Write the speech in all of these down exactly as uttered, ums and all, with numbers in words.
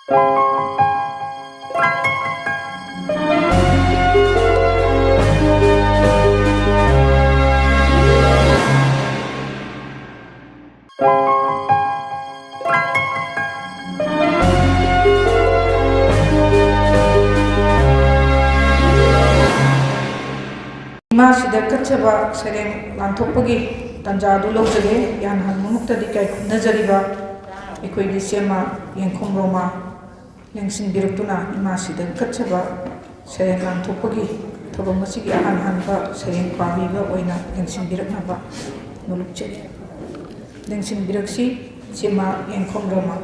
ꯏꯃꯥꯁꯤꯗ ꯀꯠꯆꯕ ꯁꯩꯔꯦꯡ ꯂꯥꯟꯊꯣꯛꯄꯒꯤ ꯇꯥꯟꯖꯥ ꯑꯗꯨ ꯂꯧꯖꯒꯦ꯫ ꯏꯍꯥꯟ ꯍꯥꯟꯕꯃꯛꯇꯗ ꯏꯀꯥꯏ ꯈꯨꯝꯅꯖꯔꯤꯕ ꯑꯩꯈꯣꯏꯒꯤ ꯏꯆꯦꯃ ꯌꯦꯡꯈꯣꯝ ꯔꯣꯃꯥ ꯂꯦꯡꯁꯤꯟꯕꯤꯔꯛꯇꯨꯅ ꯏꯃꯥꯁꯤꯗ ꯀꯠꯆꯕ ꯁꯩꯔꯦꯡ ꯂꯥꯟꯊꯣꯛꯄꯒꯤ ꯊꯧꯔꯝ ꯑꯁꯤꯒꯤ ꯑꯍꯥꯟ ꯍꯥꯟꯕ ꯁꯩꯔꯦꯡ ꯄꯥꯕꯤꯕ ꯑꯣꯏꯅ ꯂꯦꯡꯁꯤꯟꯕꯤꯔꯛꯅꯕ ꯅꯣꯂꯨꯛꯆꯔꯤ꯫ ꯂꯦꯡꯁꯤꯟꯕꯤꯔꯛꯁꯤ, ꯏꯆꯦꯃ ꯌꯦꯡꯈꯣꯝ ꯔꯣꯃꯥ꯫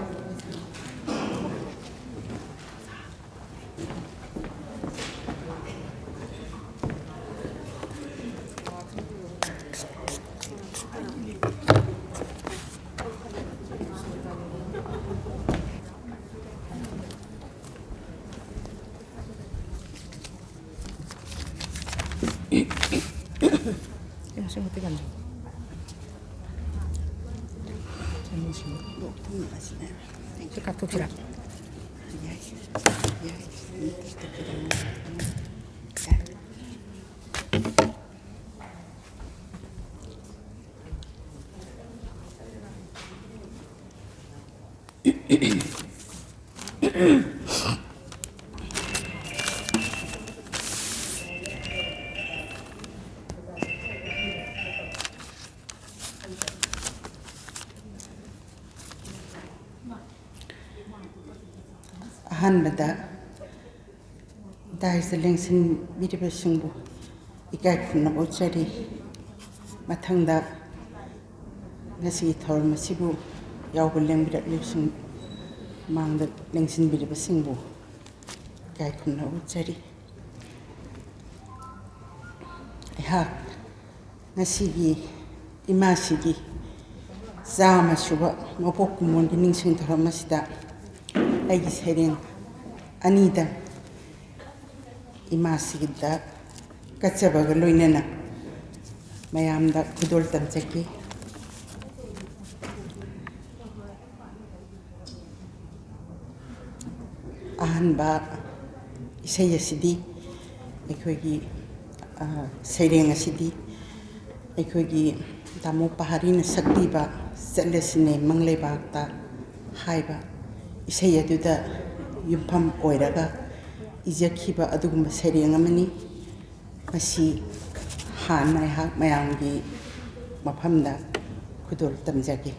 ꯑꯍꯥꯟꯕꯗ ꯗꯥꯏꯁꯇ ꯂꯦꯡꯁꯤꯟꯕꯤꯔꯤꯕꯁꯤꯡꯕꯨ ꯏꯀꯥꯏ ꯈꯨꯝꯅꯕ ꯎꯠꯆꯔꯤ꯫ ꯃꯊꯪꯗ ꯉꯁꯤꯒꯤ ꯊꯧꯔꯝ ꯑꯁꯤꯕꯨ ꯌꯥꯎꯕ ꯂꯦꯡꯕꯤꯔꯛꯂꯤꯕꯁꯤꯡ ꯃꯥꯡꯗ ꯂꯦꯡꯁꯤꯟꯕꯤꯔꯤꯕꯁꯤꯡꯕꯨ ꯏꯀꯥꯏ ꯈꯨꯝꯅꯕ ꯎꯠꯆꯔꯤ꯫ ꯑꯩꯍꯥꯛ ꯉꯁꯤꯒꯤ ꯏꯃꯥꯁꯤꯒꯤ ꯆꯥꯝꯃ ꯁꯨꯕ ꯃꯄꯣꯛ ꯀꯨꯝꯑꯣꯟꯒꯤ ꯅꯤꯡꯁꯤꯡ ꯊꯧꯔꯝ ꯑꯁꯤꯗ ꯑꯩꯒꯤ ꯁꯩꯔꯦꯡ ꯑꯅꯤꯗꯪ ꯏꯃꯥꯁꯤꯗ ꯀꯠꯆꯕꯒ ꯂꯣꯏꯅꯅ ꯃꯌꯥꯝꯗ ꯈꯨꯗꯣꯜ ꯇꯝꯖꯒꯦ꯫ ꯑꯍꯥꯟꯕ ꯏꯁꯩ ꯑꯁꯤꯗꯤ ꯑꯩꯈꯣꯏꯒꯤ, ꯑ, ꯁꯩꯔꯦꯡ ꯑꯁꯤꯗꯤ ꯑꯩꯈꯣꯏꯒꯤ ꯇꯥꯃꯣ ꯄꯍꯥꯔꯤꯅ ꯁꯛꯄꯤꯕ "ꯆꯠꯂꯁꯤꯅꯦ ꯃꯪꯂꯩꯕꯥꯛꯇ" ꯍꯥꯏꯕ ꯏꯁꯩ ꯑꯗꯨꯗ ꯌꯨꯝꯐꯝ ꯑꯣꯏꯔꯒ ꯏꯖꯈꯤꯕ ꯑꯗꯨꯒꯨꯝꯕ ꯁꯩꯔꯦꯡ ꯑꯃꯅꯤ꯫ ꯃꯁꯤ ꯍꯥꯟꯅ ꯑꯩꯍꯥꯛ ꯃꯌꯥꯝꯒꯤ ꯃꯐꯝꯗ ꯈꯨꯗꯣꯜ ꯇꯝꯖꯒꯦ꯫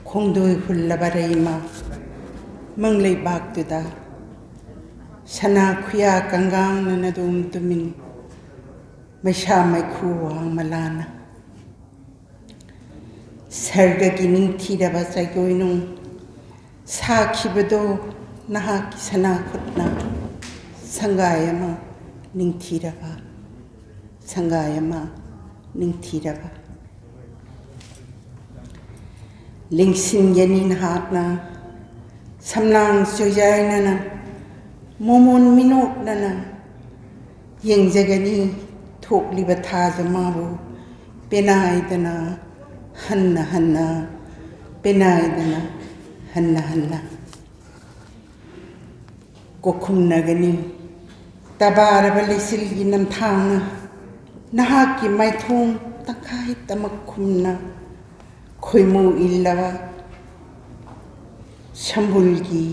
ꯈꯣꯡꯗꯣꯏ ꯍꯨꯜꯂꯕ ꯔꯩꯃ ꯃꯪꯂꯩꯕꯥꯛꯇꯨꯗ, ꯁꯅꯥ ꯈꯨꯌꯥ ꯀꯪꯒꯥꯡꯅ ꯅꯗꯣꯝ ꯇꯨꯃꯤꯟ, ꯃꯩꯁꯥ ꯃꯩꯈꯨ ꯋꯥꯡꯃ ꯂꯥꯟꯅ꯫ ꯁꯔꯒꯒꯤ ꯅꯤꯡꯊꯤꯔꯕ ꯆꯩꯒꯣꯏꯅꯨꯡ ꯁꯥꯈꯤꯕꯗꯣ ꯅꯍꯥꯛꯀꯤ ꯁꯅꯥ ꯈꯨꯠꯅ, ꯁꯪꯒꯥꯏ ꯑꯃ ꯅꯤꯡꯊꯤꯔꯕ, ꯁꯪꯒꯥꯏ ꯑꯃ ꯅꯤꯡꯊꯤꯔꯕ꯫ ꯂꯦꯡꯁꯤꯟꯒꯅꯤ ꯅꯍꯥꯛꯅ ꯁꯝꯂꯥꯡ ꯆꯣꯏꯖꯥꯏꯅꯅ, ꯃꯣꯃꯣꯟ ꯃꯤꯅꯣꯛꯅꯅ ꯌꯦꯡꯖꯒꯅꯤ ꯊꯣꯛꯂꯤꯕ ꯊꯥꯖ ꯃꯥꯕꯨ ꯄꯦꯅꯥꯏꯗꯅ ꯍꯟꯅ ꯍꯟꯅ, ꯄꯦꯅꯥꯏꯗꯅ ꯍꯟꯅ ꯍꯟꯅ꯫ ꯀꯣꯛꯈꯨꯝꯅꯒꯅꯤ ꯇꯕꯥꯔꯕ ꯂꯩꯆꯤꯜꯒꯤ ꯅꯝꯊꯥꯡꯅ ꯅꯍꯥꯛꯀꯤ ꯃꯥꯏꯊꯣꯡ ꯇꯪꯈꯥꯏ ꯇꯃꯛ ꯈꯨꯝꯅ, ꯈꯣꯏꯃꯨ ꯏꯜꯂꯕ ꯁꯝꯕꯨꯜꯒꯤ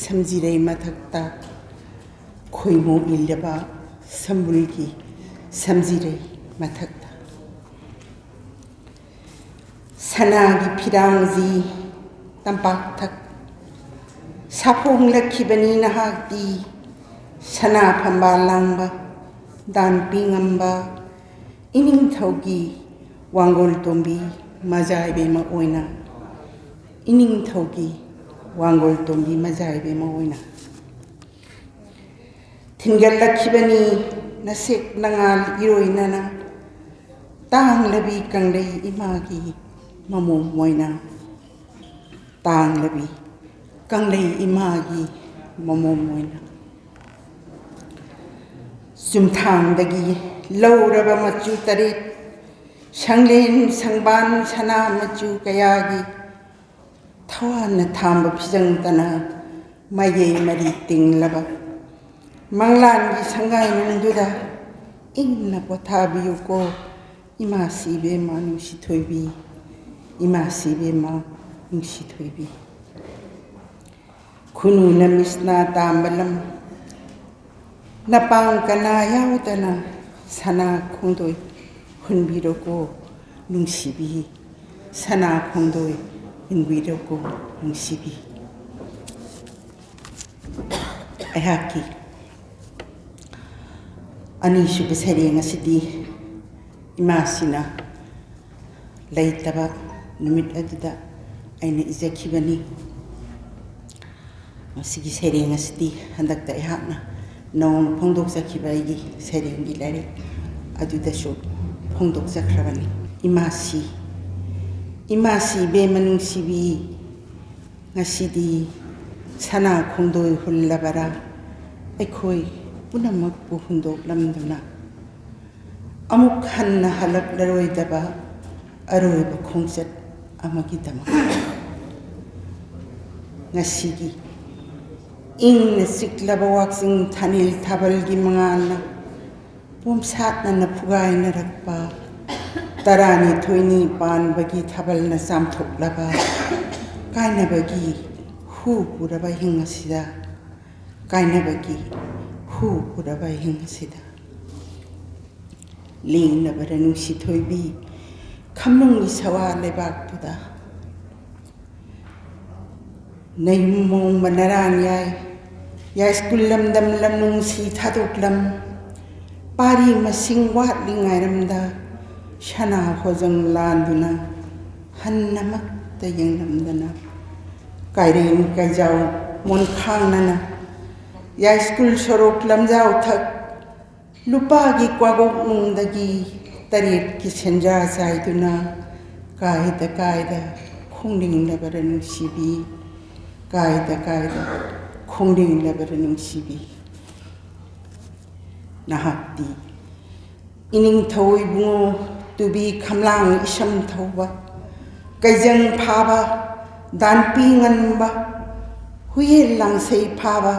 ꯁꯝꯖꯤꯔꯩ ꯃꯊꯛꯇ, ꯈꯣꯏꯃꯨ ꯏꯜꯂꯕ ꯁꯝꯕꯨꯜꯒꯤ ꯁꯝꯖꯤꯔꯩ ꯃꯊꯛꯇ꯫ ꯁꯅꯥꯒꯤ ꯐꯤꯔꯥꯡꯖꯤ ꯇꯝꯄꯥꯛꯊꯛ ꯁꯥꯐꯣꯡꯂꯛꯈꯤꯕꯅꯤ ꯅꯍꯥꯛꯇꯤ, ꯁꯅꯥ ꯐꯝꯕꯥꯜ ꯂꯥꯡꯕ, ꯗꯥꯟ ꯄꯤ ꯉꯝꯕ ꯏꯅꯤꯡꯊꯧꯒꯤ ꯋꯥꯡꯒꯣꯜ ꯇꯣꯝꯕꯤ ꯃꯖꯥꯏꯕꯦꯝꯃ ꯑꯣꯏꯅ, ꯏꯅꯤꯡꯊꯧꯒꯤ ꯋꯥꯡꯒꯣꯜ ꯇꯣꯝꯕꯤ ꯃꯖꯥꯏꯕꯦꯝꯃ ꯑꯣꯏꯅ꯫ ꯊꯤꯟꯒꯠꯂꯛꯈꯤꯕꯅꯤ ꯅꯁꯦꯛ ꯅꯉꯥꯜ ꯏꯔꯣꯏꯅꯅ, ꯇꯥꯡꯂꯕꯤ ꯀꯪꯂꯩ ꯏꯃꯥꯒꯤ ꯃꯃꯣꯝ ꯑꯣꯏꯅ, ꯇꯥꯡꯂꯕꯤ ꯀꯪꯂꯩ ꯏꯃꯥꯒꯤ ꯃꯃꯣꯝ ꯑꯣꯏꯅ꯫ ꯆꯨꯝꯊꯥꯡꯗꯒꯤ ꯂꯧꯔꯕ ꯃꯆꯨ ꯇꯔꯦꯠ, ꯁꯪꯂꯦꯟ ꯁꯪꯕꯥꯟ ꯁꯅꯥ ꯃꯆꯨ ꯀꯌꯥꯒꯤ ꯊꯋꯥꯟꯅ ꯊꯥꯝꯕ ꯐꯤꯖꯪꯗꯅ ꯃꯥꯏꯌꯩ ꯃꯔꯤ ꯇꯤꯡꯂꯕ ꯃꯪꯂꯥꯟꯒꯤ ꯁꯪꯒꯥꯏꯅꯨꯡꯗꯨꯗ ꯏꯪꯅ ꯄꯣꯊꯥꯕꯤꯌꯨꯀꯣ, ꯏꯃꯥꯁꯤ ꯏꯕꯦꯝꯃ ꯅꯨꯡꯁꯤ ꯊꯣꯏꯕꯤ, ꯏꯃꯥꯁꯤ ꯏꯕꯦꯝꯃ ꯅꯨꯡꯁꯤ ꯊꯣꯏꯕꯤ꯫ ꯈꯨꯅꯨꯅ ꯃꯤꯁꯅꯥ ꯇꯥꯝꯕ ꯂꯝ, ꯅꯄꯥꯡ ꯀꯅꯥ ꯌꯥꯎꯗꯅ ꯁꯅꯥ ꯈꯣꯡꯗꯣꯏ ꯍꯨꯟꯕꯤꯔꯣꯀꯣ ꯅꯨꯡꯁꯤꯕꯤ, ꯁꯅꯥ ꯈꯣꯡꯗꯣꯏ ꯍꯨꯟꯕꯤꯔꯣꯀꯣ ꯅꯨꯡꯁꯤꯕꯤ꯫ ꯑꯩꯍꯥꯛꯀꯤ ꯑꯅꯤꯁꯨꯕ ꯁꯩꯔꯦꯡ ꯑꯁꯤꯗꯤ ꯏꯃꯥꯁꯤꯅ ꯂꯩꯇꯕ ꯅꯨꯃꯤꯠ ꯑꯗꯨꯗ ꯑꯩꯅ ꯏꯖꯈꯤꯕꯅꯤ꯫ ꯃꯁꯤꯒꯤ ꯁꯩꯔꯦꯡ ꯑꯁꯤꯗꯤ ꯍꯟꯗꯛꯇ ꯑꯩꯍꯥꯛꯅ ꯅꯧꯅ ꯐꯣꯡꯗꯣꯛꯆꯈꯤꯕ ꯑꯩꯒꯤ ꯁꯩꯔꯦꯡꯒꯤ ꯂꯥꯏꯔꯤꯛ ꯑꯗꯨꯗꯁꯨ ꯐꯣꯡꯗꯣꯛꯆꯈ꯭ꯔꯕꯅꯤ꯫ ꯏꯃꯥꯁꯤ, ꯏꯃꯥꯁꯤ ꯏꯕꯦꯝꯃ ꯅꯨꯡꯁꯤꯕꯤ, ꯉꯁꯤꯗꯤ ꯁꯅꯥ ꯈꯣꯡꯗꯣꯏ ꯍꯨꯜꯂꯕꯔꯥ? ꯑꯩꯈꯣꯏ ꯄꯨꯝꯅꯃꯛꯄꯨ ꯍꯨꯟꯗꯣꯛꯂꯝꯗꯨꯅ ꯑꯃꯨꯛ ꯍꯟꯅ ꯍꯜꯂꯛꯂꯔꯣꯏꯗꯕ ꯑꯔꯣꯏꯕ ꯈꯣꯡꯆꯠ ꯑꯃꯒꯤꯗꯃꯛ꯫ ꯉꯁꯤꯒꯤ ꯏꯪꯅ ꯆꯤꯛꯂꯕ ꯋꯥꯛꯆꯤꯡ ꯊꯥꯅꯤꯜ ꯊꯥꯕꯜꯒꯤ ꯃꯉꯥꯜꯅ ꯄꯣꯝꯁꯥꯠꯅꯅ ꯐꯨꯒꯥꯏꯅꯔꯛꯄ, ꯇꯔꯥꯅꯤꯊꯣꯏꯅꯤ ꯄꯥꯟꯕꯒꯤ ꯊꯥꯕꯜꯅ ꯆꯥꯝꯊꯣꯛꯂꯕ ꯀꯥꯏꯅꯕꯒꯤ ꯍꯨ ꯄꯨꯔꯕ ꯑꯍꯤꯡ ꯑꯁꯤꯗ, ꯀꯥꯏꯅꯕꯒꯤ ꯍꯨ ꯄꯨꯔꯕ ꯑꯍꯤꯡ ꯑꯁꯤꯗ ꯂꯦꯡꯂꯕꯔ ꯅꯨꯡꯁꯤ ꯊꯣꯏꯕꯤ, ꯈꯝꯅꯨꯡꯒꯤ ꯁꯋꯥ ꯂꯩꯕꯥꯛꯇꯨꯗ? ꯅꯌꯨꯝ ꯃꯣꯡꯕ ꯅꯔꯥꯟ ꯌꯥꯏ, ꯌꯥꯏꯁ꯭ꯀꯨꯜ ꯂꯝꯗꯝ ꯂꯝꯅꯨꯡꯁꯤ ꯊꯥꯗꯣꯛꯂꯝ, ꯄꯥꯔꯤ ꯃꯁꯤꯡ ꯋꯥꯠꯂꯤꯉꯥꯏꯔꯝꯗ ꯁꯅꯥ ꯍꯣꯖꯪ ꯂꯥꯟꯗꯨꯅ ꯍꯟꯅꯃꯛꯇ ꯌꯦꯡꯂꯝꯗꯅ, ꯀꯥꯏꯔꯦꯟ ꯀꯥꯏꯖꯥꯎ ꯃꯣꯟꯈꯥꯡꯅꯅ ꯌꯥꯏꯁ꯭ꯀꯨꯜ ꯁꯣꯔꯣꯛ ꯂꯝꯖꯥꯎ ꯊꯛ ꯂꯨꯄꯥꯒꯤ ꯀ꯭ꯋꯥꯒꯣꯛꯅꯨꯡꯗꯒꯤ ꯇꯔꯦꯠꯀꯤ ꯁꯦꯟꯖꯥ ꯆꯥꯏꯗꯨꯅ ꯀꯥꯏꯗ ꯀꯥꯏꯗ ꯈꯣꯡꯅꯤꯡꯂꯕꯔ ꯅꯨꯡꯁꯤꯕꯤ, ꯀꯥꯏꯗ ꯀꯥꯏꯗ ꯈꯣꯡꯅꯤꯡꯂꯕꯔ ꯅꯨꯡꯁꯤꯕꯤ꯫ ꯅꯍꯥꯛꯇꯤ ꯏꯅꯤꯡꯊꯧ ꯏꯕꯨꯡꯉꯣ, ꯇꯨꯕꯤ ꯈꯝꯂꯥꯡ ꯏꯁꯝ ꯊꯧꯕ, ꯀꯩꯖꯪ ꯐꯥꯕ, ꯗꯥꯟꯄꯤ ꯉꯟꯕ, ꯍꯨꯏꯌꯦꯟ ꯂꯥꯡꯁꯩ ꯐꯥꯕ,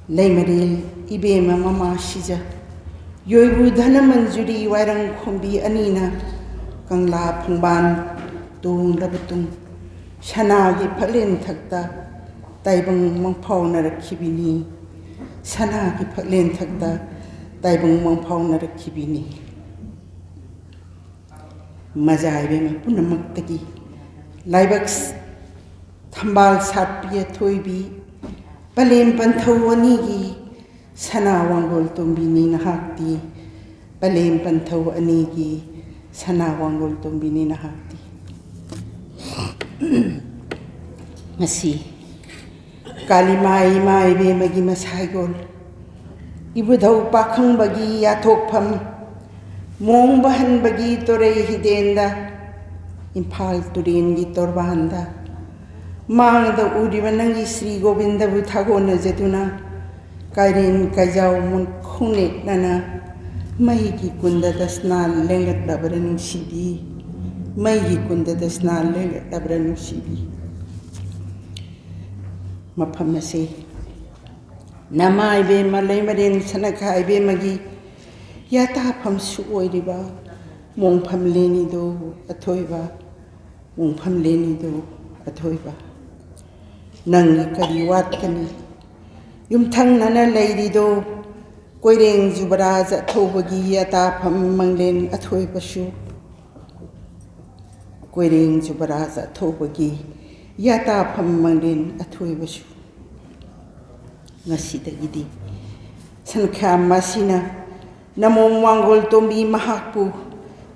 ꯂꯩꯃꯔꯦꯜ ꯏꯕꯦꯝꯃ ꯃꯃꯥ ꯁꯤꯖ, ꯌꯣꯏꯕꯨ ꯙꯅꯃꯟꯖꯨꯔꯤ ꯋꯥꯏꯔꯪ ꯈꯣꯝꯕꯤ ꯑꯅꯤꯅ ꯀꯪꯂꯥ ꯐꯪꯕꯥꯟ ꯇꯣꯡꯂꯕ ꯇꯨꯡ, ꯁꯅꯥꯒꯤ ꯐꯛꯂꯦꯟ ꯊꯛꯇ ꯇꯥꯏꯕꯪ ꯃꯪꯐꯥꯎꯅꯔꯛꯈꯤꯕꯤꯅꯤ꯫ ꯁꯅꯥꯒꯤ ꯐꯛꯂꯦꯟ ꯊꯛꯇ ꯇꯥꯏꯕꯪ ꯃꯪꯐꯥꯎꯅꯔꯛꯈꯤꯕꯤꯅꯤ꯫ ꯃꯖꯥ ꯏꯕꯦꯝꯃ ꯄꯨꯝꯅꯃꯛꯇꯒꯤ ꯂꯥꯏꯕꯛ ꯊꯝꯕꯥꯜ ꯁꯥꯠꯄꯤ ꯑꯊꯣꯏꯕꯤ, ꯄꯂꯦꯝ ꯄꯟꯊꯧ ꯑꯅꯤꯒꯤ ꯁꯅꯥ ꯋꯥꯡꯒꯣꯜ ꯇꯣꯝꯕꯤꯅꯤ ꯅꯍꯥꯛꯇꯤ꯫ ꯄꯂꯦꯝ ꯄꯟꯊꯧ ꯑꯅꯤꯒꯤ ꯁꯅꯥ ꯋꯥꯡꯒꯣꯜ ꯇꯣꯝꯕꯤꯅꯤ ꯅꯍꯥꯛꯇꯤ꯫ ꯉꯁꯤ ꯀꯥꯂꯤꯃꯥꯏ ꯏꯃꯥ ꯏꯕꯦꯝꯃꯒꯤ ꯃꯁꯥꯏꯒꯣꯜ, ꯏꯕꯨꯙꯧ ꯄꯥꯈꯪꯕꯒꯤ ꯌꯥꯊꯣꯛꯐꯝ, ꯃꯣꯡꯕ ꯍꯟꯕꯒꯤ ꯇꯣꯔꯩ ꯍꯤꯗꯦꯟꯗ, ꯏꯝꯐꯥꯜ ꯇꯨꯔꯦꯟꯒꯤ ꯇꯣꯔꯕꯥꯟꯗ, ꯃꯥꯡꯗ ꯎꯔꯤꯕ ꯅꯪꯒꯤ ꯁ꯭ꯔꯤ ꯒꯣꯕꯤꯟꯗꯕꯨ ꯊꯥꯒꯣꯟꯅꯖꯗꯨꯅ, ꯀꯥꯏꯔꯦꯟ ꯀꯥꯏꯖꯥꯎ ꯃꯨꯟꯈꯣꯡꯅꯦꯛꯅꯅ ꯃꯩꯒꯤ ꯀꯨꯟꯗ ꯗꯁꯅꯥ ꯂꯦꯡꯂꯛꯂꯕ꯭ꯔꯥ ꯅꯨꯡꯁꯤꯕꯤ? ꯃꯩꯒꯤ ꯀꯨꯟꯗ ꯗꯁꯅꯥ ꯂꯦꯡꯂꯛꯂꯕ꯭ꯔꯥ ꯅꯨꯡꯁꯤꯕꯤ? ꯃꯐꯝ ꯑꯁꯤ ꯅꯃꯥ ꯏꯕꯦꯝꯃ ꯂꯩꯃꯔꯦꯟ ꯁꯅꯈꯥ ꯏꯕꯦꯝꯃꯒꯤ ꯌꯥꯇꯥꯐꯝꯁꯨ ꯑꯣꯏꯔꯤꯕ ꯃꯣꯡꯐꯝ ꯂꯦꯅꯤꯗꯣ ꯑꯊꯣꯏꯕ, ꯃꯣꯡꯐꯝ ꯂꯦꯅꯤꯗꯣ ꯑꯊꯣꯏꯕ꯫ ꯅꯪꯒꯤ ꯀꯔꯤ ꯋꯥꯠꯀꯅꯤ? ꯌꯨꯝꯊꯪꯅꯅ ꯂꯩꯔꯤꯗꯣ ꯀꯣꯏꯔꯦꯡ ꯖꯨꯕꯔꯥꯖ ꯑꯊꯧꯕꯒꯤ ꯌꯥꯇꯥꯐꯝ ꯃꯪꯂꯦꯟ ꯑꯊꯣꯏꯕꯁꯨ, ꯀꯣꯏꯔꯦꯡ ꯖꯨꯕꯔꯥꯖ ꯑꯊꯧꯕꯒꯤ ꯌꯥꯇꯥꯐꯝ ꯃꯪꯂꯦꯟ ꯑꯊꯣꯏꯕꯁꯨ꯫ ꯉꯁꯤꯗꯒꯤꯗꯤ ꯁꯟꯈ꯭ꯌꯥꯝ ꯑꯁꯤꯅ ꯅꯃꯣꯝ ꯋꯥꯡꯒꯣꯜ ꯇꯣꯝꯕꯤ ꯃꯍꯥꯛꯄꯨ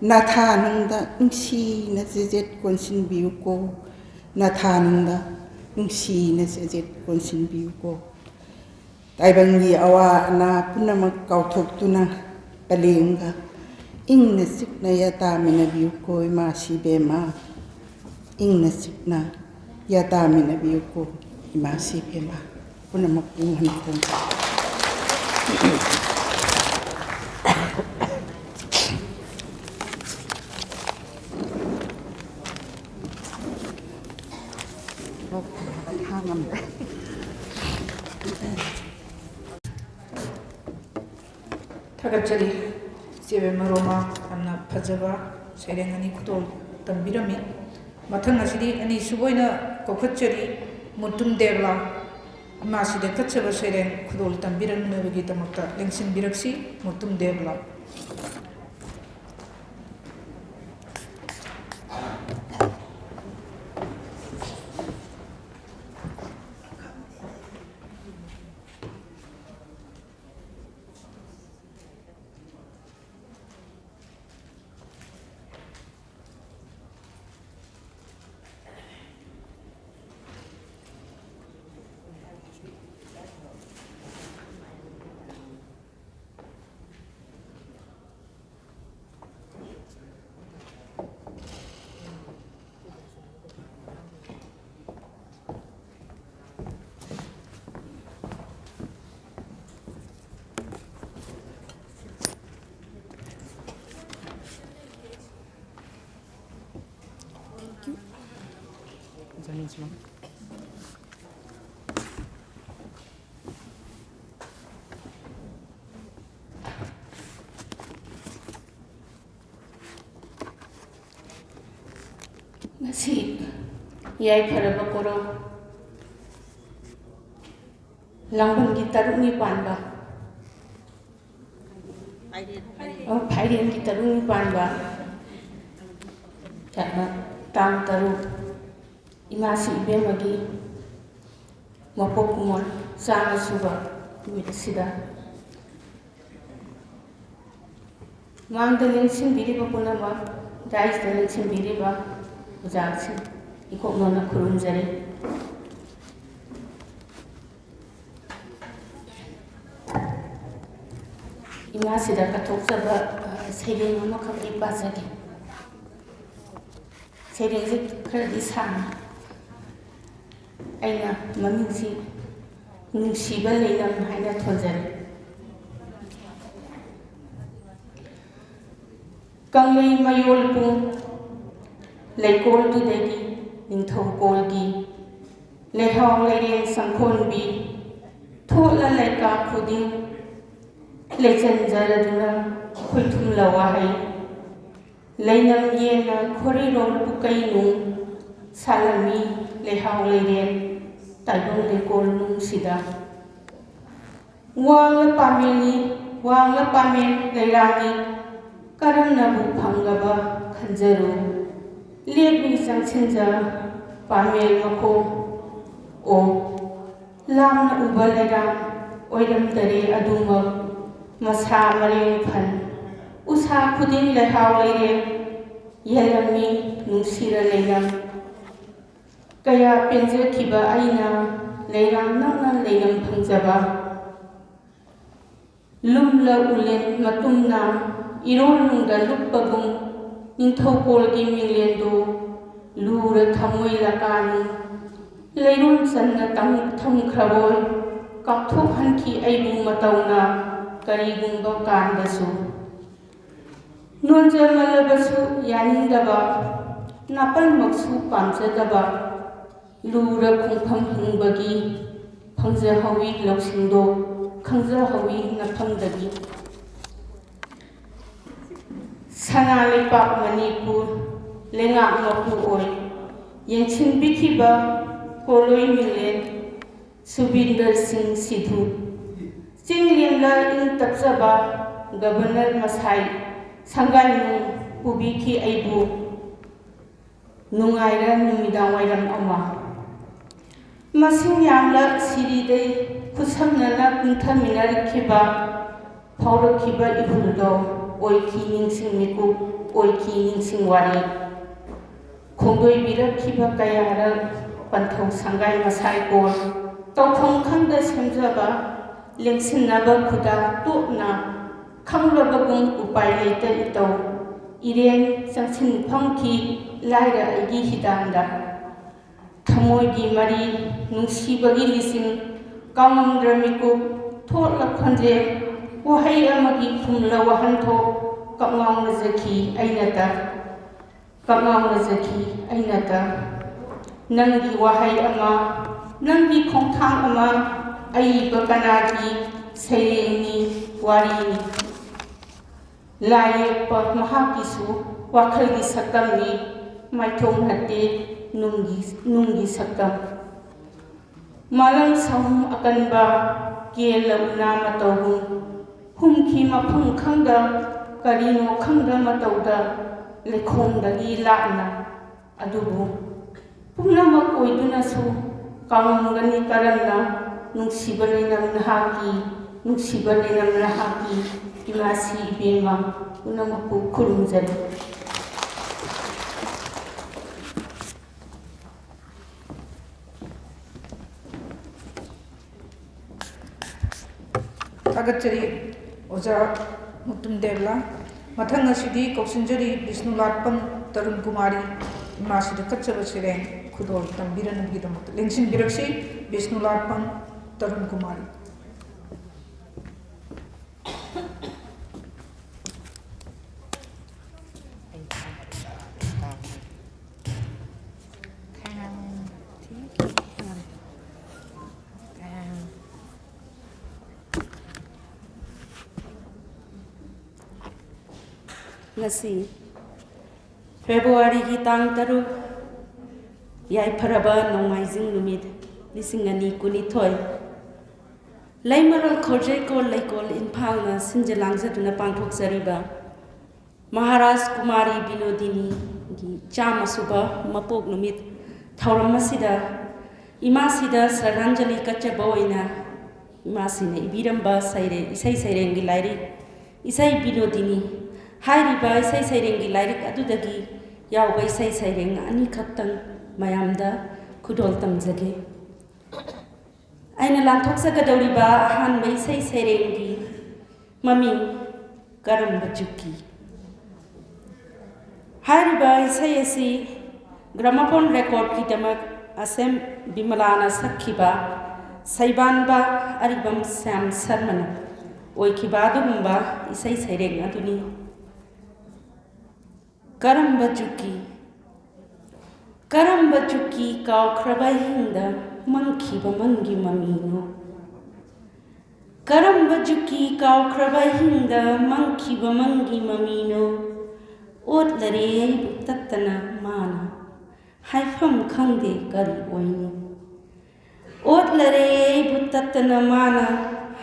ꯅꯊꯥꯅꯨꯡꯗ ꯅꯨꯡꯁꯤꯅ ꯆꯦꯖꯦꯠ ꯀꯣꯟꯁꯤꯟꯕꯤꯌꯨꯀꯣ, ꯅꯊꯥꯅꯨꯡꯗ ꯅꯨꯡꯁꯤꯅ ꯆꯦꯖꯦꯠ ꯀꯣꯟꯁꯤꯟꯕꯤꯌꯨꯀꯣ꯫ ꯇꯥꯏꯕꯪꯒꯤ ꯑꯋꯥ ꯑꯅꯥ ꯄꯨꯝꯅꯃꯛ ꯀꯥꯎꯊꯣꯛꯇꯨꯅ ꯄꯂꯦꯝꯒ ꯏꯪꯅ ꯆꯤꯛꯅ ꯌꯥꯇꯥꯃꯤꯟꯅꯕꯤꯌꯨꯀꯣ ꯏꯃꯥꯁꯤ ꯏꯕꯦꯝꯃ, ꯏꯪꯅ ꯆꯤꯛꯅ ꯌꯥꯇꯥꯃꯤꯟꯅꯕꯤꯌꯨꯀꯣ ꯏꯃꯥꯁꯤ ꯏꯕꯦꯝꯃ꯫ ꯄꯨꯝꯅꯃꯛꯄꯨ ꯍꯟꯅ ꯊꯝꯖꯔꯤ꯫ ꯊꯥꯒꯠꯆꯔꯤ ꯏꯆꯦ ꯕꯦꯝꯃ ꯔꯣꯃꯥ, ꯌꯥꯝꯅ ꯐꯖꯕ ꯁꯩꯔꯦꯡ ꯑꯅꯤ ꯈꯨꯗꯣꯜ ꯇꯝꯕꯤꯔꯝꯃꯤ꯫ ꯃꯊꯪ ꯑꯁꯤꯗꯤ ꯑꯅꯤꯁꯨꯕ ꯑꯣꯏꯅ ꯀꯧꯈꯠꯆꯔꯤ ꯃꯨꯇꯨꯝ ꯗꯦꯕꯂꯥ꯫ ꯏꯃꯥꯁꯤꯗ ꯀꯠꯆꯕ ꯁꯩꯔꯦꯡ ꯈꯨꯗꯣꯜ ꯇꯝꯕꯤꯔꯝꯅꯕꯒꯤꯗꯃꯛꯇ ꯂꯦꯡꯁꯤꯟꯕꯤꯔꯛꯁꯤ ꯃꯨꯇꯨꯝ ꯗꯦꯕꯂꯥ꯫ ꯉꯁꯤ ꯌꯥꯏꯐꯔꯕ ꯀꯣꯔꯧ ꯂꯥꯡꯕꯟꯒꯤ ꯇꯔꯨꯛꯅꯤ ꯄꯥꯟꯕ, ꯑꯣ, ꯐꯥꯏꯔꯦꯟꯒꯤ ꯇꯔꯨꯛꯅꯤ ꯄꯥꯟꯕ ꯇꯥꯡ ꯇꯔꯨꯛ ꯏꯃꯥꯁꯤ ꯏꯕꯦꯝꯃꯒꯤ ꯃꯄꯣꯛ ꯀꯨꯝꯑꯣꯟ ꯆꯥꯝꯃ ꯁꯨꯕ ꯅꯨꯃꯤꯠ ꯑꯁꯤꯗ ꯃꯥꯡꯗ ꯂꯦꯡꯁꯤꯟꯕꯤꯔꯤꯕ ꯄꯨꯝꯅꯃꯛ, ꯗꯥꯏꯁꯇ ꯂꯦꯡꯁꯤꯟꯕꯤꯔꯤꯕ ꯑꯣꯖꯥꯁꯤꯡ ꯏꯀꯣꯛꯅꯅ ꯈꯨꯔꯨꯝꯖꯔꯤ꯫ ꯏꯃꯥꯁꯤꯗ ꯀꯠꯊꯣꯛꯆꯕ, ꯑ, ꯁꯩꯔꯦꯡ ꯑꯃꯈꯛ ꯑꯩ ꯄꯥꯖꯒꯦ꯫ ꯁꯩꯔꯦꯡꯁꯦ ꯈꯔꯗꯤ ꯁꯥꯡꯉꯤ꯫ ꯑꯩꯅ ꯃꯃꯤꯡꯁꯤ ꯅꯨꯡꯁꯤꯕ ꯂꯩꯅꯝ ꯍꯥꯏꯅ ꯊꯣꯟꯖꯔꯦ꯫ ꯀꯪꯂꯩ ꯃꯌꯣꯜ ꯄꯨꯡ ꯂꯩꯀꯣꯜꯗꯨꯗꯒꯤ ꯅꯤꯡꯊꯧ ꯀꯣꯜꯒꯤ ꯂꯩꯍꯥꯎ ꯂꯩꯔꯦꯡ ꯁꯪꯈꯣꯟꯕꯤ, ꯊꯣꯠꯂ ꯂꯩꯀꯥ ꯈꯨꯗꯤꯡ, ꯂꯩꯆꯟꯖꯔꯗꯨꯅ ꯈꯣꯏꯊꯨꯝꯂ ꯋꯥꯍꯩ꯫ ꯂꯩꯅꯝ ꯌꯦꯟꯅ ꯈꯣꯔꯤꯔꯣꯝ ꯄꯨꯀꯩ ꯅꯨꯡ, ꯁꯥꯠꯂꯝꯃꯤ ꯂꯩꯍꯥꯎ ꯂꯩꯔꯦꯡ ꯇꯥꯏꯕꯪ ꯂꯩꯀꯣꯜ ꯅꯨꯡꯁꯤꯗ꯫ ꯋꯥꯡꯂ ꯄꯥꯃꯦꯜꯅꯤ, ꯋꯥꯡꯂ ꯄꯥꯃꯦꯜ ꯂꯩꯔꯥꯡꯅꯤ, ꯀꯔꯝꯅꯕꯨ ꯐꯪꯂꯕ ꯈꯟꯖꯔꯨ꯫ ꯂꯦꯞꯂꯤ ꯆꯪꯁꯤꯟꯖ ꯄꯥꯃꯦꯜ ꯃꯈꯣꯡ, ꯑꯣ, ꯂꯥꯞꯅ ꯎꯕ ꯂꯩꯔꯥꯡ ꯑꯣꯏꯔꯝꯗꯔꯦ ꯑꯗꯨꯃꯛ, ꯃꯁꯥ ꯃꯔꯦꯡ ꯐꯟ, ꯎꯁꯥ ꯈꯨꯗꯤꯡ ꯂꯩꯍꯥꯎ ꯂꯩꯔꯦꯡ, ꯌꯦꯜꯂꯝꯃꯤ ꯅꯨꯡꯁꯤꯔ ꯂꯩꯔꯝ꯫ ꯀꯌꯥ ꯄꯦꯟꯖꯈꯤꯕ ꯑꯩꯅ ꯂꯩꯔꯥꯡ ꯅꯛꯅ ꯂꯩꯔꯝ ꯐꯪꯖꯕ꯫ ꯂꯨꯝꯂ ꯎꯂꯦꯟ ꯃꯇꯨꯝꯅ ꯏꯔꯣꯟꯅꯨꯡꯗ ꯂꯨꯞꯄꯒꯨꯝ, ꯅꯤꯡꯊꯧꯀꯣꯜꯒꯤ ꯃꯤꯡꯂꯦꯟꯗꯨ ꯂꯨꯔ ꯊꯃꯣꯏ ꯂꯀꯥꯅꯤ꯫ ꯂꯩꯔꯣꯟ ꯆꯟꯅ ꯇꯝ-, ꯊꯝꯈ꯭ꯔꯕꯣꯏ ꯀꯥꯎꯊꯣꯛꯍꯟꯈꯤ ꯑꯩꯕꯨ ꯃꯇꯧꯅ ꯀꯔꯤꯒꯨꯝꯕ ꯀꯥꯟꯗꯁꯨ꯫ ꯅꯣꯟꯖꯃꯜꯂꯕꯁꯨ ꯌꯥꯅꯤꯡꯗꯕ, ꯅꯥꯄꯜꯃꯛꯁꯨ ꯄꯥꯝꯖꯗꯕ, ꯂꯨꯔ ꯈꯣꯡꯐꯝ ꯍꯤꯡꯕꯒꯤ ꯐꯪꯖꯍꯧꯋꯤ ꯂꯧꯁꯤꯡꯗꯣ, ꯈꯪꯖꯍꯧꯋꯤ ꯅꯐꯝꯗꯒꯤ꯫ ꯁꯅꯥ ꯂꯩꯄꯥꯛ ꯃꯅꯤꯄꯨꯔ ꯂꯩꯉꯥꯛ ꯃꯄꯨ ꯑꯣꯏ ꯌꯦꯡꯁꯤꯟꯕꯤꯈꯤꯕ ꯀꯣꯂꯣꯏ ꯃꯤꯡꯂꯦꯟ ꯁꯨꯕꯤꯟꯗꯔ ꯁꯤꯡ ꯁꯤꯙꯨ, ꯆꯤꯡꯂꯦꯝꯂ ꯏꯪ ꯇꯞꯆꯕ ꯒꯕꯔꯅꯔ ꯃꯁꯥꯏ ꯁꯪꯒꯥꯏꯅꯨꯡ ꯄꯨꯕꯤꯈꯤ ꯑꯩꯕꯨ ꯅꯨꯡꯉꯥꯏꯔ ꯅꯨꯃꯤꯗꯥꯡ ꯋꯥꯏꯔꯝ ꯑꯃ꯫ ꯃꯁꯤꯡ ꯌꯥꯝꯂ ꯁꯤꯔꯤꯗꯩ ꯈꯨꯠꯁꯝꯅꯅ ꯀꯨꯝꯊꯃꯤꯟꯅꯔꯛꯈꯤꯕ ꯐꯥꯎꯔꯛꯈꯤꯕ ꯏꯍꯨꯜꯗꯣ ꯑꯣꯏꯈꯤ ꯅꯤꯡꯁꯤꯡ ꯃꯤꯀꯨꯞ, ꯑꯣꯏꯈꯤ ꯅꯤꯡꯁꯤꯡ ꯋꯥꯔꯤ꯫ ꯈꯣꯡꯗꯣꯏꯕꯤꯔꯛꯈꯤꯕ ꯀꯌꯥꯔꯛ ꯄꯟꯊꯧ ꯁꯪꯒꯥꯏ ꯃꯁꯥꯏ ꯀꯣꯟ ꯇꯧꯐꯝ ꯈꯪꯗ ꯁꯦꯝꯖꯕ ꯂꯦꯡꯁꯤꯟꯅꯕ ꯈꯨꯗꯥ ꯇꯣꯠꯅ ꯈꯪꯂꯕꯒꯨꯝ ꯎꯄꯥꯏ ꯂꯩꯇ ꯏꯇꯧ ꯏꯔꯦꯟ ꯆꯪꯁꯤꯟ ꯐꯝꯈꯤ ꯂꯥꯏꯔ ꯑꯩꯒꯤ ꯍꯤꯗꯥꯟꯗ꯫ ꯊꯃꯣꯏꯒꯤ ꯃꯔꯤ ꯅꯨꯡꯁꯤꯕꯒꯤ ꯂꯤꯁꯤꯡ ꯀꯥꯎꯉꯝꯗ꯭ꯔ ꯃꯤꯀꯨꯞ ꯊꯣꯛꯂ ꯈꯣꯟꯖꯦꯜ ꯋꯥꯍꯩ ꯑꯃꯒꯤ ꯈꯨꯝꯂ ꯋꯥꯍꯟꯊꯣꯛ ꯀꯛꯉꯥꯎꯅꯖꯈꯤ ꯑꯩꯅꯇ꯫ ꯀꯛꯉꯥꯎꯅꯖꯈꯤ ꯑꯩꯅꯇ꯫ ꯅꯪꯒꯤ ꯋꯥꯍꯩ ꯑꯃ, ꯅꯪꯒꯤ ꯈꯣꯡꯊꯥꯡ ꯑꯃ, ꯑꯏꯕ ꯀꯅꯥꯒꯤ ꯁꯩꯔꯦꯡꯅꯤ, ꯋꯥꯔꯤꯅꯤ? ꯂꯥꯏ ꯌꯦꯛꯄ ꯃꯍꯥꯛꯀꯤꯁꯨ ꯋꯥꯈꯜꯒꯤ ꯁꯛꯇꯝꯅꯤ, ꯃꯥꯏꯊꯣꯡ ꯅꯠꯇꯦ, ꯅꯨꯡꯒꯤ, ꯅꯨꯡꯒꯤ ꯁꯛꯇꯝ꯫ ꯃꯥꯂꯪ ꯁꯍꯨꯝ ꯑꯀꯟꯕ, ꯀꯦꯜꯂ ꯎꯅꯥ ꯃꯇꯧꯒꯨꯝ, ꯍꯨꯝꯈꯤ ꯃꯐꯝ ꯈꯪꯗ, ꯀꯔꯤꯅꯣ ꯈꯪꯗ ꯃꯇꯧꯗ, ꯂꯩꯈꯣꯝꯗꯒꯤ ꯂꯥꯞꯅ꯫ ꯑꯗꯨꯕꯨ ꯄꯨꯝꯅꯃꯛ ꯑꯣꯏꯗꯨꯅꯁꯨ ꯀꯥꯎꯉꯝꯒꯅꯤ ꯀꯔꯝꯅ? ꯅꯨꯡꯁꯤꯕ ꯂꯩꯅꯝ ꯅꯍꯥꯛꯀꯤ, ꯅꯨꯡꯁꯤꯕ ꯂꯩꯅꯝ ꯅꯍꯥꯛꯀꯤ ꯏꯃꯥꯁꯤ ꯏꯕꯦꯝꯃ, ꯄꯨꯝꯅꯃꯛꯄꯨ ꯈꯨꯔꯨꯝꯖꯔꯤ꯫ ꯊꯥꯒꯠꯆꯔꯤ ꯑꯣꯖꯥ ꯃꯨꯇꯨꯝ ꯗꯦꯕꯂꯥ꯫ ꯃꯊꯪ ꯑꯁꯤꯗꯤ ꯀꯧꯁꯤꯟꯖꯔꯤ ꯕꯤꯁꯅꯨꯂꯥꯠꯄꯝ ꯇꯔꯨꯟ ꯀꯨꯃꯥꯔꯤ, ꯏꯃꯥꯁꯤꯗ ꯀꯠꯆꯕ ꯁꯩꯔꯦꯡ ꯈꯨꯗꯣꯜ ꯇꯝꯕꯤꯔꯅꯕꯒꯤꯗꯃꯛꯇ꯫ ꯂꯦꯡꯁꯤꯟꯕꯤꯔꯛꯁꯤ ꯕꯤꯁꯅꯨꯂꯥꯠꯄꯝ ꯇꯔꯨꯟ ꯀꯨꯃꯥꯔꯤ꯫ ꯉꯁꯤ ꯐꯦꯕ꯭ꯔꯨꯋꯥꯔꯤꯒꯤ ꯇꯥꯡ ꯇꯔꯨꯛ, ꯌꯥꯏꯐꯔꯕ ꯅꯣꯡꯃꯥꯏꯖꯤꯡ ꯅꯨꯃꯤꯠ, ꯂꯤꯁꯤꯡ ꯑꯅꯤ ꯀꯨꯟꯅꯤꯊꯣꯏ꯫ ꯂꯩꯃꯔꯦꯜ ꯈꯣꯔꯖꯩꯀꯣꯜ ꯂꯩꯀꯣꯜ ꯏꯝꯐꯥꯜꯅ ꯁꯤꯟꯖ ꯂꯥꯡꯖꯗꯨꯅ ꯄꯥꯡꯊꯣꯛꯆꯔꯤꯕ ꯃꯍꯥꯔꯥꯖ ꯀꯨꯃꯥꯔꯤ ꯕꯤꯅꯣꯗꯤꯅꯤꯒꯤ ꯆꯥꯝꯃ ꯁꯨꯕ ꯃꯄꯣꯛ ꯅꯨꯃꯤꯠ ꯊꯧꯔꯝ ꯑꯁꯤꯗ ꯏꯃꯥꯁꯤꯗ ꯁ꯭ꯔꯗꯥꯟꯖꯂꯤ ꯀꯠꯆꯕ ꯑꯣꯏꯅ ꯏꯃꯥꯁꯤꯅ ꯏꯕꯤꯔꯝꯕ ꯁꯩꯔꯦꯡ, ꯏꯁꯩ ꯁꯩꯔꯦꯡꯒꯤ ꯂꯥꯏꯔꯤꯛ ꯏꯁꯩ ꯕꯤꯅꯣꯗꯤꯅꯤ ꯍꯥꯏꯔꯤꯕ ꯏꯁꯩ ꯁꯩꯔꯦꯡꯒꯤ ꯂꯥꯏꯔꯤꯛ ꯑꯗꯨꯗꯒꯤ ꯌꯥꯎꯕ ꯏꯁꯩ ꯁꯩꯔꯦꯡ ꯑꯅꯤꯈꯛꯇꯪ ꯃꯌꯥꯝꯗ ꯈꯨꯗꯣꯜ ꯇꯝꯖꯒꯦ꯫ ꯑꯩꯅ ꯂꯥꯟꯊꯣꯛꯆꯒꯗꯧꯔꯤꯕ ꯑꯍꯥꯟꯕ ꯏꯁꯩ ꯁꯩꯔꯦꯡꯒꯤ ꯃꯃꯤꯡ ꯀꯔꯝꯕ ꯖꯨꯛꯀꯤ? ꯍꯥꯏꯔꯤꯕ ꯏꯁꯩ ꯑꯁꯤ ꯒ꯭ꯔꯥꯃꯣꯐꯣꯟ ꯔꯦꯀꯣꯔꯗꯀꯤꯗꯃꯛ ꯑꯁꯦꯝ ꯕꯤꯃꯂꯥꯅ ꯁꯛꯈꯤꯕ ꯁꯩꯕꯥꯟꯕ ꯑꯔꯤꯕꯝ ꯁ꯭ꯌꯥꯝ ꯁꯔꯃꯅ ꯑꯣꯏꯈꯤꯕ ꯑꯗꯨꯒꯨꯝꯕ ꯏꯁꯩ ꯁꯩꯔꯦꯡ ꯑꯗꯨꯅꯤ꯫ ꯀꯔꯝꯕ ꯖꯨꯛꯀꯤ? ꯀꯔꯝꯕ ꯖꯨꯛꯀꯤ ꯀꯥꯎꯈ꯭ꯔꯕ ꯑꯍꯤꯡꯗ ꯃꯪꯈꯤꯕ ꯃꯪꯒꯤ ꯃꯃꯤꯅꯣ? ꯀꯔꯝꯕ ꯖꯨꯛꯀꯤ ꯀꯥꯎꯈ꯭ꯔꯕ ꯑꯍꯤꯡꯗ ꯃꯪꯈꯤꯕ ꯃꯪꯒꯤ ꯃꯃꯤꯅꯣ? ꯑꯣꯠꯂꯔꯦ ꯑꯩꯕꯨ ꯇꯠꯇꯅ ꯃꯥꯅ, ꯍꯥꯏꯐꯝ ꯈꯪꯗꯦ ꯀꯔꯤ ꯑꯣꯏꯅꯤ꯫ ꯑꯣꯠꯂꯔꯦ ꯑꯩꯕꯨ ꯇꯠꯇꯅ ꯃꯥꯅ,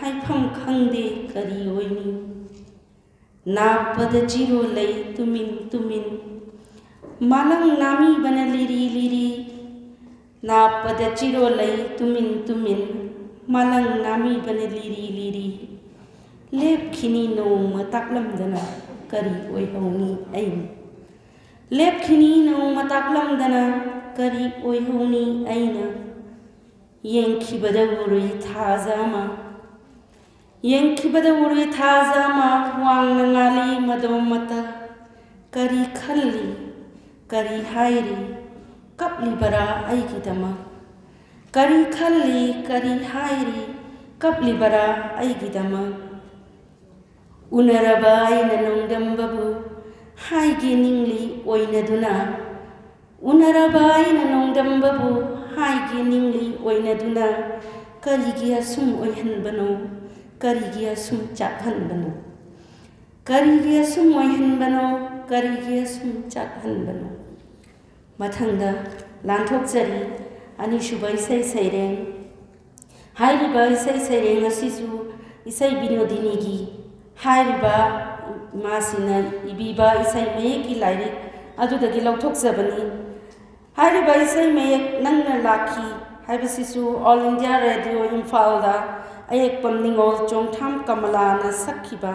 ꯍꯥꯏꯐꯝ ꯈꯪꯗꯦ ꯀꯔꯤ ꯑꯣꯏꯅꯤ꯫ ꯅꯥꯞꯄꯗ ꯆꯤꯔꯣ ꯂꯩ ꯇꯨꯃꯤꯟ ꯇꯨꯃꯤꯟ, ꯃꯥꯂꯪ ꯅꯥꯃꯤꯕꯅ ꯂꯤꯔꯤ ꯂꯤꯔꯤ꯫ ꯅꯥꯞꯄꯗ ꯆꯤꯔꯣ ꯂꯩ ꯇꯨꯃꯤꯟ ꯇꯨꯃꯤꯟ, ꯃꯥꯂꯪ ꯅꯥꯃꯤꯕꯅ ꯂꯤꯔꯤ ꯂꯤꯔꯤ꯫ ꯂꯦꯞꯈꯤꯅꯤ ꯅꯣꯡꯃ ꯇꯥꯛꯂꯝꯗꯅ ꯀꯔꯤ ꯑꯣꯏꯍꯧꯅꯤ ꯑꯩꯅ? ꯂꯦꯞꯈꯤꯅꯤ ꯅꯣꯡꯃ ꯇꯥꯛꯂꯝꯗꯅ ꯀꯔꯤ ꯑꯣꯏꯍꯧꯅꯤ ꯑꯩꯅ? ꯌꯦꯡꯈꯤꯕꯗ ꯎꯔꯨꯏ ꯊꯥꯖ ꯑꯃ, ꯌꯦꯡꯈꯤꯕꯗ ꯎꯔꯨꯏ ꯊꯥꯖ ꯑꯃ ꯋꯥꯡꯅ ꯉꯥꯜꯂꯤ ꯃꯗꯣꯝ ꯃꯇ꯫ ꯀꯔꯤ ꯈꯜꯂꯤ, ꯀꯔꯤ ꯍꯥꯏꯔꯤ, ꯀꯞꯂꯤꯕꯔꯥ ꯑꯩꯒꯤꯗꯃꯛ? ꯀꯔꯤ ꯈꯜꯂꯤ, ꯀꯔꯤ ꯍꯥꯏꯔꯤ, ꯀꯞꯂꯤꯕꯔꯥ ꯑꯩꯒꯤꯗꯃꯛ? ꯎꯅꯔꯕ ꯑꯩꯅ ꯅꯣꯡꯗꯝꯕꯕꯨ ꯍꯥꯏꯒꯦ ꯅꯤꯡꯂꯤ ꯑꯣꯏꯅꯗꯨꯅ, ꯎꯅꯔꯕ ꯑꯩꯅ ꯅꯣꯡꯗꯝꯕꯕꯨ ꯍꯥꯏꯒꯦ ꯅꯤꯡꯂꯤ ꯑꯣꯏꯅꯗꯨꯅ, ꯀꯔꯤꯒꯤ ꯑꯁꯨꯝ ꯑꯣꯏꯍꯟꯕꯅꯣ? ꯀꯔꯤꯒꯤ ꯑꯁꯨꯝ ꯆꯥꯛꯍꯟꯕꯅꯣ? ꯀꯔꯤꯒꯤ ꯑꯁꯨꯝ ꯑꯣꯏꯍꯟꯕꯅꯣ? ꯀꯔꯤꯒꯤ ꯑꯁꯨꯝ ꯆꯥꯛꯍꯟꯕꯅꯣ? ꯃꯊꯪꯗ ꯂꯥꯟꯊꯣꯛꯆꯔꯤ ꯑꯅꯤꯁꯨꯕ ꯏꯁꯩ ꯁꯩꯔꯦꯡ꯫ ꯍꯥꯏꯔꯤꯕ ꯏꯁꯩ ꯁꯩꯔꯦꯡ ꯑꯁꯤꯁꯨ ꯏꯁꯩ ꯕꯤꯅꯣꯗꯤꯅꯤꯒꯤ ꯍꯥꯏꯔꯤꯕ ꯏꯃꯥꯁꯤꯅ ꯏꯕꯤꯕ ꯏꯁꯩ ꯃꯌꯦꯛꯀꯤ ꯂꯥꯏꯔꯤꯛ ꯑꯗꯨꯗꯒꯤ ꯂꯧꯊꯣꯛꯆꯕꯅꯤ꯫ ꯍꯥꯏꯔꯤꯕ ꯏꯁꯩ ꯃꯌꯦꯛ ꯅꯪꯅ ꯂꯥꯛꯈꯤ ꯍꯥꯏꯕꯁꯤꯁꯨ All India Radio ꯏꯝꯐꯥꯜꯗ ꯑꯌꯦꯛꯄꯝ ꯅꯤꯉꯣꯜ ꯆꯣꯡꯊꯥꯝ ꯀꯃꯂꯥꯅ ꯁꯛꯈꯤꯕ,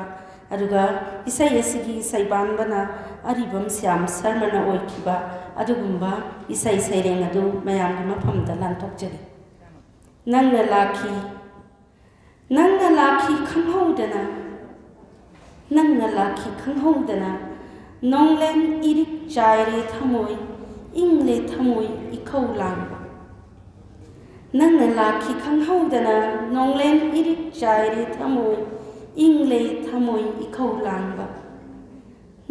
ꯑꯗꯨꯒ ꯏꯁꯩ ꯑꯁꯤꯒꯤ ꯁꯩꯕꯥꯟꯕꯅ ꯑꯔꯤꯕꯝ ꯁ꯭ꯌꯥꯝ ꯁꯔꯃꯅ ꯑꯣꯏꯈꯤꯕ ꯑꯗꯨꯒꯨꯝꯕ ꯏꯁꯩ ꯁꯩꯔꯦꯡ ꯑꯗꯨ ꯃꯌꯥꯝꯒꯤ ꯃꯐꯝꯗ ꯂꯥꯟꯊꯣꯛꯆꯔꯤ꯫ ꯅꯪꯅ ꯂꯥꯛꯈꯤ, ꯅꯪꯅ ꯂꯥꯛꯈꯤ ꯈꯪꯍꯧꯗꯅ, ꯅꯪꯅ ꯂꯥꯛꯈꯤ ꯈꯪꯍꯧꯗꯅ, ꯅꯣꯡꯂꯦꯟ ꯏꯔꯤꯛ ꯆꯥꯏꯔꯦ ꯊꯃꯣꯏ, ꯏꯪꯂꯦ ꯊꯃꯣꯏ ꯏꯈꯧ ꯂꯥꯡꯕ꯫ ꯅꯪꯅ ꯂꯥꯛꯈꯤ ꯈꯪꯍꯧꯗꯅ, ꯅꯣꯡꯂꯦꯟ ꯏꯔꯤꯛ ꯆꯥꯏꯔꯦ ꯊꯃꯣꯏ, ꯏꯪꯂꯦ ꯊꯃꯣꯏ ꯏꯈꯧ ꯂꯥꯡꯕ꯫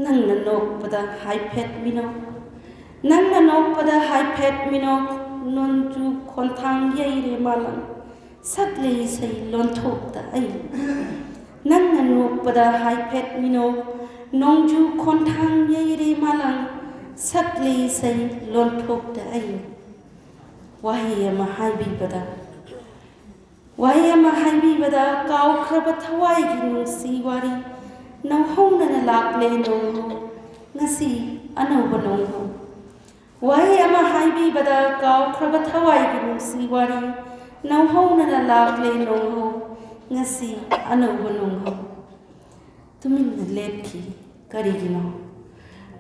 ꯅꯪꯅ ꯅꯣꯛꯄꯗ ꯍꯥꯏꯐꯦꯠ ꯃꯤꯅꯣꯛ, ꯅꯪꯅ ꯅꯣꯛꯄꯗ ꯍꯥꯏꯐꯦꯠ ꯃꯤꯅꯣꯛ, ꯅꯣꯡꯖꯨ ꯈꯣꯟꯊꯥꯡ ꯌꯩꯔꯦ ꯃꯥꯂꯪ, ꯁꯛꯂꯦ ꯏꯁꯩ ꯂꯣꯟꯊꯣꯛꯇ ꯑꯩ꯫ ꯅꯪꯅ ꯅꯣꯛꯄꯗ ꯍꯥꯏꯐꯦꯠ ꯃꯤꯅꯣꯛ, ꯅꯣꯡꯖꯨ ꯈꯣꯟꯊꯥꯡ ꯌꯩꯔꯦ ꯃꯥꯂꯪ, ꯁꯛꯂꯦ ꯏꯁꯩ ꯂꯣꯟꯊꯣꯛꯇ ꯑꯩ꯫ ꯋꯥꯍꯩ ꯑꯃ ꯍꯥꯏꯕꯤꯕꯗ, ꯋꯥꯍꯩ ꯑꯃ ꯍꯥꯏꯕꯤꯕꯗ ꯀꯥꯎꯈ꯭ꯔꯕ ꯊꯋꯥꯏꯒꯤ ꯅꯨꯡꯁꯤ ꯋꯥꯔꯤ, ꯅꯧꯍꯧꯅꯅ ꯂꯥꯛꯂꯦ ꯅꯣꯡꯍꯧ, ꯉꯁꯤ ꯑꯅꯧꯕ ꯅꯣꯡꯍꯧ꯫ ꯋꯥꯍꯩ ꯑꯃ ꯍꯥꯏꯕꯤꯕꯗ ꯀꯥꯎꯈ꯭ꯔꯕ ꯊꯋꯥꯏꯒꯤ ꯅꯨꯡꯁꯤ ꯋꯥꯔꯤ, ꯅꯧꯍꯧꯅꯅ ꯂꯥꯛꯂꯦ ꯅꯣꯡꯍꯧ, ꯉꯁꯤ ꯑꯅꯧꯕ ꯅꯣꯡꯍꯧ꯫ ꯇꯨꯃꯤꯟꯅ ꯂꯦꯞꯈꯤ ꯀꯔꯤꯒꯤꯅꯣ?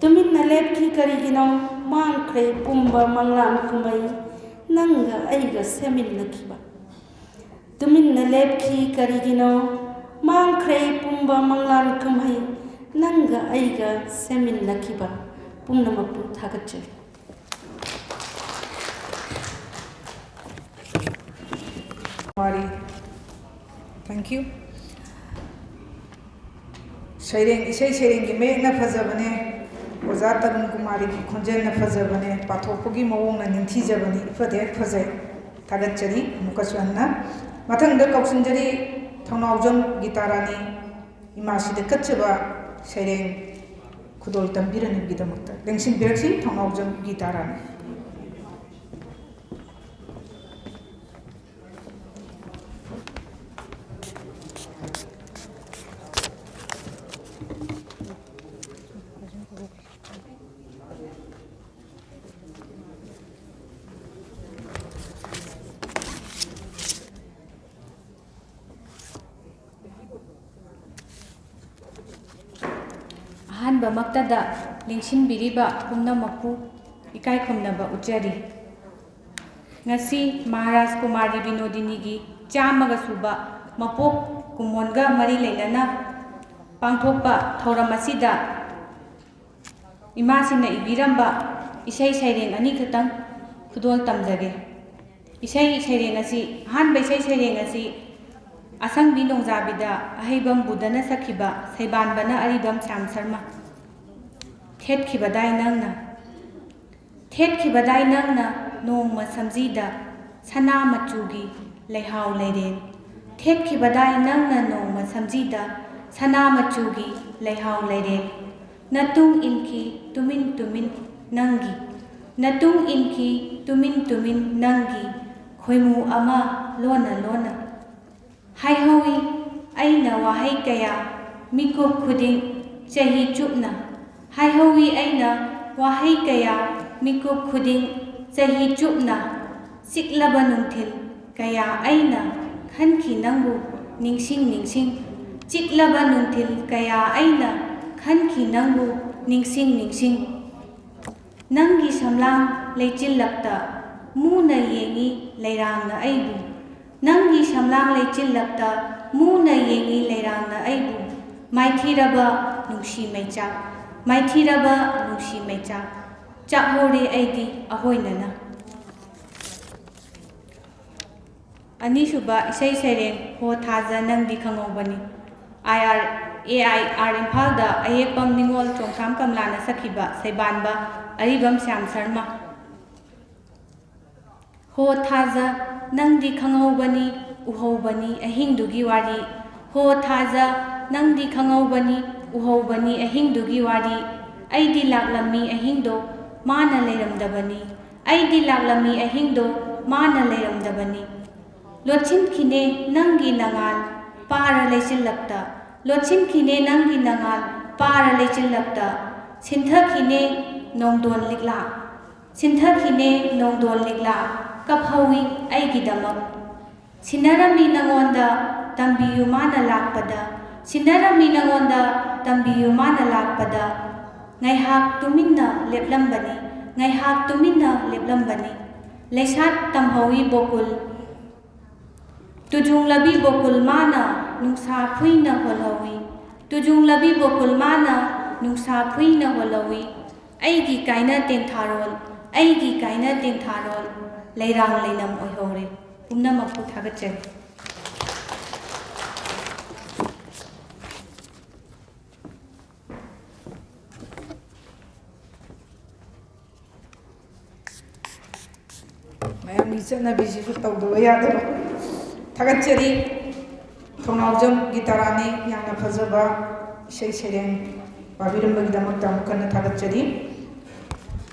ꯇꯨꯃꯤꯟꯅ ꯂꯦꯞꯈꯤ ꯀꯔꯤꯒꯤꯅꯣ? ꯃꯥꯡꯈ꯭ꯔꯦ ꯄꯨꯝꯕ ꯃꯪꯂꯥꯟ ꯀꯨꯝꯍꯩ, ꯅꯪꯒ ꯑꯩꯒ ꯁꯦꯝꯃꯤꯟꯅꯈꯤꯕ꯫ ꯇꯨꯃꯤꯟꯅ ꯂꯦꯞꯈꯤ ꯀꯔꯤꯒꯤꯅꯣ? ꯃꯥꯡꯈ꯭ꯔꯦ ꯄꯨꯝꯕ ꯃꯪꯂꯥꯟ ꯀꯨꯝꯍꯩ, ꯅꯪꯒ ꯑꯩꯒ ꯁꯦꯝꯃꯤꯟꯅꯈꯤꯕ꯫ ꯄꯨꯝꯅꯃꯛꯄꯨ ꯊꯥꯒꯠꯆꯔꯤ꯫ ꯋꯥꯔꯤ꯫ Thank you꯫ ꯁꯩꯔꯦꯡ, ꯏꯁꯩ ꯁꯩꯔꯦꯡꯒꯤ ꯃꯌꯦꯛꯅ ꯐꯖꯕꯅꯦ, ꯑꯣꯖꯥ ꯇꯔꯨꯟ ꯀꯨꯃꯥꯔꯤꯒꯤ ꯈꯣꯟꯖꯦꯜꯅ ꯐꯖꯕꯅꯦ, ꯄꯥꯊꯣꯛꯄꯒꯤ ꯃꯑꯣꯡꯅ ꯅꯤꯡꯊꯤꯖꯕꯅꯤ, ꯏꯐꯗ ꯍꯦꯛ ꯐꯖꯩ꯫ ꯊꯥꯒꯠꯆꯔꯤ ꯑꯃꯨꯛꯀꯁꯨ ꯍꯟꯅ꯫ ꯃꯊꯪꯗ ꯀꯧꯁꯤꯟꯖꯔꯤ ꯊꯧꯅꯥꯎꯖꯝ ꯒꯤꯇꯥꯔꯥꯅꯤ, ꯏꯃꯥꯁꯤꯗ ꯀꯠꯆꯕ ꯁꯩꯔꯦꯡ ꯈꯨꯗꯣꯜ ꯇꯝꯕꯤꯔꯅꯕꯒꯤꯗꯃꯛꯇ꯫ ꯂꯦꯡꯁꯤꯟꯕꯤꯔꯛꯁꯤ ꯊꯧꯅꯥꯎꯖꯝ ꯒꯤꯇꯥꯔꯥꯅꯤ꯫ ꯑꯍꯥꯟꯕꯃꯛꯇꯗ ꯂꯦꯡꯁꯤꯟꯕꯤꯔꯤꯕ ꯄꯨꯝꯅꯃꯛꯄꯨ ꯏꯀꯥꯏ ꯈꯨꯝꯅꯕ ꯎꯠꯆꯔꯤ꯫ ꯉꯁꯤ ꯃꯍꯥꯔꯥꯖ ꯀꯨꯃꯥꯔꯤ ꯕꯤꯅꯣꯗꯤꯅꯤꯒꯤ ꯆꯥꯝꯃꯒ ꯁꯨꯕ ꯃꯄꯣꯛ ꯀꯨꯝꯑꯣꯟꯒ ꯃꯔꯤ ꯂꯩꯅꯅ ꯄꯥꯡꯊꯣꯛꯄ ꯊꯧꯔꯝ ꯑꯁꯤꯗ ꯏꯃꯥꯁꯤꯡꯅ ꯏꯕꯤꯔꯝꯕ ꯏꯁꯩ ꯁꯩꯔꯦꯡ ꯑꯅꯤꯈꯛꯇꯪ ꯈꯨꯗꯣꯜ ꯇꯝꯖꯒꯦ꯫ ꯏꯁꯩ ꯁꯩꯔꯦꯡ ꯑꯁꯤ, ꯑꯍꯥꯟꯕ ꯏꯁꯩ ꯁꯩꯔꯦꯡ ꯑꯁꯤ ꯑꯁꯪꯕꯤ ꯅꯣꯡꯖꯥꯕꯤꯗ ꯑꯍꯩꯕꯝ ꯕꯨꯙꯅ ꯁꯛꯈꯤꯕ ꯁꯩꯕꯥꯟꯕꯅ ꯑꯔꯤꯕꯝ ꯁ꯭ꯌꯥꯝ ꯁꯔꯃ꯫ ꯊꯦꯠꯈꯤꯕꯗꯥꯏ ꯅꯪꯅ꯫ ꯊꯦꯠꯈꯤꯕꯗꯥꯏ ꯅꯪꯅ ꯅꯣꯡꯃ ꯁꯝꯖꯤꯗ ꯁꯅꯥ ꯃꯆꯨꯒꯤ ꯂꯩꯍꯥꯎ ꯂꯩꯔꯦꯟ꯫ ꯊꯦꯠꯈꯤꯕꯗꯥꯏ ꯅꯪꯅ ꯅꯣꯡꯃ ꯁꯝꯖꯤꯗ ꯁꯅꯥ ꯃꯆꯨꯒꯤ ꯂꯩꯍꯥꯎ ꯂꯩꯔꯦꯟ꯫ ꯅꯇꯨꯡ ꯏꯟꯈꯤ ꯇꯨꯃꯤꯟ ꯇꯨꯃꯤꯟ ꯅꯪꯒꯤ꯫ ꯅꯇꯨꯡ ꯏꯟꯈꯤ ꯇꯨꯃꯤꯟ ꯇꯨꯃꯤꯟ ꯅꯪꯒꯤ ꯈꯣꯏꯃꯨ ꯑꯃ ꯂꯣꯟꯅ ꯂꯣꯟꯅ꯫ ꯍꯥꯏꯍꯧꯏ ꯑꯩꯅ ꯋꯥꯍꯩ ꯀꯌꯥ ꯃꯤꯀꯨꯞ ꯈꯨꯗꯤꯡ ꯆꯍꯤ ꯆꯨꯞꯅ꯫ ꯍꯥꯏꯍꯧꯏ ꯑꯩꯅ ꯋꯥꯍꯩ ꯀꯌꯥ ꯃꯤꯀꯨꯞ ꯈꯨꯗꯤꯡ ꯆꯍꯤ ꯆꯨꯞꯅ꯫ ꯆꯤꯛꯂꯕ ꯅꯨꯡꯊꯤꯜ ꯀꯌꯥ ꯑꯩꯅ ꯈꯟꯈꯤ ꯅꯪꯕꯨ ꯅꯤꯡꯁꯤꯡ ꯅꯤꯡꯁꯤꯡ꯫ ꯆꯤꯛꯂꯕ ꯅꯨꯡꯊꯤꯜ ꯀꯌꯥ ꯑꯩꯅ ꯈꯟꯈꯤ ꯅꯪꯕꯨ ꯅꯤꯡꯁꯤꯡ ꯅꯤꯡꯁꯤꯡ꯫ ꯅꯪꯒꯤ ꯁꯝꯂꯥꯡ ꯂꯩꯆꯤꯜꯂꯛꯇ ꯃꯨꯅ ꯌꯦꯡꯉꯤ ꯂꯩꯔꯥꯡꯅ ꯑꯩꯕꯨ꯫ ꯅꯪꯒꯤ ꯁꯝꯂꯥꯡ ꯂꯩꯆꯤꯜꯂꯛꯇ ꯃꯨꯅ ꯌꯦꯡꯉꯤ ꯂꯩꯔꯥꯡꯅ ꯑꯩꯕꯨ꯫ ꯃꯥꯏꯊꯤꯔꯕ ꯅꯨꯡꯁꯤ ꯃꯩꯆꯥꯛ, ꯃꯥꯏꯊꯤꯔꯕ ꯅꯨꯡꯁꯤ ꯃꯩꯆꯥꯛ꯫ ꯆꯥꯛꯍꯧꯔꯦ ꯑꯩꯗꯤ ꯑꯍꯣꯏꯅꯅ꯫ ꯑꯅꯤꯁꯨꯕ ꯏꯁꯩ ꯁꯩꯔꯦꯡ ꯍꯣ ꯊꯥꯖ ꯅꯪꯗꯤ ꯈꯪꯍꯧꯕꯅꯤ꯫ ꯑꯥꯏ ꯑꯥꯔ, ꯑꯦ ꯑꯥꯏ ꯑꯥꯔ ꯏꯝꯐꯥꯜꯗ ꯑꯌꯦꯛꯄꯝ ꯅꯤꯉꯣꯜ ꯆꯣꯡꯊ꯭ꯔꯥꯝ ꯀꯃꯂꯥꯅ ꯁꯛꯈꯤꯕ ꯁꯩꯕꯥꯟꯕ ꯑꯔꯤꯕꯝ ꯁ꯭ꯌꯥꯝ ꯁꯔꯃ꯫ ꯍꯣ ꯊꯥꯖ ꯅꯪꯗꯤ ꯈꯪꯍꯧꯕꯅꯤ, ꯎꯍꯧꯕꯅꯤ ꯑꯍꯤꯡꯗꯨꯒꯤ ꯋꯥꯔꯤ꯫ ꯍꯣ ꯊꯥꯖ ꯅꯪꯗꯤ ꯈꯪꯍꯧꯕꯅꯤ, ꯎꯍꯧꯕꯅꯤ ꯑꯍꯤꯡꯗꯨꯒꯤ ꯋꯥꯔꯤ꯫ ꯑꯩꯗꯤ ꯂꯥꯛꯂꯝꯃꯤ ꯑꯍꯤꯡꯗꯣ ꯃꯥꯅ ꯂꯩꯔꯝꯗꯕꯅꯤ꯫ ꯑꯩꯗꯤ ꯂꯥꯛꯂꯝꯃꯤ ꯑꯍꯤꯡꯗꯣ ꯃꯥꯅ ꯂꯩꯔꯝꯗꯕꯅꯤ꯫ ꯂꯣꯠꯁꯤꯟꯈꯤꯅꯦ ꯅꯪꯒꯤ ꯅꯉꯥꯜ ꯄꯥꯔ ꯂꯩꯆꯤꯜꯂꯛꯇ꯫ ꯂꯣꯠꯁꯤꯟꯈꯤꯅꯦ ꯅꯪꯒꯤ ꯅꯉꯥꯜ ꯄꯥꯔ ꯂꯩꯆꯤꯜꯂꯛꯇ꯫ ꯁꯤꯟꯊꯈꯤꯅꯦ ꯅꯣꯡꯗꯣꯟ ꯂꯤꯛꯂꯥ꯫ ꯁꯤꯟꯊꯈꯤꯅꯦ ꯅꯣꯡꯗꯣꯟ ꯂꯤꯛꯂꯥ꯫ ꯀꯞꯍꯧꯏ ꯑꯩꯒꯤꯗꯃꯛ꯫ ꯁꯤꯟꯅꯔꯝꯃꯤ ꯅꯉꯣꯟꯗ ꯇꯝꯕꯤꯌꯨ ꯃꯥꯅ ꯂꯥꯛꯄꯗ꯫ ꯁꯤꯟꯅꯔꯝꯃꯤ ꯅꯉꯣꯟꯗ ꯇꯝꯕꯤꯌꯨ ꯃꯥꯅ ꯂꯥꯛꯄꯗ꯫ ꯉꯥꯏꯍꯥꯛ ꯇꯨꯃꯤꯟꯅ ꯂꯦꯞꯂꯝꯕꯅꯤ꯫ ꯉꯥꯏꯍꯥꯛ ꯇꯨꯃꯤꯟꯅ ꯂꯦꯞꯂꯝꯕꯅꯤ꯫ ꯂꯩꯁꯥꯠ ꯇꯝꯍꯧꯏ ꯕꯣꯀꯨꯜ꯫ ꯇꯨꯖꯨꯡꯂꯕꯤ ꯕꯣꯀꯨꯜ ꯃꯥꯅ ꯅꯨꯡꯁꯥ ꯐꯨꯏꯅ ꯍꯣꯜꯍꯧꯏ꯫ ꯇꯨꯖꯨꯡꯂꯕꯤ ꯕꯣꯀꯨꯜ ꯃꯥꯅ ꯅꯨꯡꯁꯥ ꯐꯨꯏꯅ ꯍꯣꯜꯍꯧꯏ꯫ ꯑꯩꯒꯤ ꯀꯥꯏꯅ ꯇꯦꯟꯊꯥꯔꯣꯜ, ꯑꯩꯒꯤ ꯀꯥꯏꯅ ꯇꯦꯟꯊꯥꯔꯣꯜ ꯂꯩꯔꯥꯡ ꯂꯩꯅꯝ ꯑꯣꯏꯍꯧꯔꯦ꯫ ꯄꯨꯝꯅꯃꯛꯄꯨ ꯊꯥꯒꯠꯆꯔꯤ꯫ ꯆꯠꯅꯕꯤꯁꯤꯁꯨ ꯇꯧꯗꯕ ꯌꯥꯗꯕ꯫ ꯊꯥꯒꯠꯆꯔꯤ꯫ ꯊꯧꯅꯥꯎꯖꯝ ꯒꯤꯇꯥꯔꯥꯅꯤ, ꯌꯥꯝꯅ ꯐꯖꯕ ꯏꯁꯩ ꯁꯩꯔꯦꯡ ꯄꯥꯕꯤꯔꯝꯕꯒꯤꯗꯃꯛꯇ ꯑꯃꯨꯛ ꯍꯟꯅ ꯊꯥꯒꯠꯆꯔꯤ꯫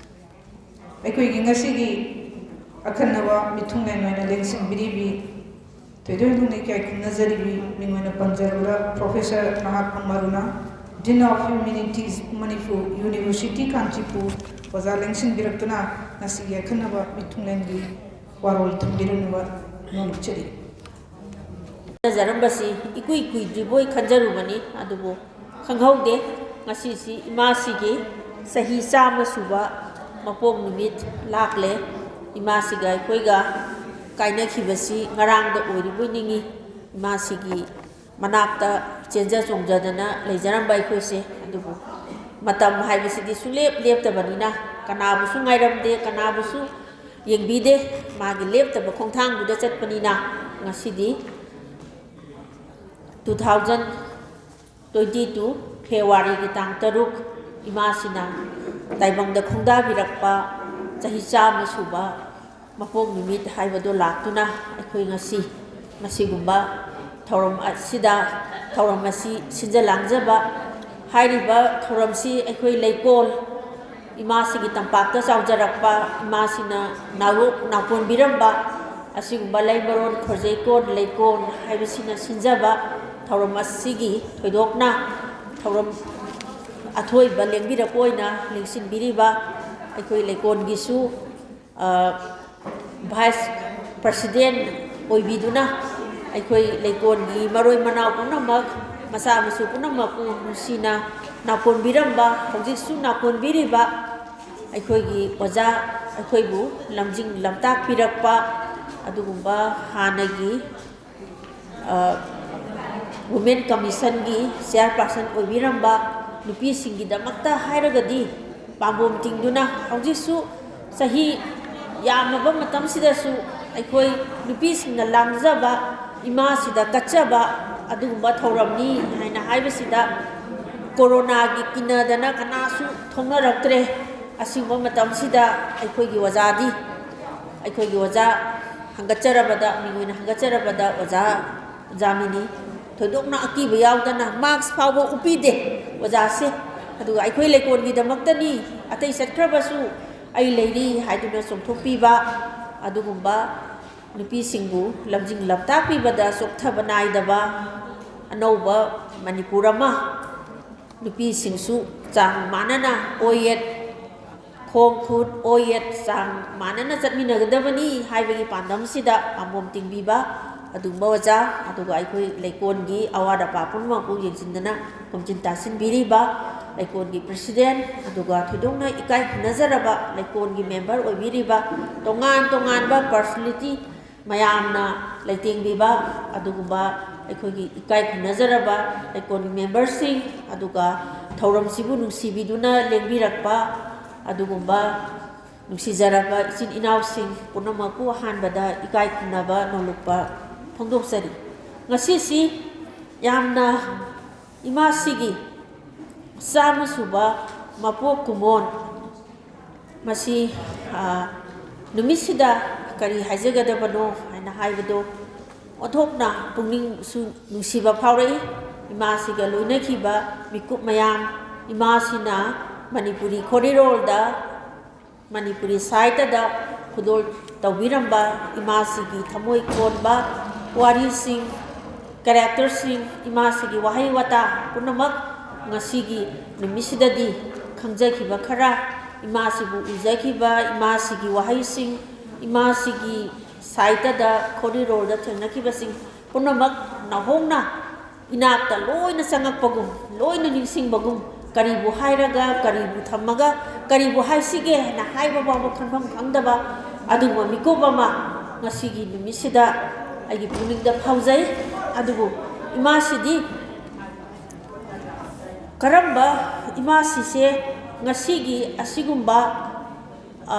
ꯑꯩꯈꯣꯏꯒꯤ ꯉꯁꯤꯒꯤ ꯑꯈꯟꯅꯕ ꯃꯤꯊꯨꯡꯂꯦꯟ ꯑꯣꯏꯅ ꯂꯦꯡꯁꯤꯟꯕꯤꯔꯤꯕꯤ, ꯊꯣꯏꯗꯣꯛ ꯍꯦꯟꯗꯣꯛꯅ ꯏꯀꯥꯏ ꯈꯨꯝꯅꯖꯔꯤꯕꯤ ꯃꯤꯡ ꯑꯣꯏꯅ ꯄꯟꯖꯔꯕꯗ Professor ꯅꯍꯥꯛꯄꯨ ꯃꯔꯨꯅ, Dean of Humanities, Manipur University, Kanchipur, ꯑꯣꯖꯥ ꯂꯦꯡꯁꯤꯟꯕꯤꯔꯛꯇꯨꯅ ꯉꯁꯤꯒꯤ ꯑꯈꯟꯅꯕ ꯃꯤꯊꯨꯡꯂꯦꯟꯒꯤ ꯋꯥꯔꯣꯜ ꯊꯝꯕꯤꯔꯛꯅꯕ ꯅꯣꯂꯨꯛꯆꯔꯤ꯫ ꯈꯟꯅꯖꯔꯝꯕꯁꯤ ꯏꯀꯨꯏ ꯀꯨꯏꯗ꯭ꯔꯤꯕꯣꯏ ꯈꯟꯖꯔꯨꯕꯅꯤ, ꯑꯗꯨꯕꯨ ꯈꯪꯍꯧꯗꯦ꯫ ꯉꯁꯤꯁꯤ ꯏꯃꯥꯁꯤꯒꯤ ꯆꯍꯤ ꯆꯥꯝꯃ ꯁꯨꯕ ꯃꯄꯣꯛ ꯅꯨꯃꯤꯠ ꯂꯥꯛꯂꯦ꯫ ꯏꯃꯥꯁꯤꯒ ꯑꯩꯈꯣꯏꯒ ꯀꯥꯏꯅꯈꯤꯕꯁꯤ ꯉꯔꯥꯡꯗ ꯑꯣꯏꯔꯤꯕꯣꯏ ꯅꯤꯡꯏ꯫ ꯏꯃꯥꯁꯤꯒꯤ ꯃꯅꯥꯛꯇ ꯆꯦꯟꯖ ꯆꯣꯡꯖꯗꯅ ꯂꯩꯖꯔꯝꯕ ꯑꯩꯈꯣꯏꯁꯦ, ꯑꯗꯨꯕꯨ ꯃꯇꯝ ꯍꯥꯏꯕꯁꯤꯗꯤ ꯁꯨꯡꯂꯦꯞ ꯂꯦꯞꯇꯕꯅꯤꯅ, ꯀꯅꯥꯕꯨꯁꯨ ꯉꯥꯏꯔꯝꯗꯦ, ꯀꯅꯥꯕꯨꯁꯨ ꯌꯦꯡꯕꯤꯗꯦ꯫ ꯃꯥꯒꯤ ꯂꯦꯞꯇꯕ ꯈꯣꯡꯊꯥꯡꯗꯨꯗ ꯆꯠꯄꯅꯤꯅ ꯉꯁꯤꯗꯤ two thousand twenty two Februaryꯒꯤ ꯇꯥꯡ ꯇꯔꯨꯛ, ꯏꯃꯥꯁꯤꯅ ꯇꯥꯏꯕꯪꯗ ꯈꯣꯡꯗꯥꯕꯤꯔꯛꯄ ꯆꯍꯤ ꯆꯥꯝꯃ ꯁꯨꯕ ꯃꯄꯣꯛ ꯅꯨꯃꯤꯠ ꯍꯥꯏꯕꯗꯨ ꯂꯥꯛꯇꯨꯅ, ꯑꯩꯈꯣꯏ ꯉꯁꯤ ꯃꯁꯤꯒꯨꯝꯕ ꯊꯧꯔꯝ ꯑꯁꯤꯗ, ꯊꯧꯔꯝ ꯑꯁꯤ ꯁꯤꯟꯖ ꯂꯥꯡꯖꯕ꯫ ꯍꯥꯏꯔꯤꯕ ꯊꯧꯔꯝꯁꯤ ꯑꯩꯈꯣꯏ ꯂꯩꯀꯣꯜ, ꯏꯃꯥꯁꯤꯒꯤ ꯇꯝꯄꯥꯛꯇ ꯆꯥꯎꯖꯔꯛꯄ, ꯏꯃꯥꯁꯤꯅ ꯅꯥꯎ-, ꯅꯥꯎꯀꯣꯟꯕꯤꯔꯝꯕ ꯑꯁꯤꯒꯨꯝꯕ ꯂꯩꯃꯔꯣꯟ, ꯈꯣꯔꯖꯩꯀꯣꯟ, ꯂꯩꯀꯣꯟ ꯍꯥꯏꯕꯁꯤꯅ ꯁꯤꯟꯖꯕ ꯊꯧꯔꯝ ꯑꯁꯤꯒꯤ ꯊꯣꯏꯗꯣꯛꯅ ꯊꯧꯔꯝ ꯑꯊꯣꯏꯕ ꯂꯦꯡꯕꯤꯔꯛꯄ ꯑꯣꯏꯅ ꯂꯦꯡꯁꯤꯟꯕꯤꯔꯤꯕ ꯑꯩꯈꯣꯏ ꯂꯩꯀꯣꯟꯒꯤꯁꯨ, ꯑ, Vice President ꯑꯣꯏꯕꯤꯗꯨꯅ ꯑꯩꯈꯣꯏ ꯂꯩꯀꯣꯟꯒꯤ ꯃꯔꯣꯏ ꯃꯅꯥꯎ ꯄꯨꯝꯅꯃꯛ, ꯃꯆꯥ ꯃꯁꯨ ꯄꯨꯝꯅꯃꯛꯄꯨ ꯅꯨꯡꯁꯤꯅ ꯅꯥꯎꯀꯣꯟꯕꯤꯔꯝꯕ, ꯍꯧꯖꯤꯛꯁꯨ ꯅꯥꯎꯀꯣꯟꯕꯤꯔꯤꯕ ꯑꯩꯈꯣꯏꯒꯤ ꯑꯣꯖꯥ, ꯑꯩꯈꯣꯏꯕꯨ ꯂꯝꯖꯤꯡ ꯂꯝꯇꯥꯛꯄꯤꯔꯛꯄ ꯑꯗꯨꯒꯨꯝꯕ ꯍꯥꯟꯅꯒꯤ, ꯑ, Women Commissionꯒꯤ Chairperson ꯑꯣꯏꯕꯤꯔꯝꯕ, ꯅꯨꯄꯤꯁꯤꯡꯒꯤꯗꯃꯛꯇ ꯍꯥꯏꯔꯒꯗꯤ ꯄꯥꯝꯕꯣꯝ ꯇꯤꯡꯗꯨꯅ ꯍꯧꯖꯤꯛꯁꯨ ꯆꯍꯤ ꯌꯥꯝꯂꯕ ꯃꯇꯝꯁꯤꯗꯁꯨ ꯑꯩꯈꯣꯏ ꯅꯨꯄꯤꯁꯤꯡꯅ ꯂꯥꯡꯖꯕ, ꯏꯃꯥꯁꯤꯗ ꯀꯠꯆꯕ ꯑꯗꯨꯒꯨꯝꯕ ꯊꯧꯔꯝꯅꯤ ꯍꯥꯏꯅ ꯍꯥꯏꯕꯁꯤꯗ, ꯀꯣꯔꯣꯅꯥꯒꯤ ꯀꯤꯅꯗꯅ ꯀꯅꯥꯁꯨ ꯊꯣꯛꯅꯔꯛꯇ꯭ꯔꯦ꯫ ꯑꯁꯤꯒꯨꯝꯕ ꯃꯇꯝꯁꯤꯗ ꯑꯩꯈꯣꯏꯒꯤ ꯑꯣꯖꯥꯗꯤ ꯑꯩꯈꯣꯏꯒꯤ ꯑꯣꯖꯥ ꯍꯪꯒꯠꯆꯔꯕꯗ, ꯃꯤꯡ ꯑꯣꯏꯅ ꯍꯪꯒꯠꯆꯔꯕꯗ ꯑꯣꯖꯥ ꯖꯥꯃꯤꯅꯤ ꯊꯣꯏꯗꯣꯛꯅ ꯑꯀꯤꯕ ꯌꯥꯎꯗꯅ ꯃꯥꯛꯁ ꯐꯥꯎꯕ ꯎꯞꯄꯤꯗꯦ ꯑꯣꯖꯥꯁꯦ꯫ ꯑꯗꯨꯒ ꯑꯩꯈꯣꯏ ꯂꯩꯀꯣꯜꯒꯤꯗꯃꯛꯇꯅꯤ, ꯑꯇꯩ ꯆꯠꯈ꯭ꯔꯕꯁꯨ ꯑꯩ ꯂꯩꯔꯤ ꯍꯥꯏꯗꯨꯅ ꯆꯣꯡꯊꯣꯛꯄꯤꯕ, ꯑꯗꯨꯒꯨꯝꯕ ꯅꯨꯄꯤꯁꯤꯡꯕꯨ ꯂꯝꯖꯤꯡ ꯂꯝꯇꯥꯛꯄꯤꯕꯗ ꯆꯣꯛꯊꯕ ꯅꯥꯏꯗꯕ ꯑꯅꯧꯕ ꯃꯅꯤꯄꯨꯔ ꯑꯃ, ꯅꯨꯄꯤꯁꯤꯡꯁꯨ ꯆꯥꯡ ꯃꯥꯟꯅꯅ ꯑꯣꯏꯌꯦꯠ, ꯈꯣꯡ ꯈꯨꯠ ꯑꯣꯏꯌꯦꯠ ꯆꯥꯡ ꯃꯥꯟꯅꯅ ꯆꯠꯃꯤꯟꯅꯒꯗꯕꯅꯤ ꯍꯥꯏꯕꯒꯤ ꯄꯥꯟꯗꯝꯁꯤꯗ ꯄꯥꯝꯕꯣꯝ ꯇꯤꯡꯕꯤꯕ ꯑꯗꯨꯒꯨꯝꯕ ꯑꯣꯖꯥ, ꯑꯗꯨꯒ ꯑꯩꯈꯣꯏ ꯂꯩꯀꯣꯜꯒꯤ ꯑꯋꯥꯠ ꯑꯄꯥ ꯄꯨꯝꯅꯃꯛꯄꯨ ꯌꯦꯡꯁꯤꯟꯗꯅ ꯈꯣꯝꯖꯤꯟ ꯇꯥꯁꯤꯟꯕꯤꯔꯤꯕ ꯂꯩꯀꯣꯜꯒꯤ ꯄ꯭ꯔꯁꯤꯗꯦꯟ, ꯑꯗꯨꯒ ꯊꯣꯏꯗꯣꯛꯅ ꯏꯀꯥꯏ ꯈꯨꯝꯅꯖꯔꯕ ꯂꯩꯀꯣꯜꯒꯤ ꯃꯦꯝꯕꯔ ꯑꯣꯏꯕꯤꯔꯤꯕ ꯇꯣꯉꯥꯟ ꯇꯣꯉꯥꯟꯕ ꯄꯔꯁꯣꯅꯦꯂꯤꯇꯤ ꯃꯌꯥꯝꯅ ꯂꯩꯇꯦꯡꯕꯤꯕ ꯑꯗꯨꯒꯨꯝꯕ ꯑꯩꯈꯣꯏꯒꯤ ꯏꯀꯥꯏ ꯈꯨꯝꯅꯖꯔꯕ ꯂꯩꯀꯣꯜꯒꯤ ꯃꯦꯝꯕꯔꯁꯤꯡ, ꯑꯗꯨꯒ ꯊꯧꯔꯝꯁꯤꯕꯨ ꯅꯨꯡꯁꯤꯕꯤꯗꯨꯅ ꯂꯦꯡꯕꯤꯔꯛꯄ ꯑꯗꯨꯒꯨꯝꯕ ꯅꯨꯡꯁꯤꯖꯔꯕ ꯏꯆꯤꯟ ꯏꯅꯥꯎꯁꯤꯡ ꯄꯨꯝꯅꯃꯛꯄꯨ ꯑꯍꯥꯟꯕꯗ ꯏꯀꯥꯏ ꯈꯨꯝꯅꯕ ꯅꯣꯂꯨꯛꯄ ꯐꯣꯡꯗꯣꯛꯆꯔꯤ꯫ ꯉꯁꯤꯁꯤ ꯌꯥꯝꯅ ꯏꯃꯥꯁꯤꯒꯤ ꯆꯥꯝꯃ ꯁꯨꯕ ꯃꯄꯣꯛ ꯀꯨꯝꯑꯣꯟ, ꯃꯁꯤ, ꯑ, ꯅꯨꯃꯤꯠꯁꯤꯗ ꯀꯔꯤ ꯍꯥꯏꯖꯒꯗꯕꯅꯣ ꯍꯥꯏꯅ ꯍꯥꯏꯕꯗꯣ ꯑꯣꯟꯊꯣꯛꯅ ꯄꯨꯛꯅꯤꯡꯁꯨ ꯅꯨꯡꯁꯤꯕ ꯐꯥꯎꯔꯛꯏ꯫ ꯏꯃꯥꯁꯤꯒ ꯂꯣꯏꯅꯈꯤꯕ ꯃꯤꯀꯨꯞ ꯃꯌꯥꯝ, ꯏꯃꯥꯁꯤꯅ ꯃꯅꯤꯄꯨꯔꯤ ꯈꯣꯔꯤꯔꯣꯜꯗ, ꯃꯅꯤꯄꯨꯔꯤ ꯁꯥꯍꯤꯇ꯭ꯌꯗ ꯈꯨꯗꯣꯜ ꯇꯧꯕꯤꯔꯝꯕ ꯏꯃꯥꯁꯤꯒꯤ ꯊꯃꯣꯏ ꯀꯣꯟꯕ ꯋꯥꯔꯤꯁꯤꯡ, ꯀꯦꯔꯦꯛꯇꯔꯁꯤꯡ, ꯏꯃꯥꯁꯤꯒꯤ ꯋꯥꯍꯩ ꯋꯥꯇꯥ ꯄꯨꯝꯅꯃꯛ ꯉꯁꯤꯒꯤ ꯅꯨꯃꯤꯠꯁꯤꯗꯗꯤ ꯈꯪꯖꯈꯤꯕ ꯈꯔ, ꯏꯃꯥꯁꯤꯕꯨ ꯎꯖꯈꯤꯕ, ꯏꯃꯥꯁꯤꯒꯤ ꯋꯥꯍꯩꯁꯤꯡ, ꯏꯃꯥꯁꯤꯒꯤ ꯁꯥꯍꯤꯇ꯭ꯌꯗ ꯈꯣꯔꯤꯔꯣꯜꯗ ꯊꯦꯡꯅꯈꯤꯕꯁꯤꯡ ꯄꯨꯝꯅꯃꯛ ꯅꯧꯍꯧꯅ ꯏꯅꯥꯛꯇ ꯂꯣꯏꯅ ꯆꯪꯉꯛꯄꯒꯨꯝ, ꯂꯣꯏꯅ ꯅꯤꯡꯁꯤꯡꯕꯒꯨꯝ, ꯀꯔꯤꯕꯨ ꯍꯥꯏꯔꯒ, ꯀꯔꯤꯕꯨ ꯊꯝꯃꯒ, ꯀꯔꯤꯕꯨ ꯍꯥꯏꯁꯤꯒꯦ ꯍꯥꯏꯅ ꯍꯥꯏꯕ ꯐꯥꯎꯕ ꯈꯟꯐꯝ ꯈꯪꯗꯕ ꯑꯗꯨꯒꯨꯝꯕ ꯃꯤꯀꯨꯞ ꯑꯃ ꯉꯁꯤꯒꯤ ꯅꯨꯃꯤꯠꯁꯤꯗ ꯑꯩꯒꯤ ꯄꯨꯛꯅꯤꯡꯗ ꯐꯥꯎꯖꯩ꯫ ꯑꯗꯨꯕꯨ ꯏꯃꯥꯁꯤꯗꯤ ꯀꯔꯝꯕ ꯏꯃꯥꯁꯤꯁꯦ ꯉꯁꯤꯒꯤ ꯑꯁꯤꯒꯨꯝꯕ, ꯑ,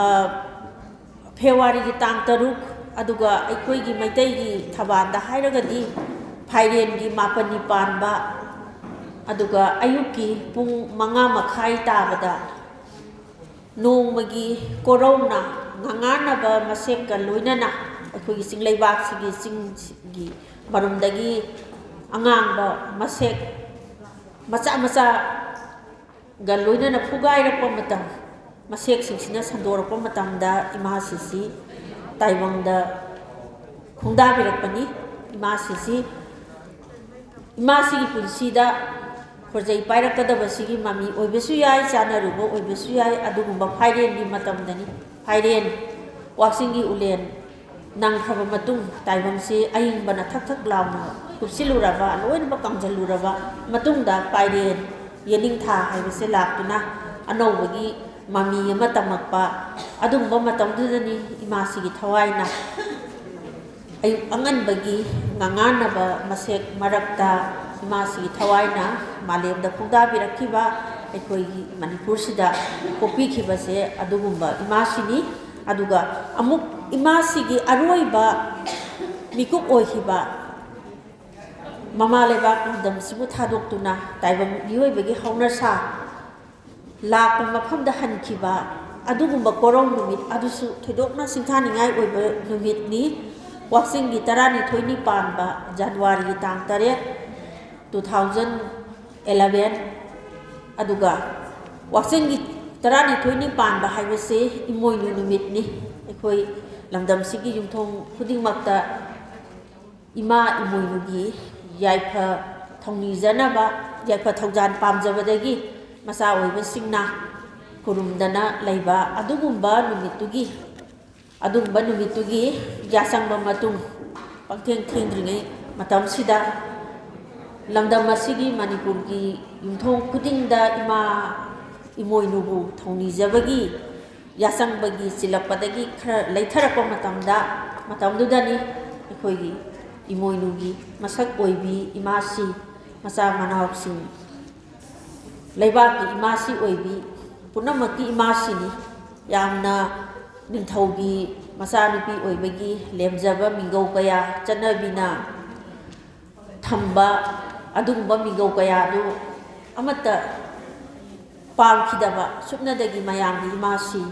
ꯐꯦꯕ꯭ꯔꯨꯋꯥꯔꯤꯒꯤ ꯇꯥꯡ ꯇꯔꯨꯛ, ꯑꯗꯨꯒ ꯑꯩꯈꯣꯏꯒꯤ ꯃꯩꯇꯩꯒꯤ ꯊꯕꯥꯜꯗ ꯍꯥꯏꯔꯒꯗꯤ ꯐꯥꯏꯔꯦꯟꯒꯤ ꯃꯥꯄꯟꯅꯤ ꯄꯥꯟꯕ, ꯑꯗꯨꯒ ꯑꯌꯨꯛꯀꯤ ꯄꯨꯡ ꯃꯉꯥ ꯃꯈꯥꯏ ꯇꯥꯕꯗ ꯅꯣꯡꯃꯒꯤ ꯀꯣꯔꯧꯅ ꯉꯥꯡꯅꯕ ꯃꯁꯦꯛꯀ ꯂꯣꯏꯅꯅ ꯑꯩꯈꯣꯏꯒꯤ ꯆꯤꯡꯂꯩꯕꯥꯛꯁꯤꯒꯤ ꯆꯤꯡꯒꯤ ꯃꯔꯨꯝꯗꯒꯤ ꯑꯉꯥꯡꯕ ꯃꯁꯦꯛ ꯃꯆꯥ ꯃꯆꯥꯒ ꯂꯣꯏꯅꯅ ꯐꯨꯒꯥꯏꯔꯛꯄ ꯃꯇꯝ, ꯃꯁꯦꯛꯁꯤꯡꯁꯤꯅ ꯁꯟꯗꯣꯔꯛꯄ ꯃꯇꯝꯗ ꯏꯃꯥꯁꯤꯁꯤ ꯇꯥꯏꯕꯪꯗ ꯈꯣꯡꯗꯥꯕꯤꯔꯛꯄꯅꯤ꯫ ꯏꯃꯥꯁꯤꯁꯤ ꯏꯃꯥꯁꯤꯒꯤ ꯄꯨꯟꯁꯤꯗ ꯈꯣꯔꯖꯩ ꯄꯥꯏꯔꯛꯀꯗꯕꯁꯤꯒꯤ ꯃꯃꯤ ꯑꯣꯏꯕꯁꯨ ꯌꯥꯏ, ꯆꯥꯅꯔꯨꯕ ꯑꯣꯏꯕꯁꯨ ꯌꯥꯏ꯫ ꯑꯗꯨꯒꯨꯝꯕ ꯐꯥꯏꯔꯦꯟꯒꯤ ꯃꯇꯝꯗꯅꯤ꯫ ꯐꯥꯏꯔꯦꯟ, ꯋꯥꯛꯆꯤꯡꯒꯤ ꯎꯂꯦꯟ ꯅꯪꯈ꯭ꯔꯕ ꯃꯇꯨꯡ, ꯇꯥꯏꯕꯪꯁꯤ ꯑꯏꯪꯕꯅ ꯊꯛ ꯊꯛ ꯂꯥꯎꯅ ꯀꯨꯞꯁꯤꯜꯂꯨꯔꯕ, ꯂꯣꯏꯅꯃꯛ ꯀꯪꯁꯤꯜꯂꯨꯔꯕ ꯃꯇꯨꯡꯗ, ꯄꯥꯏꯔꯦꯟ ꯌꯦꯅꯤꯡꯊꯥ ꯍꯥꯏꯕꯁꯦ ꯂꯥꯛꯇꯨꯅ ꯑꯅꯧꯕꯒꯤ ꯃꯃꯤ ꯑꯃ ꯇꯝꯃꯛꯄ, ꯑꯗꯨꯒꯨꯝꯕ ꯃꯇꯝꯗꯨꯗꯅꯤ ꯏꯃꯥꯁꯤꯒꯤ ꯊꯋꯥꯏꯅ ꯑꯌꯨꯛ ꯑꯉꯟꯕꯒꯤ ꯉꯉꯥꯟꯅꯕ ꯃꯁꯦꯛ ꯃꯔꯛꯇ ꯏꯃꯥꯁꯤꯒꯤ ꯊꯋꯥꯏꯅ ꯃꯥꯂꯦꯝꯗ ꯈꯣꯡꯗꯥꯕꯤꯔꯛꯈꯤꯕ, ꯑꯩꯈꯣꯏꯒꯤ ꯃꯅꯤꯄꯨꯔꯁꯤꯗ ꯄꯣꯛꯄꯤꯈꯤꯕꯁꯦ ꯑꯗꯨꯒꯨꯝꯕ ꯏꯃꯥꯁꯤꯅꯤ꯫ ꯑꯗꯨꯒ ꯑꯃꯨꯛ ꯏꯃꯥꯁꯤꯒꯤ ꯑꯔꯣꯏꯕ ꯃꯤꯀꯨꯞ ꯑꯣꯏꯈꯤꯕ, ꯃꯃꯥ ꯂꯩꯕꯥꯛ ꯂꯝꯗꯝꯁꯤꯕꯨ ꯊꯥꯗꯣꯛꯇꯨꯅ ꯇꯥꯏꯕꯪ ꯃꯤꯑꯣꯏꯕꯒꯤ ꯍꯧꯅꯁꯥ ꯂꯥꯛꯄ ꯃꯐꯝꯗ ꯍꯟꯈꯤꯕ ꯑꯗꯨꯒꯨꯝꯕ ꯀꯣꯔꯧ ꯅꯨꯃꯤꯠ ꯑꯗꯨꯁꯨ ꯊꯣꯏꯗꯣꯛꯅ ꯁꯤꯡꯊꯥꯅꯤꯡꯉꯥꯏ ꯑꯣꯏꯕ ꯅꯨꯃꯤꯠꯅꯤ꯫ ꯋꯥꯛꯆꯤꯡꯒꯤ ꯇꯔꯥꯅꯤꯊꯣꯏꯅꯤ ꯄꯥꯟꯕ, ꯖꯅꯋꯥꯔꯤꯒꯤ ꯇꯥꯡ ꯇꯔꯦꯠ, two thousand eleven꯫ ꯑꯗꯨꯒ ꯋꯥꯛꯆꯤꯡꯒꯤ ꯇꯔꯥꯅꯤꯊꯣꯏꯅꯤ ꯄꯥꯟꯕ ꯍꯥꯏꯕꯁꯤ ꯏꯃꯣꯏꯅꯨ ꯅꯨꯃꯤꯠꯅꯤ꯫ ꯑꯩꯈꯣꯏ ꯂꯝꯗꯝꯁꯤꯒꯤ ꯌꯨꯝꯊꯣꯡ ꯈꯨꯗꯤꯡꯃꯛꯇ ꯏꯃꯥ ꯏꯃꯣꯏꯅꯨꯒꯤ ꯌꯥꯏꯐ ꯊꯧꯅꯤꯖꯅꯕ, ꯌꯥꯏꯐ ꯊꯧꯖꯥꯜ ꯄꯥꯝꯖꯕꯗꯒꯤ ꯃꯆꯥ ꯑꯣꯏꯕꯁꯤꯡꯅ ꯈꯨꯔꯨꯝꯗꯅ ꯂꯩꯕ ꯑꯗꯨꯒꯨꯝꯕ ꯅꯨꯃꯤꯠꯇꯨꯒꯤ, ꯑꯗꯨꯒꯨꯝꯕ ꯅꯨꯃꯤꯠꯇꯨꯒꯤ ꯌꯥꯆꯪꯕ ꯃꯇꯨꯡ, ꯄꯪꯊꯦꯡ ꯊꯦꯡꯗ꯭ꯔꯤꯉꯩ ꯃꯇꯝꯁꯤꯗ ꯂꯝꯗꯝ ꯑꯁꯤꯒꯤ ꯃꯅꯤꯄꯨꯔꯒꯤ ꯌꯨꯝꯊꯣꯡ ꯈꯨꯗꯤꯡꯗ ꯏꯃꯥ ꯏꯃꯣꯏꯅꯨꯕꯨ ꯊꯧꯅꯤꯖꯕꯒꯤ ꯌꯥꯆꯪꯕꯒꯤ ꯆꯤꯜꯂꯛꯄꯗꯒꯤ ꯈꯔ ꯂꯩꯊꯔꯛꯄ ꯃꯇꯝꯗ, ꯃꯇꯝꯗꯨꯗꯅꯤ ꯑꯩꯈꯣꯏꯒꯤ ꯏꯃꯣꯏꯅꯨꯒꯤ ꯃꯁꯛ ꯑꯣꯏꯕꯤ ꯏꯃꯥꯁꯤ, ꯃꯆꯥ ꯃꯅꯥꯎꯁꯤꯡ, ꯂꯩꯕꯥꯛꯀꯤ ꯏꯃꯥꯁꯤ ꯑꯣꯏꯕꯤ ꯄꯨꯝꯅꯃꯛꯀꯤ ꯏꯃꯥꯁꯤꯅꯤ꯫ ꯌꯥꯝꯅ ꯅꯤꯡꯊꯧꯒꯤ ꯃꯆꯥꯅꯨꯄꯤ ꯑꯣꯏꯕꯒꯤ ꯂꯦꯝꯖꯕ ꯃꯤꯡꯒꯧ ꯀꯌꯥ ꯆꯠꯅꯕꯤꯅ ꯊꯝꯕ ꯑꯗꯨꯒꯨꯝꯕ ꯃꯤꯡꯒꯧ ꯀꯌꯥꯗꯨ ꯑꯃꯠꯇ ꯄꯥꯝꯈꯤꯗꯕ ꯁꯨꯞꯅꯗꯒꯤ ꯃꯌꯥꯝꯒꯤ ꯏꯃꯥꯁꯤ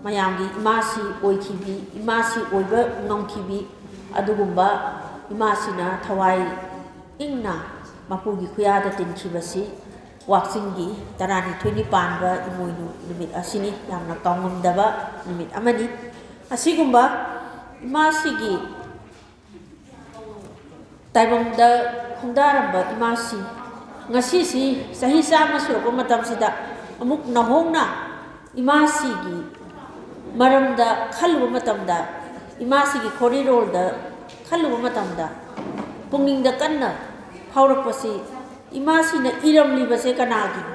ꯃꯌꯥꯝꯒꯤ ꯏꯃꯥꯁꯤ ꯑꯣꯏꯈꯤꯕꯤ, ꯏꯃꯥꯁꯤ ꯑꯣꯏꯕ ꯉꯝꯈꯤꯕꯤ, ꯑꯗꯨꯒꯨꯝꯕ ꯏꯃꯥꯁꯤꯅ ꯊꯋꯥꯏ ꯏꯪꯅ ꯃꯄꯨꯒꯤ ꯈꯨꯌꯥꯗ ꯇꯤꯟꯈꯤꯕꯁꯤ ꯋꯥꯛꯆꯤꯡꯒꯤ ꯇꯔꯥꯅꯤꯊꯣꯏꯅꯤ ꯄꯥꯟꯕ ꯏꯃꯣꯏꯅꯨ ꯅꯨꯃꯤꯠ ꯑꯁꯤꯅꯤ꯫ ꯌꯥꯝꯅ ꯀꯥꯎꯉꯝꯗꯕ ꯅꯨꯃꯤꯠ ꯑꯃꯅꯤ꯫ ꯑꯁꯤꯒꯨꯝꯕ ꯏꯃꯥꯁꯤꯒꯤ ꯇꯥꯏꯕꯪꯗ ꯈꯣꯡꯗꯥꯔꯝꯕ ꯏꯃꯥꯁꯤ ꯉꯁꯤꯁꯤ ꯆꯍꯤ ꯆꯥꯝꯃ ꯁꯨꯔꯛꯄ ꯃꯇꯝꯁꯤꯗ ꯑꯃꯨꯛ ꯅꯧꯍꯧꯅ ꯏꯃꯥꯁꯤꯒꯤ ꯃꯔꯝꯗ ꯈꯜꯂꯨꯕ ꯃꯇꯝꯗ, ꯏꯃꯥꯁꯤꯒꯤ ꯈꯣꯔꯤꯔꯣꯜꯗ ꯈꯜꯂꯨꯕ ꯃꯇꯝꯗ ꯄꯨꯛꯅꯤꯡꯗ ꯀꯟꯅ ꯐꯥꯎꯔꯛꯄꯁꯤ, ꯏꯃꯥꯁꯤꯅ ꯏꯔꯝꯂꯤꯕꯁꯦ ꯀꯅꯥꯒꯤꯅꯣ?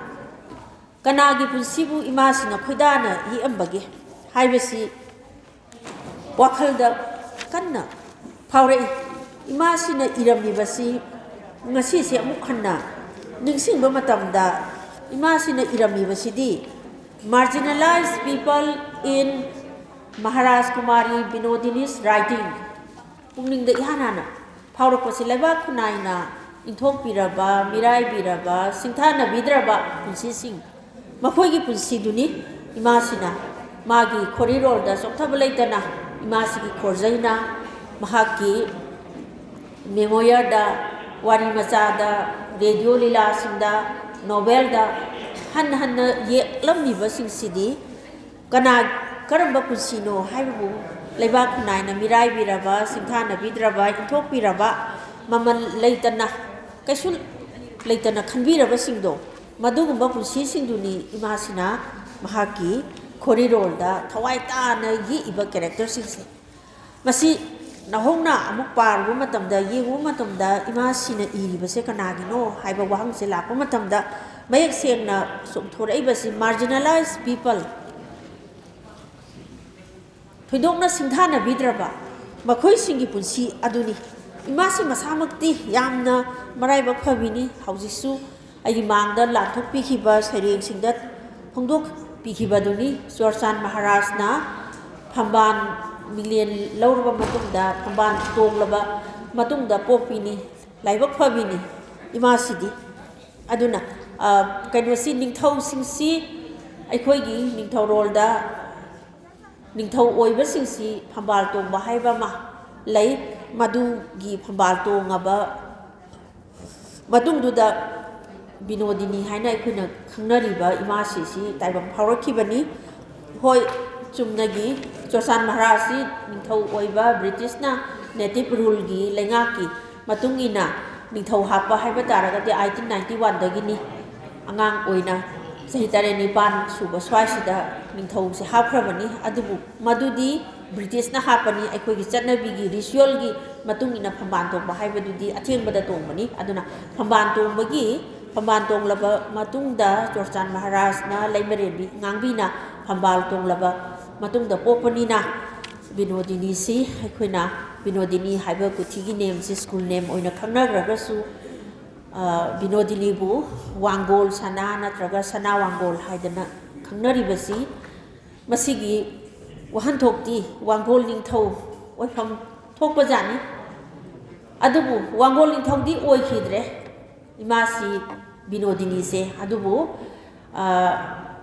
ꯀꯅꯥꯒꯤ ꯄꯨꯟꯁꯤꯕꯨ ꯏꯃꯥꯁꯤꯅ ꯈꯣꯏꯗꯥꯅ ꯌꯦꯛꯑꯝꯕꯒꯦ ꯍꯥꯏꯕꯁꯤ ꯋꯥꯈꯜꯗ ꯀꯟꯅ ꯐꯥꯎꯔꯛꯏ꯫ ꯏꯃꯥꯁꯤꯅ ꯏꯔꯝꯃꯤꯕꯁꯤ ꯉꯁꯤꯁꯦ ꯑꯃꯨꯛ ꯍꯟꯅ ꯅꯤꯡꯁꯤꯡꯕ ꯃꯇꯝꯗ, ꯏꯃꯥꯁꯤꯅ ꯏꯔꯝꯃꯤꯕꯁꯤꯗꯤ marginalized people in Maharaj Kumari Binodini's writing꯫ ꯄꯨꯛꯅꯤꯡꯗ ꯏꯍꯥꯟ ꯍꯥꯟꯅ ꯐꯥꯎꯔꯛꯄꯁꯤ ꯂꯩꯕꯥꯛ ꯈꯨꯟꯅꯥꯏꯅ ꯏꯟꯊꯣꯛꯄꯤꯔꯕ, ꯃꯤꯔꯥꯏꯕꯤꯔꯕ, ꯁꯤꯡꯊꯥꯅꯕꯤꯗ꯭ꯔꯕ ꯄꯨꯟꯁꯤꯁꯤꯡ, ꯃꯈꯣꯏꯒꯤ ꯄꯨꯟꯁꯤꯗꯨꯅꯤ꯫ ꯏꯃꯥꯁꯤꯅ ꯃꯥꯒꯤ ꯈꯣꯔꯤꯔꯣꯜꯗ ꯆꯣꯛꯊꯕ ꯂꯩꯇꯅ ꯏꯃꯥꯁꯤꯒꯤ ꯈꯣꯔꯖꯩꯅ ꯃꯍꯥꯛꯀꯤ ꯃꯦꯃꯣꯌꯔꯗ, ꯋꯥꯔꯤ ꯃꯆꯥꯗ, ꯔꯦꯗꯤꯑꯣ ꯂꯤꯂꯥꯁꯤꯡꯗ, ꯅꯣꯕꯦꯜꯗ ꯍꯟꯅ ꯍꯟꯅ ꯌꯦꯛꯂꯝꯃꯤꯕꯁꯤꯡꯁꯤꯗꯤ ꯀꯅꯥ, ꯀꯔꯝꯕ ꯄꯨꯟꯁꯤꯅꯣ ꯍꯥꯏꯕꯕꯨ ꯂꯩꯕꯥꯛ ꯈꯨꯟꯅꯥꯏꯅ ꯃꯤꯔꯥꯏꯕꯤꯔꯕ, ꯁꯤꯡꯊꯥꯅꯕꯤꯗ꯭ꯔꯕ, ꯏꯟꯊꯣꯛꯄꯤꯔꯕ, ꯃꯃꯜ ꯂꯩꯇꯅ, ꯀꯩꯁꯨ ꯂꯩꯇꯅ ꯈꯟꯕꯤꯔꯕꯁꯤꯡꯗꯣ, ꯃꯗꯨꯒꯨꯝꯕ ꯄꯨꯟꯁꯤꯁꯤꯡꯗꯨꯅꯤ ꯏꯃꯥꯁꯤꯅ ꯃꯍꯥꯛꯀꯤ ꯈꯣꯔꯤꯔꯣꯜꯗ ꯊꯋꯥꯏ ꯇꯥꯅ ꯌꯦꯛꯏꯕ ꯀꯦꯔꯦꯛꯇꯔꯁꯤꯡꯁꯦ꯫ ꯃꯁꯤ ꯅꯧꯍꯧꯅ ꯑꯃꯨꯛ ꯄꯥꯔꯨꯕ ꯃꯇꯝꯗ, ꯌꯦꯡꯉꯨꯕ ꯃꯇꯝꯗ ꯏꯃꯥꯁꯤꯅ ꯏꯔꯤꯕꯁꯦ ꯀꯅꯥꯒꯤꯅꯣ ꯍꯥꯏꯕ ꯋꯥꯍꯪꯁꯦ ꯂꯥꯛꯄ ꯃꯇꯝꯗ ꯃꯌꯦꯛ ꯁꯦꯡꯅ ꯆꯣꯡꯊꯣꯔꯛꯏꯕꯁꯤ marginalized people, ꯊꯣꯏꯗꯣꯛꯅ ꯁꯤꯡꯊꯥꯅꯕꯤꯗ꯭ꯔꯕ ꯃꯈꯣꯏꯁꯤꯡꯒꯤ ꯄꯨꯟꯁꯤ ꯑꯗꯨꯅꯤ꯫ ꯏꯃꯥꯁꯤ ꯃꯁꯥꯃꯛꯇꯤ ꯌꯥꯝꯅ ꯃꯔꯥꯏꯕꯛ ꯐꯕꯤꯅꯤ꯫ ꯍꯧꯖꯤꯛꯁꯨ ꯑꯩꯒꯤ ꯃꯥꯡꯗ ꯂꯥꯟꯊꯣꯛꯄꯤꯈꯤꯕ ꯁꯩꯔꯦꯡꯁꯤꯡꯗ ꯐꯣꯡꯗꯣꯛꯄꯤꯈꯤꯕꯗꯨꯅꯤ꯫ ꯆꯨꯔꯆꯥꯟ ꯃꯍꯥꯔꯥꯖꯅ ꯐꯝꯕꯥꯜ ꯃꯤꯡꯂꯦꯟ ꯂꯧꯔꯕ ꯃꯇꯨꯡꯗ, ꯐꯝꯕꯥꯜ ꯇꯣꯡꯂꯕ ꯃꯇꯨꯡꯗ ꯄꯣꯛꯄꯤꯅꯤ꯫ ꯂꯥꯏꯕꯛ ꯐꯕꯤꯅꯤ ꯏꯃꯥꯁꯤꯗꯤ꯫ ꯑꯗꯨꯅ, ꯑ, ꯀꯩꯅꯣꯁꯤ, ꯅꯤꯡꯊꯧꯁꯤꯡꯁꯤ ꯑꯩꯈꯣꯏꯒꯤ ꯅꯤꯡꯊꯧꯔꯣꯜꯗ ꯅꯤꯡꯊꯧ ꯑꯣꯏꯕꯁꯤꯡꯁꯤ ꯐꯝꯕꯥꯜ ꯇꯣꯡꯕ ꯍꯥꯏꯕ ꯑꯃ ꯂꯩ꯫ ꯃꯗꯨꯒꯤ ꯐꯝꯕꯥꯜ ꯇꯣꯡꯉꯕ ꯃꯇꯨꯡꯗꯨꯗ ꯕꯤꯅꯣꯗꯤꯅꯤ ꯍꯥꯏꯅ ꯑꯩꯈꯣꯏꯅ ꯈꯪꯅꯔꯤꯕ ꯏꯃꯥꯁꯤꯁꯤ ꯇꯥꯏꯕꯪ ꯐꯥꯎꯔꯛꯈꯤꯕꯅꯤ꯫ ꯍꯣꯏ, ꯆꯨꯝꯅꯒꯤ ꯆꯨꯔꯆꯥꯟ ꯃꯍꯥꯔꯥꯖꯁꯤ ꯅꯤꯡꯊꯧ ꯑꯣꯏꯕ, ꯕ꯭ꯔꯤꯇꯤꯁꯅ ꯅꯦꯇꯤꯚ ꯔꯨꯜꯒꯤ ꯂꯩꯉꯥꯛꯀꯤ ꯃꯇꯨꯡ ꯏꯟꯅ ꯅꯤꯡꯊꯧ ꯍꯥꯞꯄ ꯍꯥꯏꯕ ꯇꯥꯔꯒꯗꯤ ꯑꯩꯠꯇꯤꯟ ꯅꯥꯏꯟꯇꯤ ꯋꯥꯟꯗꯒꯤꯅꯤ꯫ ꯑꯉꯥꯡ ꯑꯣꯏꯅ ꯆꯍꯤ ꯇꯔꯦꯠ ꯅꯤꯄꯥꯟ ꯁꯨꯕ ꯁ꯭ꯋꯥꯏꯁꯤꯗ ꯅꯤꯡꯊꯧꯁꯦ ꯍꯥꯞꯈ꯭ꯔꯕꯅꯤ꯫ ꯑꯗꯨꯕꯨ ꯃꯗꯨꯗꯤ ꯕ꯭ꯔꯤꯇꯤꯁꯅ ꯍꯥꯞꯄꯅꯤ꯫ ꯑꯩꯈꯣꯏꯒꯤ ꯆꯠꯅꯕꯤꯒꯤ, ꯔꯤꯆꯨꯋꯦꯜꯒꯤ ꯃꯇꯨꯡ ꯏꯟꯅ ꯐꯝꯕꯥꯜ ꯇꯣꯡꯕ ꯍꯥꯏꯕꯗꯨꯗꯤ ꯑꯊꯦꯡꯕꯗ ꯇꯣꯡꯕꯅꯤ꯫ ꯑꯗꯨꯅ ꯐꯝꯕꯥꯜ ꯇꯣꯡꯕꯒꯤ, ꯐꯝꯕꯥꯜ ꯇꯣꯡꯂꯕ ꯃꯇꯨꯡꯗ ꯆꯨꯔꯆꯥꯟ ꯃꯍꯥꯔꯥꯖꯅ ꯂꯩꯃꯔꯦꯟꯕꯤ ꯉꯥꯡꯕꯤꯅ ꯐꯝꯕꯥꯜ ꯇꯣꯡꯂꯕ ꯃꯇꯨꯡꯗ ꯄꯣꯛꯄꯅꯤꯅ ꯕꯤꯅꯣꯗꯤꯅꯤꯁꯤ ꯑꯩꯈꯣꯏꯅ ꯕꯤꯅꯣꯗꯤꯅꯤ ꯍꯥꯏꯕ ꯀꯨꯊꯤꯒꯤ ꯅꯦꯝꯁꯤ ꯁ꯭ꯀꯨꯜ ꯅꯦꯝ ꯑꯣꯏꯅ ꯈꯪꯅꯈ꯭ꯔꯒꯁꯨ, ꯑ, ꯕꯤꯅꯣꯗꯤꯅꯤꯕꯨ ꯋꯥꯡꯒꯣꯜ ꯁꯅꯥ ꯅꯠꯇ꯭ꯔꯒ ꯁꯅꯥ ꯋꯥꯡꯒꯣꯜ ꯍꯥꯏꯗꯅ ꯈꯪꯅꯔꯤꯕꯁꯤ ꯃꯁꯤꯒꯤ ꯋꯥꯍꯟꯊꯣꯛꯇꯤ ꯋꯥꯡꯒꯣꯜ ꯅꯤꯡꯊꯧ ꯑꯣꯏꯐꯝ ꯊꯣꯛꯄꯖꯥꯠꯅꯤ꯫ ꯑꯗꯨꯕꯨ ꯋꯥꯡꯒꯣꯜ ꯅꯤꯡꯊꯧꯗꯤ ꯑꯣꯏꯈꯤꯗ꯭ꯔꯦ ꯏꯃꯥꯁꯤ ꯕꯤꯅꯣꯗꯤꯅꯤꯁꯦ꯫ ꯑꯗꯨꯕꯨ, ꯑ,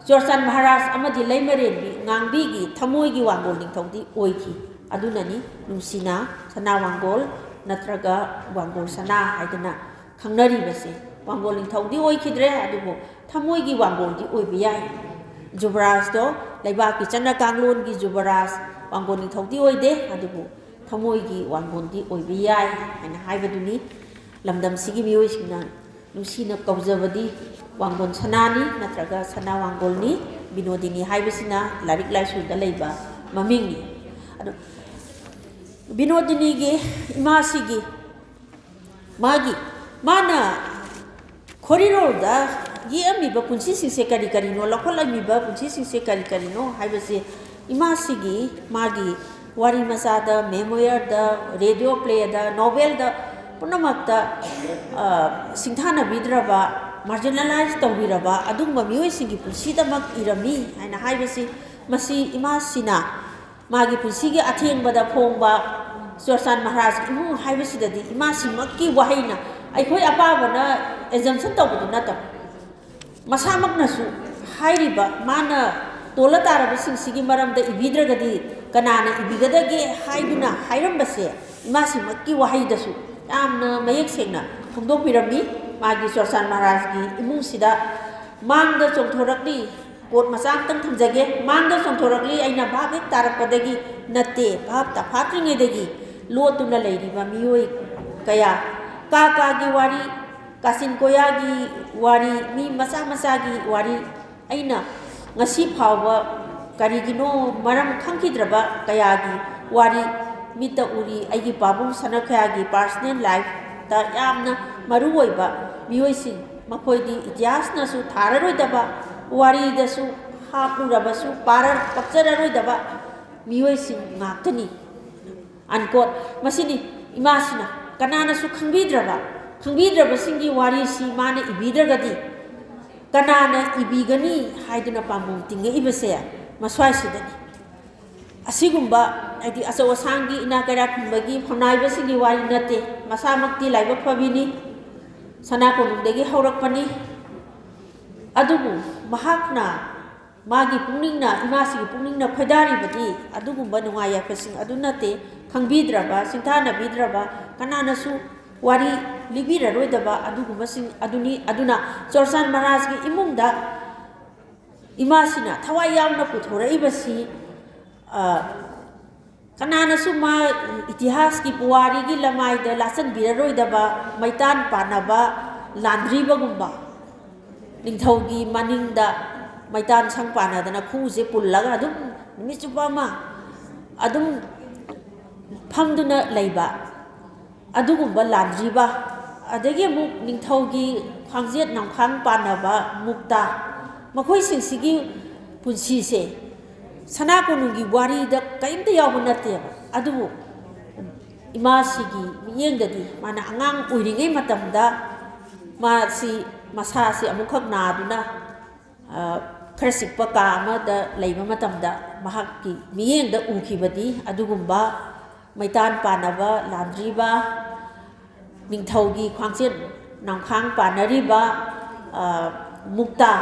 ꯆꯨꯔꯆꯥꯟ ꯃꯍꯥꯔꯥꯖ ꯑꯃꯗꯤ ꯂꯩꯃꯔꯦꯟꯕꯤ ꯉꯥꯡꯕꯤꯒꯤ ꯊꯃꯣꯏꯒꯤ ꯋꯥꯡꯒꯣꯜ ꯅꯤꯡꯊꯧꯗꯤ ꯑꯣꯏꯈꯤ꯫ ꯑꯗꯨꯅꯅꯤ ꯅꯨꯡꯁꯤꯅ ꯁꯅꯥ ꯋꯥꯡꯒꯣꯜ ꯅꯠꯇ꯭ꯔꯒ ꯋꯥꯡꯒꯣꯜ ꯁꯅꯥ ꯍꯥꯏꯗꯅ ꯈꯪꯅꯔꯤꯕꯁꯦ꯫ ꯋꯥꯡꯒꯣꯜ ꯅꯤꯡꯊꯧꯗꯤ ꯑꯣꯏꯈꯤꯗ꯭ꯔꯦ, ꯑꯗꯨꯕꯨ ꯊꯃꯣꯏꯒꯤ ꯋꯥꯡꯒꯣꯜꯗꯤ ꯑꯣꯏꯕ ꯌꯥꯏ꯫ ꯖꯨꯕꯔꯥꯖꯇꯣ, ꯂꯩꯕꯥꯛꯀꯤ ꯆꯠꯅ ꯀꯥꯡꯂꯣꯟꯒꯤ ꯖꯨꯕꯔꯥꯖ ꯋꯥꯡꯒꯣꯜ ꯅꯤꯡꯊꯧꯗꯤ ꯑꯣꯏꯗꯦ, ꯑꯗꯨꯕꯨ ꯊꯃꯣꯏꯒꯤ ꯋꯥꯡꯒꯣꯜꯗꯤ ꯑꯣꯏꯕ ꯌꯥꯏ ꯍꯥꯏꯅ ꯍꯥꯏꯕꯗꯨꯅꯤ꯫ ꯂꯝꯗꯝꯁꯤꯒꯤ ꯃꯤꯑꯣꯏꯁꯤꯡꯅ ꯅꯨꯡꯁꯤꯅ ꯀꯧꯖꯕꯗꯤ ꯋꯥꯡꯒꯣꯜ ꯁꯅꯥꯅꯤ ꯅꯠꯇ꯭ꯔꯒ ꯁꯅꯥ ꯋꯥꯡꯒꯣꯜꯅꯤ꯫ ꯕꯤꯅꯣꯗꯤꯅꯤ ꯍꯥꯏꯕꯁꯤꯅ ꯂꯥꯏꯔꯤꯛ ꯂꯥꯏꯁꯨꯗ ꯂꯩꯕ ꯃꯃꯤꯡꯅꯤ꯫ ꯑꯗꯣ ꯕꯤꯅꯣꯗꯤꯅꯤꯒꯤ ꯏꯃꯥꯁꯤꯒꯤ ꯃꯥꯒꯤ, ꯃꯥꯅ ꯈꯣꯔꯤꯔꯣꯜꯗ ꯌꯦꯛꯑꯝꯃꯤꯕ ꯄꯨꯟꯁꯤꯁꯤꯡꯁꯦ ꯀꯔꯤ ꯀꯔꯤꯅꯣ, ꯂꯧꯈꯠꯂꯝꯃꯤꯕ ꯄꯨꯟꯁꯤꯁꯤꯡꯁꯦ ꯀꯔꯤ ꯀꯔꯤꯅꯣ ꯍꯥꯏꯕꯁꯦ ꯏꯃꯥꯁꯤꯒꯤ ꯃꯥꯒꯤ ꯋꯥꯔꯤ ꯃꯆꯥꯗ, ꯃꯦꯃꯣꯌꯔꯗ, ꯔꯦꯗꯤꯑꯣ ꯄ꯭ꯂꯦꯗ, ꯅꯣꯕꯦꯜꯗ ꯄꯨꯝꯅꯃꯛꯇ, ꯑ, ꯁꯤꯡꯊꯥꯅꯕꯤꯗ꯭ꯔꯕ, ꯃꯥꯔꯖꯤꯅꯦꯂꯥꯏꯖ ꯇꯧꯕꯤꯔꯕ ꯑꯗꯨꯒꯨꯝꯕ ꯃꯤꯑꯣꯏꯁꯤꯡꯒꯤ ꯄꯨꯟꯁꯤꯗꯃꯛ ꯏꯔꯝꯃꯤ ꯍꯥꯏꯅ ꯍꯥꯏꯕꯁꯤ, ꯃꯁꯤ ꯏꯃꯥꯁꯤꯅ ꯃꯥꯒꯤ ꯄꯨꯟꯁꯤꯒꯤ ꯑꯊꯦꯡꯕꯗ ꯐꯣꯡꯕ ꯆꯨꯔꯆꯥꯟ ꯃꯍꯥꯔꯥꯖ ꯏꯃꯨꯡ ꯍꯥꯏꯕꯁꯤꯗꯗꯤ ꯏꯃꯥꯁꯤꯃꯛꯀꯤ ꯋꯥꯍꯩꯅ, ꯑꯩꯈꯣꯏ ꯑꯄꯥꯕꯅ ꯑꯦꯖꯝꯁꯟ ꯇꯧꯕꯗꯨ ꯅꯠꯇꯕ, ꯃꯁꯥꯃꯛꯅꯁꯨ ꯍꯥꯏꯔꯤꯕ, ꯃꯥꯅ ꯇꯣꯜꯂ ꯇꯥꯔꯕꯁꯤꯡꯁꯤꯒꯤ ꯃꯔꯝꯗ ꯏꯕꯤꯗ꯭ꯔꯒꯗꯤ ꯀꯅꯥꯅ ꯏꯕꯤꯒꯗꯒꯦ ꯍꯥꯏꯗꯨꯅ ꯍꯥꯏꯔꯝꯕꯁꯦ ꯏꯃꯥꯁꯤꯃꯛꯀꯤ ꯋꯥꯍꯩꯗꯁꯨ ꯌꯥꯝꯅ ꯃꯌꯦꯛ ꯁꯦꯡꯅ ꯐꯣꯡꯗꯣꯛꯄꯤꯔꯝꯃꯤ꯫ ꯃꯥꯒꯤ ꯆꯣꯔꯆꯥꯟ ꯃꯍꯥꯔꯥꯖꯒꯤ ꯏꯃꯨꯡꯁꯤꯗ ꯃꯥꯡꯗ ꯆꯣꯡꯊꯣꯔꯛꯂꯤ꯫ ꯀꯣꯠ ꯃꯆꯥ ꯑꯃꯇꯪ ꯊꯝꯖꯒꯦ꯫ ꯃꯥꯡꯗ ꯆꯣꯡꯊꯣꯔꯛꯂꯤ, ꯑꯩꯅ ꯚꯥꯞ ꯍꯦꯛ ꯇꯥꯔꯛꯄꯗꯒꯤ ꯅꯠꯇꯦ, ꯚꯥꯞ ꯇꯐꯥꯠꯇ꯭ꯔꯤꯉꯩꯗꯒꯤ ꯂꯣꯠꯇꯨꯅ ꯂꯩꯔꯤꯕ ꯃꯤꯑꯣꯏ ꯀꯌꯥ, ꯀꯥ ꯀꯥꯒꯤ ꯋꯥꯔꯤ, ꯀꯥꯆꯤꯟ ꯀꯣꯌꯥꯒꯤ ꯋꯥꯔꯤ, ꯃꯤ ꯃꯆꯥ ꯃꯆꯥꯒꯤ ꯋꯥꯔꯤ, ꯑꯩꯅ ꯉꯁꯤ ꯐꯥꯎꯕ ꯀꯔꯤꯒꯤꯅꯣ ꯃꯔꯝ ꯈꯪꯈꯤꯗ꯭ꯔꯕ ꯀꯌꯥꯒꯤ ꯋꯥꯔꯤ ꯃꯤꯠꯇ ꯎꯔꯤ꯫ ꯑꯩꯒꯤ ꯄꯥꯕꯨꯡ ꯁꯅꯥꯈꯣꯌꯥꯒꯤ personal lifeꯇ ꯌꯥꯝꯅ ꯃꯔꯨꯑꯣꯏꯕ ꯃꯤꯑꯣꯏꯁꯤꯡ, ꯃꯈꯣꯏꯗꯤ ꯏꯇꯤꯍꯥꯁꯅꯁꯨ ꯊꯥꯔꯔꯣꯏꯗꯕ, ꯋꯥꯔꯤꯗꯁꯨ ꯍꯥꯞꯂꯨꯔꯕꯁꯨ ꯄꯥꯔ-, ꯀꯞꯆꯔꯔꯣꯏꯗꯕ ꯃꯤꯑꯣꯏꯁꯤꯡ ꯉꯥꯛꯇꯅꯤ꯫ Unquote꯫ ꯃꯁꯤꯅꯤ ꯏꯃꯥꯁꯤꯅ ꯀꯅꯥꯅꯁꯨ ꯈꯪꯕꯤꯗ꯭ꯔꯕ, ꯈꯪꯕꯤꯗ꯭ꯔꯕꯁꯤꯡꯒꯤ ꯋꯥꯔꯤꯁꯤ ꯃꯥꯅ ꯏꯕꯤꯗ꯭ꯔꯒꯗꯤ ꯀꯅꯥꯅ ꯏꯕꯤꯒꯅꯤ ꯍꯥꯏꯗꯨꯅ ꯄꯥꯝꯕꯣꯝ ꯇꯤꯡꯉꯛꯏꯕꯁꯦ ꯃꯁ꯭ꯋꯥꯏꯁꯤꯗꯅꯤ꯫ ꯑꯁꯤꯒꯨꯝꯕ, ꯍꯥꯏꯗꯤ, ꯑꯆꯧ ꯑꯁꯥꯡꯒꯤ, ꯏꯅꯥ ꯀꯩꯔꯥ ꯈꯨꯟꯕꯒꯤ ꯐꯝꯅꯥꯏꯕꯁꯤꯡꯒꯤ ꯋꯥꯔꯤ ꯅꯠꯇꯦ꯫ ꯃꯁꯥꯃꯛꯇꯤ ꯂꯥꯏꯕꯛ ꯐꯕꯤꯅꯤ, ꯁꯅꯥ ꯀꯣꯅꯨꯡꯗꯒꯤ ꯍꯧꯔꯛꯄꯅꯤ꯫ ꯑꯗꯨꯕꯨ ꯃꯍꯥꯛꯅ, ꯃꯥꯒꯤ ꯄꯨꯛꯅꯤꯡꯅ, ꯏꯃꯥꯁꯤꯒꯤ ꯄꯨꯛꯅꯤꯡꯅ ꯈꯣꯏꯗꯥꯔꯤꯕꯗꯤ ꯑꯗꯨꯒꯨꯝꯕ ꯅꯨꯡꯉꯥꯏ ꯌꯥꯏꯐꯕꯁꯤꯡ ꯑꯗꯨ ꯅꯠꯇꯦ꯫ ꯈꯪꯕꯤꯗ꯭ꯔꯕ, ꯁꯤꯡꯊꯥꯅꯕꯤꯗ꯭ꯔꯕ, ꯀꯅꯥꯅꯁꯨ ꯋꯥꯔꯤ ꯂꯤꯕꯤꯔꯔꯣꯏꯗꯕ ꯑꯗꯨꯒꯨꯝꯕꯁꯤꯡ ꯑꯗꯨꯅꯤ꯫ ꯑꯗꯨꯅ ꯆꯣꯔꯆꯥꯟ ꯃꯍꯥꯔꯥꯖꯀꯤ ꯏꯃꯨꯡꯗ ꯏꯃꯥꯁꯤꯅ ꯊꯋꯥꯏ ꯌꯥꯎꯅ ꯄꯨꯊꯣꯔꯛꯏꯕꯁꯤ, ꯑ, ꯀꯅꯥꯅꯁꯨ ꯃꯥ ꯏꯇꯤꯍꯥꯁꯀꯤ ꯄꯨꯋꯥꯔꯤꯒꯤ ꯂꯃꯥꯏꯗ ꯂꯥꯆꯟꯕꯤꯔꯔꯣꯏꯗꯕ ꯃꯩꯇꯥꯟ ꯄꯥꯟꯅꯕ ꯂꯥꯟꯗ꯭ꯔꯤꯕꯒꯨꯝꯕ, ꯅꯤꯡꯊꯧꯒꯤ ꯃꯅꯤꯡꯗ ꯃꯩꯇꯥꯟ ꯁꯪ ꯄꯥꯟꯅꯗꯅ ꯈꯨꯎꯁꯦ ꯄꯨꯜꯂꯒ ꯑꯗꯨꯝ ꯅꯨꯃꯤꯠ ꯆꯨꯞꯄ ꯑꯃ ꯑꯗꯨꯝ ꯐꯝꯗꯨꯅ ꯂꯩꯕ, ꯑꯗꯨꯒꯨꯝꯕ ꯂꯥꯟꯗ꯭ꯔꯤꯕ, ꯑꯗꯒꯤ ꯑꯃꯨꯛ ꯅꯤꯡꯊꯧꯒꯤ ꯈ꯭ꯋꯥꯡꯖꯦꯠ ꯅꯝꯈꯥꯡ ꯄꯥꯟꯅꯕ ꯃꯨꯛꯇꯥ, ꯃꯈꯣꯏꯁꯤꯡꯁꯤꯒꯤ ꯄꯨꯟꯁꯤꯁꯦ ꯁꯅꯥ ꯀꯣꯅꯨꯡꯒꯤ ꯋꯥꯔꯤꯗ ꯀꯔꯤꯝꯇ ꯌꯥꯎꯕ ꯅꯠꯇꯦꯕ꯫ ꯑꯗꯨꯕꯨ ꯏꯃꯥꯁꯤꯒꯤ ꯃꯤꯠꯌꯦꯡꯗꯗꯤ ꯃꯥꯅ ꯑꯉꯥꯡ ꯑꯣꯏꯔꯤꯉꯩ ꯃꯇꯝꯗ ꯃꯥꯁꯤ, ꯃꯁꯥꯁꯤ ꯑꯃꯨꯛꯈꯛ ꯅꯥꯗꯨꯅ, ꯑ, ꯈꯔ ꯆꯤꯛꯄ ꯀꯥ ꯑꯃꯗ ꯂꯩꯕ ꯃꯇꯝꯗ ꯃꯍꯥꯛꯀꯤ ꯃꯤꯠꯌꯦꯡꯗ ꯎꯈꯤꯕꯗꯤ ꯑꯗꯨꯒꯨꯝꯕ ꯃꯩꯇꯥꯟ ꯄꯥꯟꯅꯕ ꯂꯥꯟꯗ꯭ꯔꯤꯕ, ꯅꯤꯡꯊꯧꯒꯤ ꯈ꯭ꯋꯥꯡꯆꯦꯠ ꯅꯝꯈꯥꯡ ꯄꯥꯟꯅꯔꯤꯕ, ꯑ, ꯃꯨꯛꯇꯥ,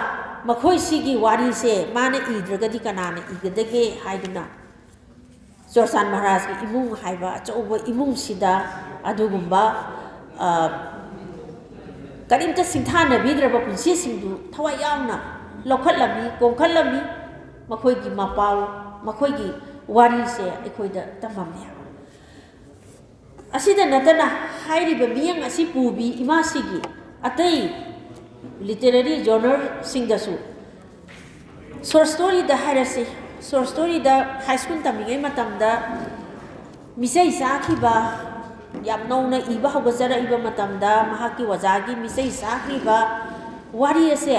ꯃꯈꯣꯏꯁꯤꯒꯤ ꯋꯥꯔꯤꯁꯦ ꯃꯥꯅ ꯏꯗ꯭ꯔꯒꯗꯤ ꯀꯅꯥꯅ ꯏꯒꯗꯒꯦ ꯍꯥꯏꯗꯨꯅ ꯆꯨꯔꯆꯥꯟ ꯃꯍꯥꯔꯥꯖꯀꯤ ꯏꯃꯨꯡ ꯍꯥꯏꯕ ꯑꯆꯧꯕ ꯏꯃꯨꯡꯁꯤꯗ ꯑꯗꯨꯒꯨꯝꯕ, ꯑ, ꯀꯔꯤꯝꯇ ꯁꯤꯡꯊꯥꯅꯕꯤꯗ꯭ꯔꯕ ꯄꯨꯟꯁꯤꯁꯤꯡꯗꯨ ꯊꯋꯥꯏ ꯌꯥꯎꯅ ꯂꯧꯈꯠꯂꯝꯃꯤ, ꯀꯣꯝꯈꯠꯂꯝꯃꯤ꯫ ꯃꯈꯣꯏꯒꯤ ꯃꯄꯥꯎ, ꯃꯈꯣꯏꯒꯤ ꯋꯥꯔꯤꯁꯦ ꯑꯩꯈꯣꯏꯗ ꯇꯝꯃꯝꯃꯤ꯫ ꯑꯁꯤꯗ ꯅꯠꯇꯅ ꯍꯥꯏꯔꯤꯕ ꯃꯤꯌꯦꯡ ꯑꯁꯤ ꯄꯨꯕꯤ ꯏꯃꯥꯁꯤꯒꯤ ꯑꯇꯩ literary journalꯁꯤꯡꯗꯁꯨ, short storyꯗ ꯍꯥꯏꯔꯁꯤ, short storyꯗ high school ꯇꯝꯂꯤꯉꯩ ꯃꯇꯝꯗ ꯃꯤꯆꯩ ꯆꯥꯈꯤꯕ, ꯌꯥꯝ ꯅꯧꯅ ꯏꯕ ꯍꯧꯒꯠꯆꯔꯛꯏꯕ ꯃꯇꯝꯗ ꯃꯍꯥꯛꯀꯤ ꯑꯣꯖꯥꯒꯤ ꯃꯤꯆꯩ ꯆꯥꯈꯤꯕ ꯋꯥꯔꯤ ꯑꯁꯦ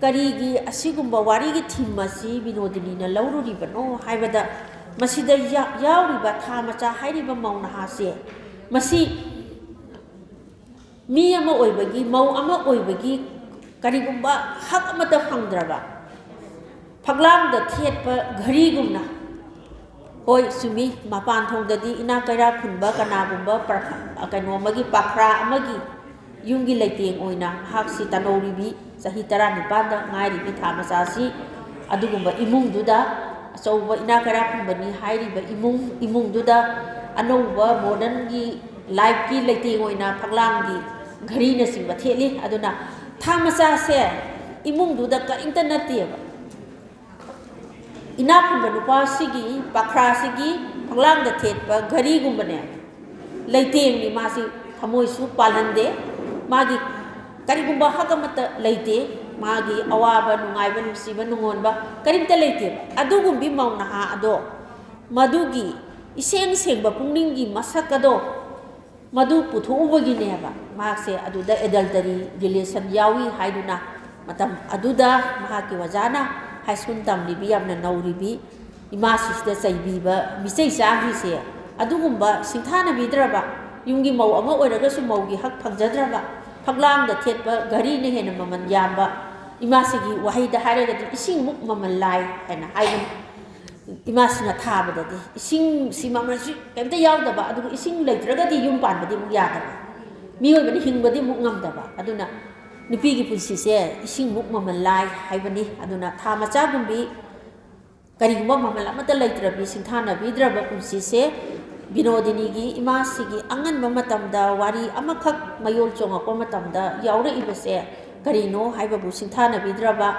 ꯀꯔꯤꯒꯤ ꯑꯁꯤꯒꯨꯝꯕ ꯋꯥꯔꯤꯒꯤ theme ꯑꯁꯤ ꯕꯤꯅꯣꯗꯤꯅꯤꯅ ꯂꯧꯔꯨꯔꯤꯕꯅꯣ ꯍꯥꯏꯕꯗ, ꯃꯁꯤꯗ ꯌꯥ-, ꯌꯥꯎꯔꯤꯕ ꯊꯥ ꯃꯆꯥ ꯍꯥꯏꯔꯤꯕ ꯃꯧ ꯅꯍꯥꯁꯦ, ꯃꯁꯤ ꯃꯤ ꯑꯃ ꯑꯣꯏꯕꯒꯤ, ꯃꯧ ꯑꯃ ꯑꯣꯏꯕꯒꯤ ꯀꯔꯤꯒꯨꯝꯕ ꯍꯛ ꯑꯃꯠꯇ ꯐꯪꯗ꯭ꯔꯕ, ꯐꯛꯂꯥꯡꯗ ꯊꯦꯠꯄ ꯘꯔꯤꯒꯨꯝꯅ, ꯍꯣꯏ, ꯆꯨꯝꯃꯤ, ꯃꯄꯥꯟ ꯊꯣꯡꯗꯗꯤ ꯏꯅꯥꯛ ꯀꯩꯔꯥꯛ ꯈꯨꯟꯕ ꯀꯅꯥꯒꯨꯝꯕ ꯄ꯭ꯔꯈ-, ꯀꯩꯅꯣ ꯑꯃꯒꯤ, ꯄꯥꯈ꯭ꯔꯥ ꯑꯃꯒꯤ ꯌꯨꯝꯒꯤ ꯂꯩꯇꯦꯡ ꯑꯣꯏꯅ ꯃꯍꯥꯛꯁꯤ ꯇꯅꯧꯔꯤꯕꯤ, ꯆꯍꯤ ꯇꯔꯥꯅꯤꯄꯥꯟꯗ ꯉꯥꯏꯔꯤꯕꯤ ꯊꯥ ꯃꯆꯥꯁꯤ ꯑꯗꯨꯒꯨꯝꯕ ꯏꯃꯨꯡꯗꯨꯗ, ꯑꯆꯧꯕ ꯏꯅꯥꯛ ꯀꯩꯔꯥꯛ ꯈꯨꯟꯕꯅꯤ ꯍꯥꯏꯔꯤꯕ ꯏꯃꯨꯡ, ꯏꯃꯨꯡꯗꯨꯗ ꯑꯅꯧꯕ modernꯒꯤ lifeꯀꯤ ꯂꯩꯇꯦꯡ ꯑꯣꯏꯅ ꯐꯛꯂꯥꯡꯒꯤ ꯘꯔꯤꯅꯆꯤꯡꯕ ꯊꯦꯠꯂꯤ꯫ ꯑꯗꯨꯅ ꯊꯥ ꯃꯆꯥꯁꯦ ꯏꯃꯨꯡꯗꯨꯗ ꯀꯔꯤꯝꯇ ꯅꯠꯇꯦꯕ꯫ ꯏꯅꯥꯛ ꯈꯨꯟꯕ ꯅꯨꯄꯥꯁꯤꯒꯤ, ꯄꯥꯈ꯭ꯔꯥꯁꯤꯒꯤ ꯐꯛꯂꯥꯡꯗ ꯊꯦꯠꯄ ꯘꯔꯤꯒꯨꯝꯕꯅꯦ, ꯂꯩꯇꯦꯡꯅꯤ꯫ ꯃꯥꯁꯤ ꯊꯃꯣꯏꯁꯨ ꯄꯥꯜꯍꯟꯗꯦ, ꯃꯥꯒꯤ ꯀꯔꯤꯒꯨꯝꯕ ꯍꯛ ꯑꯃꯠꯇ ꯂꯩꯇꯦ, ꯃꯥꯒꯤ ꯑꯋꯥꯕ, ꯅꯨꯡꯉꯥꯏꯕ, ꯅꯨꯡꯁꯤꯕ, ꯅꯨꯡꯉꯣꯟꯕ ꯀꯔꯤꯝꯇ ꯂꯩꯇꯦꯕ꯫ ꯑꯗꯨꯒꯨꯝꯕꯤ ꯃꯧ ꯅꯍꯥ ꯑꯗꯣ ꯃꯗꯨꯒꯤ ꯏꯁꯦꯡ ꯁꯦꯡꯕ ꯄꯨꯛꯅꯤꯡꯒꯤ ꯃꯁꯛ ꯑꯗꯣ ꯃꯗꯨ ꯄꯨꯊꯣꯛꯎꯕꯒꯤꯅꯦꯕ ꯃꯍꯥꯛꯁꯦ ꯑꯗꯨꯗ adultery relation ꯌꯥꯎꯏ ꯍꯥꯏꯗꯨꯅ ꯃꯇꯝ ꯑꯗꯨꯗ ꯃꯍꯥꯛꯀꯤ ꯑꯣꯖꯥꯅ high school ꯇꯝꯂꯤꯕꯤ, ꯌꯥꯝꯅ ꯅꯧꯔꯤꯕꯤ ꯏꯃꯥꯁꯤꯁꯤꯗ ꯆꯩꯕꯤꯕ, ꯃꯤꯆꯩ ꯆꯥꯈ꯭ꯔꯤꯁꯦ꯫ ꯑꯗꯨꯒꯨꯝꯕ ꯁꯤꯡꯊꯥꯅꯕꯤꯗ꯭ꯔꯕ, ꯌꯨꯝꯒꯤ ꯃꯧ ꯑꯃ ꯑꯣꯏꯔꯒꯁꯨ ꯃꯧꯒꯤ ꯍꯛ ꯐꯪꯖꯗ꯭ꯔꯕ, ꯐꯛꯂꯥꯡꯗ ꯊꯦꯠꯄ ꯘꯔꯤꯅ ꯍꯦꯟꯅ ꯃꯃꯜ ꯌꯥꯝꯕ, ꯏꯃꯥꯁꯤꯒꯤ ꯋꯥꯍꯩꯗ ꯍꯥꯏꯔꯒꯗꯤ ꯏꯁꯤꯡꯃꯨꯛ ꯃꯃꯜ ꯂꯥꯏ ꯍꯥꯏꯅ ꯍꯥꯏꯕꯅꯤ꯫ ꯏꯃꯥꯁꯤꯅ ꯊꯥꯕꯗꯗꯤ ꯏꯁꯤꯡꯁꯤ ꯃꯃꯜꯁꯨ ꯀꯩꯝꯇ ꯌꯥꯎꯗꯕ, ꯑꯗꯨꯒ ꯏꯁꯤꯡ ꯂꯩꯇ꯭ꯔꯒꯗꯤ ꯌꯨꯝ ꯄꯥꯟꯕꯗꯤ ꯑꯃꯨꯛ ꯌꯥꯗꯕ, ꯃꯤꯑꯣꯏꯕꯅ ꯍꯤꯡꯕꯗꯤ ꯑꯃꯨꯛ ꯉꯝꯗꯕ꯫ ꯑꯗꯨꯅ ꯅꯨꯄꯤꯒꯤ ꯄꯨꯟꯁꯤꯁꯦ ꯏꯁꯤꯡꯃꯨꯛ ꯃꯃꯜ ꯂꯥꯏ ꯍꯥꯏꯕꯅꯤ꯫ ꯑꯗꯨꯅ ꯊꯥ ꯃꯆꯥꯒꯨꯝꯕꯤ, ꯀꯔꯤꯒꯨꯝꯕ ꯃꯃꯜ ꯑꯃꯠꯇ ꯂꯩꯇ꯭ꯔꯕꯤ, ꯁꯤꯡꯊꯥꯅꯕꯤꯗ꯭ꯔꯕ ꯄꯨꯟꯁꯤꯁꯦ ꯕꯤꯅꯣꯗꯤꯅꯤꯒꯤ ꯏꯃꯥꯁꯤꯒꯤ ꯑꯉꯟꯕ ꯃꯇꯝꯗ ꯋꯥꯔꯤ ꯑꯃꯈꯛ ꯃꯌꯣꯜ ꯆꯣꯡꯉꯛꯄ ꯃꯇꯝꯗ ꯌꯥꯎꯔꯛꯏꯕꯁꯦ ꯀꯔꯤꯅꯣ ꯍꯥꯏꯕꯕꯨ ꯁꯤꯡꯊꯥꯅꯕꯤꯗ꯭ꯔꯕ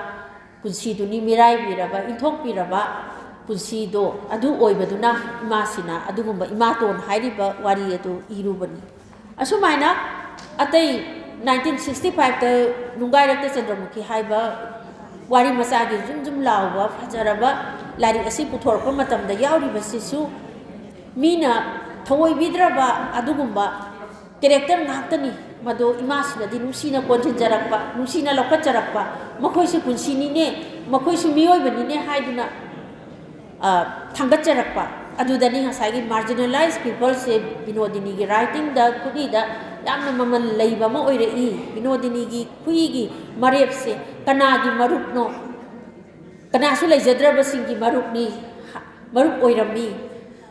ꯄꯨꯟꯁꯤꯗꯨꯅꯤ, ꯃꯤꯔꯥꯏꯕꯤꯔꯕ, ꯏꯟꯊꯣꯛꯄꯤꯔꯕ ꯄꯨꯟꯁꯤꯗꯣ ꯑꯗꯨ ꯑꯣꯏꯕꯗꯨꯅ ꯏꯃꯥꯁꯤꯅ ꯑꯗꯨꯒꯨꯝꯕ ꯏꯃꯥꯇꯣꯟ ꯍꯥꯏꯔꯤꯕ ꯋꯥꯔꯤ ꯑꯗꯨ ꯏꯔꯨꯕꯅꯤ꯫ ꯑꯁꯨꯃꯥꯏꯅ ꯑꯇꯩ ꯅꯥꯏꯟꯇꯤꯟ ꯁꯤꯛꯁꯇꯤ ꯐꯥꯏꯚꯇ ꯅꯨꯡꯒꯥꯏꯔꯛꯇ ꯆꯟꯗ꯭ꯔꯃꯨꯈꯤ ꯍꯥꯏꯕ ꯋꯥꯔꯤ ꯃꯆꯥꯒꯤ ꯖꯨꯝ ꯖꯨꯝ ꯂꯥꯎꯕ ꯐꯖꯔꯕ ꯂꯥꯏꯔꯤꯛ ꯑꯁꯤ ꯄꯨꯊꯣꯔꯛꯄ ꯃꯇꯝꯗ ꯌꯥꯎꯔꯤꯕꯁꯤꯁꯨ ꯃꯤꯅ ꯊꯑꯣꯏꯕꯤꯗ꯭ꯔꯕ ꯑꯗꯨꯒꯨꯝꯕ ꯀꯦꯔꯦꯛꯇꯔ ꯉꯥꯛꯇꯅꯤ꯫ ꯃꯗꯨ ꯏꯃꯥꯁꯤꯅꯗꯤ ꯅꯨꯡꯁꯤꯅ ꯀꯣꯟꯁꯤꯟꯖꯔꯛꯄ, ꯅꯨꯡꯁꯤꯅ ꯂꯧꯈꯠꯆꯔꯛꯄ, ꯃꯈꯣꯏꯁꯨ ꯄꯨꯟꯁꯤꯅꯤꯅꯦ, ꯃꯈꯣꯏꯁꯨ ꯃꯤꯑꯣꯏꯕꯅꯤꯅꯦ ꯍꯥꯏꯗꯨꯅ, ꯑ, ꯊꯥꯡꯒꯠꯆꯔꯛꯄ꯫ ꯑꯗꯨꯗꯅꯤ ꯉꯁꯥꯏꯒꯤ marginalized peopleꯁꯦ ꯕꯤꯅꯣꯗꯤꯅꯤꯒꯤ writingꯗ, ꯈꯨꯠꯏꯗ ꯌꯥꯝꯅ ꯃꯃꯜ ꯂꯩꯕ ꯑꯃ ꯑꯣꯏꯔꯛꯏ꯫ ꯕꯤꯅꯣꯗꯤꯅꯤꯒꯤ ꯈꯨꯠꯏꯒꯤ ꯃꯔꯦꯞꯁꯦ ꯀꯅꯥꯒꯤ ꯃꯔꯨꯞꯅꯣ? ꯀꯅꯥꯁꯨ ꯂꯩꯖꯗ꯭ꯔꯕꯁꯤꯡꯒꯤ ꯃꯔꯨꯞꯅꯤ, ꯃꯔꯨꯞ ꯑꯣꯏꯔꯝꯃꯤ꯫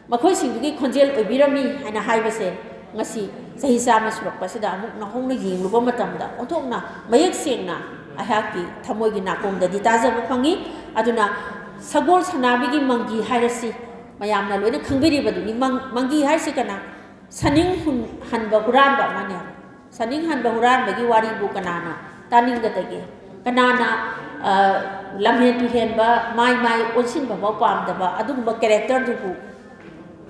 ꯃꯈꯣꯏꯁꯤꯡꯗꯨꯒꯤ ꯈꯣꯟꯖꯦꯜ ꯑꯣꯏꯕꯤꯔꯝꯃꯤ ꯍꯥꯏꯅ ꯍꯥꯏꯕꯁꯦ ꯉꯁꯤ ꯆꯍꯤ ꯆꯥꯝꯃ ꯁꯨꯔꯛꯄꯁꯤꯗ ꯑꯃꯨꯛ ꯅꯧꯍꯧꯅ ꯌꯦꯡꯂꯨꯕ ꯃꯇꯝꯗ ꯑꯣꯟꯊꯣꯛꯅ ꯃꯌꯦꯛ ꯁꯦꯡꯅ ꯑꯩꯍꯥꯛꯀꯤ ꯊꯃꯣꯏꯒꯤ ꯅꯥꯀꯣꯡꯗꯗꯤ ꯇꯥꯖꯕ ꯐꯪꯉꯤ꯫ ꯑꯗꯨꯅ ꯁꯒꯣꯜ ꯁꯅꯥꯕꯤꯒꯤ ꯃꯪꯒꯤ ꯍꯥꯏꯔꯁꯤ, ꯃꯌꯥꯝꯅ ꯂꯣꯏꯅ ꯈꯪꯕꯤꯔꯤꯕꯗꯨꯅꯤ꯫ ꯃꯪ-, ꯃꯪꯒꯤ ꯍꯥꯏꯁꯤ ꯀꯅꯥ? ꯁꯅꯤꯡ ꯍꯨꯟ-, ꯍꯟꯕ ꯍꯨꯔꯥꯟꯕ ꯑꯃꯅꯦ꯫ ꯁꯅꯤꯡ ꯍꯟꯕ ꯍꯨꯔꯥꯟꯕꯒꯤ ꯋꯥꯔꯤꯕꯨ ꯀꯅꯥꯅ ꯇꯥꯅꯤꯡꯒꯗꯒꯦ? ꯀꯅꯥꯅ, ꯑ, ꯂꯝꯍꯦꯟ ꯇꯨꯍꯦꯟꯕ, ꯃꯥꯏ ꯃꯥꯏ ꯑꯣꯟꯁꯤꯟꯕ ꯐꯥꯎ ꯄꯥꯝꯗꯕ ꯑꯗꯨꯒꯨꯝꯕ ꯀꯦꯔꯦꯛꯇꯔꯗꯨꯕꯨ,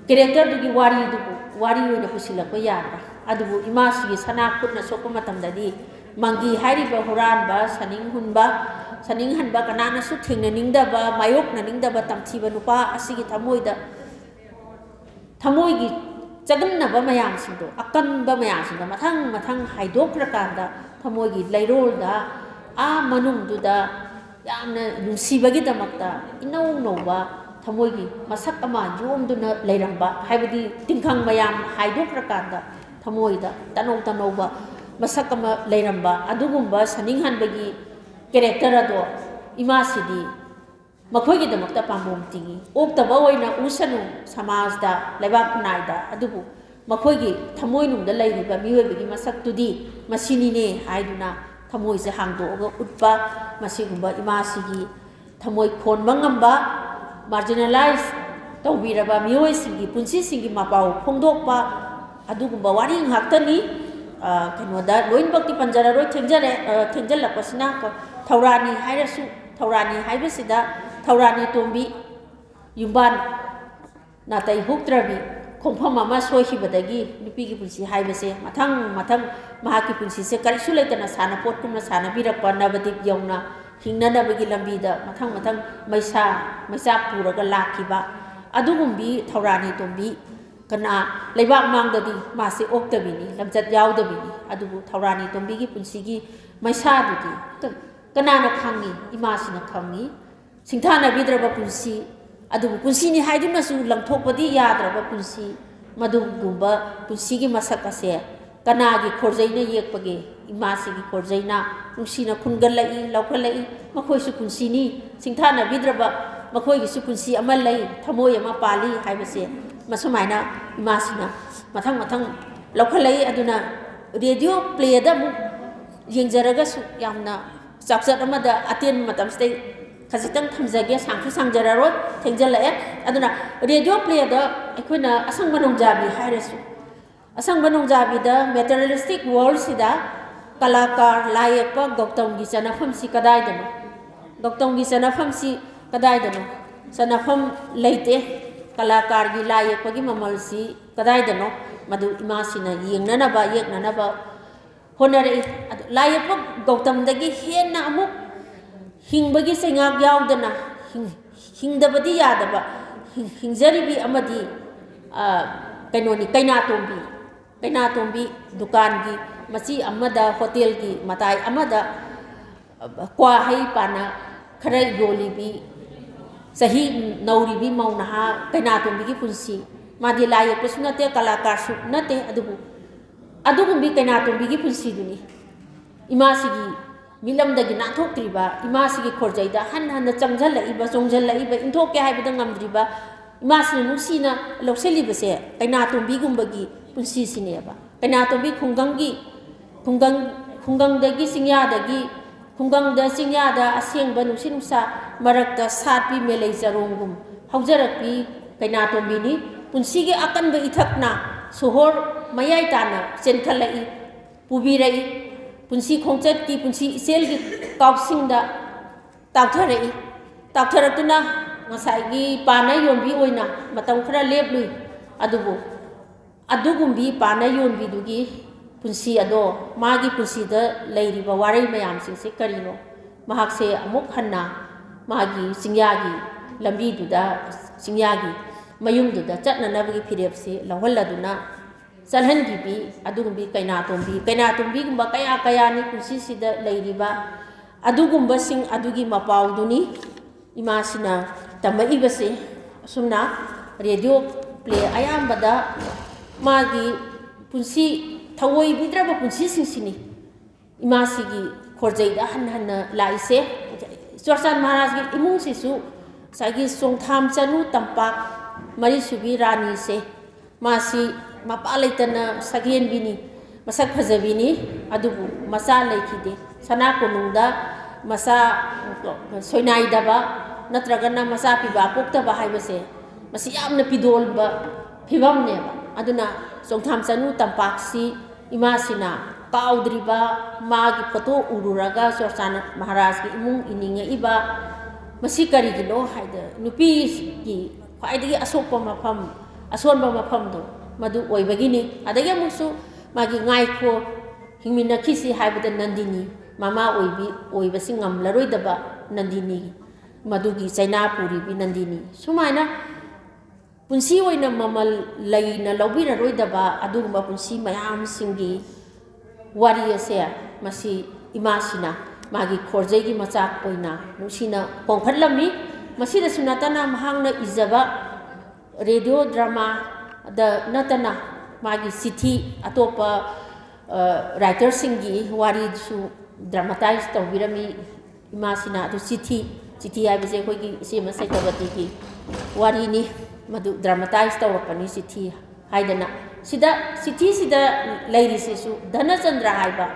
ꯀꯦꯔꯦꯛꯇꯔꯗꯨꯒꯤ ꯋꯥꯔꯤꯗꯨꯕꯨ ꯋꯥꯔꯤ ꯑꯣꯏꯅ ꯄꯨꯁꯤꯜꯂꯛꯄ ꯌꯥꯕ꯭ꯔꯥ? ꯑꯗꯨꯕꯨ ꯏꯃꯥꯁꯤꯒꯤ ꯁꯅꯥ ꯈꯨꯠꯅ ꯁꯣꯛꯄ ꯃꯇꯝꯗꯗꯤ ꯃꯪꯒꯤ ꯍꯥꯏꯔꯤꯕ ꯍꯨꯔꯥꯟꯕ, ꯁꯅꯤꯡ ꯍꯨꯟꯕ, ꯁꯅꯤꯡ ꯍꯟꯕ, ꯀꯅꯥꯅꯁꯨ ꯊꯦꯡꯅꯅꯤꯡꯗꯕ, ꯃꯥꯌꯣꯛꯅꯅꯤꯡꯗꯕ ꯇꯝꯊꯤꯕ ꯅꯨꯄꯥ ꯑꯁꯤꯒꯤ ꯊꯃꯣꯏꯗ, ꯊꯃꯣꯏꯒꯤ ꯆꯒꯟꯅꯕ ꯃꯌꯥꯝꯁꯤꯡꯗꯣ, ꯑꯀꯟꯕ ꯃꯌꯥꯝꯁꯤꯡꯗꯣ ꯃꯊꯪ ꯃꯊꯪ ꯍꯥꯏꯗꯣꯛꯈ꯭ꯔꯀꯥꯟꯗ ꯊꯃꯣꯏꯒꯤ ꯂꯩꯔꯣꯜꯗ, ꯑꯥ ꯃꯅꯨꯡꯗꯨꯗ ꯌꯥꯝꯅ ꯅꯨꯡꯁꯤꯕꯒꯤꯗꯃꯛꯇ ꯏꯅꯧ ꯅꯧꯕ ꯊꯃꯣꯏꯒꯤ ꯃꯁꯛ ꯑꯃ ꯌꯣꯝꯗꯨꯅ ꯂꯩꯔꯝꯕ, ꯍꯥꯏꯕꯗꯤ ꯇꯤꯡꯈꯪ ꯃꯌꯥꯝ ꯍꯥꯏꯗꯣꯛꯈ꯭ꯔꯀꯥꯟꯗ ꯊꯃꯣꯏꯗ ꯇꯅꯧ ꯇꯅꯧꯕ ꯃꯁꯛ ꯑꯃ ꯂꯩꯔꯝꯕ ꯑꯗꯨꯒꯨꯝꯕ ꯁꯅꯤꯡꯍꯟꯕꯒꯤ ꯀꯦꯔꯦꯛꯇꯔ ꯑꯗꯣ ꯏꯃꯥꯁꯤꯗꯤ ꯃꯈꯣꯏꯒꯤꯗꯃꯛꯇ ꯄꯥꯝꯕꯣꯝ ꯇꯤꯡꯏ꯫ ꯑꯣꯛꯇꯕ ꯑꯣꯏꯅ ꯎꯁꯅꯨ ꯁꯃꯥꯖꯗ, ꯂꯩꯕꯥꯛ ꯈꯨꯟꯅꯥꯏꯗ, ꯑꯗꯨꯕꯨ ꯃꯈꯣꯏꯒꯤ ꯊꯃꯣꯏꯅꯨꯡꯗ ꯂꯩꯔꯤꯕ ꯃꯤꯑꯣꯏꯕꯒꯤ ꯃꯁꯛꯇꯨꯗꯤ ꯃꯁꯤꯅꯤꯅꯦ ꯍꯥꯏꯗꯨꯅ ꯊꯃꯣꯏꯁꯦ ꯍꯥꯡꯗꯣꯛꯑꯒ ꯎꯠꯄ, ꯃꯁꯤꯒꯨꯝꯕ ꯏꯃꯥꯁꯤꯒꯤ ꯊꯃꯣꯏ ꯈꯣꯟꯕ ꯉꯝꯕ, marginalize ꯇꯧꯕꯤꯔꯕ ꯃꯤꯑꯣꯏꯁꯤꯡꯒꯤ ꯄꯨꯟꯁꯤꯁꯤꯡꯒꯤ ꯃꯄꯥꯎ ꯐꯣꯡꯗꯣꯛꯄ, ꯑꯗꯨꯒꯨꯝꯕ ꯋꯥꯔꯤ ꯉꯥꯛꯇꯅꯤ꯫ ꯑ, ꯀꯩꯅꯣꯗ ꯂꯣꯏꯅꯃꯛꯇꯤ ꯄꯟꯖꯔꯔꯣꯏ, ꯊꯦꯡꯖꯔꯦ, ꯑ, ꯊꯦꯡꯖꯜꯂꯛꯄꯁꯤꯅ꯫ ꯀ-, ꯊꯧꯔꯥꯅꯤ ꯍꯥꯏꯔꯁꯨ, ꯊꯧꯔꯥꯅꯤ ꯍꯥꯏꯕꯁꯤꯗ ꯊꯧꯔꯥꯅꯤ ꯇꯣꯝꯕꯤ, ꯌꯨꯝꯕꯥꯟ ꯅꯥꯇꯩ ꯍꯨꯛꯇ꯭ꯔꯕꯤ, ꯈꯣꯡꯐꯝ ꯑꯃ ꯁꯣꯏꯈꯤꯕꯗꯒꯤ ꯅꯨꯄꯤꯒꯤ ꯄꯨꯟꯁꯤ ꯍꯥꯏꯕꯁꯦ ꯃꯊꯪ ꯃꯊꯪ ꯃꯍꯥꯛꯀꯤ ꯄꯨꯟꯁꯤꯁꯦ ꯀꯔꯤꯁꯨ ꯂꯩꯇꯅ ꯁꯥꯟꯅꯄꯣꯠꯀꯨꯝꯅ ꯁꯥꯟꯅꯕꯤꯔꯛꯄ ꯅꯕꯗꯤꯞ ꯌꯧꯅ ꯍꯤꯡꯅꯅꯕꯒꯤ ꯂꯝꯕꯤꯗ ꯃꯊꯪ ꯃꯊꯪ ꯃꯩꯁꯥ ꯃꯩꯆꯥꯛ ꯄꯨꯔꯒ ꯂꯥꯛꯈꯤꯕ ꯑꯗꯨꯒꯨꯝꯕꯤ ꯊꯧꯔꯥꯅꯤ ꯇꯣꯝꯕꯤ ꯀꯅꯥ ꯂꯩꯕꯥꯛ ꯃꯥꯡꯗꯗꯤ ꯃꯥꯁꯦ ꯑꯣꯛꯇꯕꯤꯅꯤ, ꯂꯝꯆꯠ ꯌꯥꯎꯗꯕꯤꯅꯤ꯫ ꯑꯗꯨꯕꯨ ꯊꯧꯔꯥꯅꯤ ꯇꯣꯝꯕꯤꯒꯤ ꯄꯨꯟꯁꯤꯒꯤ ꯃꯩꯁꯥꯗꯨꯗꯤ ꯀ-, ꯀꯅꯥꯅ ꯈꯪꯉꯤ? ꯏꯃꯥꯁꯤꯅ ꯈꯪꯉꯤ꯫ ꯁꯤꯡꯊꯥꯅꯕꯤꯗ꯭ꯔꯕ ꯄꯨꯟꯁꯤ, ꯑꯗꯨꯕꯨ ꯄꯨꯟꯁꯤꯅꯤ ꯍꯥꯏꯗꯨꯅꯁꯨ ꯂꯪꯊꯣꯛꯄꯗꯤ ꯌꯥꯗ꯭ꯔꯕ ꯄꯨꯟꯁꯤ, ꯃꯗꯨꯒꯨꯝꯕ ꯄꯨꯟꯁꯤꯒꯤ ꯃꯁꯛ ꯑꯁꯦ ꯀꯅꯥꯒꯤ ꯈꯣꯔꯖꯩꯅ ꯌꯦꯛꯄꯒꯦ? ꯏꯃꯥꯁꯤꯒꯤ ꯈꯣꯔꯖꯩꯅ ꯅꯨꯡꯁꯤꯅ ꯈꯨꯟꯒꯠꯂꯛꯏ, ꯂꯧꯈꯠꯂꯛꯏ꯫ ꯃꯈꯣꯏꯁꯨ ꯄꯨꯟꯁꯤꯅꯤ, ꯁꯤꯡꯊꯥꯅꯕꯤꯗ꯭ꯔꯕ ꯃꯈꯣꯏꯒꯤꯁꯨ ꯄꯨꯟꯁꯤ ꯑꯃ ꯂꯩ, ꯊꯃꯣꯏ ꯑꯃ ꯄꯥꯜꯂꯤ ꯍꯥꯏꯕꯁꯦ ꯃꯁꯨꯃꯥꯏꯅ ꯏꯃꯥꯁꯤꯅ ꯃꯊꯪ ꯃꯊꯪ ꯂꯧꯈꯠꯂꯛꯏ꯫ ꯑꯗꯨꯅ ꯔꯦꯗꯤꯑꯣ ꯄ꯭ꯂꯦꯗ ꯑꯃꯨꯛ ꯌꯦꯡꯖꯔꯒꯁꯨ ꯌꯥꯝꯅ ꯆꯥꯎꯆꯠ ꯑꯃꯗ ꯑꯇꯦꯟꯕ ꯃꯇꯝꯁꯤꯗꯩ ꯈꯖꯤꯛꯇꯪ ꯊꯝꯖꯒꯦ, ꯁꯥꯡꯁꯨ ꯁꯥꯡꯖꯔꯔꯣꯏ, ꯊꯦꯡꯖꯤꯜꯂꯛꯑꯦ꯫ ꯑꯗꯨꯅ ꯔꯦꯗꯤꯑꯣ ꯄ꯭ꯂꯦꯗ ꯑꯩꯈꯣꯏꯅ ꯑꯁꯪꯕ ꯅꯣꯡꯖꯥꯕꯤ ꯍꯥꯏꯔꯁꯨ, ꯑꯁꯪꯕ ꯅꯣꯡꯖꯥꯕꯤꯗ materialistic worldꯁꯤꯗ ꯀꯂꯥꯀꯥꯔ, ꯂꯥꯏ ꯌꯦꯛꯄ ꯒꯧꯇꯝꯒꯤ ꯆꯅꯐꯝꯁꯤ ꯀꯗꯥꯏꯗꯅꯣ? ꯒꯧꯇꯝꯒꯤ ꯆꯅꯐꯝꯁꯤ ꯀꯗꯥꯏꯗꯅꯣ? ꯆꯅꯐꯝ ꯂꯩꯇꯦ꯫ ꯀꯂꯥꯀꯥꯔꯒꯤ ꯂꯥꯏ ꯌꯦꯛꯄꯒꯤ ꯃꯃꯜꯁꯤ ꯀꯗꯥꯏꯗꯅꯣ? ꯃꯗꯨ ꯏꯃꯥꯁꯤꯅ ꯌꯦꯡꯅꯅꯕ, ꯌꯦꯛꯅꯅꯕ ꯍꯣꯠꯅꯔꯛꯏ꯫ ꯑꯗꯨ ꯂꯥꯏ ꯌꯦꯛꯄ ꯒꯧꯇꯝꯗꯒꯤ ꯍꯦꯟꯅ ꯑꯃꯨꯛ ꯍꯤꯡꯕꯒꯤ ꯆꯩꯉꯥꯛ ꯌꯥꯎꯗꯅ ꯍꯤꯡ-, ꯍꯤꯡꯗꯕꯗꯤ ꯌꯥꯗꯕ ꯍꯤꯡ-, ꯍꯤꯡꯖꯔꯤꯕꯤ ꯑꯃꯗꯤ, ꯑ, ꯀꯩꯅꯣꯅꯤ, ꯀꯩꯅꯥꯇꯣꯝꯕꯤ꯫ ꯀꯩꯅꯥꯇꯣꯝꯕꯤ ꯗꯨꯀꯥꯟꯒꯤ ꯃꯆꯤ ꯑꯃꯗ, ꯍꯣꯇꯦꯜꯒꯤ ꯃꯇꯥꯏ ꯑꯃꯗ, ꯑ, ꯀ꯭ꯋꯥ ꯍꯩ ꯄꯥꯅ ꯈꯔ ꯌꯣꯜꯂꯤꯕꯤ, ꯆꯍꯤ ꯅꯧꯔꯤꯕꯤ ꯃꯧ ꯅꯍꯥ ꯀꯩꯅꯥꯇꯣꯝꯕꯤꯒꯤ ꯄꯨꯟꯁꯤ꯫ ꯃꯥꯗꯤ ꯂꯥꯏ ꯌꯦꯛꯄꯁꯨ ꯅꯠꯇꯦ, ꯀꯂꯥꯀꯥꯔꯁꯨ ꯅꯠꯇꯦ, ꯑꯗꯨꯕꯨ ꯑꯗꯨꯒꯨꯝꯕꯤ ꯀꯩꯅꯥꯇꯣꯝꯕꯤꯒꯤ ꯄꯨꯟꯁꯤꯗꯨꯅꯤ ꯏꯃꯥꯁꯤꯒꯤ ꯃꯤꯠꯂꯝꯗꯒꯤ ꯅꯥꯟꯊꯣꯛꯇ꯭ꯔꯤꯕ, ꯏꯃꯥꯁꯤꯒꯤ ꯈꯣꯔꯖꯩꯗ ꯍꯟꯅ ꯍꯟꯅ ꯆꯪꯁꯤꯜꯂꯛꯏꯕ, ꯆꯣꯡꯁꯤꯜꯂꯛꯏꯕ, ꯏꯟꯊꯣꯛꯀꯦ ꯍꯥꯏꯕꯗ ꯉꯝꯗ꯭ꯔꯤꯕ, ꯏꯃꯥꯁꯤꯅ ꯅꯨꯡꯁꯤꯅ ꯂꯧꯁꯤꯜꯂꯤꯕꯁꯦ ꯀꯩꯅꯥꯇꯣꯝꯕꯤꯒꯨꯝꯕꯒꯤ ꯄꯨꯟꯁꯤꯁꯤꯅꯦꯕ꯫ ꯀꯩꯅꯥꯇꯣꯝꯕꯤ ꯈꯨꯡꯒꯪꯒꯤ, ꯈꯨꯡꯒꯪ, ꯈꯨꯡꯒꯪꯗꯒꯤ ꯆꯤꯡꯌꯥꯗꯒꯤ, ꯈꯨꯡꯒꯪꯗ ꯆꯤꯡꯌꯥꯗ ꯑꯁꯦꯡꯕ ꯅꯨꯡꯁꯤꯠ ꯅꯨꯡꯁꯥ ꯃꯔꯛꯇ ꯁꯥꯠꯄꯤ ꯃꯦꯂꯩ ꯆꯔꯣꯡꯒꯨꯝ ꯍꯧꯖꯔꯛꯄꯤ ꯀꯩꯅꯥꯇꯣꯝꯕꯤꯅꯤ꯫ ꯄꯨꯟꯁꯤꯒꯤ ꯑꯀꯟꯕ ꯏꯊꯛꯅ ꯁꯣꯍꯣꯔ ꯃꯌꯥꯏ ꯇꯥꯅ ꯆꯦꯟꯈꯠꯂꯛꯏ, ꯄꯨꯕꯤꯔꯛꯏ꯫ ꯄꯨꯟꯁꯤ ꯈꯣꯡꯆꯠꯀꯤ ꯄꯨꯟꯁꯤ ꯏꯆꯦꯜꯒꯤ ꯀꯥꯎꯁꯤꯡꯗ ꯇꯥꯎꯊꯔꯛꯏ꯫ ꯇꯥꯎꯊꯔꯛꯇꯨꯅ ꯉꯁꯥꯏꯒꯤ ꯄꯥꯅ ꯌꯣꯟꯕꯤ ꯑꯣꯏꯅ ꯃꯇꯝ ꯈꯔ ꯂꯦꯞꯂꯨꯏ꯫ ꯑꯗꯨꯕꯨ ꯑꯗꯨꯒꯨꯝꯕꯤ ꯄꯥꯅ ꯌꯣꯟꯕꯤꯗꯨꯒꯤ ꯄꯨꯟꯁꯤ ꯑꯗꯣ, ꯃꯥꯒꯤ ꯄꯨꯟꯁꯤꯗ ꯂꯩꯔꯤꯕ ꯋꯥꯔꯩ ꯃꯌꯥꯝꯁꯤꯡꯁꯦ ꯀꯔꯤꯅꯣ? ꯃꯍꯥꯛꯁꯦ ꯑꯃꯨꯛ ꯍꯟꯅ ꯃꯥꯒꯤ ꯆꯤꯡꯌꯥꯒꯤ ꯂꯝꯕꯤꯗꯨꯗ, ꯆꯤꯡꯌꯥꯒꯤ ꯃꯌꯨꯝꯗꯨꯗ ꯆꯠꯅꯅꯕꯒꯤ ꯐꯤꯔꯦꯞꯁꯦ ꯂꯧꯍꯜꯂꯗꯨꯅ ꯆꯠꯍꯟꯈꯤꯕꯤ ꯑꯗꯨꯒꯨꯝꯕꯤ ꯀꯩꯅꯥꯇꯣꯝꯕꯤ, ꯀꯩꯅꯥꯇꯣꯝꯕꯤꯒꯨꯝꯕ ꯀꯌꯥ ꯀꯌꯥꯅꯤ ꯄꯨꯟꯁꯤꯁꯤꯗ ꯂꯩꯔꯤꯕ꯫ ꯑꯗꯨꯒꯨꯝꯕꯁꯤꯡ ꯑꯗꯨꯒꯤ ꯃꯄꯥꯎꯗꯨꯅꯤ ꯏꯃꯥꯁꯤꯅ ꯇꯝꯃꯛꯏꯕꯁꯦ꯫ ꯑꯁꯨꯝꯅ ꯔꯦꯗꯤꯑꯣ ꯄ꯭ꯂꯦ ꯑꯌꯥꯝꯕꯗ ꯃꯥꯒꯤ ꯄꯨꯟꯁꯤ, ꯊꯑꯣꯏꯕꯤꯗ꯭ꯔꯕ ꯄꯨꯟꯁꯤꯁꯤꯡꯁꯤꯅꯤ ꯏꯃꯥꯁꯤꯒꯤ ꯈꯣꯔꯖꯩꯗ ꯍꯟ ꯍꯟꯅ ꯂꯥꯛꯏꯁꯦ꯫ ꯆꯨꯔꯆꯥꯟ ꯃꯍꯥꯔꯥꯖꯒꯤ ꯏꯃꯨꯡꯁꯤꯁꯨ ꯉꯁꯥꯏꯒꯤ ꯆꯣꯡꯊꯥꯝ ꯆꯅꯨ ꯇꯝꯄꯥꯛ ꯃꯔꯤꯁꯨꯕꯤ ꯔꯥꯅꯤꯁꯦ, ꯃꯥꯁꯤ ꯃꯄꯥ ꯂꯩꯇꯅ ꯁꯛꯍꯦꯟꯕꯤꯅꯤ, ꯃꯁꯛ ꯐꯖꯕꯤꯅꯤ, ꯑꯗꯨꯕꯨ ꯃꯆꯥ ꯂꯩꯈꯤꯗꯦ꯫ ꯁꯅꯥ ꯀꯣꯅꯨꯡꯗ ꯃꯆꯥ ꯁꯣꯏꯅꯥꯏꯗꯕ ꯅꯠꯇ꯭ꯔꯒꯅ ꯃꯆꯥ ꯄꯤꯕ ꯄꯣꯛꯇꯕ ꯍꯥꯏꯕꯁꯦ, ꯃꯁꯤ ꯌꯥꯝꯅ ꯄꯤꯗꯣꯜꯕ ꯐꯤꯕꯝꯅꯦꯕ꯫ ꯑꯗꯨꯅ ꯆꯣꯡꯊꯥꯝ ꯆꯅꯨ ꯇꯝꯄꯥꯛꯁꯤ ꯏꯃꯥꯁꯤꯅ ꯀꯥꯎꯗ꯭ꯔꯤꯕ, ꯃꯥꯒꯤ ꯐꯣꯇꯣ ꯎꯔꯨꯔꯒ ꯆꯨꯔꯆꯥꯟ ꯃꯍꯥꯔꯥꯖꯀꯤ ꯏꯃꯨꯡ ꯏꯅꯤꯡꯉꯛꯏꯕ꯫ ꯃꯁꯤ ꯀꯔꯤꯒꯤꯅꯣ ꯍꯥꯏꯗ, ꯅꯨꯄꯤꯒꯤ ꯈ꯭ꯋꯥꯏꯗꯒꯤ ꯑꯁꯣꯛꯄ ꯃꯐꯝ, ꯑꯁꯣꯟꯕ ꯃꯐꯝꯗꯣ ꯃꯗꯨ ꯑꯣꯏꯕꯒꯤꯅꯤ꯫ ꯑꯗꯒꯤ ꯑꯃꯨꯛꯁꯨ ꯃꯥꯒꯤ "ꯉꯥꯏꯈꯣ, ꯍꯤꯡꯃꯤꯟꯅꯈꯤꯁꯤ" ꯍꯥꯏꯕꯗ ꯅꯟꯗꯤꯅꯤ ꯃꯃꯥ ꯑꯣꯏꯕꯤ, ꯑꯣꯏꯕꯁꯤ ꯉꯝꯂꯔꯣꯏꯗꯕ ꯅꯟꯗꯤꯅꯤ ꯃꯗꯨꯒꯤ ꯆꯩꯅꯥ ꯄꯨꯔꯤꯕꯤ ꯅꯟꯗꯤꯅꯤ꯫ ꯁꯨꯃꯥꯏꯅ ꯄꯨꯟꯁꯤ ꯑꯣꯏꯅ ꯃꯃꯜ ꯂꯩꯅ ꯂꯧꯕꯤꯔꯔꯣꯏꯗꯕ ꯑꯗꯨꯒꯨꯝꯕ ꯄꯨꯟꯁꯤ ꯃꯌꯥꯝꯁꯤꯡꯒꯤ ꯋꯥꯔꯤ ꯑꯁꯦ ꯃꯁꯤ ꯏꯃꯥꯁꯤꯅ ꯃꯥꯒꯤ ꯈꯣꯔꯖꯩꯒꯤ ꯃꯆꯥꯛ ꯑꯣꯏꯅ ꯅꯨꯡꯁꯤꯅ ꯄꯣꯡꯈꯠꯂꯝꯃꯤ꯫ ꯃꯁꯤꯗꯁꯨ ꯅꯠꯇꯅ ꯃꯍꯥꯛꯅ ꯏꯖꯕ ꯔꯦꯗꯤꯑꯣ ꯗ꯭ꯔꯃꯥꯗ ꯅꯠꯇꯅ ꯃꯥꯒꯤ ꯆꯤꯊꯤ, ꯑꯇꯣꯞꯄ, ꯑ, ꯔꯥꯏꯇꯔꯁꯤꯡꯒꯤ ꯋꯥꯔꯤꯁꯨ ꯗ꯭ꯔꯃꯥꯇꯥꯏꯖ ꯇꯧꯕꯤꯔꯝꯃꯤ꯫ ꯏꯃꯥꯁꯤꯅ ꯑꯗꯨ ꯆꯤꯊꯤ, ꯆꯤꯊꯤ ꯍꯥꯏꯕꯁꯦ ꯑꯩꯈꯣꯏꯒꯤ ꯏꯆꯦꯃ ꯁꯩꯇꯕꯇꯤꯒꯤ ꯋꯥꯔꯤꯅꯤ, ꯃꯗꯨ ꯗ꯭ꯔꯃꯥꯇꯥꯏꯖ ꯇꯧꯔꯛꯄꯅꯤ ꯆꯤꯊꯤ ꯍꯥꯏꯗꯅ꯫ ꯁꯤꯗ, ꯆꯤꯊꯤꯁꯤꯗ ꯂꯩꯔꯤꯁꯤꯁꯨ ꯙꯅꯆꯟꯗ꯭ꯔ ꯍꯥꯏꯕ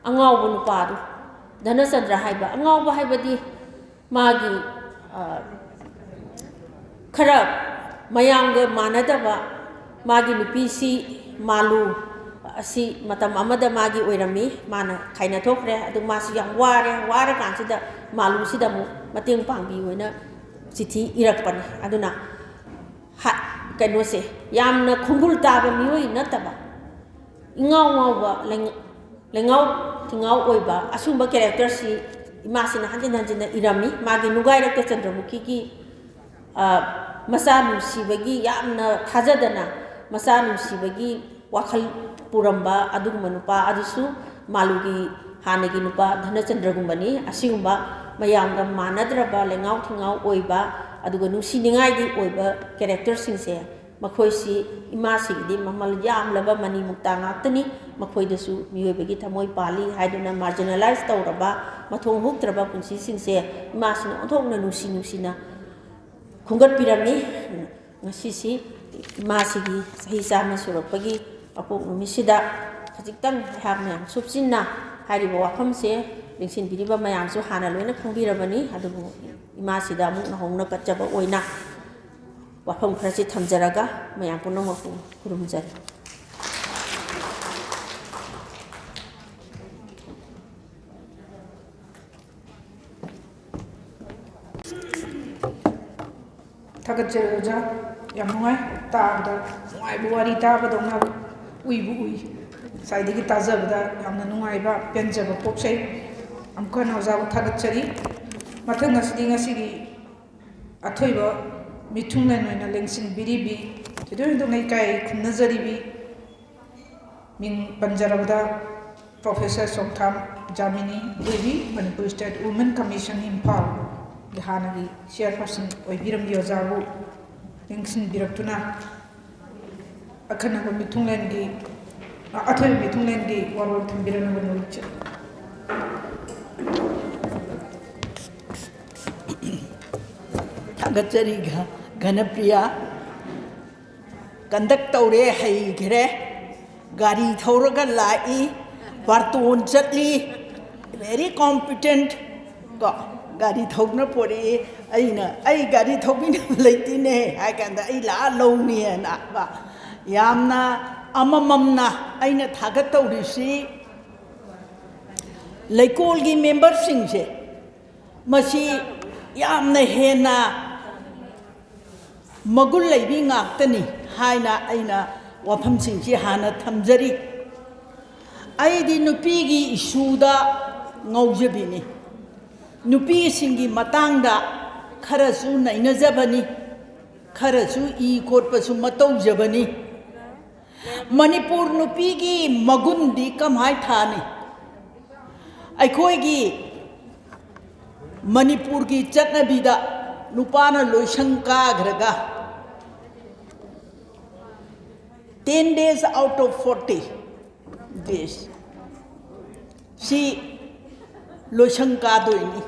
ꯑꯉꯥꯎꯕ ꯅꯨꯄꯥꯗꯨ, ꯙꯅꯆꯟꯗ꯭ꯔ ꯍꯥꯏꯕ ꯑꯉꯥꯎꯕ ꯍꯥꯏꯕꯗꯤ ꯃꯥꯒꯤ, ꯑ, ꯈꯔ ꯃꯌꯥꯝꯒ ꯃꯥꯟꯅꯗꯕ ꯃꯥꯒꯤ ꯅꯨꯄꯤꯁꯤ ꯃꯥꯂꯨ ꯑꯁꯤ ꯃꯇꯝ ꯑꯃꯗ ꯃꯥꯒꯤ ꯑꯣꯏꯔꯝꯃꯤ꯫ ꯃꯥꯅ ꯈꯥꯏꯅ ꯊꯣꯛꯈ꯭ꯔꯦ꯫ ꯑꯗꯨ ꯃꯥꯁꯤ ꯌꯥꯝ ꯋꯥꯔꯦ꯫ ꯋꯥꯔꯀꯥꯟꯁꯤꯗ ꯃꯥꯂꯨꯁꯤꯗ ꯑꯃꯨꯛ ꯃꯇꯦꯡ ꯄꯥꯡꯕꯤꯌꯨ ꯍꯥꯏꯅ ꯆꯤꯊꯤ ꯏꯔꯛꯄꯅꯤ꯫ ꯑꯗꯨꯅ ꯍ-, ꯀꯩꯅꯣꯁꯦ, ꯌꯥꯝꯅ ꯈꯣꯡꯒꯨꯜ ꯇꯥꯕ ꯃꯤꯑꯣꯏ ꯅꯠꯇꯕ, ꯏꯉꯥꯎ ꯉꯥꯎꯕ, ꯂꯩꯉ-, ꯂꯩꯉꯥꯎ ꯊꯤꯉꯥꯎ ꯑꯣꯏꯕ ꯑꯁꯨꯝꯕ characterꯁꯤ ꯏꯃꯥꯁꯤꯅ ꯍꯟꯖꯤꯟ ꯍꯟꯖꯤꯟꯅ ꯏꯔꯝꯃꯤ꯫ ꯃꯥꯒꯤ ꯅꯨꯡꯒꯥꯏꯔꯛꯇ ꯆꯟꯗ꯭ꯔꯃꯨꯈꯤꯒꯤ, ꯑ, ꯃꯆꯥ ꯅꯨꯡꯁꯤꯕꯒꯤ ꯌꯥꯝꯅ ꯊꯥꯖꯗꯅ ꯃꯆꯥ ꯅꯨꯡꯁꯤꯕꯒꯤ ꯋꯥꯈꯜ ꯄꯨꯔꯝꯕ ꯑꯗꯨꯒꯨꯝꯕ ꯅꯨꯄꯥ ꯑꯗꯨꯁꯨ ꯃꯥꯂꯨꯒꯤ ꯍꯥꯟꯅꯒꯤ ꯅꯨꯄꯥ ꯙꯅꯆꯟꯗ꯭ꯔꯒꯨꯝꯕꯅꯤ꯫ ꯑꯁꯤꯒꯨꯝꯕ ꯃꯌꯥꯝꯒ ꯃꯥꯟꯅꯗ꯭ꯔꯕ, ꯂꯩꯉꯥꯎ ꯊꯤꯉꯥꯎ ꯑꯣꯏꯕ, ꯑꯗꯨꯒ ꯅꯨꯡꯁꯤꯅꯤꯡꯉꯥꯏꯒꯤ ꯑꯣꯏꯕ characterꯁꯤꯡꯁꯦ, ꯃꯈꯣꯏꯁꯤ ꯏꯃꯥꯁꯤꯒꯤꯗꯤ ꯃꯃꯜ ꯌꯥꯝꯂꯕ ꯃꯅꯤ ꯃꯨꯛꯇꯥ ꯉꯥꯛꯇꯅꯤ꯫ ꯃꯈꯣꯏꯗꯁꯨ ꯃꯤꯑꯣꯏꯕꯒꯤ ꯊꯃꯣꯏ ꯄꯥꯜꯂꯤ ꯍꯥꯏꯗꯨꯅ marginalize ꯇꯧꯔꯕ, ꯃꯊꯣꯡ ꯍꯨꯛꯇ꯭ꯔꯕ ꯄꯨꯟꯁꯤꯁꯤꯡꯁꯦ ꯏꯃꯥꯁꯤꯅ ꯑꯣꯟꯊꯣꯛꯅ ꯅꯨꯡꯁꯤ ꯅꯨꯡꯁꯤꯅ ꯈꯣꯝꯒꯠꯄꯤꯔꯝꯃꯤ꯫ ꯉꯁꯤꯁꯤ ꯏꯃꯥꯁꯤꯒꯤ ꯆꯍꯤ ꯆꯥꯝꯃ ꯁꯨꯔꯛꯄꯒꯤ ꯃꯄꯣꯛ ꯅꯨꯃꯤꯠꯁꯤꯗ ꯈꯖꯤꯛꯇꯪ ꯑꯩꯍꯥꯛ ꯃꯌꯥꯝ ꯁꯨꯞꯆꯤꯟꯅ ꯍꯥꯏꯔꯤꯕ ꯋꯥꯐꯝꯁꯦ ꯂꯦꯡꯁꯤꯟꯕꯤꯔꯤꯕ ꯃꯌꯥꯝꯁꯨ ꯍꯥꯟꯅ ꯂꯣꯏꯅ ꯈꯪꯕꯤꯔꯕꯅꯤ꯫ ꯑꯗꯨꯕꯨ ꯏꯃꯥꯁꯤꯗ ꯑꯃꯨꯛ ꯅꯧꯍꯧꯅ ꯀꯠꯆꯕ ꯑꯣꯏꯅ ꯋꯥꯐꯝ ꯈꯔꯁꯤ ꯊꯝꯖꯔꯒ ꯃꯌꯥꯝ ꯄꯨꯝꯅꯃꯛꯄꯨ ꯈꯨꯔꯨꯝꯖꯔꯤ꯫ ꯊꯥꯒꯠꯆꯔꯤ ꯑꯣꯖꯥ, ꯌꯥꯝ ꯅꯨꯡꯉꯥꯏ ꯇꯥꯕꯗ, ꯅꯨꯡꯉꯥꯏꯕ ꯋꯥꯔꯤ ꯇꯥꯕꯗꯧꯅ ꯎꯏꯕꯨ ꯎꯏ꯫ ꯉꯁꯥꯏꯗꯒꯤ ꯇꯥꯖꯕꯗ ꯌꯥꯝꯅ ꯅꯨꯡꯉꯥꯏꯕ, ꯄꯦꯟꯖꯕ ꯄꯣꯛꯆꯩ꯫ ꯑꯃꯨꯛ ꯍꯟꯅ ꯑꯣꯖꯥꯕꯨ ꯊꯥꯒꯠꯆꯔꯤ꯫ ꯃꯊꯪ ꯑꯁꯤꯗꯤ ꯉꯁꯤꯒꯤ ꯑꯊꯣꯏꯕ ꯃꯤꯊꯨꯡꯂꯦꯟ ꯑꯣꯏꯅ ꯂꯦꯡꯁꯤꯟꯕꯤꯔꯤꯕꯤ, ꯊꯣꯏꯗꯣꯛ ꯍꯦꯟꯗꯣꯛꯅ ꯏꯀꯥꯏ ꯈꯨꯝꯅꯖꯔꯤꯕꯤ, ꯃꯤꯡ ꯄꯟꯖꯔꯕꯗ Professor ꯆꯣꯡꯊꯥꯝ ꯖꯥꯃꯤꯅꯤ Devi, Manipur State Women Commission ꯏꯝꯐꯥꯜꯒꯤ ꯍꯥꯟꯅꯒꯤ chairperson ꯑꯣꯏꯕꯤꯔꯝꯕꯤ ꯑꯣꯖꯥꯕꯨ ꯂꯦꯡꯁꯤꯟꯕꯤꯔꯛꯇꯨꯅ ꯑꯈꯟꯅꯕ ꯃꯤꯊꯨꯡꯂꯦꯟꯒꯤ, ꯑ, ꯑꯊꯣꯏꯕ ꯃꯤꯊꯨꯡꯂꯦꯟꯒꯤ ꯋꯥꯔꯣꯜ ꯊꯝꯕꯤꯔꯛꯅꯕ ꯅꯣꯜꯂꯨꯛꯆꯔꯤ꯫ ꯊꯥꯒꯠꯆꯔꯤ ꯘ-, ꯘꯅꯄ꯭ꯔꯤꯌꯥ꯫ Conduct ꯇꯧꯔꯦ, ꯍꯩꯈ꯭ꯔꯦ, ꯒꯥꯔꯤ ꯊꯧꯔꯒ ꯂꯥꯛꯏ, ꯕꯥꯔꯇꯣꯟ ꯆꯠꯂꯤ, very competent꯫ ꯀꯣ, ꯒꯥꯔꯤ ꯊꯧꯅ ꯄꯣꯔꯛꯏ꯫ ꯑꯩꯅ, "ꯑꯩ ꯒꯥꯔꯤ ꯊꯧꯕꯤꯅꯕ ꯂꯩꯇꯦꯅꯦ" ꯍꯥꯏ ꯀꯥꯟꯗ, "ꯑꯩ ꯂꯥꯛꯑ ꯂꯧꯅꯤ" ꯍꯥꯏꯅ꯫ ꯀꯣ, ꯌꯥꯝꯅ ꯑꯃꯃꯝꯅ ꯑꯩꯅ ꯊꯥꯒꯠꯇꯧꯔꯤꯁꯤ, ꯂꯩꯀꯣꯜꯒꯤ ꯃꯦꯝꯕꯔꯁꯤꯡꯁꯦ, ꯃꯁꯤ ꯌꯥꯝꯅ ꯍꯦꯟꯅ ꯃꯒꯨꯟ ꯂꯩꯕꯤ ꯉꯥꯛꯇꯅꯤ ꯍꯥꯏꯅ ꯑꯩꯅ ꯋꯥꯐꯝꯁꯤꯡꯁꯤ ꯍꯥꯟꯅ ꯊꯝꯖꯔꯤ꯫ ꯑꯩꯗꯤ ꯅꯨꯄꯤꯒꯤ ꯏꯁꯨꯗ ꯉꯥꯎꯖꯕꯤꯅꯤ꯫ ꯅꯨꯄꯤꯁꯤꯡꯒꯤ ꯃꯇꯥꯡꯗ ꯈꯔꯁꯨ ꯅꯩꯅꯖꯕꯅꯤ, ꯈꯔꯁꯨ ꯏ ꯈꯣꯠꯄꯁꯨ ꯃꯇꯧꯖꯕꯅꯤ꯫ ꯃꯅꯤꯄꯨꯔ ꯅꯨꯄꯤꯒꯤ ꯃꯒꯨꯟꯗꯤ ꯀꯃꯥꯏ ꯊꯥꯅꯤ? ꯑꯩꯈꯣꯏꯒꯤ ꯃꯅꯤꯄꯨꯔꯒꯤ ꯆꯠꯅꯕꯤꯗ ꯅꯨꯄꯥꯅ ꯂꯣꯏꯁꯪ ꯀꯥꯈ꯭ꯔꯒ, ten days out of forty days ꯁꯤ ꯂꯣꯏꯁꯪ ꯀꯥꯗꯣꯏꯅꯤ꯫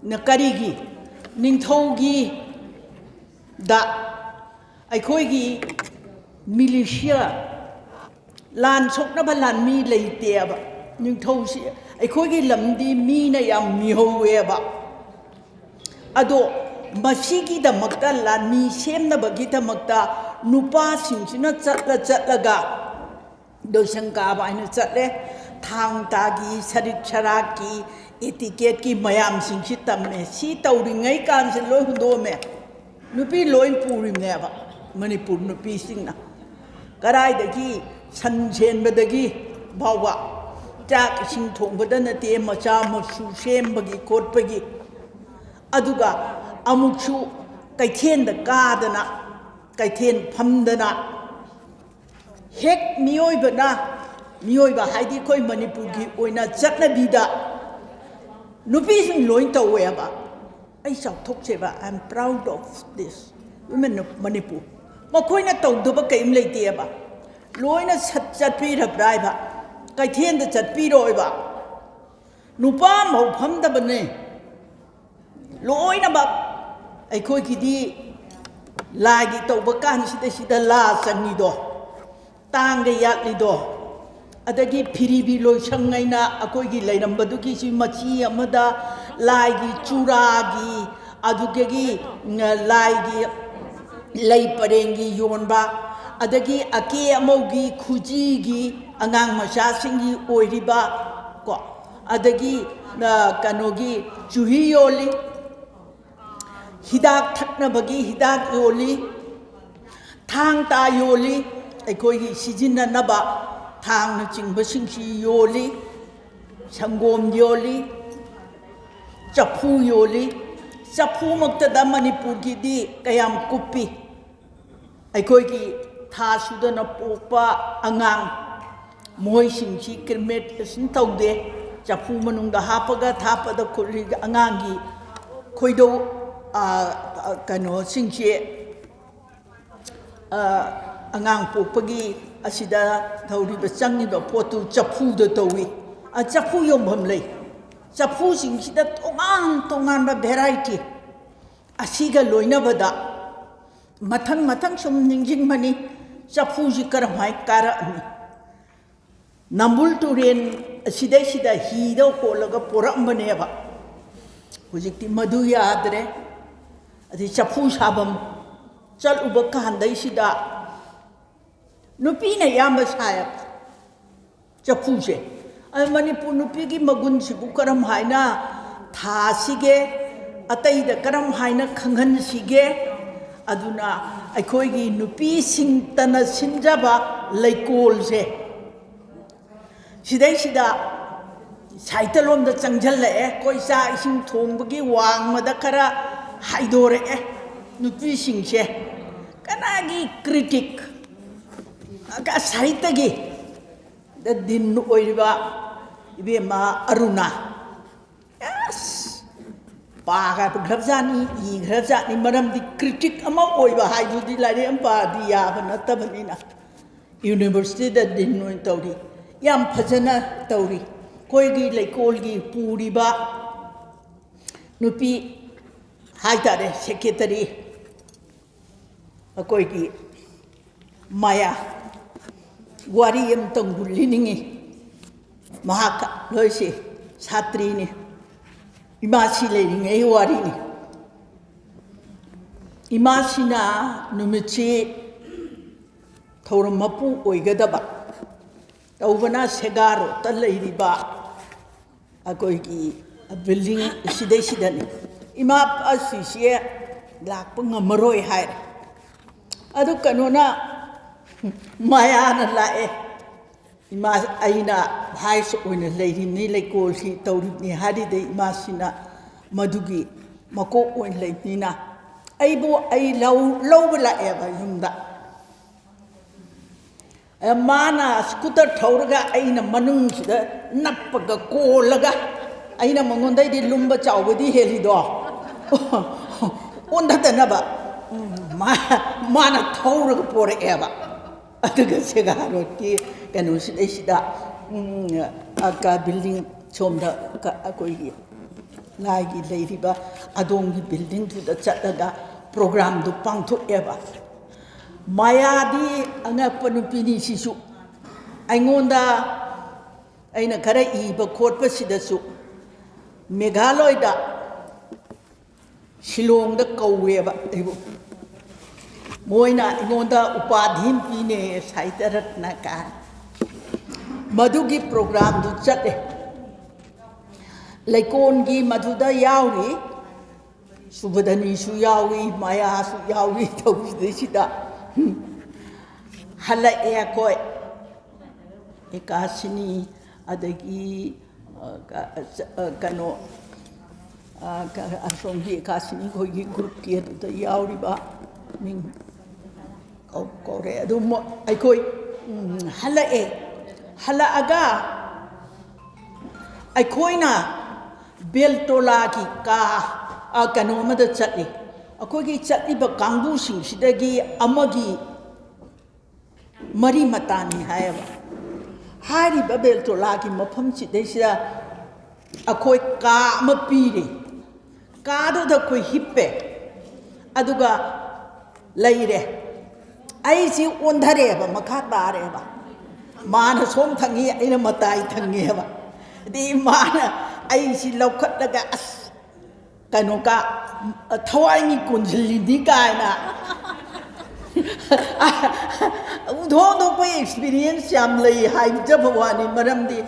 ꯅ ꯀꯔꯤꯒꯤ? ꯅꯤꯡꯊꯧꯒꯤ ꯗ ꯑꯩꯈꯣꯏꯒꯤ ꯃꯤꯂꯤꯁꯤꯌꯥ, ꯂꯥꯟ ꯁꯣꯛꯅꯕ ꯂꯥꯟꯃꯤ ꯂꯩꯇꯦꯕ꯫ ꯅꯤꯡꯊꯧꯁꯤ, ꯑꯩꯈꯣꯏꯒꯤ ꯂꯝꯗꯤ ꯃꯤꯅ ꯌꯥꯝ ꯃꯤꯍꯧꯋꯦꯕ꯫ ꯑꯗꯣ ꯃꯁꯤꯒꯤꯗꯃꯛꯇ, ꯂꯥꯟꯃꯤ ꯁꯦꯝꯅꯕꯒꯤꯗꯃꯛꯇ ꯅꯨꯄꯥꯁꯤꯡꯁꯤꯅ ꯆꯠꯂ ꯆꯠꯂꯒ ꯂꯣꯏꯁꯪ ꯀꯥꯕ ꯍꯥꯏꯅ ꯆꯠꯂꯦ꯫ ꯊꯥꯡ ꯇꯥꯒꯤ, ꯁꯔꯤꯛ ꯁꯔꯥꯛꯀꯤ, ꯏꯇꯤꯀꯦꯠꯀꯤ ꯃꯌꯥꯝꯁꯤꯡꯁꯤ ꯇꯝꯃꯦ꯫ ꯁꯤ ꯇꯧꯔꯤꯉꯩ ꯀꯥꯟꯁꯤ ꯂꯣꯏ ꯍꯨꯟꯗꯣꯛꯑꯝꯃꯦ꯫ ꯅꯨꯄꯤ ꯂꯣꯏ ꯄꯨꯔꯤꯕꯅꯦꯕ ꯃꯅꯤꯄꯨꯔ ꯅꯨꯄꯤꯁꯤꯡꯅ꯫ ꯀꯔꯥꯏꯗꯒꯤ ꯁꯟ ꯁꯦꯟꯕꯗꯒꯤ ꯐꯥꯎꯕ, ꯆꯥꯛ ꯏꯁꯤꯡ ꯊꯣꯡꯕꯗ ꯅꯠꯇꯦ, ꯃꯆꯥ ꯃꯁꯨ ꯁꯦꯝꯕꯒꯤ ꯈꯣꯠꯄꯒꯤ꯫ ꯑꯗꯨꯒ ꯑꯃꯨꯛꯁꯨ ꯀꯩꯊꯦꯜꯗ ꯀꯥꯗꯅ, ꯀꯩꯊꯦꯜ ꯐꯝꯗꯅ, ꯍꯦꯛ ꯃꯤꯑꯣꯏꯕꯅ, ꯃꯤꯑꯣꯏꯕ ꯍꯥꯏꯗꯤ ꯑꯩꯈꯣꯏ ꯃꯅꯤꯄꯨꯔꯒꯤ ꯑꯣꯏꯅ ꯆꯠꯅꯕꯤꯗ ꯅꯨꯄꯤꯁꯤꯡ ꯂꯣꯏ ꯇꯧꯋꯦꯕ꯫ ꯑꯩ ꯆꯥꯎꯊꯣꯛꯆꯩꯕ, I am proud of this women of Manipur. ꯃꯈꯣꯏꯅ ꯇꯧꯗꯕ ꯀꯔꯤꯝ ꯂꯩꯇꯦꯕ꯫ ꯂꯣꯏꯅ ꯁꯠ-, ꯆꯠꯄꯤꯔꯕ꯭ꯔꯥ ꯍꯥꯏꯕ? ꯀꯩꯊꯦꯜꯗ ꯆꯠꯄꯤꯔꯣꯏꯕ꯫ ꯅꯨꯄꯥ ꯑꯃꯐꯥꯎ ꯐꯝꯗꯕꯅꯦ꯫ ꯂꯣꯏꯅꯃꯛ ꯑꯩꯈꯣꯏꯒꯤꯗꯤ ꯂꯥꯏꯒꯤ ꯇꯧꯕ ꯀꯥꯟꯁꯤꯗ ꯁꯤꯗ ꯂꯥ ꯆꯪꯉꯤꯗꯣ, ꯇꯥꯡꯒ ꯌꯥꯠꯂꯤꯗꯣ, ꯑꯗꯒꯤ ꯐꯤꯔꯤꯕꯤ ꯂꯣꯏꯁꯪ ꯍꯥꯏꯅ ꯑꯩꯈꯣꯏꯒꯤ ꯂꯩꯔꯝꯕꯗꯨꯒꯤꯁꯤ ꯃꯆꯤ ꯑꯃꯗ ꯂꯥꯏꯒꯤ ꯆꯨꯔꯥꯒꯤ, ꯑꯗꯨꯗꯒꯤ, ꯎꯝ, ꯂꯥꯏꯒꯤ ꯂꯩ ꯄꯔꯦꯡꯒꯤ ꯌꯣꯟꯕ, ꯑꯗꯒꯤ ꯑꯀꯦ ꯑꯃꯧꯒꯤ, ꯈꯨꯖꯤꯒꯤ, ꯑꯉꯥꯡ ꯃꯆꯥꯁꯤꯡꯒꯤ ꯑꯣꯏꯔꯤꯕ ꯀꯣ, ꯑꯗꯒꯤ, ꯑ, ꯀꯩꯅꯣꯒꯤ ꯆꯨꯍꯤ ꯌꯣꯜꯂꯤ, ꯍꯤꯗꯥꯛ ꯊꯛꯅꯕꯒꯤ ꯍꯤꯗꯥꯛ ꯌꯣꯜꯂꯤ, ꯊꯥꯡ ꯇꯥ ꯌꯣꯜꯂꯤ, ꯑꯩꯈꯣꯏꯒꯤ ꯁꯤꯖꯤꯟꯅꯅꯕ ꯊꯥꯡꯅꯆꯤꯡꯕꯁꯤꯡꯁꯤ ꯌꯣꯜꯂꯤ, ꯁꯪꯒꯣꯝ ꯌꯣꯜꯂꯤ, ꯆꯐꯨ ꯌꯣꯜꯂꯤ꯫ ꯆꯐꯨꯃꯛꯇꯗ ꯃꯅꯤꯄꯨꯔꯒꯤꯗꯤ ꯀꯌꯥꯝ ꯀꯨꯞꯄꯤ? ꯑꯩꯈꯣꯏꯒꯤ ꯊꯥ ꯁꯨꯗꯅ ꯄꯣꯛꯄ ꯑꯉꯥꯡ, ꯃꯈꯣꯏꯁꯤꯡꯁꯤ cremation ꯇꯧꯗꯦ꯫ ꯆꯐꯨ ꯃꯅꯨꯡꯗ ꯍꯥꯞꯄꯒ ꯊꯥꯞꯄꯗ ꯈꯨꯠꯂꯤ꯫ ꯑꯉꯥꯡꯒꯤ ꯈꯣꯏꯗꯧ, ꯑ, ꯑ, ꯀꯩꯅꯣꯁꯤꯡꯁꯦ, ꯑ, ꯑꯉꯥꯡ ꯄꯣꯛꯄꯒꯤ ꯑꯁꯤꯗ ꯇꯧꯔꯤꯕ, ꯆꯪꯉꯤꯕ ꯄꯣꯠꯇꯨ ꯆꯐꯨꯗ ꯇꯧꯏ꯫ ꯑ, ꯆꯐꯨ ꯌꯣꯟꯐꯝ ꯂꯩ꯫ ꯆꯐꯨꯁꯤꯡꯁꯤꯗ ꯇꯣꯉꯥꯟ ꯇꯣꯉꯥꯟꯕ variety, ꯑꯁꯤꯒ ꯂꯣꯏꯅꯕꯗ ꯃꯊꯪ ꯃꯊꯪ ꯁꯨꯝ ꯅꯤꯡꯁꯤꯡꯕꯅꯤ, ꯆꯐꯨꯁꯤ ꯀꯔꯝꯍꯥꯏ ꯀꯥꯔꯛꯑꯝꯃꯤ? ꯅꯝꯕꯨꯜ ꯇꯨꯔꯦꯟ ꯑꯁꯤꯗꯩꯁꯤꯗ ꯍꯤꯗ ꯍꯣꯜꯂꯒ ꯄꯣꯔꯛꯑꯝꯕꯅꯦꯕ꯫ ꯍꯧꯖꯤꯛꯇꯤ ꯃꯗꯨ ꯌꯥꯗ꯭ꯔꯦ꯫ ꯑꯗꯩ ꯆꯐꯨ ꯁꯥꯐꯝ ꯆꯠꯂꯨꯕ ꯀꯥꯟꯗꯩꯁꯤꯗ ꯅꯨꯄꯤꯅ ꯑꯌꯥꯝꯕ ꯁꯥꯏꯌꯦꯕ ꯆꯐꯨꯁꯦ꯫ ꯑꯗꯨ ꯃꯅꯤꯄꯨꯔ ꯅꯨꯄꯤꯒꯤ ꯃꯒꯨꯟꯁꯤꯕꯨ ꯀꯔꯝ ꯍꯥꯏꯅ ꯊꯥꯁꯤꯒꯦ, ꯑꯇꯩꯗ ꯀꯔꯝ ꯍꯥꯏꯅ ꯈꯪꯍꯟꯁꯤꯒꯦ? ꯑꯗꯨꯅ ꯑꯩꯈꯣꯏꯒꯤ ꯅꯨꯄꯤꯁꯤꯡꯇꯅ ꯁꯤꯟꯖꯕ ꯂꯩꯀꯣꯜꯁꯦ, ꯁꯤꯗꯩꯁꯤꯗ ꯁꯥꯏꯠꯇꯂꯣꯝꯗ ꯆꯪꯁꯤꯜꯂꯛꯑꯦ꯫ ꯑꯩꯈꯣꯏ ꯆꯥꯛ ꯏꯁꯤꯡ ꯊꯣꯡꯕꯒꯤ ꯋꯥꯡꯃꯗ ꯈꯔ ꯍꯥꯏꯗꯣꯔꯛꯑꯦ ꯅꯨꯄꯤꯁꯤꯡꯁꯦ꯫ ꯀꯅꯥꯒꯤ critic? ꯁꯥꯏꯠꯇꯒꯤ ꯗ ꯗꯤꯟ ꯑꯣꯏꯔꯤꯕ ꯏꯕꯦꯝꯃ ꯑꯔꯨꯅꯥ꯫ ꯑꯁ! ꯄꯥꯈ꯭ꯔꯕꯖꯥꯠꯅꯤ, ꯏꯈ꯭ꯔꯖꯥꯠꯅꯤ꯫ ꯃꯔꯝꯗꯤ critic ꯑꯃ ꯑꯣꯏꯕ ꯍꯥꯏꯗꯨꯗꯤ ꯂꯥꯏꯔꯤꯛ ꯑꯃ ꯄꯥꯔꯗꯤ ꯌꯥꯕ ꯅꯠꯇꯕꯅꯤꯅ꯫ University ꯗ dean ꯑꯣꯏꯅ ꯇꯧꯔꯤ꯫ ꯌꯥꯝ ꯐꯖꯅ ꯇꯧꯔꯤ꯫ ꯑꯩꯈꯣꯏꯒꯤ ꯂꯩꯀꯣꯜꯒꯤ ꯄꯨꯔꯤꯕ ꯅꯨꯄꯤ ꯍꯥꯏꯇꯥꯔꯦ, secretary, ꯑꯩꯈꯣꯏꯒꯤ ꯃꯥꯌꯥ꯫ ꯋꯥꯔꯤ ꯑꯃꯇꯪꯕꯨ ꯂꯤꯅꯤꯡꯏ꯫ ꯃꯍꯥꯛ ꯂꯣꯏꯁꯤ ꯁꯥꯇ꯭ꯔꯤꯅꯤ꯫ ꯏꯃꯥꯁꯤ ꯂꯩꯔꯤꯉꯩ ꯋꯥꯔꯤꯅꯤ꯫ ꯏꯃꯥꯁꯤꯅ ꯅꯨꯃꯤꯠꯁꯤ ꯊꯧꯔꯝ ꯃꯄꯨ ꯑꯣꯏꯒꯗꯕ ꯇꯧꯕꯅ ꯁꯦꯒꯥꯔꯣꯠꯇ ꯂꯩꯔꯤꯕ ꯑꯩꯈꯣꯏꯒꯤ building ꯁꯤꯗꯩꯁꯤꯗꯅꯤ꯫ ꯏꯃꯥ ꯑꯁꯤꯁꯦ ꯂꯥꯛꯄ ꯉꯝꯃꯔꯣꯏ ꯍꯥꯏꯔꯦ꯫ ꯑꯗꯨ ꯀꯩꯅꯣꯅ, ꯃꯌꯥꯅ ꯂꯥꯛꯑꯦ꯫ ꯏꯃꯥ, ꯑꯩꯅ vice ꯑꯣꯏꯅ ꯂꯩꯔꯤꯕꯅꯤ, ꯂꯩꯀꯣꯜꯁꯤ ꯇꯧꯔꯤꯕꯅꯤ ꯍꯥꯏꯔꯤꯗꯩ ꯏꯃꯥꯁꯤꯅ ꯃꯗꯨꯒꯤ ꯃꯀꯣꯛ ꯑꯣꯏꯅ ꯂꯩꯕꯅꯤꯅ ꯑꯩꯕꯨ, ꯑꯩ ꯂꯧ-, ꯂꯧꯕ ꯂꯥꯛꯑꯦꯕ ꯌꯨꯝꯗ꯫ ꯑꯦ, ꯃꯥꯅ scooter ꯊꯧꯔꯒ ꯑꯩꯅ ꯃꯅꯨꯡꯁꯤꯗ ꯅꯞꯄꯒ ꯀꯣꯜꯂꯒ ꯑꯩꯅ ꯃꯉꯣꯟꯗꯩꯗꯤ ꯂꯨꯝꯕ ꯆꯥꯎꯕꯗꯤ ꯍꯦꯜꯂꯤꯗꯣ꯫ ꯑꯣꯟꯊꯗꯅꯕ꯫ ꯎꯝ, ꯃꯥ-, ꯃꯥꯅ ꯊꯧꯔꯒ ꯄꯣꯔꯛꯑꯦꯕ꯫ ꯑꯗꯨꯒ ꯁꯦꯒꯥꯔꯣꯠꯀꯤ ꯀꯩꯅꯣꯁꯤꯗꯩꯁꯤꯗ, ꯎꯝ, ꯑ, ꯀ-, building ꯁꯣꯝꯗ ꯀ-, ꯑꯩꯈꯣꯏꯒꯤ ꯂꯥꯏꯒꯤ ꯂꯩꯔꯤꯕ ꯑꯗꯣꯝꯒꯤ buildingꯗꯨꯗ ꯆꯠꯂꯒ programꯗꯨ ꯄꯥꯡꯊꯣꯛꯑꯦꯕ꯫ ꯃꯥꯌꯥꯗꯤ ꯑꯉꯛꯄ ꯅꯨꯄꯤꯅꯤ ꯁꯤꯁꯨ꯫ ꯑꯩꯉꯣꯟꯗ, ꯑꯩꯅ ꯈꯔ ꯏꯕ ꯈꯣꯠꯄꯁꯤꯗꯁꯨ ꯃꯦꯘꯥꯂꯣꯏꯗ, ꯁꯤꯂꯣꯡꯗ ꯀꯧꯋꯦꯕ ꯑꯩꯕꯨ꯫ ꯃꯣꯏꯅ ꯑꯩꯉꯣꯟꯗ ꯎꯄꯥꯙꯤ ꯑꯃ ꯄꯤꯅꯦ, ꯁꯥꯍꯤꯇ꯭ꯌ ꯔꯠꯅ ꯀꯥꯏ꯫ ꯃꯗꯨꯒꯤ programꯗꯨ ꯆꯠꯂꯦ꯫ ꯂꯩꯀꯣꯟꯒꯤ ꯃꯗꯨꯗ ꯌꯥꯎꯔꯤ, ꯁꯨꯕꯗꯅꯤꯁꯨ ꯌꯥꯎꯏ, ꯃꯌꯥꯁꯨ ꯌꯥꯎꯏ꯫ ꯇꯧꯕꯁꯤꯗꯩꯁꯤꯗ ꯍꯜꯂꯛꯑꯦ ꯑꯩꯈꯣꯏ꯫ ꯑꯦꯀꯥꯁꯤꯅꯤ, ꯑꯗꯒꯤ, ꯑ, ꯀ-, ꯑ, ꯀꯩꯅꯣ, ꯑ, ꯀ-, ꯑꯁꯣꯝꯒꯤ ꯑꯦꯀꯥꯁꯤꯅꯤ ꯈꯣꯏꯒꯤ groupꯀꯤ ꯑꯗꯨꯗ ꯌꯥꯎꯔꯤꯕ ꯃꯤꯡ ꯀꯧ-, ꯀꯧꯔꯦ꯫ ꯑꯗꯨ ꯃꯣ-, ꯑꯩꯈꯣꯏ, ꯎꯝ, ꯍꯜꯂꯛꯑꯦ꯫ ꯍꯜꯂꯛꯑꯒ ꯑꯩꯈꯣꯏꯅ ꯕꯦꯜꯇꯣꯂꯥꯒꯤ ꯀꯥ, ꯑ, ꯀꯩꯅꯣ ꯑꯃꯗ ꯆꯠꯂꯤ꯫ ꯑꯩꯈꯣꯏꯒꯤ ꯆꯠꯂꯤꯕ ꯀꯥꯡꯕꯨꯁꯤꯡꯁꯤꯗꯒꯤ ꯑꯃꯒꯤ ꯃꯔꯤ ꯃꯇꯥꯅꯤ ꯍꯥꯏꯌꯦꯕ꯫ ꯍꯥꯏꯔꯤꯕ ꯕꯦꯜꯇꯣꯂꯥꯒꯤ ꯃꯐꯝꯁꯤꯗꯩꯁꯤꯗ ꯑꯩꯈꯣꯏ ꯀꯥ ꯑꯃ ꯄꯤꯔꯦ꯫ ꯀꯥꯗꯨꯗ ꯑꯩꯈꯣꯏ ꯍꯤꯞꯄꯦ꯫ ꯑꯗꯨꯒ ꯂꯩꯔꯦ꯫ ꯑꯩꯁꯤ ꯑꯣꯟꯊꯔꯦꯕ, ꯃꯈꯥ ꯇꯥꯔꯦꯕ꯫ ꯃꯥꯅ ꯁꯣꯝ ꯊꯪꯉꯤ, ꯑꯩꯅ ꯃꯇꯥꯏ ꯊꯪꯉꯦꯕ꯫ ꯑꯗꯩ ꯃꯥꯅ ꯑꯩꯁꯤ ꯂꯧꯈꯠꯂꯒ, "ꯑꯁ, ꯀꯩꯅꯣ ꯀ ꯊꯋꯥꯏꯅꯤ ꯀꯣꯟꯁꯤꯜꯂꯤꯅꯤ" ꯀꯥꯏꯅ꯫ ꯎꯊꯣꯛ ꯊꯣꯛꯄ ꯑꯦꯛꯁꯄꯤꯔꯤꯌꯦꯟꯁ ꯌꯥꯝ ꯂꯩ ꯍꯥꯏꯖꯕ ꯋꯥꯅꯤ꯫ ꯃꯔꯝꯗꯤ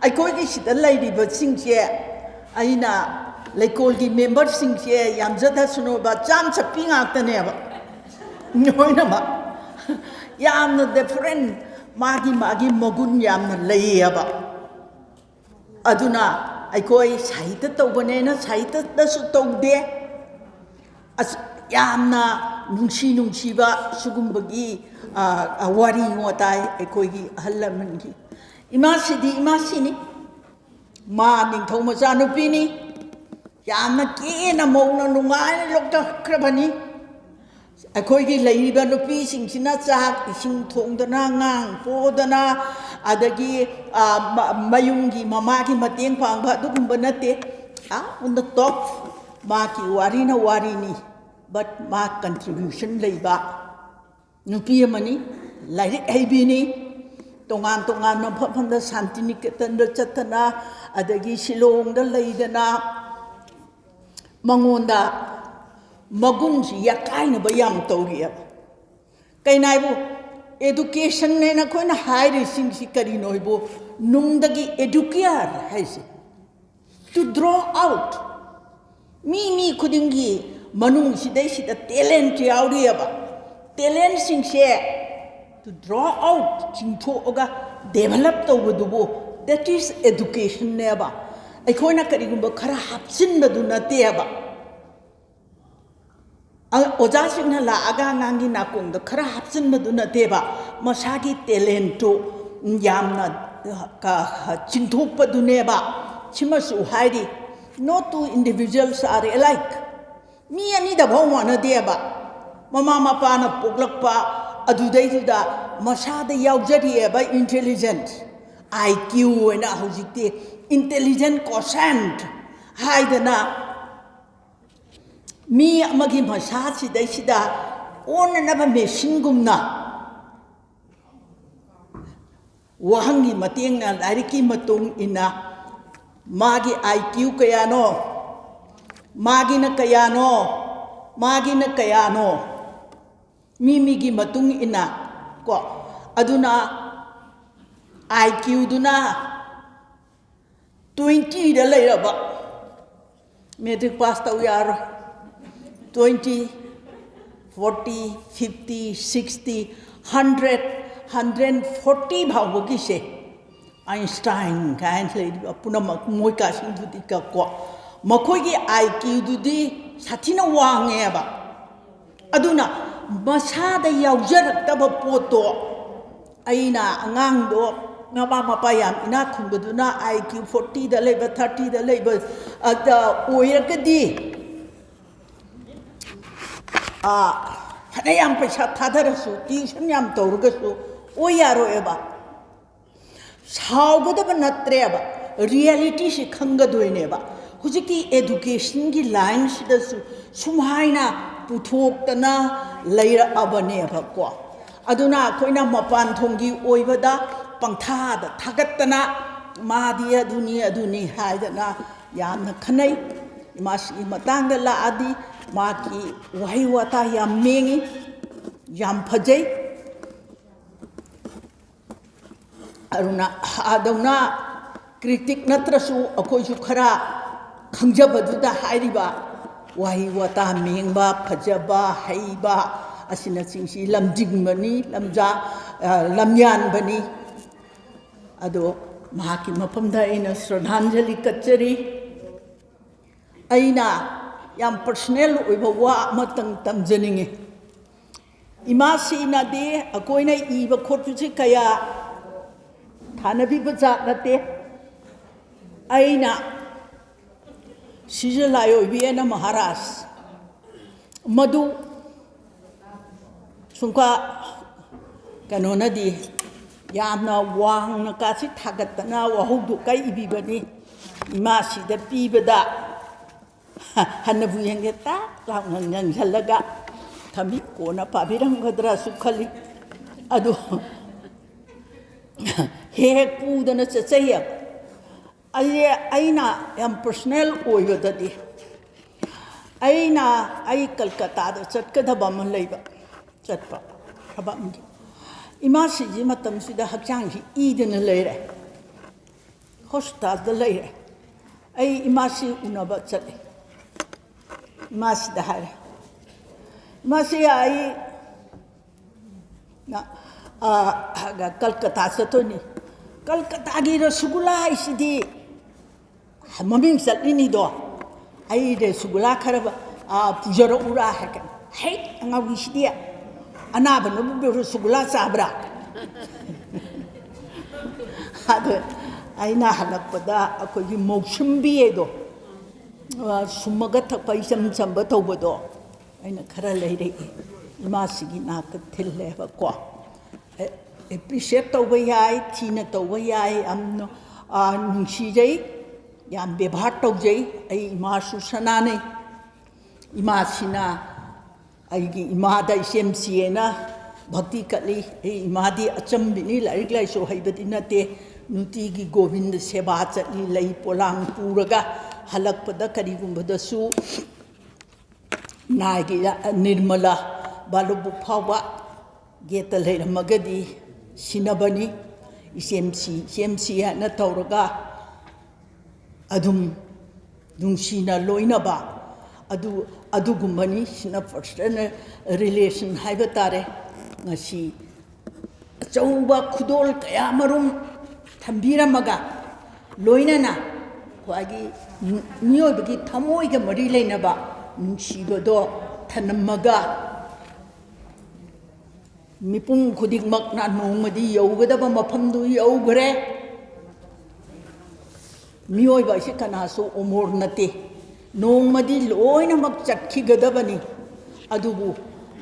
ꯑꯩꯈꯣꯏꯒꯤ ꯁꯤꯗ ꯂꯩꯔꯤꯕꯁꯤꯡꯁꯦ, ꯑꯩꯅ ꯂꯩꯀꯣꯜꯒꯤ ꯃꯦꯝꯕꯔꯁꯤꯡꯁꯦ ꯌꯥꯝꯖꯗꯁꯅꯨꯕ, ꯆꯥꯝ ꯆꯠꯄꯤ ꯉꯥꯛꯇꯅꯦꯕ꯫ ꯂꯣꯏꯅꯃꯛ ꯌꯥꯝꯅ ꯗꯤꯐꯔꯦꯟ, ꯃꯥꯒꯤ ꯃꯥꯒꯤ ꯃꯒꯨꯟ ꯌꯥꯝꯅ ꯂꯩꯌꯦꯕ꯫ ꯑꯗꯨꯅ ꯑꯩꯈꯣꯏ ꯁꯥꯍꯤꯇ ꯇꯧꯕꯅꯦꯅ ꯁꯥꯍꯤꯇꯗꯁꯨ ꯇꯧꯗꯦ꯫ ꯑꯁ, ꯌꯥꯝꯅ ꯅꯨꯡꯁꯤ ꯅꯨꯡꯁꯤꯕ ꯁꯤꯒꯨꯝꯕꯒꯤ, ꯑ, ꯑ, ꯋꯥꯔꯤ ꯋꯥꯇꯥꯏ ꯑꯩꯈꯣꯏꯒꯤ ꯑꯍꯜ ꯂꯃꯟꯒꯤ꯫ ꯏꯃꯥꯁꯤꯗꯤ ꯏꯃꯥꯁꯤꯅꯤ꯫ ꯃꯥ ꯅꯤꯡꯊꯧ ꯃꯆꯥꯅꯨꯄꯤꯅꯤ꯫ ꯌꯥꯝꯅ ꯀꯦꯅ ꯃꯧꯅ ꯅꯨꯡꯉꯥꯏꯅ ꯂꯧꯊꯈ꯭ꯔꯕꯅꯤ꯫ ꯑꯩꯈꯣꯏꯒꯤ ꯂꯩꯔꯤꯕ ꯅꯨꯄꯤꯁꯤꯡꯁꯤꯅ ꯆꯥꯛ ꯏꯁꯤꯡ ꯊꯣꯡꯗꯅ, ꯉꯥꯡ ꯄꯣꯗꯅ, ꯑꯗꯒꯤ, ꯑ, ꯃ-, ꯃꯌꯨꯝꯒꯤ ꯃꯃꯥꯒꯤ ꯃꯇꯦꯡ ꯄꯥꯡꯕ ꯑꯗꯨꯒꯨꯝꯕ ꯅꯠꯇꯦ꯫ ꯑꯥ, on the top, ꯃꯥꯒꯤ ꯋꯥꯔꯤꯅ ꯋꯥꯔꯤꯅꯤ, but ꯃꯥ contribution ꯂꯩꯕ ꯅꯨꯄꯤ ꯑꯃꯅꯤ꯫ ꯂꯥꯏꯔꯤꯛ ꯍꯩꯕꯤꯅꯤ꯫ ꯇꯣꯉꯥꯟ ꯇꯣꯉꯥꯟꯕ ꯃꯐꯝꯗ, ꯁꯥꯟꯇꯤꯅꯤꯀꯦꯇꯟꯗ ꯆꯠꯇꯅ, ꯑꯗꯒꯤ ꯁꯤꯂꯣꯡꯗ ꯂꯩꯗꯅ, ꯃꯉꯣꯟꯗ ꯃꯒꯨꯟꯁꯤ ꯌꯥꯀꯥꯏꯅꯕ ꯌꯥꯝ ꯇꯧꯔꯤꯑꯕ꯫ ꯀꯩꯅꯣ ꯍꯥꯏꯕꯨ, ꯑꯦꯗꯨꯀꯦꯁꯟꯅꯦꯅ ꯑꯩꯈꯣꯏꯅ ꯍꯥꯏꯔꯤꯁꯤꯡꯁꯤ ꯀꯔꯤꯅꯣ ꯍꯥꯏꯕꯨ, ꯅꯨꯡꯗꯒꯤ educare ꯍꯥꯏꯁꯦ, to draw out꯫ ꯃꯤ, ꯃꯤ ꯈꯨꯗꯤꯡꯒꯤ ꯃꯅꯨꯡꯁꯤꯗꯩꯁꯤꯗ ꯇꯦꯂꯦꯟꯠ ꯌꯥꯎꯔꯤꯑꯕ꯫ ꯇꯦꯂꯦꯟꯠꯁꯤꯡꯁꯦ to draw out, ꯆꯤꯡꯊꯣꯛꯑꯒ develop ꯇꯧꯕꯗꯨꯕꯨ, that is educationꯅꯦꯕ꯫ ꯑꯩꯈꯣꯏꯅ ꯀꯔꯤꯒꯨꯝꯕ ꯈꯔ ꯍꯥꯞꯆꯤꯟꯕꯗꯨ ꯅꯠꯇꯦꯕ꯫ ꯑ-, ꯑꯣꯖꯥꯁꯤꯡꯅ ꯂꯥꯛꯑꯒ ꯑꯉꯥꯡꯒꯤ ꯅꯥꯀꯣꯡꯗ ꯈꯔ ꯍꯥꯞꯆꯤꯟꯕꯗꯨ ꯅꯠꯇꯦꯕ, ꯃꯁꯥꯒꯤ ꯇꯦꯂꯦꯟꯠꯇꯨ ꯌꯥꯝꯅ, ꯑ, ꯀ-, ꯆꯤꯡꯊꯣꯛꯄꯗꯨꯅꯦꯕ꯫ ꯁꯤꯃꯁꯨ ꯍꯥꯏꯔꯤ, "No two individuals are alike"꯫ ꯃꯤ ꯑꯅꯤꯗ ꯐꯥꯎ ꯃꯥꯟꯅꯗꯦꯕ꯫ ꯃꯃꯥ ꯃꯄꯥꯅ ꯄꯣꯛꯂꯛꯄ ꯑꯗꯨꯗꯩꯗꯨꯗ ꯃꯁꯥꯗ ꯌꯥꯎꯖꯔꯤꯑꯕ intelligence, I Q ꯍꯥꯏꯅ ꯍꯧꯖꯤꯛꯇꯤ intelligent quotient ꯍꯥꯏꯗꯅ, ꯃꯤ ꯑꯃꯒꯤ ꯃꯁꯥꯁꯤꯗꯩꯁꯤꯗ ꯑꯣꯟꯅꯅꯕ ꯃꯦꯁꯤꯟꯒꯨꯝꯅ ꯋꯥꯍꯪꯒꯤ ꯃꯇꯦꯡꯅ ꯂꯥꯏꯔꯤꯛꯀꯤ ꯃꯇꯨꯡ ꯏꯟꯅ ꯃꯥꯒꯤ I Q ꯀꯌꯥꯅꯣ, ꯃꯥꯒꯤꯅ ꯀꯌꯥꯅꯣ, ꯃꯥꯒꯤꯅ ꯀꯌꯥꯅꯣ, ꯃꯤ ꯃꯤꯒꯤ ꯃꯇꯨꯡ ꯏꯟꯅ ꯀꯣ꯫ ꯑꯗꯨꯅ I Q ꯗꯨꯅ twenty ꯗ ꯂꯩꯔꯕ matric pass ꯇꯧ ꯌꯥꯔꯣꯏ꯫ Twenty, forty, fifty, sixty, hundred, hundred forty ꯐꯥꯎꯕꯒꯤꯁꯦ, Einstein ꯀꯥꯏꯅ ꯂꯩꯔꯤꯕ ꯄꯨꯝꯅꯃꯛ, ꯃꯣꯏ ꯀꯥꯁꯤꯡꯗꯨꯗꯤ ꯀꯣ, ꯃꯈꯣꯏꯒꯤ I Q ꯗꯨꯗꯤ ꯁꯥꯊꯤꯅ ꯋꯥꯡꯉꯦꯕ꯫ ꯑꯗꯨꯅ ꯃꯁꯥꯗ ꯌꯥꯎꯖꯔꯛꯇꯕ ꯄꯣꯠꯇꯣ, ꯑꯩꯅ ꯑꯉꯥꯡꯗꯣ, ꯃꯃꯥ ꯃꯄꯥ ꯌꯥꯝ ꯏꯅꯥꯛ ꯈꯨꯟꯕꯗꯨꯅ I Q forty ꯗ ꯂꯩꯕ, thirty ꯗ ꯂꯩꯕ, ꯑꯗ ꯑꯣꯏꯔꯒꯗꯤ, ꯑꯥ, ꯐꯅ ꯌꯥꯝ ꯄꯩꯁꯥ ꯊꯥꯗꯔꯁꯨ, tuition ꯌꯥꯝ ꯇꯧꯔꯒꯁꯨ ꯑꯣꯏ ꯌꯥꯔꯣꯏꯕ꯫ ꯁꯥꯎꯒꯗꯕ ꯅꯠꯇ꯭ꯔꯦꯕ, reality ꯁꯤ ꯈꯪꯒꯗꯣꯏꯅꯦꯕ꯫ ꯍꯧꯖꯤꯛꯇꯤ education ꯒꯤ line ꯁꯤꯗꯁꯨ ꯁꯨꯝꯍꯥꯏꯅ ꯄꯨꯊꯣꯛꯇꯅ ꯂꯩꯔꯛꯑꯕꯅꯦꯕꯀꯣ꯫ ꯑꯗꯨꯅ ꯑꯩꯈꯣꯏꯅ ꯃꯄꯥꯟ ꯊꯣꯡꯒꯤ ꯑꯣꯏꯕꯗ ꯄꯪꯊꯥꯗ ꯊꯥꯒꯠꯇꯅ, "ꯃꯥꯗꯤ ꯑꯗꯨꯅꯤ, ꯑꯗꯨꯅꯤ" ꯍꯥꯏꯗꯅ ꯌꯥꯝꯅ ꯈꯟꯅꯩ꯫ ꯏꯃꯥꯁꯤꯒꯤ ꯃꯇꯥꯡꯗ ꯂꯥꯛꯑꯗꯤ, ꯃꯥꯒꯤ ꯋꯥꯍꯩ ꯋꯥꯇꯥ ꯌꯥꯝ ꯃꯦꯡꯉꯤ, ꯌꯥꯝ ꯐꯖꯩ꯫ ꯑꯗꯨꯅ ꯑꯥꯗꯧꯅ critic ꯅꯠꯇ꯭ꯔꯁꯨ, ꯑꯩꯈꯣꯏꯁꯨ ꯈꯔ ꯈꯪꯖꯕꯗꯨꯗ ꯍꯥꯏꯔꯤꯕ ꯋꯥꯍꯩ ꯋꯥꯇꯥ ꯃꯦꯡꯕ, ꯐꯖꯕ, ꯍꯩꯕ ꯑꯁꯤꯅꯆꯤꯡꯁꯤ ꯂꯝꯖꯤꯡꯕꯅꯤ, ꯂꯝꯖꯥ-, ꯑ, ꯂꯝꯌꯥꯟꯕꯅꯤ꯫ ꯑꯗꯣ ꯃꯍꯥꯛꯀꯤ ꯃꯐꯝꯗ ꯑꯩꯅ ꯁ꯭ꯔꯗꯥꯟꯖꯂꯤ ꯀꯠꯆꯔꯤ꯫ ꯑꯩꯅ ꯌꯥꯝ personal ꯑꯣꯏꯕ ꯋꯥ ꯑꯃꯇꯪ ꯇꯝꯖꯅꯤꯡꯉꯤ꯫ ꯏꯃꯥꯁꯤꯅꯗꯤ ꯑꯩꯈꯣꯏꯅ ꯏꯕ ꯈꯣꯠꯄꯁꯤ ꯀꯌꯥ ꯊꯥꯅꯕꯤꯕ ꯖꯥꯠ ꯅꯠꯇꯦ꯫ ꯑꯩꯅ ꯁꯤꯖ ꯂꯥꯏꯑꯣꯏꯕꯤ ꯑꯅ ꯃꯍꯥꯔꯥꯖ ꯃꯗꯨ ꯁꯨꯡꯀ ꯀꯩꯅꯣꯅꯗꯤ ꯌꯥꯝꯅ ꯋꯥꯡꯅ ꯀꯥꯁꯤ ꯊꯥꯒꯠꯇꯅ ꯋꯥꯍꯧꯗꯣꯛꯀ ꯏꯕꯤꯕꯅꯤ꯫ ꯏꯃꯥꯁꯤꯗ ꯄꯤꯕꯗ ꯍꯟꯅꯕꯨ ꯌꯦꯡꯒꯦ, ꯇꯥꯛ ꯂꯥꯎꯅ ꯉꯪꯁꯜꯂꯒ ꯊꯝꯃꯤ꯫ ꯀꯣꯟꯅ ꯄꯥꯕꯤꯔꯝꯒꯗ꯭ꯔꯥꯁꯨ ꯈꯜꯂꯤ꯫ ꯑꯗꯣ ꯍꯦꯛ ꯍꯦꯛ ꯄꯨꯗꯅ ꯆꯠꯆꯩꯌꯦꯕ꯫ ꯑꯩ ꯑꯩꯅ ꯌꯥꯝ ꯄꯔꯁꯅꯦꯜ ꯑꯣꯏꯕꯗꯗꯤ, ꯑꯩꯅ ꯑꯩ ꯀꯜꯀꯇꯥꯗ ꯆꯠꯀꯗꯕ ꯑꯃ ꯂꯩꯕ, ꯆꯠꯄ ꯊꯕꯛ ꯑꯃꯒꯤ꯫ ꯏꯃꯥꯁꯤꯁꯤ ꯃꯇꯝꯁꯤꯗ ꯍꯛꯆꯥꯡꯁꯤ ꯏꯗꯅ ꯂꯩꯔꯦ, ꯍꯣꯁꯄꯤꯇꯥꯜꯗ ꯂꯩꯔꯦ꯫ ꯑꯩ ꯏꯃꯥꯁꯤ ꯎꯅꯕ ꯆꯠꯂꯦ꯫ ꯏꯃꯥꯁꯤꯗ ꯍꯥꯏꯔꯦ, "ꯏꯃꯥꯁꯤ, ꯑꯩ ꯅ-, ꯑ, ꯀꯜꯀꯇꯥ ꯆꯠꯇꯣꯏꯅꯤ꯫ ꯀꯜꯀꯇꯥꯒꯤ ꯔꯁꯒꯨꯂꯥ ꯍꯥꯏꯁꯤꯗꯤ ꯃꯃꯤꯡ ꯆꯠꯂꯤꯅꯤꯗꯣ꯫ ꯑꯩ ꯔꯁꯒꯨꯂꯥ ꯈꯔ, ꯑ, ꯄꯨꯖꯔꯛꯎꯔꯥ?" ꯍꯥꯏꯔꯒ, "ꯍꯩꯠ, ꯑꯉꯥꯎꯕꯤꯁꯤꯗꯤ, ꯑꯅꯥꯕꯅꯕꯨ ꯔꯁꯒꯨꯂꯥ ꯆꯥꯕ꯭ꯔꯥ?" ꯑꯗꯣ ꯑꯩꯅ ꯍꯜꯂꯛꯄꯗ ꯑꯩꯈꯣꯏꯒꯤ ꯃꯧꯁꯨꯝꯕꯤ ꯍꯥꯏꯗꯣ, ꯑ, ꯁꯨꯝꯃꯒ ꯊꯛꯄ ꯏꯆꯝ ꯆꯝꯕ ꯇꯧꯕꯗꯣ, ꯑꯩꯅ ꯈꯔ ꯂꯩꯔꯛꯏ꯫ ꯏꯃꯥꯁꯤꯒꯤ ꯅꯥꯛꯇ ꯊꯤꯜꯂꯦꯕꯀꯣ꯫ ꯑꯦ-, ꯑꯦꯄ꯭ꯔꯤꯁꯤꯌꯦꯠ ꯇꯧꯕ ꯌꯥꯏ, ꯊꯤꯅ ꯇꯧꯕ ꯌꯥꯏ, ꯌꯥꯝꯅ, ꯑ, ꯅꯨꯡꯁꯤꯖꯩ, ꯌꯥꯝ ꯕꯦꯕꯥꯔ ꯇꯧꯖꯩ꯫ ꯑꯩ ꯏꯃꯥꯁꯨ ꯁꯅꯥꯅꯤ꯫ ꯏꯃꯥꯁꯤꯅ ꯑꯩꯒꯤ ꯏꯃꯥꯗ ꯏꯆꯦꯝꯆꯤ ꯍꯥꯏꯅ ꯚꯛꯇꯤ ꯀꯠꯂꯤ꯫ ꯑꯩ ꯏꯃꯥꯗꯤ ꯑꯆꯝꯕꯤꯅꯤ, ꯂꯥꯏꯔꯤꯛ ꯂꯥꯏꯁꯨ ꯍꯩꯕꯗꯤ ꯅꯠꯇꯦ꯫ ꯅꯨꯡꯇꯤꯒꯤ ꯒꯣꯕꯤꯟꯗ ꯁꯦꯕꯥ ꯆꯠꯂꯤ, ꯂꯩ ꯄꯣꯂꯥꯡ ꯄꯨꯔꯒ꯫ ꯍꯜꯂꯛꯄꯗ ꯀꯔꯤꯒꯨꯝꯕꯗꯁꯨ ꯅꯥꯏꯒꯤ ꯅꯤꯔꯃꯂꯥ ꯕꯥꯂꯨꯕꯨꯛ ꯐꯥꯎꯕ ꯒꯦꯠꯇ ꯂꯩꯔꯝꯃꯒꯗꯤ ꯁꯤꯟꯅꯕꯅꯤ꯫ ꯏꯆꯦꯝꯆꯤ, ꯏꯆꯦꯝꯆꯤ ꯍꯥꯏꯅ ꯇꯧꯔꯒ ꯑꯗꯨꯝ ꯅꯨꯡꯁꯤꯅ ꯂꯣꯏꯅꯕ ꯑꯗꯨ, ꯑꯗꯨꯒꯨꯝꯕꯅꯤ꯫ ꯁꯤꯅ ꯄꯔꯁꯅꯦꯜ ꯔꯤꯂꯦꯁꯟ ꯍꯥꯏꯕ ꯇꯥꯔꯦ꯫ ꯉꯁꯤ ꯑꯆꯧꯕ ꯈꯨꯗꯣꯜ ꯀꯌꯥ ꯃꯔꯨꯝ ꯊꯝꯕꯤꯔꯝꯃꯒ, ꯂꯣꯏꯅꯅ ꯈ꯭ꯋꯥꯏꯒꯤ ꯃꯤꯑꯣꯏꯕꯒꯤ ꯊꯃꯣꯏꯒ ꯃꯔꯤ ꯂꯩꯅꯕ ꯅꯨꯡꯁꯤꯕꯗꯣ ꯊꯅꯝꯃꯒ, ꯃꯤꯄꯨꯝ ꯈꯨꯗꯤꯡꯃꯛꯅ ꯅꯣꯡꯃꯗꯤ ꯌꯧꯒꯗꯕ ꯃꯐꯝꯗꯨ ꯌꯧꯈ꯭ꯔꯦ꯫ ꯃꯤꯑꯣꯏꯕ ꯑꯁꯤ ꯀꯅꯥꯁꯨ ꯑꯃꯣꯔ ꯅꯠꯇꯦ, ꯅꯣꯡꯃꯗꯤ ꯂꯣꯏꯅꯃꯛ ꯆꯠꯈꯤꯒꯗꯕꯅꯤ꯫ ꯑꯗꯨꯕꯨ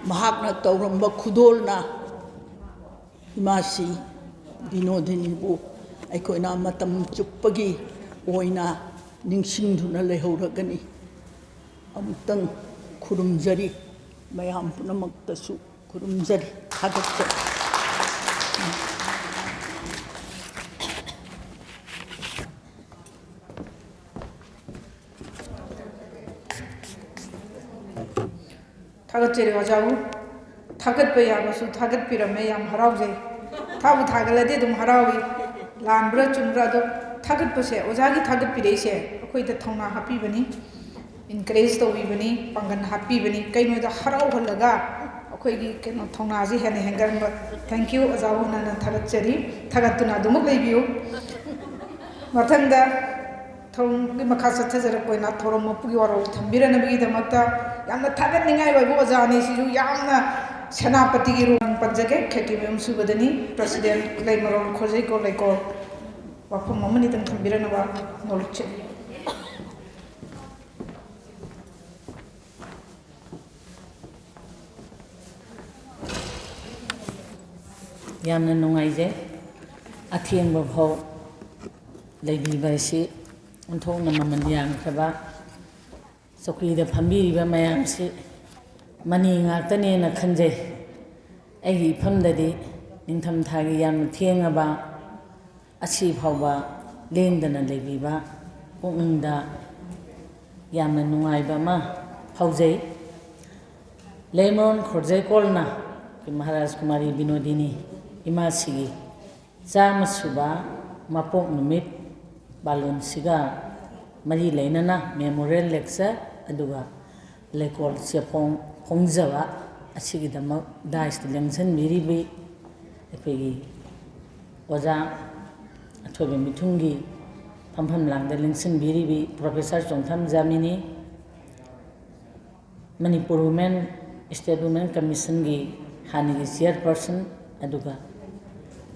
ꯃꯍꯥꯛꯅ ꯇꯧꯔꯝꯕ ꯈꯨꯗꯣꯜꯅ ꯏꯃꯥꯁꯤ ꯕꯤꯅꯣꯗꯤꯅꯤꯕꯨ ꯑꯩꯈꯣꯏꯅ ꯃꯇꯝ ꯆꯨꯞꯄꯒꯤ ꯑꯣꯏꯅ ꯅꯤꯡꯁꯤꯡꯗꯨꯅ ꯂꯩꯍꯧꯔꯒꯅꯤ꯫ ꯑꯃꯨꯛꯇꯪ ꯈꯨꯔꯨꯝꯖꯔꯤ, ꯃꯌꯥꯝ ꯄꯨꯝꯅꯃꯛꯇꯁꯨ ꯈꯨꯔꯨꯝꯖꯔꯤ, ꯊꯥꯒꯠꯆꯔꯤ꯫ ꯊꯥꯒꯠꯆꯔꯤ ꯑꯣꯖꯥꯕꯨ꯫ ꯊꯥꯒꯠꯄ ꯌꯥꯕꯁꯨ ꯊꯥꯒꯠꯄꯤꯔꯝꯃꯦ, ꯌꯥꯝ ꯍꯔꯥꯎꯖꯩ꯫ ꯊꯥꯕꯨ ꯊꯥꯒꯠꯂꯗꯤ ꯑꯗꯨꯝ ꯍꯔꯥꯎꯏ꯫ ꯂꯥꯟꯕ꯭ꯔꯥ ꯆꯨꯝꯕ꯭ꯔꯥ, ꯑꯗꯣ ꯊꯥꯒꯠꯄꯁꯦ, ꯑꯣꯖꯥꯒꯤ ꯊꯥꯒꯠꯄꯤꯔꯛꯏꯁꯦ ꯑꯩꯈꯣꯏꯗ ꯊꯧꯅꯥ ꯍꯥꯞꯄꯤꯕꯅꯤ, encourage ꯇꯧꯕꯤꯕꯅꯤ, ꯄꯥꯡꯒꯜ ꯍꯥꯞꯄꯤꯕꯅꯤ꯫ ꯀꯩꯅꯣꯗ ꯍꯔꯥꯎꯍꯜꯂꯒ ꯑꯩꯈꯣꯏꯒꯤ ꯀꯩꯅꯣ ꯊꯧꯅꯥꯁꯤ ꯍꯦꯟꯅ ꯍꯦꯟꯒꯠꯍꯟꯕ꯫ Thank you ꯑꯣꯖꯥꯕꯨ, ꯅꯪꯅ ꯊꯥꯒꯠꯆꯔꯤ꯫ ꯊꯥꯒꯠꯇꯨꯅ ꯑꯗꯨꯃꯛ ꯂꯩꯕꯤꯌꯨ꯫ ꯃꯊꯪꯗ ꯊꯧꯔꯝꯒꯤ ꯃꯈꯥ ꯆꯠꯊꯖꯔꯛꯄ ꯑꯣꯏꯅ ꯊꯧꯔꯝ ꯃꯄꯨꯒꯤ ꯋꯥꯔꯣꯜ ꯊꯝꯕꯤꯔꯅꯕꯒꯤꯗꯃꯛꯇ ꯌꯥꯝꯅ ꯊꯥꯒꯠꯅꯤꯡꯉꯥꯏ ꯑꯣꯏꯕ ꯑꯣꯖꯥ ꯑꯅꯤꯁꯤꯁꯨ ꯌꯥꯝꯅ ꯁꯦꯅꯥꯄꯇꯤꯒꯤ ꯔꯣꯜ ꯄꯟꯖꯒꯦ꯫ ꯈꯦꯇ꯭ꯔꯤꯃꯌꯨꯝ ꯁꯨꯕꯗꯅꯤ, President ꯂꯩꯃꯔꯣꯜ ꯈꯣꯔꯖꯩꯀꯣꯜ ꯂꯩꯀꯣꯜ꯫ ꯋꯥꯐꯝ ꯑꯃꯅꯤꯇꯪ ꯊꯝꯕꯤꯔꯅꯕ ꯅꯣꯂꯨꯛꯆꯔꯤ꯫ ꯌꯥꯝꯅ ꯅꯨꯡꯉꯥꯏꯖꯩ꯫ ꯑꯊꯦꯡꯕ ꯐꯥꯎ ꯂꯩꯕꯤꯕ ꯍꯥꯏꯁꯤ ꯑꯣꯟꯊꯣꯛꯅ ꯃꯃꯜ ꯌꯥꯝꯈ꯭ꯔꯕ꯫ ꯆꯧꯀ꯭ꯔꯤꯗ ꯐꯝꯕꯤꯔꯤꯕ ꯃꯌꯥꯝꯁꯤ ꯃꯅꯤ ꯉꯥꯛꯇꯅꯦꯅ ꯈꯟꯖꯩ꯫ ꯑꯩꯒꯤ ꯏꯐꯝꯗꯗꯤ ꯅꯤꯡꯊꯝꯊꯥꯒꯤ ꯌꯥꯝꯅ ꯊꯦꯡꯉꯕ, ꯑꯁꯤ ꯐꯥꯎꯕ ꯂꯦꯡꯗꯅ ꯂꯩꯕꯤꯕ, ꯄꯨꯛꯅꯤꯡꯗ ꯌꯥꯝꯅ ꯅꯨꯡꯉꯥꯏꯕ ꯑꯃ ꯐꯥꯎꯖꯩ꯫ ꯂꯩꯃꯔꯣꯟ ꯈꯣꯔꯖꯩꯀꯣꯜꯅ ꯑꯩꯈꯣꯏ ꯃꯍꯥꯔꯥꯖ ꯀꯨꯃꯥꯔꯤ ꯕꯤꯅꯣꯗꯤꯅꯤ ꯏꯃꯥꯁꯤꯒꯤ ꯆꯥꯝꯃ ꯁꯨꯕ ꯃꯄꯣꯛ ꯅꯨꯃꯤꯠ ꯕꯥꯂꯣꯟꯁꯤꯒ ꯃꯔꯤ ꯂꯩꯅꯅ memorial lecture, ꯑꯗꯨꯒ ꯂꯩꯀꯣꯜ ꯆꯦꯐꯣꯡ ꯐꯣꯡꯖꯕ ꯑꯁꯤꯒꯤꯗꯃꯛ dais ꯇ ꯂꯦꯡꯁꯤꯟꯕꯤꯔꯤꯕꯤ ꯑꯩꯈꯣꯏꯒꯤ ꯑꯣꯖꯥ ꯑꯊꯣꯏꯕ ꯃꯤꯊꯨꯡꯒꯤ ꯐꯝꯐꯝ ꯂꯥꯡꯗ ꯂꯦꯡꯁꯤꯟꯕꯤꯔꯤꯕꯤ Professor ꯆꯣꯡꯊꯝ ꯖꯥꯃꯤꯅꯤ, Manipur Women, State Women Commission ꯒꯤ ꯍꯥꯟꯅꯒꯤ chairperson, ꯑꯗꯨꯒ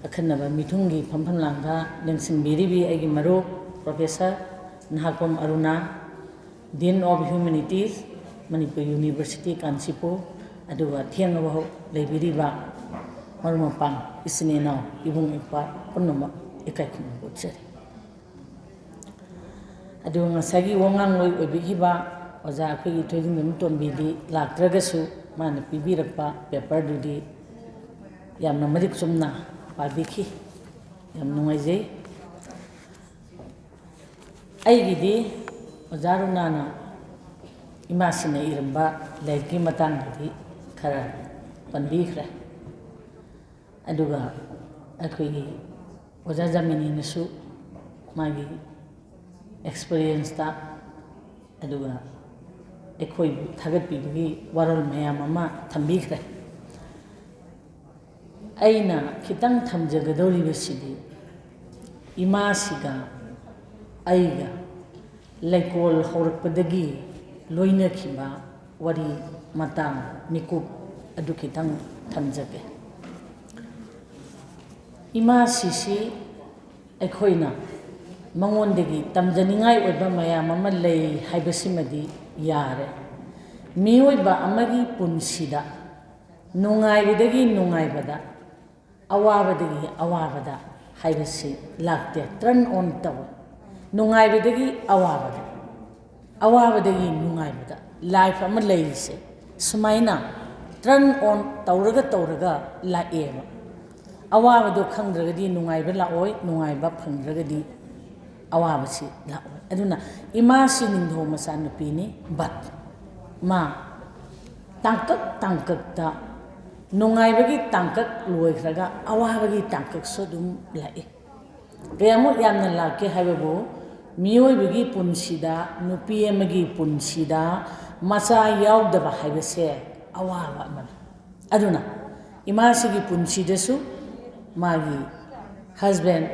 ꯑꯈꯟꯅꯕ ꯃꯤꯊꯨꯡꯒꯤ ꯐꯝꯐꯝ ꯂꯥꯡꯗ ꯂꯦꯡꯁꯤꯟꯕꯤꯔꯤꯕꯤ ꯑꯩꯒꯤ ꯃꯔꯨꯞ Professor Nahakpam Aruna, Dean of Humanities, Manipur University Kanchipur, ꯑꯗꯨꯒ ꯊꯦꯡꯉꯕ ꯍꯧ ꯂꯩꯕꯤꯔꯤꯕ ꯃꯔꯨꯞ ꯃꯄꯥꯡ, ꯏꯆꯤꯟ ꯏꯅꯥꯎ, ꯏꯕꯨꯡ ꯏꯄ꯭ꯋꯥ ꯄꯨꯝꯅꯃꯛ ꯏꯀꯥꯏ ꯈꯨꯝꯅꯕ ꯎꯠꯆꯔꯤ꯫ ꯑꯗꯨꯒ ꯉꯁꯥꯏꯒꯤ ꯋꯥꯉꯥꯡꯂꯣꯏ ꯑꯣꯏꯕꯤꯈꯤꯕ ꯑꯣꯖꯥ ꯑꯩꯈꯣꯏꯒꯤ ꯊꯣꯏꯗꯤꯡꯕꯝ ꯇꯣꯝꯕꯤꯗꯤ ꯂꯥꯛꯇ꯭ꯔꯒꯁꯨ, ꯃꯥꯅ ꯄꯤꯕꯤꯔꯛꯄ paper ꯗꯨꯗꯤ ꯌꯥꯝꯅ ꯃꯔꯤꯛ ꯆꯨꯝꯅ ꯄꯥꯕꯤꯈꯤ꯫ ꯌꯥꯝ ꯅꯨꯡꯉꯥꯏꯖꯩ꯫ ꯑꯩꯒꯤꯗꯤ ꯑꯣꯖꯥ ꯔꯨꯅꯥꯅ ꯏꯃꯥꯁꯤꯅ ꯏꯔꯝꯕ ꯂꯥꯏꯔꯤꯛꯀꯤ ꯃꯇꯥꯡꯗꯗꯤ ꯈꯔ ꯄꯟꯕꯤꯈ꯭ꯔꯦ꯫ ꯑꯗꯨꯒ ꯑꯩꯈꯣꯏꯒꯤ ꯑꯣꯖꯥ ꯖꯥꯃꯤꯅꯤꯅꯁꯨ ꯃꯥꯒꯤ ꯑꯦꯛꯁꯄꯤꯔꯤꯌꯦꯟꯁꯇ ꯑꯗꯨꯒ ꯑꯩꯈꯣꯏꯕꯨ ꯊꯥꯒꯠꯄꯤꯕꯒꯤ ꯋꯥꯔꯣꯜ ꯃꯌꯥꯝ ꯑꯃ ꯊꯝꯕꯤꯈ꯭ꯔꯦ꯫ ꯑꯩꯅ ꯈꯤꯇꯪ ꯊꯝꯖꯒꯗꯧꯔꯤꯕꯁꯤꯗꯤ ꯏꯃꯥꯁꯤꯒ ꯑꯩꯒ ꯂꯩꯀꯣꯜ ꯍꯧꯔꯛꯄꯗꯒꯤ ꯂꯣꯏꯅꯈꯤꯕ ꯋꯥꯔꯤ ꯃꯇꯥꯡ ꯃꯤꯀꯨꯞ ꯑꯗꯨ ꯈꯤꯇꯪ ꯊꯝꯖꯒꯦ꯫ ꯏꯃꯥꯁꯤꯁꯤ ꯑꯩꯈꯣꯏꯅ ꯃꯉꯣꯟꯗꯒꯤ ꯇꯝꯖꯅꯤꯡꯉꯥꯏ ꯑꯣꯏꯕ ꯃꯌꯥꯝ ꯑꯃ ꯂꯩ ꯍꯥꯏꯕꯁꯤꯃꯗꯤ ꯌꯥꯔꯦ꯫ ꯃꯤꯑꯣꯏꯕ ꯑꯃꯒꯤ ꯄꯨꯟꯁꯤꯗ ꯅꯨꯡꯉꯥꯏꯕꯗꯒꯤ ꯅꯨꯡꯉꯥꯏꯕꯗ, ꯑꯋꯥꯕꯗꯒꯤ ꯑꯋꯥꯕꯗ ꯍꯥꯏꯕꯁꯤ ꯂꯥꯛꯇꯦ, ꯇꯔꯟ ꯑꯣꯟ ꯇꯧꯏ꯫ ꯅꯨꯡꯉꯥꯏꯕꯗꯒꯤ ꯑꯋꯥꯕꯗ, ꯑꯋꯥꯕꯗꯒꯤ ꯅꯨꯡꯉꯥꯏꯕꯗ ꯂꯥꯏꯐ ꯑꯃ ꯂꯩꯔꯤꯁꯦ ꯁꯨꯃꯥꯏꯅ ꯇꯔꯟ ꯑꯣꯟ ꯇꯧꯔꯒ ꯇꯧꯔꯒ ꯂꯥꯛꯑꯦꯕ꯫ ꯑꯋꯥꯕꯗꯣ ꯈꯪꯗ꯭ꯔꯒꯗꯤ ꯅꯨꯡꯉꯥꯏꯕ ꯂꯥꯛꯑꯣꯏ, ꯅꯨꯡꯉꯥꯏꯕ ꯐꯪꯗ꯭ꯔꯒꯗꯤ ꯑꯋꯥꯕꯁꯤ ꯂꯥꯛꯑꯣꯏ꯫ ꯑꯗꯨꯅ ꯏꯃꯥꯁꯤ ꯅꯤꯡꯊꯧ ꯃꯆꯥꯅꯨꯄꯤꯅꯤ, ꯕꯠ ꯃꯥ ꯇꯥꯡꯀꯛ ꯇꯥꯡꯀꯛꯇ ꯅꯨꯡꯉꯥꯏꯕꯒꯤ ꯇꯥꯡꯀꯛ ꯂꯣꯏꯈ꯭ꯔꯒ ꯑꯋꯥꯕꯒꯤ ꯇꯥꯡꯀꯛꯁꯨ ꯑꯗꯨꯝ ꯂꯥꯛꯏ꯫ ꯀꯌꯥꯃꯨꯛ ꯌꯥꯝꯅ ꯂꯥꯛꯀꯦ ꯍꯥꯏꯕꯕꯨ, ꯃꯤꯑꯣꯏꯕꯒꯤ ꯄꯨꯟꯁꯤꯗ, ꯅꯨꯄꯤ ꯑꯃꯒꯤ ꯄꯨꯟꯁꯤꯗ ꯃꯆꯥ ꯌꯥꯎꯗꯕ ꯍꯥꯏꯕꯁꯦ ꯑꯋꯥꯕ ꯑꯃꯅꯤ꯫ ꯑꯗꯨꯅ ꯏꯃꯥꯁꯤꯒꯤ ꯄꯨꯟꯁꯤꯗꯁꯨ ꯃꯥꯒꯤ ꯍꯁꯕꯦꯟ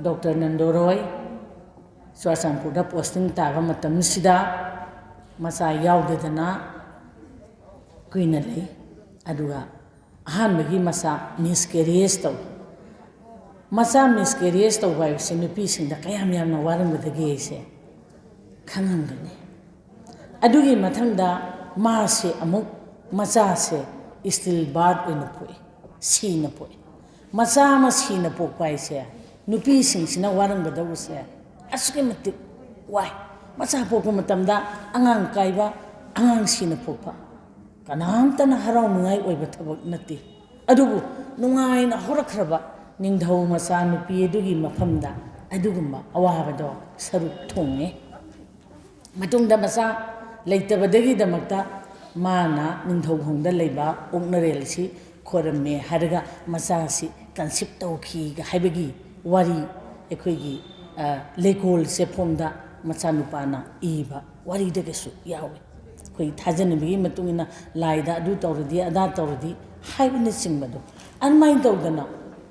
ꯗꯣꯛꯇꯔ ꯅꯟꯗꯣꯔꯣꯏ ꯆꯨꯔꯥꯆꯥꯟꯄꯨꯔꯗ ꯄꯣꯁꯇꯤꯡ ꯇꯥꯕ ꯃꯇꯝꯁꯤꯗ ꯃꯆꯥ ꯌꯥꯎꯗꯗꯅ ꯀꯨꯏꯅ ꯂꯩ꯫ ꯑꯗꯨꯒ ꯑꯍꯥꯟꯕꯒꯤ ꯃꯆꯥ ꯃꯤꯁꯀꯦꯔꯤꯌꯦꯖ ꯇꯧ꯫ ꯃꯆꯥ ꯃꯤꯁꯀꯦꯔꯤꯌꯦꯖ ꯇꯧꯕ ꯍꯥꯏꯕꯁꯦ ꯅꯨꯄꯤꯁꯤꯡꯗ ꯀꯌꯥꯝ ꯌꯥꯝꯅ ꯋꯥꯔꯝꯒꯗꯒꯦ ꯍꯥꯏꯁꯦ ꯈꯪꯉꯝꯒꯅꯤ꯫ ꯑꯗꯨꯒꯤ ꯃꯊꯪꯗ ꯃꯥꯁꯦ ꯑꯃꯨꯛ ꯃꯆꯥꯁꯦ ꯏꯁꯇꯤꯜ ꯕꯥꯔꯠ ꯑꯣꯏꯅ ꯄꯣꯛꯏ, ꯁꯤꯅ ꯄꯣꯛꯏ꯫ ꯃꯆꯥ ꯑꯃ ꯁꯤꯅ ꯄꯣꯛꯄ ꯍꯥꯏꯁꯦ ꯅꯨꯄꯤꯁꯤꯡꯁꯤꯅ ꯋꯥꯔꯝꯒꯗꯧꯕꯁꯦ ꯑꯁꯨꯛꯀꯤ ꯃꯇꯤꯛ ꯋꯥꯏ꯫ ꯃꯆꯥ ꯄꯣꯛꯄ ꯃꯇꯝꯗ ꯑꯉꯥꯡ ꯀꯥꯏꯕ, ꯑꯉꯥꯡ ꯁꯤꯅ ꯄꯣꯛꯄ ꯀꯅꯥꯝꯇꯅ ꯍꯔꯥꯎꯅꯤꯡꯉꯥꯏ ꯑꯣꯏꯕ ꯊꯕꯛ ꯅꯠꯇꯦ꯫ ꯑꯗꯨꯕꯨ ꯅꯨꯡꯉꯥꯏꯅ ꯍꯧꯔꯛꯈ꯭ꯔꯕ ꯅꯤꯡꯊꯧ ꯃꯆꯥ ꯅꯨꯄꯤ ꯑꯗꯨꯒꯤ ꯃꯐꯝꯗ ꯑꯗꯨꯒꯨꯝꯕ ꯑꯋꯥꯕꯗꯣ ꯁꯔꯨꯛ ꯊꯣꯡꯉꯦ꯫ ꯃꯇꯨꯡꯗ ꯃꯆꯥ ꯂꯩꯇꯕꯗꯒꯤꯗꯃꯛꯇ ꯃꯥꯅ ꯅꯤꯡꯊꯧꯈꯣꯡꯗ ꯂꯩꯕ ꯑꯣꯛꯅꯔꯦꯜꯁꯤ ꯈꯣꯏꯔꯝꯃꯦ ꯍꯥꯏꯔꯒ ꯃꯆꯥꯁꯤ ꯀꯟꯁꯤꯞ ꯇꯧꯈꯤ ꯍꯥꯏꯕꯒꯤ ꯋꯥꯔꯤ ꯑꯩꯈꯣꯏꯒꯤ, ꯑ, ꯂꯩꯀꯣꯜ ꯆꯦꯐꯣꯡꯗ ꯃꯆꯥꯅꯨꯄꯥꯅ ꯏꯕ ꯋꯥꯔꯤꯗꯒꯁꯨ ꯌꯥꯎꯏ꯫ ꯑꯩꯈꯣꯏ ꯊꯥꯖꯅꯕꯤꯒꯤ ꯃꯇꯨꯡ ꯏꯟꯅ ꯂꯥꯏꯗ ꯑꯗꯨ ꯇꯧꯔꯗꯤ, ꯑꯗꯥ ꯇꯧꯔꯗꯤ ꯍꯥꯏꯕꯅꯆꯤꯡꯕꯗꯣ, ꯑꯗꯨꯃꯥꯏꯅ ꯇꯧꯗꯅ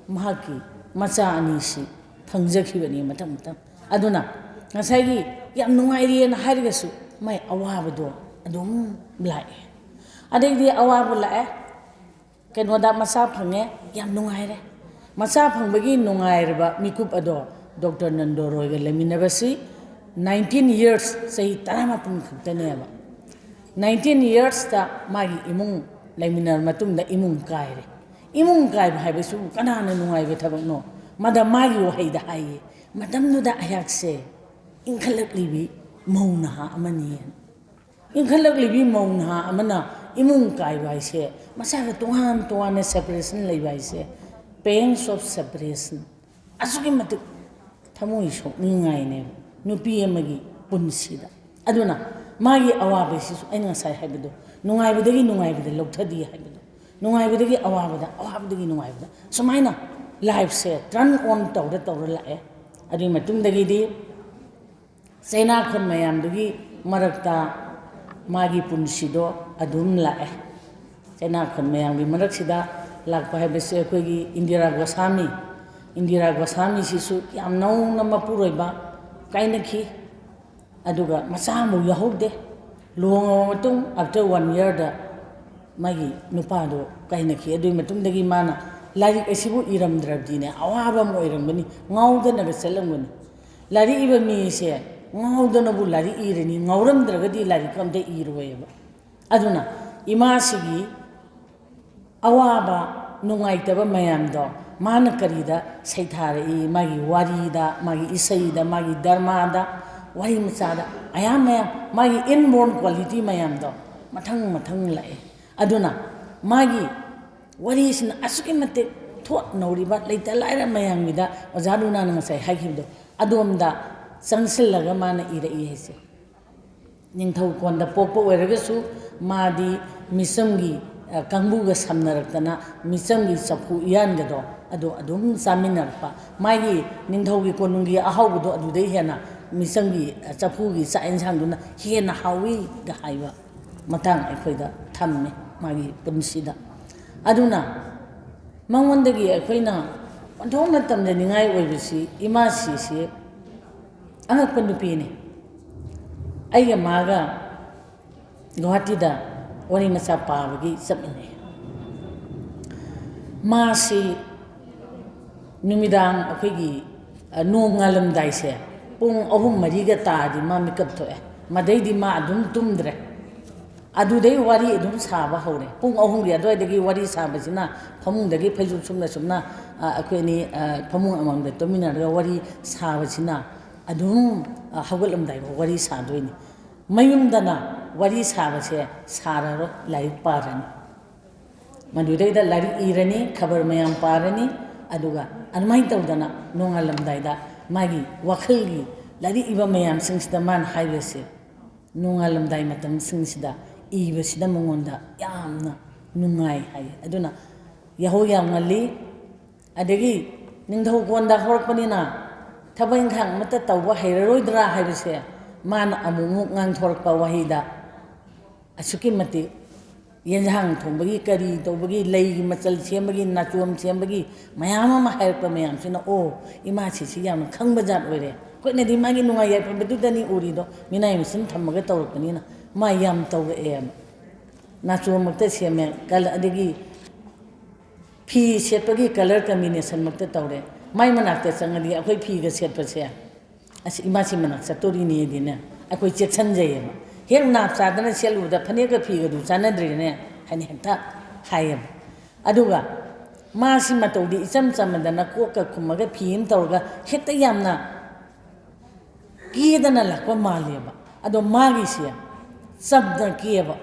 ꯃꯍꯥꯛꯀꯤ ꯃꯆꯥ ꯑꯅꯤꯁꯤ ꯐꯪꯖꯈꯤꯕꯅꯤ ꯃꯊꯪ ꯃꯊꯪ꯫ ꯑꯗꯨꯅ ꯉꯁꯥꯏꯒꯤ ꯌꯥꯝ ꯅꯨꯡꯉꯥꯏꯔꯤꯑꯅ ꯍꯥꯏꯔꯒꯁꯨ ꯃꯥꯏ ꯑꯋꯥꯕꯗꯣ ꯑꯗꯨꯝ ꯂꯥꯛꯑꯦ꯫ ꯑꯗꯩꯗꯤ ꯑꯋꯥꯕ ꯂꯥꯛꯑꯦ, ꯀꯩꯅꯣꯗ ꯃꯆꯥ ꯐꯪꯉꯦ, ꯌꯥꯝ ꯅꯨꯡꯉꯥꯏꯔꯦ꯫ ꯃꯆꯥ ꯐꯪꯕꯒꯤ ꯅꯨꯡꯉꯥꯏꯔꯕ ꯃꯤꯀꯨꯞ ꯑꯗꯣ ꯗꯣꯛꯇꯔ ꯅꯟꯗꯣꯔꯣꯏꯒ ꯂꯩꯃꯤꯟꯅꯕꯁꯤ nineteen years, ꯆꯍꯤ ꯇꯔꯥꯃꯥꯄꯟ ꯈꯛꯇꯅꯦꯕ꯫ Nineteen yearsꯇ ꯃꯥꯒꯤ ꯏꯃꯨꯡ ꯂꯩꯃꯤꯟꯅꯔ ꯃꯇꯨꯡꯗ ꯏꯃꯨꯡ ꯀꯥꯏꯔꯦ꯫ ꯏꯃꯨꯡ ꯀꯥꯏꯕ ꯍꯥꯏꯕꯁꯤꯕꯨ ꯀꯅꯥꯅ ꯅꯨꯡꯉꯥꯏꯕ ꯊꯕꯛꯅꯣ? ꯃꯗ ꯃꯥꯒꯤ ꯋꯥꯍꯩꯗ ꯍꯥꯏꯌꯦ, "ꯃꯇꯝꯗꯨꯗ ꯑꯩꯍꯥꯛꯁꯦ ꯏꯟꯈꯠꯂꯛꯂꯤꯕꯤ ꯃꯧ ꯅꯍꯥ ꯑꯃꯅꯤ"꯫ ꯏꯟꯈꯠꯂꯛꯂꯤꯕꯤ ꯃꯧ ꯅꯍꯥ ꯑꯃꯅ ꯏꯃꯨꯡ ꯀꯥꯏꯕ ꯍꯥꯏꯁꯦ, ꯃꯁꯥꯒ ꯇꯣꯉꯥꯟ ꯇꯣꯉꯥꯟꯅ separation ꯂꯩꯕ ꯍꯥꯏꯁꯦ, pangs of separation, ꯑꯁꯨꯛꯀꯤ ꯃꯇꯤꯛ ꯊꯃꯣꯏ ꯁꯣꯛꯅꯤꯡꯉꯥꯏꯅꯦꯕ ꯅꯨꯄꯤ ꯑꯃꯒꯤ ꯄꯨꯟꯁꯤꯗ꯫ ꯑꯗꯨꯅ ꯃꯥꯒꯤ ꯑꯋꯥꯕꯁꯤꯁꯨ ꯑꯩꯅ ꯉꯁꯥꯏ ꯍꯥꯏꯕꯗꯣ, ꯅꯨꯡꯉꯥꯏꯕꯗꯒꯤ ꯅꯨꯡꯉꯥꯏꯕꯗ ꯂꯧꯊꯗꯦ ꯍꯥꯏꯕꯗꯣ, ꯅꯨꯡꯉꯥꯏꯕꯗꯒꯤ ꯑꯋꯥꯕꯗ, ꯑꯋꯥꯕꯗꯒꯤ ꯅꯨꯡꯉꯥꯏꯕꯗ, ꯁꯨꯃꯥꯏꯅ lifeꯁꯦ turn on ꯇꯧꯔ ꯇꯧꯔ ꯂꯥꯛꯑꯦ꯫ ꯑꯗꯨꯒꯤ ꯃꯇꯨꯡꯗꯒꯤꯗꯤ ꯆꯩꯅꯥꯈꯣꯟ ꯃꯌꯥꯝꯗꯨꯒꯤ ꯃꯔꯛꯇ ꯃꯥꯒꯤ ꯄꯨꯟꯁꯤꯗꯣ ꯑꯗꯨꯝ ꯂꯥꯛꯑꯦ꯫ ꯆꯩꯅꯥꯈꯣꯟ ꯃꯌꯥꯝꯒꯤ ꯃꯔꯛꯁꯤꯗ ꯂꯥꯛꯄ ꯍꯥꯏꯕꯁꯦ ꯑꯩꯈꯣꯏꯒꯤ ꯏꯟꯗꯤꯔꯥ ꯒꯣꯁꯥꯃꯤ, ꯏꯟꯗꯤꯔꯥ ꯒꯣꯁꯥꯃꯤꯁꯤꯁꯨ ꯌꯥꯝ ꯅꯧꯅ ꯃꯄꯨꯔꯣꯏꯕ ꯀꯥꯏꯅꯈꯤ꯫ ꯑꯗꯨꯒ ꯃꯆꯥ ꯑꯃꯐꯥꯎ ꯌꯥꯎꯍꯧꯗꯦ꯫ ꯂꯨꯍꯣꯡꯉꯕ ꯃꯇꯨꯡ after one yearꯗ ꯃꯥꯒꯤ ꯅꯨꯄꯥꯗꯣ ꯀꯥꯏꯅꯈꯤ꯫ ꯑꯗꯨꯒꯤ ꯃꯇꯨꯡꯗꯒꯤ ꯃꯥꯅ ꯂꯥꯏꯔꯤꯛ ꯑꯁꯤꯕꯨ ꯏꯔꯝꯗ꯭ꯔꯕꯗꯤꯅꯦ ꯑꯋꯥꯕ ꯑꯃ ꯑꯣꯏꯔꯝꯒꯅꯤ, ꯉꯥꯎꯗꯅꯒ ꯆꯠꯂꯝꯒꯅꯤ꯫ ꯂꯥꯏꯔꯤꯛ ꯏꯕ ꯃꯤꯁꯦ ꯉꯥꯎꯗꯅꯕꯨ ꯂꯥꯏꯔꯤꯛ ꯏꯔꯅꯤ, ꯉꯥꯎꯔꯝꯗ꯭ꯔꯒꯗꯤ ꯂꯥꯏꯔꯤꯛ ꯑꯝꯇ ꯏꯔꯣꯏꯑꯕ꯫ ꯑꯗꯨꯅ ꯏꯃꯥꯁꯤꯒꯤ ꯑꯋꯥꯕ, ꯅꯨꯡꯉꯥꯏꯇꯕ ꯃꯌꯥꯝꯗꯣ ꯃꯥꯅ ꯀꯔꯤꯗ ꯁꯩꯊꯥꯔꯛꯏ? ꯃꯥꯒꯤ ꯋꯥꯔꯤꯗ, ꯃꯥꯒꯤ ꯏꯁꯩꯗ, ꯃꯥꯒꯤ ꯗ꯭ꯔꯃꯥꯗ, ꯋꯥꯔꯤ ꯃꯆꯥꯗ, ꯃꯌꯥꯝ ꯃꯌꯥꯝ, ꯃꯥꯒꯤ inborn quality ꯃꯌꯥꯝꯗꯣ ꯃꯊꯪ ꯃꯊꯪ ꯂꯥꯛꯑꯦ꯫ ꯑꯗꯨꯅ ꯃꯥꯒꯤ ꯋꯥꯔꯤꯁꯤꯅ ꯑꯁꯨꯛꯀꯤ ꯃꯇꯤꯛ ꯊꯣꯠ ꯅꯧꯔꯤꯕ ꯂꯩꯇ ꯂꯥꯏꯔ ꯃꯌꯥꯝꯒꯤꯗ, ꯑꯣꯖꯥ ꯔꯨꯅꯥꯅ ꯉꯁꯥꯏ ꯍꯥꯏꯈꯤꯕꯗꯣ, ꯑꯗꯣꯝꯗ ꯆꯪꯁꯤꯜꯂꯒ ꯃꯥꯅ ꯏꯔꯛꯏ ꯍꯥꯏꯁꯦ꯫ ꯅꯤꯡꯊꯧ ꯀꯣꯟꯗ ꯄꯣꯛꯄ ꯑꯣꯏꯔꯒꯁꯨ ꯃꯥꯗꯤ ꯃꯤꯆꯝꯒꯤ, ꯑ, ꯀꯥꯡꯕꯨꯒ ꯁꯝꯅꯔꯛꯇꯅ ꯃꯤꯆꯝꯒꯤ ꯆꯐꯨ ꯎꯌꯥꯟꯒꯗꯣ ꯑꯗꯨ ꯑꯗꯨꯝ ꯆꯥꯃꯤꯟꯅꯔꯛꯄ꯫ ꯃꯥꯒꯤ ꯅꯤꯡꯊꯧꯒꯤ ꯀꯣꯅꯨꯡꯒꯤ ꯑꯍꯥꯎꯕꯗꯣ ꯑꯗꯨꯗꯩ ꯍꯦꯟꯅ ꯃꯤꯆꯝꯒꯤ, ꯑ, ꯆꯐꯨꯒꯤ ꯆꯥꯛ ꯌꯦꯟꯁꯥꯡꯗꯨꯅ ꯍꯦꯟꯅ ꯍꯥꯎꯏꯒ ꯍꯥꯏꯕ ꯃꯇꯥꯡ ꯑꯩꯈꯣꯏꯗ ꯊꯝꯃꯦ ꯃꯥꯒꯤ ꯄꯨꯟꯁꯤꯗ꯫ ꯑꯗꯨꯅ ꯃꯉꯣꯟꯗꯒꯤ ꯑꯩꯈꯣꯏꯅ ꯑꯣꯟꯊꯣꯛꯅ ꯇꯝꯖꯅꯤꯡꯉꯥꯏ ꯑꯣꯏꯕꯁꯤ ꯏꯃꯥ ꯁꯤꯁꯤ ꯑꯉꯛꯄ ꯅꯨꯄꯤꯅꯤ꯫ ꯑꯩꯒ ꯃꯥꯒ ꯒꯨꯋꯥꯍꯥꯇꯤꯗ ꯋꯥꯔꯤ ꯃꯆꯥ ꯄꯥꯕꯒꯤ ꯆꯠꯃꯤꯟꯅꯩ꯫ ꯃꯥꯁꯤ ꯅꯨꯃꯤꯗꯥꯡ ꯑꯩꯈꯣꯏꯒꯤ, ꯑ, ꯅꯣꯡ ꯉꯥꯜꯂꯝꯗꯥꯏꯁꯦ, ꯄꯨꯡ ꯑꯍꯨꯝ ꯃꯔꯤꯒ ꯇꯥꯔꯗꯤ ꯃꯥ ꯃꯤꯀꯞ ꯊꯣꯛꯑꯦ꯫ ꯃꯗꯩꯗꯤ ꯃꯥ ꯑꯗꯨꯝ ꯇꯨꯝꯗ꯭ꯔꯦ꯫ ꯑꯗꯨꯗꯩ ꯋꯥꯔꯤ ꯑꯗꯨꯝ ꯁꯥꯕ ꯍꯧꯔꯦ꯫ ꯄꯨꯡ ꯑꯍꯨꯝꯒꯤ ꯑꯗꯨꯋꯥꯏꯗꯒꯤ ꯋꯥꯔꯤ ꯁꯥꯕꯁꯤꯅ ꯐꯃꯨꯡꯗꯒꯤ ꯐꯩꯖꯨꯞ ꯁꯨꯝꯅ ꯁꯨꯝꯅ, ꯑ, ꯑꯩꯈꯣꯏ ꯑꯅꯤ, ꯑ, ꯐꯃꯨꯡ ꯑꯃꯃꯝꯗ ꯇꯨꯝꯃꯤꯟꯅꯔꯒ ꯋꯥꯔꯤ ꯁꯥꯕꯁꯤꯅ ꯑꯗꯨꯝ, ꯑ, ꯍꯧꯒꯠꯂꯝꯗꯥꯏꯐꯥꯎ ꯋꯥꯔꯤ ꯁꯥꯗꯣꯏꯅꯤ꯫ ꯃꯌꯨꯝꯗꯅ ꯋꯥꯔꯤ ꯁꯥꯕꯁꯦ ꯁꯥꯔꯔꯣꯏ, ꯂꯥꯏꯔꯤꯛ ꯄꯥꯔꯅꯤ꯫ ꯃꯗꯨꯗꯩꯗ ꯂꯥꯏꯔꯤꯛ ꯏꯔꯅꯤ, ꯈꯕꯔ ꯃꯌꯥꯝ ꯄꯥꯔꯅꯤ, ꯑꯗꯨꯒ ꯑꯗꯨꯃꯥꯏꯅ ꯇꯧꯗꯅ ꯅꯣꯡꯉꯥꯜꯂꯝꯗꯥꯏꯗ ꯃꯥꯒꯤ ꯋꯥꯈꯜꯒꯤ ꯂꯥꯏꯔꯤꯛ ꯏꯕ ꯃꯌꯥꯝꯁꯤꯡꯁꯤꯗ ꯃꯥꯅ ꯍꯥꯏꯕꯁꯦ, ꯅꯣꯡꯉꯥꯜꯂꯝꯗꯥꯏ ꯃꯇꯝꯁꯤꯡꯁꯤꯗ ꯏꯕꯁꯤꯗ ꯃꯉꯣꯟꯗ ꯌꯥꯝꯅ ꯅꯨꯡꯉꯥꯏ ꯍꯥꯏ꯫ ꯑꯗꯨꯅ ꯌꯥꯍꯧ ꯌꯥꯝ ꯉꯜꯂꯤ, ꯑꯗꯒꯤ ꯅꯤꯡꯊꯧ ꯀꯣꯟꯗ ꯍꯧꯔꯛꯄꯅꯤꯅ ꯊꯕꯛ ꯏꯪꯈꯥꯡ ꯑꯃꯠꯇ ꯇꯧꯕ ꯍꯩꯔꯔꯣꯏꯗ꯭ꯔꯥ ꯍꯥꯏꯕꯁꯦ ꯃꯥꯅ ꯑꯃꯨꯛ ꯑꯃꯨꯛ ꯉꯥꯡꯊꯣꯔꯛꯄ ꯋꯥꯍꯩꯗ, ꯑꯁꯨꯛꯀꯤ ꯃꯇꯤꯛ ꯌꯦꯟꯁꯥꯡ ꯊꯣꯡꯕꯒꯤ, ꯀꯔꯤ ꯇꯧꯕꯒꯤ, ꯂꯩꯒꯤ ꯃꯆꯜ ꯁꯦꯝꯕꯒꯤ, ꯅꯥꯆꯣꯝ ꯁꯦꯝꯕꯒꯤ ꯃꯌꯥꯝ ꯑꯃ ꯍꯥꯏꯔꯛꯄ ꯃꯌꯥꯝꯁꯤꯅ, "ꯑꯣ, ꯏꯃꯥꯁꯤꯁꯤ ꯌꯥꯝꯅ ꯈꯪꯕ ꯖꯥꯠ ꯑꯣꯏꯔꯦ꯫ ꯑꯩꯈꯣꯏꯅꯗꯤ ꯃꯥꯒꯤ ꯅꯨꯡꯉꯥꯏ ꯌꯥꯏꯐꯕꯗꯨꯗꯅꯤ ꯎꯔꯤꯗꯣ, ꯃꯤꯅꯥꯏ ꯃꯆꯤꯟ ꯊꯝꯃꯒ ꯇꯧꯔꯛꯄꯅꯤꯅ ꯃꯥ ꯌꯥꯝ ꯇꯧꯔꯛꯑꯦ"꯫ ꯅꯥꯆꯣꯝꯃꯛꯇ ꯁꯦꯝꯃꯦ, ꯀꯜ-, ꯑꯗꯒꯤ ꯐꯤ ꯁꯦꯠꯄꯒꯤ colour combination ꯃꯛꯇ ꯇꯧꯔꯦ꯫ ꯃꯥꯏ ꯃꯅꯥꯛꯇ ꯆꯪꯉꯗꯤ ꯑꯩꯈꯣꯏ ꯐꯤꯒ ꯁꯦꯠꯄꯁꯦ, "ꯑꯁ, ꯏꯃꯥꯁꯤ ꯃꯅꯥꯛ ꯆꯠꯇꯣꯔꯤꯅꯦꯗꯤꯅꯦ" ꯑꯩꯈꯣꯏ ꯆꯦꯛꯁꯟꯖꯩꯌꯦꯕ꯫ ꯍꯦꯛ ꯅꯥꯞ ꯆꯥꯗꯅ ꯁꯦꯠꯂꯨꯕꯗ "ꯐꯅꯦꯛꯀ ꯐꯤꯒꯗꯨ ꯆꯥꯟꯅꯗ꯭ꯔꯤꯅꯦ" ꯍꯥꯏꯅ ꯍꯦꯛꯇ ꯍꯥꯏꯌꯦꯕ꯫ ꯑꯗꯨꯒ ꯃꯥꯁꯤ ꯃꯇꯧꯗꯤ ꯏꯆꯝ ꯆꯝꯃꯗꯅ ꯀꯣꯛꯀ ꯈꯨꯝꯃꯒ ꯐꯤ ꯑꯃ ꯇꯧꯔꯒ ꯍꯦꯛꯇ ꯌꯥꯝꯅ ꯀꯦꯗꯅ ꯂꯥꯛꯄ ꯃꯥꯜꯂꯦꯕ꯫ ꯑꯗꯣ ꯃꯥꯒꯤꯁꯦ ꯆꯝꯅ ꯀꯦꯕ꯫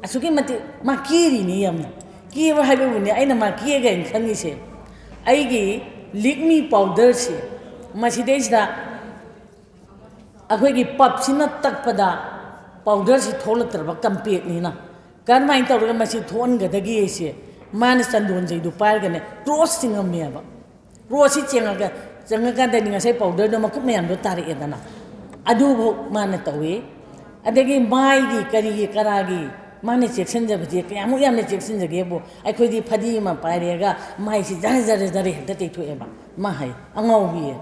ꯑꯁꯨꯛꯀꯤ ꯃꯇꯤꯛ ꯃꯥ ꯀꯦꯔꯤꯅꯤ ꯌꯥꯝꯅ꯫ ꯀꯦꯕ ꯍꯥꯏꯕꯕꯨꯅꯦ, ꯑꯩꯅ ꯃꯥ ꯀꯦꯒ ꯍꯥꯏꯅ ꯈꯪꯉꯤꯁꯦ, ꯑꯩꯒꯤ ꯂꯤꯛꯃꯤ ꯄꯥꯎꯗꯔꯁꯦ ꯃꯁꯤꯗꯩꯁꯤꯗ ꯑꯩꯈꯣꯏꯒꯤ ꯄꯞꯁꯤꯅ ꯇꯛꯄꯗ ꯄꯥꯎꯗꯔꯁꯤ ꯊꯣꯛꯂꯛꯇ꯭ꯔꯕ ꯀꯝꯄꯦꯛꯅꯤꯅ꯫ ꯀꯔꯝꯍꯥꯏꯅ ꯇꯧꯔꯒ ꯃꯁꯤ ꯊꯣꯛꯍꯟꯒꯗꯒꯦꯁꯦ ꯃꯥꯅ ꯆꯟꯗꯣꯟꯖꯩꯗꯨ ꯄꯥꯏꯔꯒꯅꯦ ꯀ꯭ꯔꯣꯁ ꯆꯤꯡꯉꯝꯃꯦꯕ꯫ ꯀ꯭ꯔꯣꯁꯁꯤ ꯆꯤꯡꯉꯒ ꯆꯪꯉꯀꯥꯟꯗꯅꯤ ꯉꯁꯥꯏ ꯄꯥꯎꯗꯔꯗꯣ ꯃꯀꯨꯞ ꯃꯌꯥꯝꯗꯣ ꯇꯥꯔꯛꯑꯦꯗꯅ꯫ ꯑꯗꯨꯐꯥꯎ ꯃꯥꯅ ꯇꯧꯏ꯫ ꯑꯗꯒꯤ ꯃꯥꯏꯒꯤ ꯀꯔꯤꯒꯤ ꯀꯔꯥꯒꯤ ꯃꯥꯅ ꯆꯦꯛꯁꯤꯟꯖꯕꯁꯦ ꯀꯌꯥꯃꯨꯛ ꯌꯥꯝꯅ ꯆꯦꯛꯁꯤꯟꯖꯒꯦꯕꯨ, ꯑꯩꯈꯣꯏꯗꯤ ꯐꯗꯤ ꯑꯃ ꯄꯥꯏꯔꯦꯒ ꯃꯥꯏꯁꯤ ꯖꯔ ꯖꯔ ꯖꯔ ꯍꯦꯛꯇ ꯇꯩꯊꯣꯛꯑꯦꯕ꯫ ꯃꯥ ꯍꯥꯏ, "ꯑꯉꯥꯎꯕꯤ,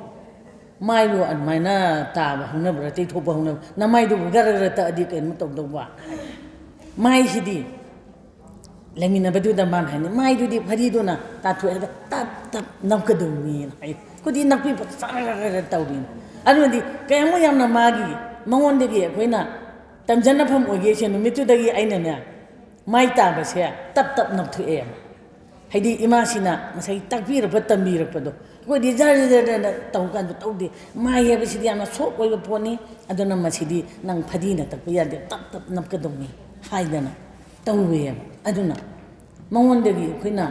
ꯃꯥꯏꯕꯨ ꯑꯗꯨꯃꯥꯏꯅ ꯇꯥꯕ ꯍꯧꯅꯕ꯭ꯔꯥ, ꯇꯩꯊꯣꯛꯄ ꯍꯧꯅꯕ꯭ꯔꯥ? ꯅꯃꯥꯏꯗꯨꯕꯨ ꯒꯔ ꯒꯔ ꯇꯛꯑꯗꯤ ꯀꯩꯅꯣ ꯇꯧꯗꯧꯕ?" ꯃꯥꯏꯁꯤꯗꯤ ꯂꯩꯃꯤꯟꯅꯕꯗꯨꯗ ꯃꯥꯅ ꯍꯥꯏꯅꯤ, "ꯃꯥꯏꯗꯨꯗꯤ ꯐꯗꯤꯗꯨꯅ ꯇꯥꯊꯣꯛꯑꯒ ꯇꯞ ꯇꯞ ꯅꯞꯀꯗꯧꯅꯤꯅ" ꯍꯥꯏ꯫ ꯈꯨꯗꯤ ꯅꯞꯄꯤ ꯄꯣꯠ ꯆꯔ ꯇꯧꯔꯤꯅꯤ꯫ ꯑꯗꯨꯅꯗꯤ ꯀꯌꯥꯃꯨꯛ ꯌꯥꯝꯅ ꯃꯥꯒꯤ, ꯃꯉꯣꯟꯗꯒꯤ ꯑꯩꯈꯣꯏꯅ ꯇꯝꯖꯅꯐꯝ ꯑꯣꯏꯒꯦꯁꯦ, ꯅꯨꯃꯤꯠꯇꯨꯗꯒꯤ ꯑꯩꯅꯅꯦ ꯃꯥꯏ ꯇꯥꯕꯁꯦ ꯇꯞ ꯇꯞ ꯅꯞꯊꯣꯛꯑꯦ꯫ ꯍꯥꯏꯗꯤ ꯏꯃꯥꯁꯤꯅ ꯉꯁꯥꯏ ꯇꯥꯛꯄꯤꯔꯛꯄ, ꯇꯝꯕꯤꯔꯛꯄꯗꯣ꯫ ꯑꯩꯈꯣꯏꯗꯤ ꯖꯔ ꯖꯔ ꯖꯔ ꯇꯧ ꯀꯥꯟꯗ ꯇꯧꯗꯦ꯫ ꯃꯥꯏ ꯍꯥꯏꯕꯁꯤꯗꯤ ꯌꯥꯝꯅ ꯁꯣꯞ ꯑꯣꯏꯕ ꯄꯣꯠꯅꯤ꯫ ꯑꯗꯨꯅ ꯃꯁꯤꯗꯤ ꯅꯪ ꯐꯗꯤꯅ ꯇꯛꯄ ꯌꯥꯗꯦ, ꯇꯞ ꯇꯞ ꯅꯞꯀꯗꯧꯅꯤ ꯍꯥꯏꯗꯅ ꯇꯧꯋꯦꯕ꯫ ꯑꯗꯨꯅ ꯃꯉꯣꯟꯗꯒꯤ ꯑꯩꯈꯣꯏꯅ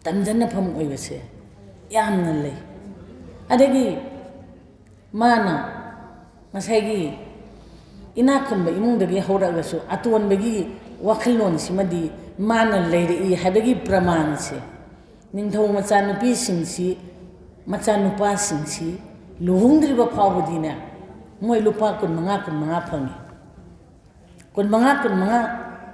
ꯇꯝꯖꯅꯐꯝ ꯑꯣꯏꯕꯁꯦ ꯌꯥꯝꯅ ꯂꯩ꯫ ꯑꯗꯒꯤ ꯃꯥꯅ ꯉꯁꯥꯏꯒꯤ ꯏꯅꯥꯛ ꯈꯨꯟꯕ ꯏꯃꯨꯡꯗꯒꯤ ꯍꯧꯔꯛꯑꯒꯁꯨ ꯑꯇꯣꯟꯕꯒꯤ ꯋꯥꯈꯜꯂꯣꯟꯁꯤꯃꯗꯤ ꯃꯥꯅ ꯂꯩꯔꯛꯏ ꯍꯥꯏꯕꯒꯤ ꯄ꯭ꯔꯃꯥꯟꯁꯦ, ꯅꯤꯡꯊꯧ ꯃꯆꯥꯅꯨꯄꯤꯁꯤꯡꯁꯤ, ꯃꯆꯥꯅꯨꯄꯥꯁꯤꯡꯁꯤ ꯂꯨꯍꯣꯡꯗ꯭ꯔꯤꯕ ꯐꯥꯎꯕꯗꯤꯅꯦ, ꯃꯣꯏ ꯂꯨꯄꯥ ꯀꯨꯟ ꯃꯉꯥ, ꯀꯨꯟ ꯃꯉꯥ ꯐꯪꯉꯤ꯫ ꯀꯨꯟ ꯃꯉꯥ, ꯀꯨꯟ ꯃꯉꯥ,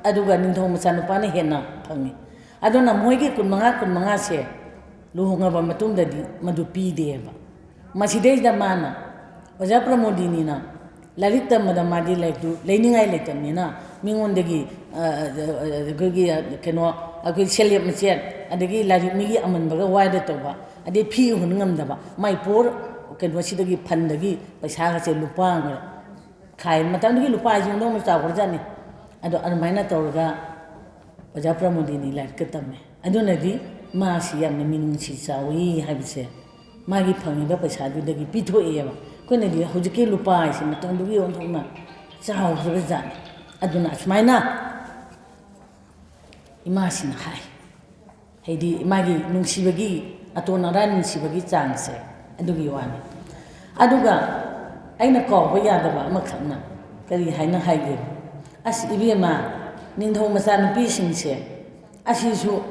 ꯑꯗꯨꯒ ꯅꯤꯡꯊꯧ ꯃꯆꯥꯅꯨꯄꯥꯅ ꯍꯦꯟꯅ ꯐꯪꯉꯤ꯫ ꯑꯗꯨꯅ ꯃꯣꯏꯒꯤ ꯀꯨꯟ ꯃꯉꯥ, ꯀꯨꯟ ꯃꯉꯥꯁꯦ ꯂꯨꯍꯣꯡꯉꯕ ꯃꯇꯨꯡꯗꯗꯤ ꯃꯗꯨ ꯄꯤꯗꯦꯕ꯫ ꯃꯁꯤꯗꯩꯁꯤꯗ ꯃꯥꯅ, ꯑꯣꯖꯥ ꯄ꯭ꯔꯃꯣꯗꯤꯅꯤꯅ ꯂꯥꯏꯔꯤꯛ ꯇꯝꯕꯗ ꯃꯥꯗꯤ ꯂꯥꯏꯔꯤꯛꯇꯨ ꯂꯩꯅꯤꯡꯉꯥꯏ ꯂꯩꯇꯕꯅꯤꯅ, ꯃꯤꯉꯣꯟꯗꯒꯤ, ꯑ, ꯑ, ꯑ, ꯑꯩꯈꯣꯏꯒꯤ, ꯑ, ꯀꯩꯅꯣ, ꯑꯩꯈꯣꯏ ꯁꯦꯜꯌꯦꯞ ꯃꯆꯦꯠ, ꯑꯗꯒꯤ ꯂꯥꯏꯔꯤꯛ ꯃꯤꯒꯤ ꯑꯃꯟꯕꯒ ꯋꯥꯏꯗ ꯇꯧꯕ, ꯑꯗꯩ ꯐꯤ ꯍꯨꯟ ꯉꯝꯗꯕ, ꯃꯥꯏ ꯄꯣꯔ ꯀꯩꯅꯣꯁꯤꯗꯒꯤ, ꯐꯟꯗꯒꯤ ꯄꯩꯁꯥꯒꯁꯦ ꯂꯨꯄꯥ ꯑꯃ ꯈꯥꯏ꯫ ꯃꯇꯝꯗꯨꯒꯤ ꯂꯨꯄꯥ ꯍꯥꯏꯁꯦ ꯍꯣꯡꯗꯣꯛꯅ ꯆꯥꯎꯈ꯭ꯔꯖꯥꯠꯅꯤ꯫ ꯑꯗꯣ ꯑꯗꯨꯃꯥꯏꯅ ꯇꯧꯔꯒ ꯑꯣꯖꯥ ꯄ꯭ꯔꯃꯣꯗꯤꯅꯤ ꯂꯥꯏꯔꯤꯛꯀ ꯇꯝꯃꯦ꯫ ꯑꯗꯨꯅꯗꯤ ꯃꯥꯁꯤ ꯌꯥꯝꯅ ꯃꯤꯅꯨꯡꯁꯤ ꯆꯥꯎꯏ ꯍꯥꯏꯕꯁꯦ, ꯃꯥꯒꯤ ꯐꯪꯉꯤꯕ ꯄꯩꯁꯥꯗꯨꯗꯒꯤ ꯄꯤꯊꯣꯛꯑꯦꯕ꯫ ꯑꯩꯈꯣꯏꯅꯗꯤ ꯍꯧꯖꯤꯛꯀꯤ ꯂꯨꯄꯥ ꯍꯥꯏꯁꯦ ꯃꯇꯝꯗꯨꯒꯤ ꯑꯣꯟꯊꯣꯛꯅ ꯆꯥꯎꯈ꯭ꯔꯕ ꯖꯥꯠꯅꯤ꯫ ꯑꯗꯨꯅ ꯑꯁꯨꯃꯥꯏꯅ ꯏꯃꯥꯁꯤꯅ ꯍꯥꯏ, ꯍꯥꯏꯗꯤ ꯃꯥꯒꯤ ꯅꯨꯡꯁꯤꯕꯒꯤ, ꯑꯇꯣꯟ ꯑꯔꯥꯏ ꯅꯨꯡꯁꯤꯕꯒꯤ ꯆꯥꯡꯁꯦ, ꯑꯗꯨꯒꯤ ꯋꯥꯅꯤ꯫ ꯑꯗꯨꯒ ꯑꯩꯅ ꯀꯥꯎꯕ ꯌꯥꯗꯕ ꯑꯃꯈꯛꯅ, ꯀꯔꯤ ꯍꯥꯏꯅ ꯍꯥꯏꯒꯦ? ꯑꯁ, ꯏꯕꯦꯝꯃ, ꯅꯤꯡꯊꯧ ꯃꯆꯥꯅꯨꯄꯤꯁꯤꯡꯁꯦ ꯑꯁꯤꯁꯨ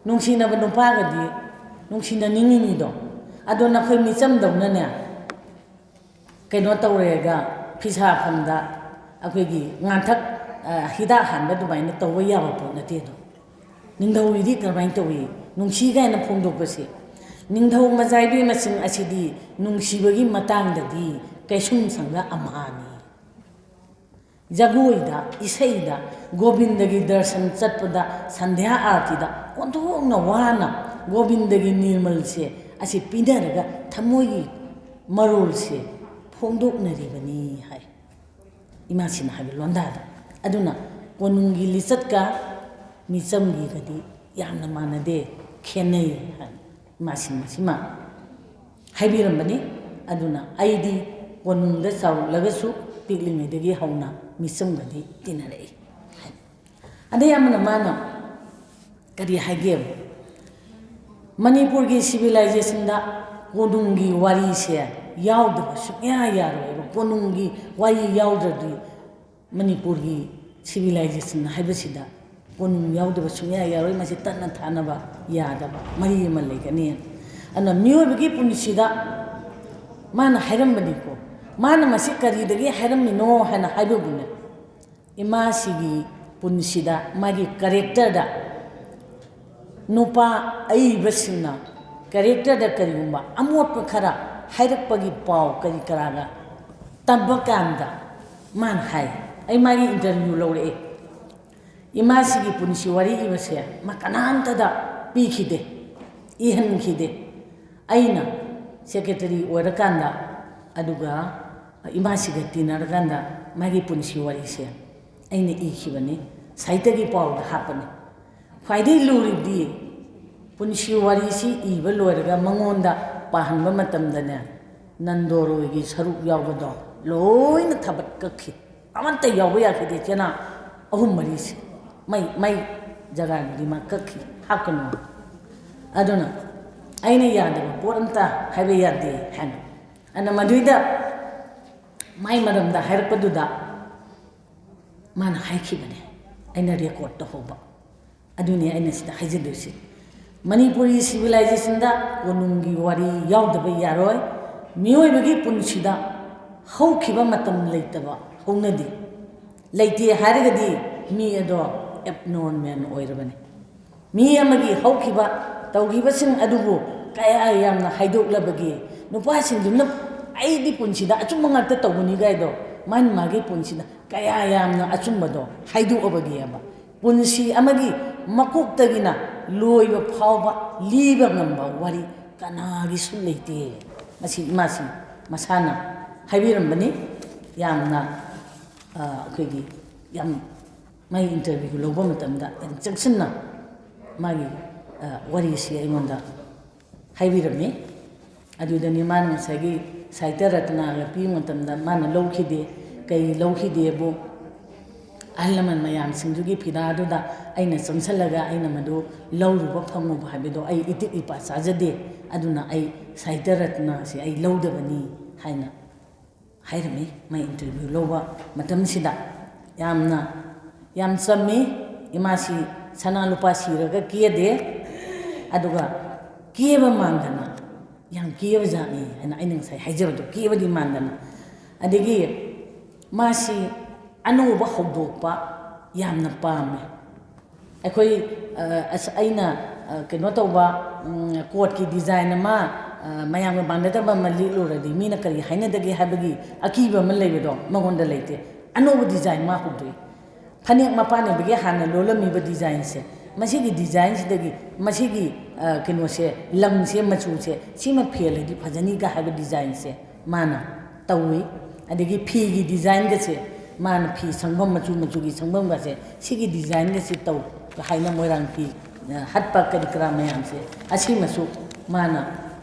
ꯅꯨꯡꯁꯤꯅꯕ ꯅꯨꯄꯥꯒꯗꯤ ꯅꯨꯡꯁꯤꯅꯅꯤꯡꯉꯤꯅꯤꯗꯣ꯫ ꯑꯗꯣ ꯅꯈꯣꯏ ꯃꯤꯆꯝꯗꯧꯅꯅꯦ, ꯀꯩꯅꯣ ꯇꯧꯔꯦꯒ, ꯐꯤꯁꯥꯐꯝꯗ ꯑꯩꯈꯣꯏꯒꯤ ꯉꯥꯟꯊꯛ, ꯑ, ꯍꯤꯗꯥꯛ ꯍꯥꯟꯕ ꯑꯗꯨꯃꯥꯏꯅ ꯇꯧꯕ ꯌꯥꯕ ꯄꯣꯠ ꯅꯠꯇꯦ ꯑꯗꯣ꯫ ꯅꯤꯡꯊꯧꯒꯤꯗꯤ ꯀꯔꯝꯍꯥꯏꯅ ꯇꯧꯏ? ꯅꯨꯡꯁꯤ ꯀꯥꯏꯅ ꯐꯣꯡꯗꯣꯛꯄꯁꯦ꯫ ꯅꯤꯡꯊꯧ ꯃꯆꯥ ꯏꯕꯦꯝꯃꯁꯤꯡ ꯑꯁꯤꯗꯤ ꯅꯨꯡꯁꯤꯕꯒꯤ ꯃꯇꯥꯡꯗꯗꯤ ꯀꯩꯁꯨꯝꯁꯪꯒ ꯑꯝꯍꯥꯅꯤ꯫ ꯖꯒꯣꯏꯗ, ꯏꯁꯩꯗ, ꯒꯣꯕꯤꯟꯗꯒꯤ ꯗꯔꯁꯟ ꯆꯠꯄꯗ, ꯁꯟꯙ꯭ꯌꯥ ꯑꯥꯔꯇꯤꯗ ꯑꯣꯟꯊꯣꯛꯅ ꯋꯥꯅ ꯒꯣꯕꯤꯟꯗꯒꯤ ꯅꯤꯔꯃꯜꯁꯦ ꯑꯁꯤ ꯄꯤꯅꯔꯒ ꯊꯃꯣꯏꯒꯤ ꯃꯔꯣꯜꯁꯦ ꯐꯣꯡꯗꯣꯛꯅꯔꯤꯕꯅꯤ ꯍꯥꯏ ꯏꯃꯥꯁꯤꯅ ꯍꯥꯏꯕ ꯂꯣꯟꯗꯥꯗ꯫ ꯑꯗꯨꯅ ꯀꯣꯅꯨꯡꯒꯤ ꯂꯤꯆꯠꯀ ꯃꯤꯆꯝꯒꯤꯒꯗꯤ ꯌꯥꯝꯅ ꯃꯥꯟꯅꯗꯦ, ꯈꯦꯠꯅꯩ ꯍꯥꯏ ꯏꯃꯥꯁꯤꯡ ꯑꯁꯤꯃ ꯍꯥꯏꯕꯤꯔꯝꯕꯅꯤ꯫ ꯑꯗꯨꯅ ꯑꯩꯗꯤ ꯀꯣꯅꯨꯡꯗ ꯆꯥꯎꯔꯛꯂꯒꯁꯨ ꯄꯤꯛꯂꯤꯉꯩꯗꯒꯤ ꯍꯧꯅ ꯃꯤꯆꯝꯒꯗꯤ ꯇꯤꯟꯅꯔꯛꯏ꯫ ꯑꯗꯩ ꯑꯃꯅ ꯃꯥꯅ ꯀꯔꯤ ꯍꯥꯏꯒꯦ? ꯃꯅꯤꯄꯨꯔꯒꯤ ꯁꯤꯚꯤꯂꯥꯏꯖꯦꯁꯟꯗ ꯀꯣꯅꯨꯡꯒꯤ ꯋꯥꯔꯤꯁꯦ ꯌꯥꯎꯗꯕ ꯁꯨꯡꯌꯥ ꯌꯥꯔꯣꯏꯕ꯫ ꯀꯣꯅꯨꯡꯒꯤ ꯋꯥꯔꯤ ꯌꯥꯎꯗ꯭ꯔꯗꯤ ꯃꯅꯤꯄꯨꯔꯒꯤ ꯁꯤꯚꯤꯂꯥꯏꯖꯦꯁꯟ ꯍꯥꯏꯕꯁꯤꯗ ꯀꯣꯅꯨꯡ ꯌꯥꯎꯗꯕ ꯁꯨꯡꯌꯥ ꯌꯥꯔꯣꯏ꯫ ꯃꯁꯤ ꯇꯠꯅ ꯊꯥꯅꯕ ꯌꯥꯗꯕ ꯃꯔꯤ ꯑꯃ ꯂꯩꯒꯅꯤ꯫ ꯑꯗꯨꯅ ꯃꯤꯑꯣꯏꯕꯒꯤ ꯄꯨꯟꯁꯤꯗ ꯃꯥꯅ ꯍꯥꯏꯔꯝꯕꯅꯤꯀꯣ, ꯃꯥꯅ ꯃꯁꯤ ꯀꯔꯤꯗꯒꯤ ꯍꯥꯏꯔꯝꯃꯤꯅꯣ ꯍꯥꯏꯅ ꯍꯥꯏꯕꯕꯨꯅꯦ, ꯏꯃꯥꯁꯤꯒꯤ ꯄꯨꯟꯁꯤꯗ ꯃꯥꯒꯤ ꯀꯦꯔꯦꯛꯇꯔꯗ ꯅꯨꯄꯥ ꯑꯏꯕꯁꯤꯡꯅ ꯀꯦꯔꯦꯛꯇꯔꯗ ꯀꯔꯤꯒꯨꯝꯕ ꯑꯃꯣꯠꯄ ꯈꯔ ꯍꯥꯏꯔꯛꯄꯒꯤ ꯄꯥꯎ ꯀꯔꯤ ꯀꯔꯥꯒ ꯇꯝꯕ ꯀꯥꯟꯗ ꯃꯥꯅ ꯍꯥꯏ, ꯑꯩ ꯃꯥꯒꯤ ꯏꯟꯇꯔꯚ꯭ꯌꯨ ꯂꯧꯔꯛꯑꯦ, ꯏꯃꯥꯁꯤꯒꯤ ꯄꯨꯟꯁꯤ ꯋꯥꯔꯤ ꯏꯕꯁꯦ ꯃꯥ ꯀꯅꯥꯝꯇꯗ ꯄꯤꯈꯤꯗꯦ, ꯏꯍꯟꯈꯤꯗꯦ꯫ ꯑꯩꯅ ꯁꯦꯀ꯭ꯔꯦꯇꯔꯤ ꯑꯣꯏꯔꯀꯥꯟꯗ, ꯑꯗꯨꯒ ꯏꯃꯥꯁꯤꯒ ꯇꯤꯟꯅꯔꯀꯥꯟꯗ ꯃꯥꯒꯤ ꯄꯨꯟꯁꯤ ꯋꯥꯔꯤꯁꯦ ꯑꯩꯅ ꯏꯈꯤꯕꯅꯤ, ꯁꯥꯍꯤꯇ꯭ꯌꯒꯤ ꯄꯥꯎꯗ ꯍꯥꯞꯄꯅꯤ꯫ ꯈ꯭ꯋꯥꯏꯗꯒꯤ ꯂꯨꯔꯤꯗꯤ ꯄꯨꯟꯁꯤ ꯋꯥꯔꯤꯁꯤ ꯏꯕ ꯂꯣꯏꯔꯒ ꯃꯉꯣꯟꯗ ꯄꯥꯍꯟꯕ ꯃꯇꯝꯗꯅꯦ, ꯅꯟꯗꯣꯔꯣꯏꯒꯤ ꯁꯔꯨꯛ ꯌꯥꯎꯕꯗꯣ ꯂꯣꯏꯅ ꯊꯥꯕꯠ ꯀꯛꯈꯤ꯫ ꯑꯃꯠꯇ ꯌꯥꯎꯕ ꯌꯥꯈꯤꯗꯦ ꯆꯦꯅꯥ ꯑꯍꯨꯝ ꯃꯔꯤꯁꯦ꯫ ꯃꯩ, ꯃꯩ ꯖꯒꯥꯗꯨꯗꯤ ꯃꯥ ꯀꯛꯈꯤ, ꯍꯥꯞꯀꯅꯨ꯫ ꯑꯗꯨꯅ ꯑꯩꯅ ꯌꯥꯗꯕ ꯄꯣꯠ ꯑꯝꯇ ꯍꯥꯏꯕ ꯌꯥꯗꯦ ꯍꯥꯏꯅ꯫ ꯑꯗꯨꯅ ꯃꯗꯨꯏꯗ ꯃꯥꯏ ꯃꯔꯝꯗ ꯍꯥꯏꯔꯛꯄꯗꯨꯗ ꯃꯥꯅ ꯍꯥꯏꯈꯤꯕꯅꯦ, ꯑꯩꯅ ꯔꯦꯀꯣꯔꯠ ꯇꯧꯍꯧꯕ꯫ ꯑꯗꯨꯅꯤ ꯑꯩꯅ ꯁꯤꯗ ꯍꯥꯏꯖꯗꯣꯏꯁꯦ꯫ ꯃꯅꯤꯄꯨꯔꯤ ꯁꯤꯚꯤꯂꯥꯏꯖꯦꯁꯟꯗ ꯀꯣꯅꯨꯡꯒꯤ ꯋꯥꯔꯤ ꯌꯥꯎꯗꯕ ꯌꯥꯔꯣꯏ꯫ ꯃꯤꯑꯣꯏꯕꯒꯤ ꯄꯨꯟꯁꯤꯗ ꯍꯧꯈꯤꯕ ꯃꯇꯝ ꯂꯩꯇꯕ ꯍꯧꯅꯗꯦ꯫ ꯂꯩꯇꯦ ꯍꯥꯏꯔꯒꯗꯤ ꯃꯤ ꯑꯗꯣ ꯑꯦꯕꯅꯣꯔꯃꯦꯜ ꯑꯣꯏꯔꯕꯅꯤ꯫ ꯃꯤ ꯑꯃꯒꯤ ꯍꯧꯈꯤꯕ ꯇꯧꯈꯤꯕꯁꯤꯡ ꯑꯗꯨꯕꯨ ꯀꯌꯥ ꯌꯥꯝꯅ ꯍꯥꯏꯗꯣꯛꯂꯕꯒꯦ? ꯅꯨꯄꯥꯁꯤꯡꯗꯨꯅ "ꯑꯩꯗꯤ ꯄꯨꯟꯁꯤꯗ ꯑꯆꯨꯝꯕ ꯉꯥꯛꯇ ꯇꯧꯕꯅꯤ" ꯀꯥꯏꯗꯣ ꯃꯥꯒꯤ ꯃꯥꯒꯤ ꯄꯨꯟꯁꯤꯗ ꯀꯌꯥ ꯌꯥꯝꯅ ꯑꯆꯨꯝꯕꯗꯣ ꯍꯥꯏꯗꯣꯛꯑꯕꯒꯦꯕ? ꯄꯨꯟꯁꯤ ꯑꯃꯒꯤ ꯃꯀꯣꯛꯇꯒꯤꯅ ꯂꯣꯏꯕ ꯐꯥꯎꯕ ꯂꯤꯕ ꯉꯝꯕ ꯋꯥꯔꯤ ꯀꯅꯥꯒꯤꯁꯨ ꯂꯩꯇꯦ꯫ ꯃꯁꯤ ꯏꯃꯥꯁꯤ ꯃꯁꯥꯅ ꯍꯥꯏꯕꯤꯔꯝꯕꯅꯤ꯫ ꯌꯥꯝꯅ, ꯑ, ꯑꯩꯈꯣꯏꯒꯤ ꯌꯥꯝ ꯃꯥꯒꯤ ꯏꯟꯇꯔꯚ꯭ꯌꯨ ꯂꯧꯕ ꯃꯇꯝꯗ ꯌꯥꯝ ꯆꯦꯛꯁꯤꯟꯅ ꯃꯥꯒꯤ, ꯑ, ꯋꯥꯔꯤꯁꯤ ꯑꯩꯉꯣꯟꯗ ꯍꯥꯏꯕꯤꯔꯝꯃꯤ꯫ ꯑꯗꯨꯗꯅꯤ ꯃꯥꯅ ꯉꯁꯥꯏꯒꯤ ꯁꯥꯍꯤꯇ꯭ꯌ ꯔꯠꯅꯒ ꯄꯤꯕ ꯃꯇꯝꯗ ꯃꯥꯅ ꯂꯧꯈꯤꯗꯦ꯫ ꯀꯩ ꯂꯧꯈꯤꯗꯦꯕꯨ, "ꯑꯍꯜ ꯂꯃꯟ ꯃꯌꯥꯝꯁꯤꯡꯗꯨꯒꯤ ꯐꯤꯗꯥꯗꯨꯗ ꯑꯩꯅ ꯆꯪꯁꯜꯂꯒ ꯑꯩꯅ ꯃꯗꯨ ꯂꯧꯔꯨꯕ ꯐꯪꯉꯨꯕ ꯍꯥꯏꯕꯗꯣ ꯑꯩ ꯏꯇꯤꯛ ꯏꯄꯥ ꯆꯥꯖꯗꯦ꯫ ꯑꯗꯨꯅ ꯑꯩ ꯁꯥꯍꯤꯇ꯭ꯌ ꯔꯠꯅꯁꯦ ꯑꯩ ꯂꯧꯗꯕꯅꯤ" ꯍꯥꯏꯅ ꯍꯥꯏꯔꯝꯃꯤ꯫ ꯃꯥꯏ ꯏꯟꯇꯔꯚ꯭ꯌꯨ ꯂꯧꯕ ꯃꯇꯝꯁꯤꯗ ꯌꯥꯝꯅ, ꯌꯥꯝ ꯆꯝꯃꯤ꯫ ꯏꯃꯥꯁꯤ ꯁꯅꯥ ꯂꯨꯄꯥ ꯁꯤꯔꯒ ꯀꯦꯗꯦ, ꯑꯗꯨꯒ ꯀꯦꯕ ꯃꯥꯟꯗꯅ ꯌꯥꯝ ꯀꯦꯕ ꯖꯥꯠꯅꯤ ꯍꯥꯏꯅ ꯑꯩꯅ ꯉꯁꯥꯏ ꯍꯥꯏꯖꯕꯗꯣ, ꯀꯦꯕꯗꯤ ꯃꯥꯟꯗꯅ꯫ ꯑꯗꯒꯤ ꯃꯥꯁꯤ ꯑꯅꯧꯕ ꯍꯧꯗꯣꯛꯄ ꯌꯥꯝꯅ ꯄꯥꯝꯃꯦ꯫ ꯑꯩꯈꯣꯏ, ꯑ, ꯑꯁ, ꯑꯩꯅ, ꯑ, ꯀꯩꯅꯣ ꯇꯧꯕ, ꯎꯝ, ꯀꯣꯠꯀꯤ ꯗꯤꯖꯥꯏꯟ ꯑꯃ, ꯑ, ꯃꯌꯥꯝꯒ ꯃꯥꯟꯅꯗꯕ ꯑꯃ ꯂꯤꯠꯂꯨꯔꯗꯤ ꯃꯤꯅ ꯀꯔꯤ ꯍꯥꯏꯅꯗꯒꯦ ꯍꯥꯏꯕꯒꯤ ꯑꯀꯤꯕ ꯑꯃ ꯂꯩꯕꯗꯣ ꯃꯉꯣꯟꯗ ꯂꯩꯇꯦ꯫ ꯑꯅꯧꯕ ꯗꯤꯖꯥꯏꯟ ꯃꯥ ꯍꯧꯗꯣꯛꯏ꯫ ꯐꯅꯦꯛ ꯃꯄꯥꯟ ꯅꯥꯏꯕꯒꯤ ꯍꯥꯟꯅ ꯂꯣꯜꯂꯝꯃꯤꯕ ꯗꯤꯖꯥꯏꯟꯁꯦ, ꯃꯁꯤꯒꯤ ꯗꯤꯖꯥꯏꯟꯁꯤꯗꯒꯤ ꯃꯁꯤꯒꯤ, ꯑ, ꯀꯩꯅꯣꯁꯦ, ꯂꯪꯁꯦ, ꯃꯆꯨꯁꯦ, ꯁꯤꯃ ꯐꯦꯜꯂꯗꯤ ꯐꯖꯅꯤꯒ ꯍꯥꯏꯕ ꯗꯤꯖꯥꯏꯟꯁꯦ ꯃꯥꯅ ꯇꯧꯏ꯫ ꯑꯗꯒꯤ ꯐꯤꯒꯤ ꯗꯤꯖꯥꯏꯟꯒꯁꯦ, ꯃꯥꯅ ꯐꯤ ꯁꯪꯐꯝ, ꯃꯆꯨ ꯃꯆꯨꯒꯤ ꯁꯪꯐꯝꯒꯁꯦ, ꯁꯤꯒꯤ ꯗꯤꯖꯥꯏꯟꯒꯁꯦ ꯇꯧ ꯍꯥꯏꯅ ꯃꯣꯏꯔꯥꯡ ꯐꯤ, ꯑ, ꯍꯠꯄ ꯀꯔꯤ ꯀꯔꯥ ꯃꯌꯥꯝꯁꯦ, ꯑꯁꯤꯃꯁꯨ ꯃꯥꯅ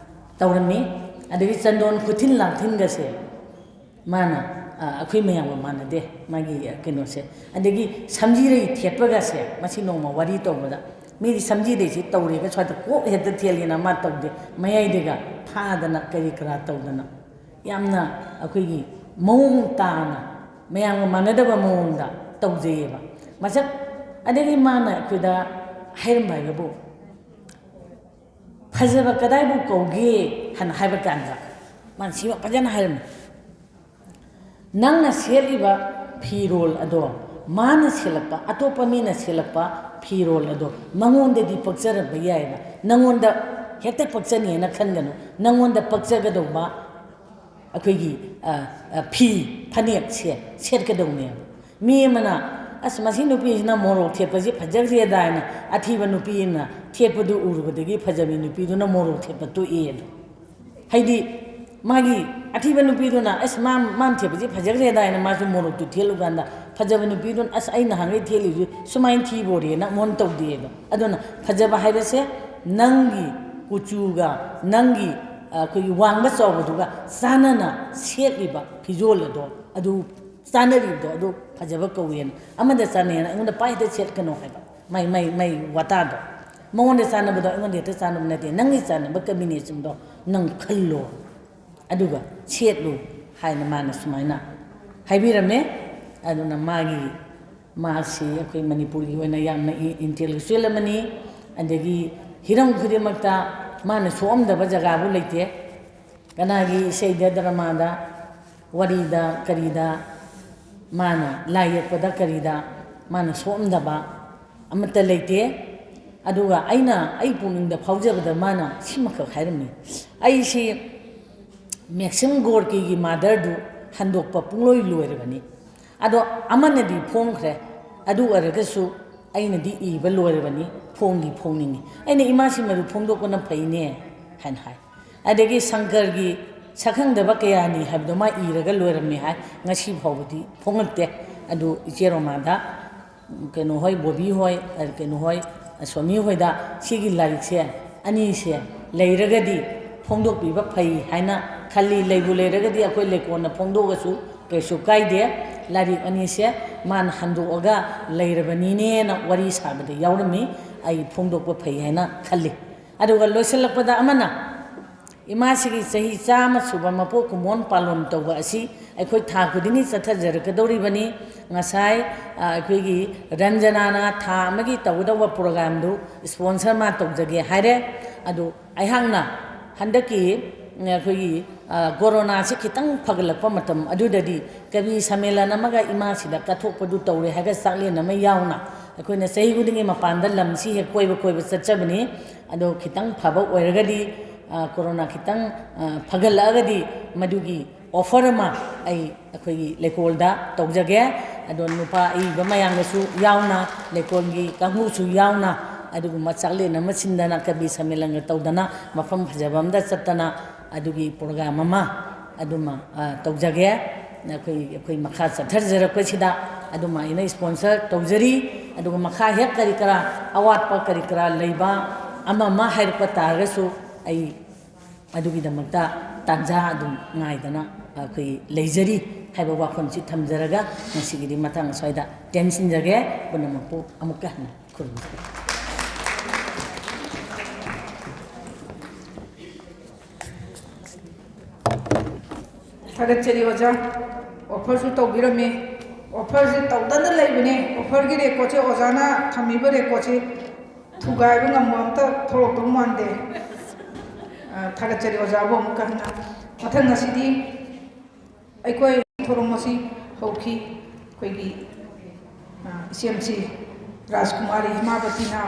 ꯇꯧꯔꯝꯃꯤ꯫ ꯑꯗꯒꯤ ꯆꯟꯗꯣꯟ ꯈꯨꯊꯤꯟ ꯂꯥꯡꯊꯤꯟꯒꯁꯦ ꯃꯥꯅ, ꯑ, ꯑꯩꯈꯣꯏ ꯃꯌꯥꯝꯒ ꯃꯥꯟꯅꯗꯦ ꯃꯥꯒꯤ, ꯑ, ꯀꯩꯅꯣꯁꯦ꯫ ꯑꯗꯒꯤ ꯁꯝꯖꯤꯔꯩ ꯊꯦꯠꯄꯒꯁꯦ, ꯃꯁꯤ ꯅꯣꯡꯃ ꯋꯥꯔꯤ ꯇꯧꯕꯗ ꯃꯤꯗꯤ ꯁꯝꯖꯤꯔꯩꯁꯤ ꯇꯧꯔꯦꯒ ꯁ꯭ꯋꯥꯏꯗ ꯀꯣꯛ ꯍꯦꯛꯇ ꯊꯦꯠꯂꯦꯅ ꯃꯥ ꯇꯧꯗꯦ, ꯃꯌꯥꯏꯗꯒ ꯐꯥꯗꯅ ꯀꯔꯤ ꯀꯔꯥ ꯇꯧꯗꯅ ꯌꯥꯝꯅ ꯑꯩꯈꯣꯏꯒꯤ ꯃꯑꯣꯡ ꯇꯥꯅ ꯃꯌꯥꯝꯒ ꯃꯥꯟꯅꯗꯕ ꯃꯑꯣꯡꯗ ꯇꯧꯖꯩꯌꯦꯕ꯫ ꯃꯁꯛ, ꯑꯗꯒꯤ ꯃꯥꯅ ꯑꯩꯈꯣꯏꯗ ꯍꯥꯏꯔꯝꯕ ꯍꯥꯏꯕꯕꯨ, "ꯐꯖꯕ ꯀꯗꯥꯏꯕꯨ ꯀꯧꯒꯦ?" ꯍꯥꯏꯅ ꯍꯥꯏꯕ ꯀꯥꯟꯗ, ꯃꯥꯅ ꯁꯤꯃ ꯐꯖꯅ ꯍꯥꯏꯔꯝꯃꯤ, "ꯅꯪꯅ ꯁꯦꯠꯂꯤꯕ ꯐꯤꯔꯣꯜ ꯑꯗꯣ, ꯃꯥꯅ ꯁꯦꯠꯂꯛꯄ, ꯑꯇꯣꯞꯄ ꯃꯤꯅ ꯁꯦꯠꯂꯛꯄ ꯐꯤꯔꯣꯜ ꯑꯗꯣ ꯃꯉꯣꯟꯗꯗꯤ ꯄꯛꯆꯔꯝꯕ ꯌꯥꯏꯑꯕ, ꯅꯪꯉꯣꯟꯗ ꯍꯦꯛꯇ ꯄꯛꯆꯅꯤꯅ ꯈꯟꯒꯅꯨ꯫ ꯅꯪꯉꯣꯟꯗ ꯄꯛꯆꯒꯗꯧꯕ ꯑꯩꯈꯣꯏꯒꯤ, ꯑ, ꯑ, ꯐꯤ, ꯐꯅꯦꯛꯁꯦ ꯁꯦꯠꯀꯗꯧꯅꯦꯕ꯫ ꯃꯤ ꯑꯃꯅ, 'ꯑꯁ, ꯃꯁꯤ ꯅꯨꯄꯤꯁꯤꯅ ꯃꯣꯔꯣꯛ ꯊꯦꯠꯄꯁꯤ ꯐꯖꯈ꯭ꯔꯦꯗꯥ' ꯍꯥꯏꯅ ꯑꯊꯤꯕ ꯅꯨꯄꯤ ꯑꯃꯅ ꯊꯦꯠꯄꯗꯨ ꯎꯔꯨꯕꯗꯒꯤ ꯐꯖꯕꯤ ꯅꯨꯄꯤꯗꯨꯅ ꯃꯣꯔꯣꯛ ꯊꯦꯠꯄ ꯇꯣꯛꯑꯦ ꯑꯗꯣ꯫ ꯍꯥꯏꯗꯤ ꯃꯥꯒꯤ ꯑꯊꯤꯕ ꯅꯨꯄꯤꯗꯨꯅ, "ꯑꯁ, ꯃꯥ, ꯃꯥꯅ ꯊꯦꯠꯄꯁꯤ ꯐꯖꯈ꯭ꯔꯦꯗꯥ" ꯍꯥꯏꯅ ꯃꯥꯁꯨ ꯃꯣꯔꯣꯛꯇꯨ ꯊꯦꯠꯂꯨꯀꯥꯟꯗ, ꯐꯖꯕ ꯅꯨꯄꯤꯗꯨꯅ, "ꯑꯁ, ꯑꯩ ꯅꯍꯥꯟꯈꯩ ꯊꯦꯠꯂꯤꯁꯤ ꯁꯨꯃꯥꯏꯅ ꯊꯤꯕꯣꯔꯦꯅ" ꯑꯃꯨꯛ ꯍꯟꯅ ꯇꯧꯗꯦꯕ꯫ ꯑꯗꯨꯅ ꯐꯖꯕ ꯍꯥꯏꯕꯁꯦ ꯅꯪꯒꯤ ꯀꯨꯆꯨꯒ, ꯅꯪꯒꯤ, ꯑ, ꯑꯩꯈꯣꯏꯒꯤ ꯋꯥꯡꯕ ꯆꯥꯎꯕꯗꯨꯒ ꯆꯥꯟꯅꯅ ꯁꯦꯠꯂꯤꯕ ꯐꯤꯖꯣꯜ ꯑꯗꯣ, ꯑꯗꯨ ꯆꯥꯟꯅꯔꯤꯕꯗꯣ, ꯑꯗꯨ ꯐꯖꯕ ꯀꯧꯋꯦꯅ꯫ ꯑꯃꯗ ꯆꯥꯟꯅꯩꯅ ꯑꯩꯉꯣꯟꯗ ꯄꯥꯏ ꯍꯦꯛꯇ ꯁꯦꯠꯀꯅꯣ ꯍꯥꯏꯕ꯫ ꯃꯥꯏ, ꯃꯥꯏ, ꯃꯥꯏ ꯋꯥꯇꯥꯗꯣ꯫ ꯃꯉꯣꯟꯗ ꯆꯥꯟꯅꯕꯗꯣ ꯑꯩꯉꯣꯟꯗ ꯍꯦꯛꯇ ꯆꯥꯟꯅꯕ ꯅꯠꯇꯦ꯫ ꯅꯪꯒꯤ ꯆꯥꯟꯅꯕ combination ꯗꯣ ꯅꯪ ꯈꯜꯂꯣ꯫ ꯑꯗꯨꯒ ꯁꯦꯠꯂꯨ ꯍꯥꯏꯅ ꯃꯥꯅ ꯁꯨꯃꯥꯏꯅ ꯍꯥꯏꯕꯤꯔꯝꯃꯦ꯫ ꯑꯗꯨꯅ ꯃꯥꯒꯤ, ꯃꯥꯁꯤ ꯑꯩꯈꯣꯏ ꯃꯅꯤꯄꯨꯔꯒꯤ ꯑꯣꯏꯅ ꯌꯥꯝꯅ ꯏ-, intellectual ꯑꯃꯅꯤ꯫ ꯑꯗꯒꯤ ꯍꯤꯔꯝ ꯈꯨꯗꯤꯡꯃꯛꯇ ꯃꯥꯅ ꯁꯣꯛꯑꯝꯗꯕ ꯖꯒꯥꯕꯨ ꯂꯩꯇꯦ꯫ ꯀꯅꯥꯒꯤ ꯏꯁꯩꯗ, ꯗ꯭ꯔꯃꯥꯗ, ꯋꯥꯔꯤꯗ, ꯀꯔꯤꯗ, ꯃꯥꯅ ꯂꯥꯏ ꯌꯦꯛꯄꯗ, ꯀꯔꯤꯗ, ꯃꯥꯅ ꯁꯣꯛꯑꯝꯗꯕ ꯑꯃꯠꯇ ꯂꯩꯇꯦ꯫ ꯑꯗꯨꯒ ꯑꯩꯅ, ꯑꯩ ꯄꯨꯛꯅꯤꯡꯗ ꯐꯥꯎꯖꯕꯗ ꯃꯥꯅ ꯁꯤꯃꯈꯛ ꯍꯥꯏꯔꯝꯃꯤ, "ꯑꯩꯁꯤ ꯃꯦꯛꯁꯤꯝ ꯒꯣꯔꯀꯤꯒꯤ murder ꯗꯨ ꯍꯟꯗꯣꯛꯄ ꯄꯨꯡꯂꯣꯏ ꯂꯣꯏꯔꯕꯅꯤ꯫ ꯑꯗꯣ ꯑꯃꯅꯗꯤ ꯐꯣꯡꯈ꯭ꯔꯦ, ꯑꯗꯨ ꯑꯣꯏꯔꯒꯁꯨ ꯑꯩꯅꯗꯤ ꯏꯕ ꯂꯣꯏꯔꯕꯅꯤ, ꯐꯣꯡꯗꯤ ꯐꯣꯡꯅꯤꯡꯉꯤ꯫" ꯑꯩꯅ, "ꯏꯃꯥꯁꯤ ꯃꯗꯨ ꯐꯣꯡꯗꯣꯛꯄꯅ ꯐꯩꯅꯦ" ꯍꯥꯏꯅ ꯍꯥꯏ꯫ ꯑꯗꯒꯤ ꯁꯪꯀꯔꯒꯤ ꯁꯛꯈꯪꯗꯕ ꯀꯌꯥꯅꯤ ꯍꯥꯏꯕꯗꯣ ꯃꯥ ꯏꯔꯒ ꯂꯣꯏꯔꯝꯃꯦ ꯍꯥꯏ, ꯉꯁꯤ ꯐꯥꯎꯕꯗꯤ ꯐꯣꯡꯉꯛꯇꯦ꯫ ꯑꯗꯨ ꯏꯆꯦ ꯔꯣꯃꯥꯗ, ꯀꯩꯅꯣ ꯍꯣꯏ, ꯕꯣꯕꯤ ꯍꯣꯏ, ꯑ, ꯀꯩꯅꯣ ꯍꯣꯏ, ꯑ, ꯁꯣꯃꯤ ꯍꯣꯏꯗ ꯁꯤꯒꯤ ꯂꯥꯏꯔꯤꯛꯁꯦ ꯑꯅꯤꯁꯦ ꯂꯩꯔꯒꯗꯤ ꯐꯣꯡꯗꯣꯛꯄꯤꯕ ꯐꯩ ꯍꯥꯏꯅ ꯈꯜꯂꯤ꯫ ꯂꯩꯕꯨ ꯂꯩꯔꯒꯗꯤ ꯑꯩꯈꯣꯏ ꯂꯩꯀꯣꯟꯅ ꯐꯣꯡꯗꯣꯛꯑꯁꯨ ꯀꯩꯁꯨ ꯀꯥꯏꯗꯦ꯫ ꯂꯥꯏꯔꯤꯛ ꯑꯅꯤꯁꯦ ꯃꯥꯅ ꯍꯟꯗꯣꯛꯑꯒ ꯂꯩꯔꯕꯅꯤꯅꯦꯅ ꯋꯥꯔꯤ ꯁꯥꯕꯗ ꯌꯥꯎꯔꯝꯃꯤ꯫ ꯑꯩ ꯐꯣꯡꯗꯣꯛꯄ ꯐꯩ ꯍꯥꯏꯅ ꯈꯜꯂꯤ꯫ ꯑꯗꯨꯒ ꯂꯣꯏꯁꯤꯜꯂꯛꯄꯗ ꯑꯃꯅ, ꯏꯃꯥꯁꯤꯒꯤ ꯆꯍꯤ ꯆꯥꯝꯃ ꯁꯨꯕ ꯃꯄꯣꯛ ꯀꯨꯝꯑꯣꯟ ꯄꯥꯂꯣꯟ ꯇꯧꯕ ꯑꯁꯤ ꯑꯩꯈꯣꯏ ꯊꯥ ꯈꯨꯗꯤꯡꯒꯤ ꯆꯠꯊꯖꯔꯛꯀꯗꯧꯔꯤꯕꯅꯤ꯫ ꯉꯁꯥꯏ, ꯑ, ꯑꯩꯈꯣꯏꯒꯤ ꯔꯟꯖꯅꯥꯅ ꯊꯥ ꯑꯃꯒꯤ ꯇꯧꯒꯗꯧꯕ programꯗꯨ sponsor ꯃꯥ ꯇꯧꯖꯒꯦ ꯍꯥꯏꯔꯦ꯫ ꯑꯗꯨ ꯑꯩꯍꯥꯛꯅ ꯍꯟꯗꯛꯀꯤ, ꯑ, ꯑꯩꯈꯣꯏꯒꯤ, ꯑ, ꯀꯣꯔꯣꯅꯥꯁꯤ ꯈꯤꯇꯪ ꯐꯒꯠꯂꯛꯄ ꯃꯇꯝ ꯑꯗꯨꯗꯗꯤ ꯀꯕꯤ ꯁꯝꯃꯦꯂꯟ ꯑꯃꯒ ꯏꯃꯥꯁꯤꯗ ꯀꯠꯊꯣꯛꯄꯗꯨ ꯇꯧꯔꯦ ꯍꯥꯏꯔꯒ ꯆꯥꯛꯂꯦꯟ ꯑꯃ ꯌꯥꯎꯅ ꯑꯩꯈꯣꯏꯅ ꯆꯍꯤ ꯈꯨꯗꯤꯡꯒꯤ ꯃꯄꯥꯟꯗ ꯂꯝꯁꯤ ꯍꯦꯛ ꯀꯣꯏꯕ ꯀꯣꯏꯕ ꯆꯠꯆꯕꯅꯤ꯫ ꯑꯗꯣ ꯈꯤꯇꯪ ꯐꯕ ꯑꯣꯏꯔꯒꯗꯤ, ꯑ, ꯀꯣꯔꯣꯅꯥ ꯈꯤꯇꯪ, ꯑ, ꯐꯒꯠꯂꯛꯑꯒꯗꯤ ꯃꯗꯨꯒꯤ offer ꯑꯃ ꯑꯩ ꯑꯩꯈꯣꯏꯒꯤ ꯂꯩꯀꯣꯜꯗ ꯇꯧꯖꯒꯦ꯫ ꯑꯗꯣ ꯅꯨꯄꯥ ꯑꯏꯕ ꯃꯌꯥꯝꯒꯁꯨ ꯌꯥꯎꯅ, ꯂꯩꯀꯣꯜꯒꯤ ꯀꯥꯡꯕꯨꯁꯨ ꯌꯥꯎꯅ, ꯑꯗꯨꯒꯨꯝꯕ ꯆꯥꯛꯂꯦꯟ ꯑꯃ ꯁꯤꯟꯗꯅ, ꯀꯕꯤ ꯁꯝꯃꯦꯂꯟꯒ ꯇꯧꯗꯅ, ꯃꯐꯝ ꯐꯖꯕ ꯑꯃꯗ ꯆꯠꯇꯅ, ꯑꯗꯨꯒꯤ program ꯑꯃ ꯑꯗꯨꯃ, ꯑ, ꯇꯧꯖꯒꯦ꯫ ꯑꯩꯈꯣꯏ, ꯑꯩꯈꯣꯏ ꯃꯈꯥ ꯆꯠꯊꯖꯔꯛꯄꯁꯤꯗ ꯑꯗꯨꯃꯥꯏꯅ sponsor ꯇꯧꯖꯔꯤ꯫ ꯑꯗꯨꯒ ꯃꯈꯥ ꯍꯦꯛ ꯀꯔꯤ ꯀꯔꯥ ꯑꯋꯥꯠꯄ ꯀꯔꯤ ꯀꯔꯥ ꯂꯩꯕ ꯑꯃ ꯑꯃ ꯍꯥꯏꯔꯛꯄ ꯇꯥꯔꯒꯁꯨ ꯑꯩ ꯑꯗꯨꯒꯤꯗꯃꯛꯇ ꯇꯥꯟꯖꯥ ꯑꯗꯨꯝ ꯉꯥꯏꯗꯅ ꯑꯩꯈꯣꯏ ꯂꯩꯖꯔꯤ ꯍꯥꯏꯕ ꯋꯥꯐꯝꯁꯤ ꯊꯝꯖꯔꯒ ꯉꯁꯤꯒꯤꯗꯤ ꯃꯇꯥꯡ ꯑꯁ꯭ꯋꯥꯏꯗ ꯇꯦꯟꯁꯤꯟꯖꯒꯦ꯫ ꯄꯨꯝꯅꯃꯛꯄꯨ ꯑꯃꯨꯛꯀ ꯍꯟꯅ ꯈꯨꯔꯨꯝꯖꯔꯤ꯫ ꯊꯥꯒꯠꯆꯔꯤ ꯑꯣꯖꯥ꯫ Offerꯁꯨ ꯇꯧꯕꯤꯔꯝꯃꯤ꯫ Offerꯁꯦ ꯇꯧꯗꯅ ꯂꯩꯕꯅꯤ꯫ Offerꯒꯤ recordꯁꯦ ꯑꯣꯖꯥꯅ ꯊꯝꯃꯤꯕ recordꯁꯦ ꯊꯨꯒꯥꯏꯕ ꯉꯝꯕ ꯑꯝꯇ ꯊꯣꯛꯂꯛꯇꯧ ꯃꯥꯟꯗꯦ꯫ ꯑ, ꯊꯥꯒꯠꯆꯔꯤ ꯑꯣꯖꯥꯕꯨ ꯑꯃꯨꯛꯀ ꯍꯟꯅ꯫ ꯃꯊꯪ ꯑꯁꯤꯗꯤ ꯑꯩꯈꯣꯏ ꯊꯧꯔꯝ ꯑꯁꯤ ꯍꯧꯈꯤ꯫ ꯑꯩꯈꯣꯏꯒꯤ, ꯑ, ꯏꯆꯦꯝꯁꯤ ꯔꯥꯖꯀꯨꯃꯥꯔꯤ ꯍꯤꯃꯥꯕꯇꯤꯅ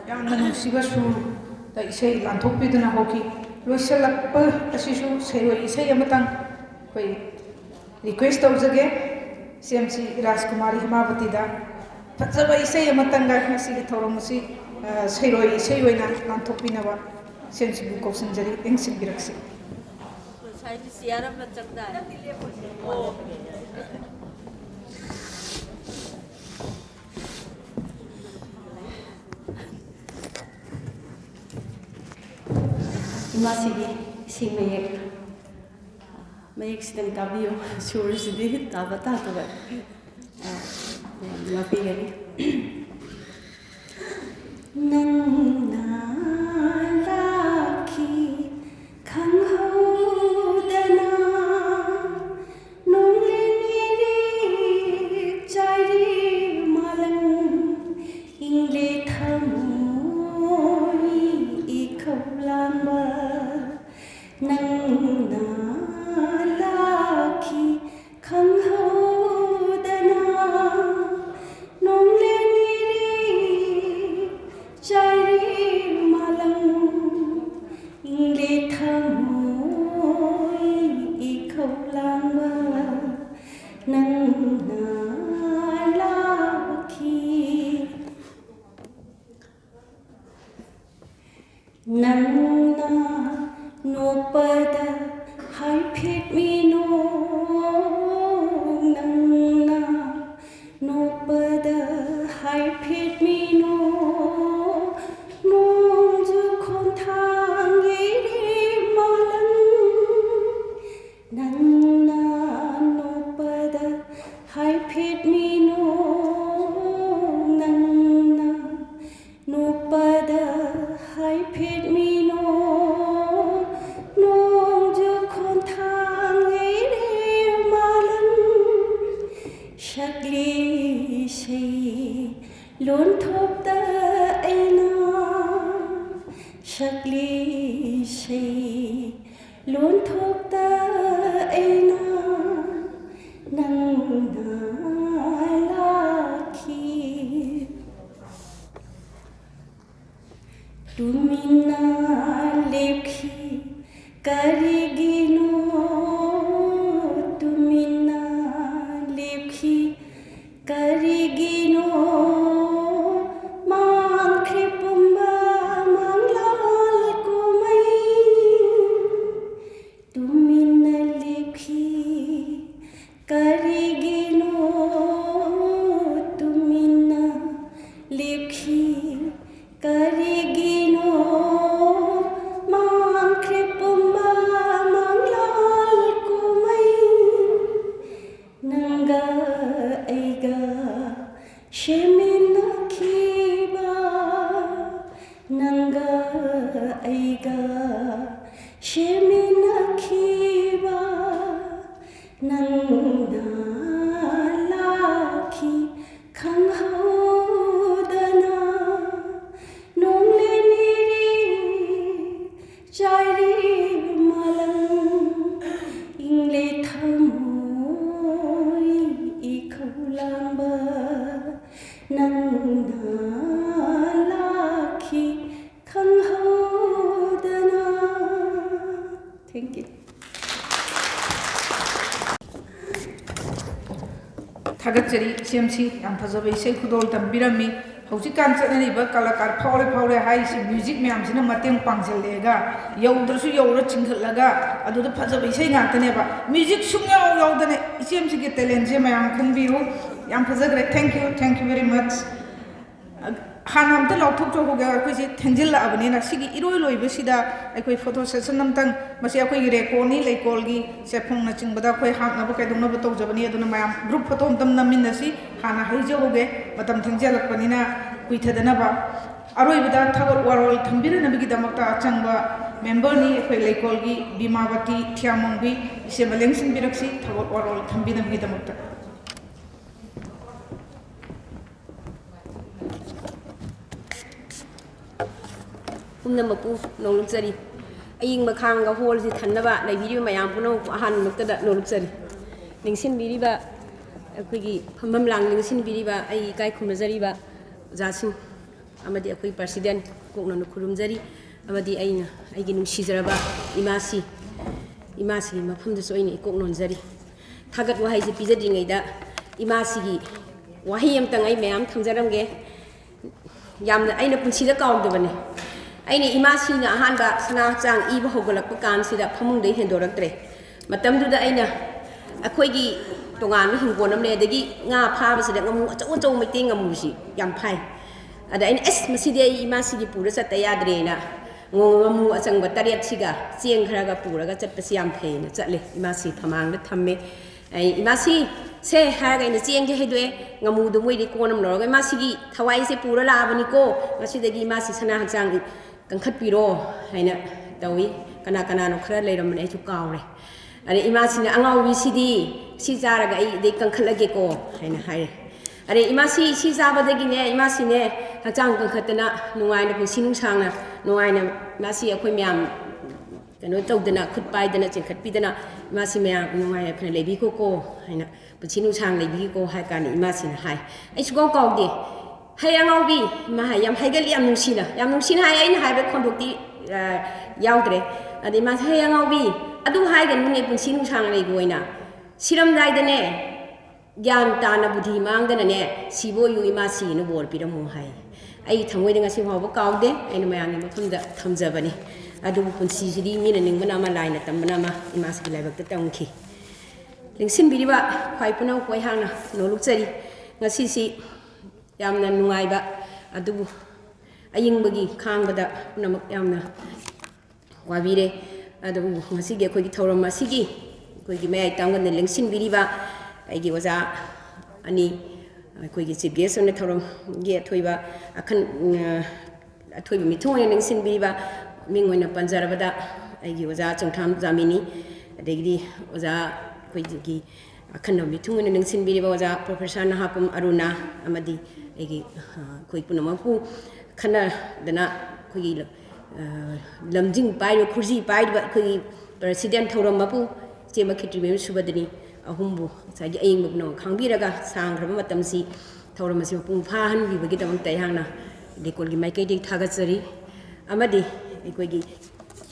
ꯌꯥꯝꯅ ꯅꯨꯡꯁꯤꯕ ꯁꯨꯔꯗ ꯏꯁꯩ ꯂꯥꯟꯊꯣꯛꯄꯤꯗꯨꯅ ꯍꯧꯈꯤ꯫ ꯂꯣꯏꯁꯤꯜꯂꯛꯄ ꯑꯁꯤꯁꯨ ꯁꯩꯔꯣꯏ ꯏꯁꯩ ꯑꯃꯇꯪ ꯑꯩꯈꯣꯏ request ꯇꯧꯖꯒꯦ꯫ ꯏꯆꯦꯝꯁꯤ ꯔꯥꯖꯀꯨꯃꯥꯔꯤ ꯍꯤꯃꯥꯕꯇꯤꯗ ꯐꯖꯕ ꯏꯁꯩ ꯑꯃꯇꯪꯒ ꯉꯁꯤꯒꯤ ꯊꯧꯔꯝ ꯑꯁꯤ, ꯑ, ꯁꯩꯔꯣꯏ ꯏꯁꯩ ꯑꯣꯏꯅ ꯂꯥꯟꯊꯣꯛꯄꯤꯅꯕ ꯏꯆꯦꯝꯁꯤꯕꯨ ꯀꯧꯁꯤꯟꯖꯔꯤ, ꯌꯦꯡꯁꯤꯟꯕꯤꯔꯛꯁꯤ꯫ ꯉꯁꯥꯏꯒꯤ ꯆꯤꯌꯔ ꯑꯃ ꯆꯪꯗꯥꯏ꯫ ꯏꯃꯥꯁꯤꯒꯤ ꯏꯁꯩ ꯃꯌꯦꯛ, ꯃꯌꯦꯛꯁꯤꯗꯪ ꯇꯥꯕꯤꯌꯨ, ꯁꯨꯔꯁꯤꯗꯤ ꯇꯥꯕ ꯇꯥꯗꯕ꯫ ꯑ, ꯃꯌꯥꯝ ꯉꯥꯛꯄꯤꯒꯅꯤ꯫ ꯅꯪꯅ ꯂꯥꯛꯈꯤ ꯂꯥꯡꯕ ꯅꯪꯅ ꯂꯥꯛꯈꯤ꯫ ꯅꯪꯅ ꯅꯣꯛꯄꯗ ꯍꯥꯏꯐꯦꯠ ꯃꯤꯅꯣꯛ, ꯅꯪꯅ ꯅꯣꯛꯄꯗ ꯍꯥꯏꯐꯦꯠ ꯃꯤꯅꯣꯛ, ꯅꯣꯡꯖꯨ ꯈꯣꯡꯊꯥꯡ ꯌꯩꯔꯦ ꯃꯥꯂꯪ꯫ ꯅꯪꯅ ꯅꯣꯛꯄꯗ ꯍꯥꯏꯐꯦꯠ ꯃꯤꯅꯣꯛ, ꯅꯪꯅ ꯅꯣꯛꯄꯗ ꯍꯥꯏꯐꯦꯠ ꯃꯤꯅꯣꯛ, ꯅꯣꯡꯖꯨ ꯈꯣꯡꯊꯥꯡ ꯌꯩꯔꯦ ꯃꯥꯂꯪ꯫ ꯁꯛꯂꯤ ꯏꯁꯩ ꯂꯣꯟꯊꯣꯛꯇ ꯑꯩꯅ, ꯁꯛꯂꯤ ꯏꯁꯩ ꯂꯣꯟꯊꯣꯛꯇ ꯑꯩꯅ ꯅꯪꯅ ꯂꯥꯛꯈꯤ꯫ ꯇꯨꯃꯤꯟꯅ ꯂꯦꯞꯈꯤ ꯀꯔꯤꯒꯤꯅꯣ? ꯇꯨꯃꯤꯟꯅ ꯂꯦꯞꯈꯤ ꯀꯔꯤꯒꯤꯅꯣ? ꯃꯥꯡꯈ꯭ꯔꯦ ꯄꯨꯝꯕ ꯃꯪꯂꯥꯜ ꯀꯨꯝꯍꯩ꯫ ꯇꯨꯃꯤꯟꯅ ꯂꯦꯞꯈꯤ ꯀꯔꯤꯒꯤꯅꯣ? ꯇꯨꯃꯤꯟꯅ ꯂꯦꯞꯈꯤ ꯀꯔꯤꯒꯤꯅꯣ? ꯃꯥꯡꯈ꯭ꯔꯦ ꯄꯨꯝꯕ ꯃꯪꯂꯥꯜ ꯀꯨꯝꯍꯩ꯫ ꯅꯪꯒ ꯑꯩꯒ ꯁꯦꯝꯃꯤꯟꯅꯈꯤꯕ, ꯅꯪꯒ ꯑꯩꯒ ꯁꯦꯝꯃꯤꯟꯅꯈꯤꯕ, ꯅꯪꯅ ꯂꯥꯛꯈꯤ ꯈꯪꯍꯧꯗꯅ꯫ ꯅꯣꯡꯂꯦꯟ ꯏꯔꯤ ꯆꯥꯏꯔꯤ ꯃꯥꯂꯪ, ꯏꯪꯂꯦ ꯊꯃꯣꯏ ꯏꯈꯧ ꯂꯥꯡꯕ, ꯅꯪꯅ ꯂꯥꯛꯈꯤ ꯈꯪꯍꯧꯗꯅ꯫ Thank you. ꯊꯥꯒꯠꯆꯔꯤ꯫ ꯏꯆꯦꯝꯁꯤ ꯌꯥꯝ ꯐꯖꯕ ꯏꯁꯩ ꯈꯨꯗꯣꯜ ꯇꯝꯕꯤꯔꯝꯃꯤ꯫ ꯍꯧꯖꯤꯛꯀꯥꯟ ꯆꯠꯅꯔꯤꯕ ꯀꯂꯥꯀꯥꯔ ꯐꯥꯎꯔꯦ ꯐꯥꯎꯔꯦ ꯍꯥꯏꯔꯤꯁꯤ ꯃ꯭ꯌꯨꯖꯤꯛ ꯃꯌꯥꯝꯁꯤꯅ ꯃꯇꯦꯡ ꯄꯥꯡꯁꯤꯜꯂꯛꯑꯒ, ꯌꯧꯗ꯭ꯔꯁꯨ ꯌꯧꯔ ꯆꯤꯡꯈꯠꯂꯒ, ꯑꯗꯨꯗ ꯐꯖꯕ ꯏꯁꯩ ꯉꯥꯛꯇꯅꯦꯕ꯫ ꯃ꯭ꯌꯨꯖꯤꯛ ꯁꯨꯡꯌꯥꯎ ꯌꯥꯎꯗꯅ ꯏꯆꯦꯝꯁꯤꯒꯤ ꯇꯦꯂꯦꯟꯁꯦ ꯃꯌꯥꯝ ꯈꯪꯕꯤꯌꯨ꯫ ꯌꯥꯝ ꯐꯖꯈ꯭ꯔꯦ꯫ Thank you, thank you very much꯫ ꯍꯥꯟꯅ ꯑꯝꯇ ꯂꯥꯎꯊꯣꯛꯆꯍꯧꯒꯦ, ꯑꯩꯈꯣꯏꯁꯦ ꯊꯦꯡꯖꯤꯜꯂꯛꯑꯕꯅꯤꯅ꯫ ꯁꯤꯒꯤ ꯏꯔꯣꯏ ꯂꯣꯏꯕꯁꯤꯗ ꯑꯩꯈꯣꯏ ꯐꯣꯇꯣ ꯁꯦꯁꯟ ꯑꯝꯇꯪ, ꯃꯁꯤ ꯑꯩꯈꯣꯏꯒꯤ ꯔꯦꯀꯣꯔꯠꯅꯤ, ꯂꯩꯀꯣꯜꯒꯤ ꯆꯦꯐꯣꯡꯅꯆꯤꯡꯕꯗ ꯑꯩꯈꯣꯏ ꯍꯥꯞꯅꯕ ꯀꯩꯗꯧꯅꯕ ꯇꯧꯖꯕꯅꯤ꯫ ꯑꯗꯨꯅ ꯃꯌꯥꯝ ꯒ꯭ꯔꯨꯞ ꯐꯣꯇꯣ ꯑꯝꯇꯪ ꯅꯝꯃꯤꯟꯅꯁꯤ꯫ ꯍꯥꯟꯅ ꯍꯩꯖꯍꯧꯒꯦ, ꯃꯇꯝ ꯊꯦꯡꯖꯤꯜꯂꯛꯄꯅꯤꯅ ꯀꯨꯏꯊꯗꯅꯕ꯫ ꯑꯔꯣꯏꯕꯗ ꯊꯥꯒꯠ ꯋꯥꯔꯣꯜ ꯊꯝꯕꯤꯔꯅꯕꯒꯤꯗꯃꯛꯇ ꯑꯆꯪꯕ ꯃꯦꯝꯕꯔꯅꯤ ꯑꯩꯈꯣꯏ ꯂꯩꯀꯣꯜꯒꯤ ꯕꯤꯃꯥꯕꯇꯤ ꯊꯤꯌꯥꯃꯣꯡꯕꯤ ꯏꯆꯦ ꯑꯃ ꯂꯦꯡꯁꯤꯟꯕꯤꯔꯛꯁꯤ, ꯊꯥꯒꯠ ꯋꯥꯔꯣꯜ ꯊꯝꯕꯤꯅꯕꯒꯤꯗꯃꯛꯇ꯫ ꯄꯨꯝꯅꯃꯛꯄꯨ ꯅꯣꯡꯂꯨꯛꯆꯔꯤ꯫ ꯑꯏꯪꯕ ꯈꯥꯡꯒ ꯍꯣꯜꯁꯤ ꯊꯟꯅꯕ ꯂꯩꯕꯤꯔꯤꯕ ꯃꯌꯥꯝ ꯄꯨꯝꯅꯃꯛꯄꯨ ꯑꯍꯥꯟꯕꯃꯛꯇꯗ ꯅꯣꯡꯂꯨꯛꯆꯔꯤ꯫ ꯅꯤꯡꯁꯤꯡꯕꯤꯔꯤꯕ ꯑꯩꯈꯣꯏꯒꯤ ꯐꯝꯐꯝ ꯂꯥꯡ ꯅꯤꯡꯁꯤꯡꯕꯤꯔꯤꯕ ꯑꯩ ꯏꯀꯥꯏ ꯈꯨꯝꯅꯖꯔꯤꯕ ꯑꯣꯖꯥꯁꯤꯡ ꯑꯃꯗꯤ ꯑꯩꯈꯣꯏ ꯄ꯭ꯔꯁꯤꯗꯦꯟ ꯀꯣꯛꯅꯅ ꯈꯨꯔꯨꯝꯖꯔꯤ꯫ ꯑꯃꯗꯤ ꯑꯩꯅ ꯑꯩꯒꯤ ꯅꯨꯡꯁꯤꯖꯔꯕ ꯏꯃꯥꯁꯤ, ꯏꯃꯥꯁꯤꯒꯤ ꯃꯐꯝꯗꯁꯨ ꯑꯩꯅ ꯏꯀꯣꯛ ꯅꯣꯟꯖꯔꯤ꯫ ꯊꯥꯒꯠ ꯋꯥꯍꯩꯁꯤ ꯄꯤꯖꯗ꯭ꯔꯤꯉꯩꯗ ꯏꯃꯥꯁꯤꯒꯤ ꯋꯥꯍꯩ ꯑꯃꯇꯪ ꯑꯩ ꯃꯌꯥꯝ ꯊꯝꯖꯔꯝꯒꯦ꯫ ꯌꯥꯝꯅ ꯑꯩꯅ ꯄꯨꯟꯁꯤꯗ ꯀꯥꯎꯗꯕꯅꯤ꯫ ꯑꯩꯅ ꯏꯃꯥꯁꯤꯅ ꯑꯍꯥꯟꯕ ꯁꯅꯥ ꯍꯛꯆꯥꯡ ꯏꯕ ꯍꯧꯒꯠꯂꯛꯄ ꯀꯥꯟꯁꯤꯗ ꯐꯃꯨꯡꯗꯩ ꯍꯦꯟꯗꯣꯔꯛꯇ꯭ꯔꯦ꯫ ꯃꯇꯝꯗꯨꯗ ꯑꯩꯅ, ꯑꯩꯈꯣꯏꯒꯤ ꯇꯣꯉꯥꯟꯕ ꯍꯤꯡꯒꯣꯜ ꯑꯃ ꯂꯩ, ꯑꯗꯒꯤ ꯉꯥ ꯐꯥꯕꯁꯤꯗ ꯉꯥꯃꯨ ꯑꯆꯧ ꯑꯆꯧꯕ ꯃꯩꯇꯩ ꯉꯥꯃꯨꯁꯤ ꯌꯥꯝ ꯐꯥꯏ꯫ ꯑꯗ ꯑꯩꯅ, "ꯑꯁ, ꯃꯁꯤꯗꯤ ꯑꯩ ꯏꯃꯥꯁꯤꯒꯤ ꯄꯨꯔ ꯆꯠꯇ ꯌꯥꯗ꯭ꯔꯦꯅ" ꯉꯥꯃꯨ ꯑꯆꯪꯕ ꯇꯔꯦꯠꯁꯤꯒ ꯆꯦꯡ ꯈꯔꯒ ꯄꯨꯔꯒ ꯆꯠꯄꯁꯤ ꯌꯥꯝ ꯐꯩꯅ ꯆꯠꯂꯦ꯫ ꯏꯃꯥꯁꯤ ꯐꯃꯥꯡꯗ ꯊꯝꯃꯦ꯫ ꯑꯩ, "ꯏꯃꯥꯁꯤ, ꯁꯦ" ꯍꯥꯏꯔꯒ ꯑꯩꯅ ꯆꯦꯡꯁꯦ ꯍꯩꯗꯣꯛꯑꯦ, ꯉꯥꯃꯨꯗꯣ ꯃꯣꯏꯗꯤ ꯀꯣꯟ ꯑꯃ ꯂꯧꯔꯒ, "ꯏꯃꯥꯁꯤꯒꯤ ꯊꯋꯥꯏꯁꯦ ꯄꯨꯔ ꯂꯥꯛꯑꯕꯅꯤꯀꯣ, ꯉꯁꯤꯗꯒꯤ ꯏꯃꯥꯁꯤ ꯁꯅꯥ ꯍꯛꯆꯥꯡ ꯀꯟꯈꯠꯄꯤꯔꯣ" ꯍꯥꯏꯅ ꯇꯧꯏ꯫ ꯀꯅꯥ ꯀꯅꯥꯅꯣ ꯈꯔ ꯂꯩꯔꯝꯕꯅꯦ, ꯑꯩꯁꯨ ꯀꯥꯎꯔꯦ꯫ ꯑꯗꯩ ꯏꯃꯥꯁꯤꯅ, "ꯑꯉꯥꯎꯕꯤꯁꯤꯗꯤ ꯁꯤ ꯆꯥꯔꯒ ꯑꯩ ꯑꯗꯩ ꯀꯟꯈꯠꯂꯒꯦꯀꯣ" ꯍꯥꯏꯅ ꯍꯥꯏꯔꯦ꯫ ꯑꯗꯩ ꯏꯃꯥꯁꯤ ꯁꯤ ꯆꯥꯕꯗꯒꯤꯅꯦ, ꯏꯃꯥꯁꯤꯅꯦ ꯍꯛꯆꯥꯡ ꯀꯟꯈꯠꯇꯅ ꯅꯨꯡꯉꯥꯏꯅ, ꯄꯨꯟꯁꯤ ꯅꯨꯡꯁꯥꯡꯅ ꯅꯨꯡꯉꯥꯏꯅ, ꯏꯃꯥꯁꯤ ꯑꯩꯈꯣꯏ ꯃꯌꯥꯝ ꯀꯩꯅꯣ ꯇꯧꯗꯅ, ꯈꯨꯠ ꯄꯥꯏꯗꯅ ꯆꯤꯡꯈꯠꯄꯤꯗꯅ, ꯏꯃꯥꯁꯤ ꯃꯌꯥꯝ ꯅꯨꯡꯉꯥꯏ ꯌꯥꯏꯐꯅ ꯂꯩꯕꯤꯈꯣꯀꯣ ꯍꯥꯏꯅ, ꯄꯨꯟꯁꯤ ꯅꯨꯡꯁꯥꯡ ꯂꯩꯕꯤꯈꯣꯀꯣ ꯍꯥꯏ ꯀꯥꯟꯗ ꯏꯃꯥꯁꯤꯅ ꯍꯥꯏ, ꯑꯩ ꯁꯨꯡꯀꯥꯎ ꯀꯥꯎꯗꯦ꯫ "ꯍꯩ ꯑꯉꯥꯎꯕꯤ" ꯏꯃꯥ ꯍꯥꯏ, ꯌꯥꯝ ꯍꯩꯒꯜꯂꯤ, ꯌꯥꯝ ꯅꯨꯡꯁꯤꯅ, ꯌꯥꯝ ꯅꯨꯡꯁꯤꯅ ꯍꯥꯏ꯫ ꯑꯩꯅ ꯍꯥꯏꯕ ꯈꯣꯟꯊꯣꯛꯇꯤ, ꯑ, ꯌꯥꯎꯗ꯭ꯔꯦ꯫ ꯑꯗ ꯏꯃꯥꯁꯤ, "ꯍꯩ ꯑꯉꯥꯎꯕꯤ, ꯑꯗꯨ ꯍꯥꯏꯒꯅꯨꯅꯦ, ꯄꯨꯟꯁꯤ ꯅꯨꯡꯁꯥꯡꯅ ꯂꯩꯕ ꯑꯣꯏꯅ꯫ ꯁꯤꯔꯝꯗꯥꯏꯗꯅꯦ, ꯒ꯭ꯌꯥꯟ ꯇꯥꯅ ꯕꯨꯙꯤ ꯃꯥꯡꯗꯅꯅꯦ ꯁꯤꯕ ꯑꯣꯏꯌꯨ ꯏꯃꯥ ꯁꯤꯅ ꯕꯣꯔ ꯄꯤꯔꯝꯃꯨ ꯍꯥꯏ꯫ ꯑꯩ ꯊꯃꯣꯏꯗ ꯉꯁꯤ ꯐꯥꯎꯕ ꯀꯥꯎꯗꯦ꯫ ꯑꯩꯅ ꯃꯌꯥꯝꯒꯤ ꯃꯐꯝꯗ ꯊꯝꯖꯕꯅꯤ꯫ ꯑꯗꯨꯕꯨ ꯄꯨꯟꯁꯤꯁꯤꯗꯤ ꯃꯤꯅ ꯅꯤꯡꯕꯅ ꯑꯃ, ꯂꯥꯏꯅ ꯇꯝꯕꯅ ꯑꯃ, ꯏꯃꯥꯁꯤꯒꯤ ꯂꯥꯏꯕꯛꯇ ꯇꯝꯈꯤ꯫ ꯂꯦꯡꯁꯤꯟꯕꯤꯔꯤꯕ ꯈ꯭ꯋꯥꯏ ꯄꯨꯝꯅꯃꯛꯄꯨ ꯑꯩꯍꯥꯛꯅ ꯅꯣꯂꯨꯛꯆꯔꯤ꯫ ꯉꯁꯤꯁꯤ ꯌꯥꯝꯅ ꯅꯨꯡꯉꯥꯏꯕ, ꯑꯗꯨꯕꯨ ꯑꯌꯤꯡꯕꯒꯤ ꯈꯥꯡꯕꯗ ꯄꯨꯝꯅꯃꯛ ꯌꯥꯝꯅ ꯋꯥꯕꯤꯔꯦ꯫ ꯑꯗꯨꯕꯨ ꯉꯁꯤꯒꯤ ꯑꯩꯈꯣꯏꯒꯤ ꯊꯧꯔꯝ ꯑꯁꯤꯒꯤ ꯑꯩꯈꯣꯏꯒꯤ ꯃꯌꯥꯏ ꯇꯥꯡꯒꯟꯗ ꯂꯦꯡꯁꯤꯟꯕꯤꯔꯤꯕ ꯑꯩꯒꯤ ꯑꯣꯖꯥ ꯑꯅꯤ, ꯑꯩꯈꯣꯏꯒꯤ chief guest ꯑꯣꯏꯅ ꯊꯧꯔꯝꯒꯤ ꯑꯊꯣꯏꯕ ꯑꯈꯟ-, ꯑꯊꯣꯏꯕ ꯃꯤꯊꯨꯡ ꯑꯣꯏꯅ ꯂꯦꯡꯁꯤꯟꯕꯤꯔꯤꯕ ꯃꯤꯡ ꯑꯣꯏꯅ ꯄꯟꯖꯔꯕꯗ ꯑꯩꯒꯤ ꯑꯣꯖꯥ ꯆꯣꯡꯊꯥꯝ ꯖꯥꯃꯤꯅꯤ, ꯑꯗꯒꯤꯗꯤ ꯑꯣꯖꯥ ꯑꯩꯈꯣꯏꯒꯤ ꯑꯈꯟꯅꯕ ꯃꯤꯊꯨꯡ ꯑꯣꯏꯅ ꯂꯦꯡꯁꯤꯟꯕꯤꯔꯤꯕ ꯑꯣꯖꯥ Professor ꯅꯍꯥꯄꯝ ꯑꯔꯨꯅꯥ ꯑꯃꯗꯤ ꯑꯩꯒꯤ, ꯑ, ꯑꯩꯈꯣꯏ ꯄꯨꯝꯅꯃꯛꯄꯨ ꯈꯟꯅꯗꯅ ꯑꯩꯈꯣꯏꯒꯤ, ꯑ, ꯂꯝꯖꯤꯡ ꯄꯥꯏꯔꯤꯕ, ꯈꯨꯔꯖꯤ ꯄꯥꯏꯔꯤꯕ ꯑꯩꯈꯣꯏꯒꯤ president ꯊꯧꯔꯝ ꯃꯄꯨ ꯏꯆꯦ ꯃꯈꯦꯇ꯭ꯔꯤꯃꯌꯨꯝ ꯁꯨꯕꯗꯅꯤ ꯑꯍꯨꯝꯕꯨ ꯉꯁꯥꯏꯒꯤ ꯑꯌꯤꯡꯕ ꯄꯨꯝꯅꯃꯛ ꯈꯥꯡꯕꯤꯔꯒ ꯁꯥꯡꯈ꯭ꯔꯕ ꯃꯇꯝꯁꯤ ꯊꯧꯔꯝ ꯑꯁꯤ ꯃꯄꯨꯡ ꯐꯥꯍꯟꯕꯤꯕꯒꯤꯗꯃꯛꯇ ꯑꯩꯍꯥꯛꯅ ꯂꯩꯀꯣꯜꯒꯤ ꯃꯥꯏꯀꯩꯗꯒꯤ ꯊꯥꯒꯠꯆꯔꯤ꯫ ꯑꯃꯗꯤ ꯑꯩꯈꯣꯏꯒꯤ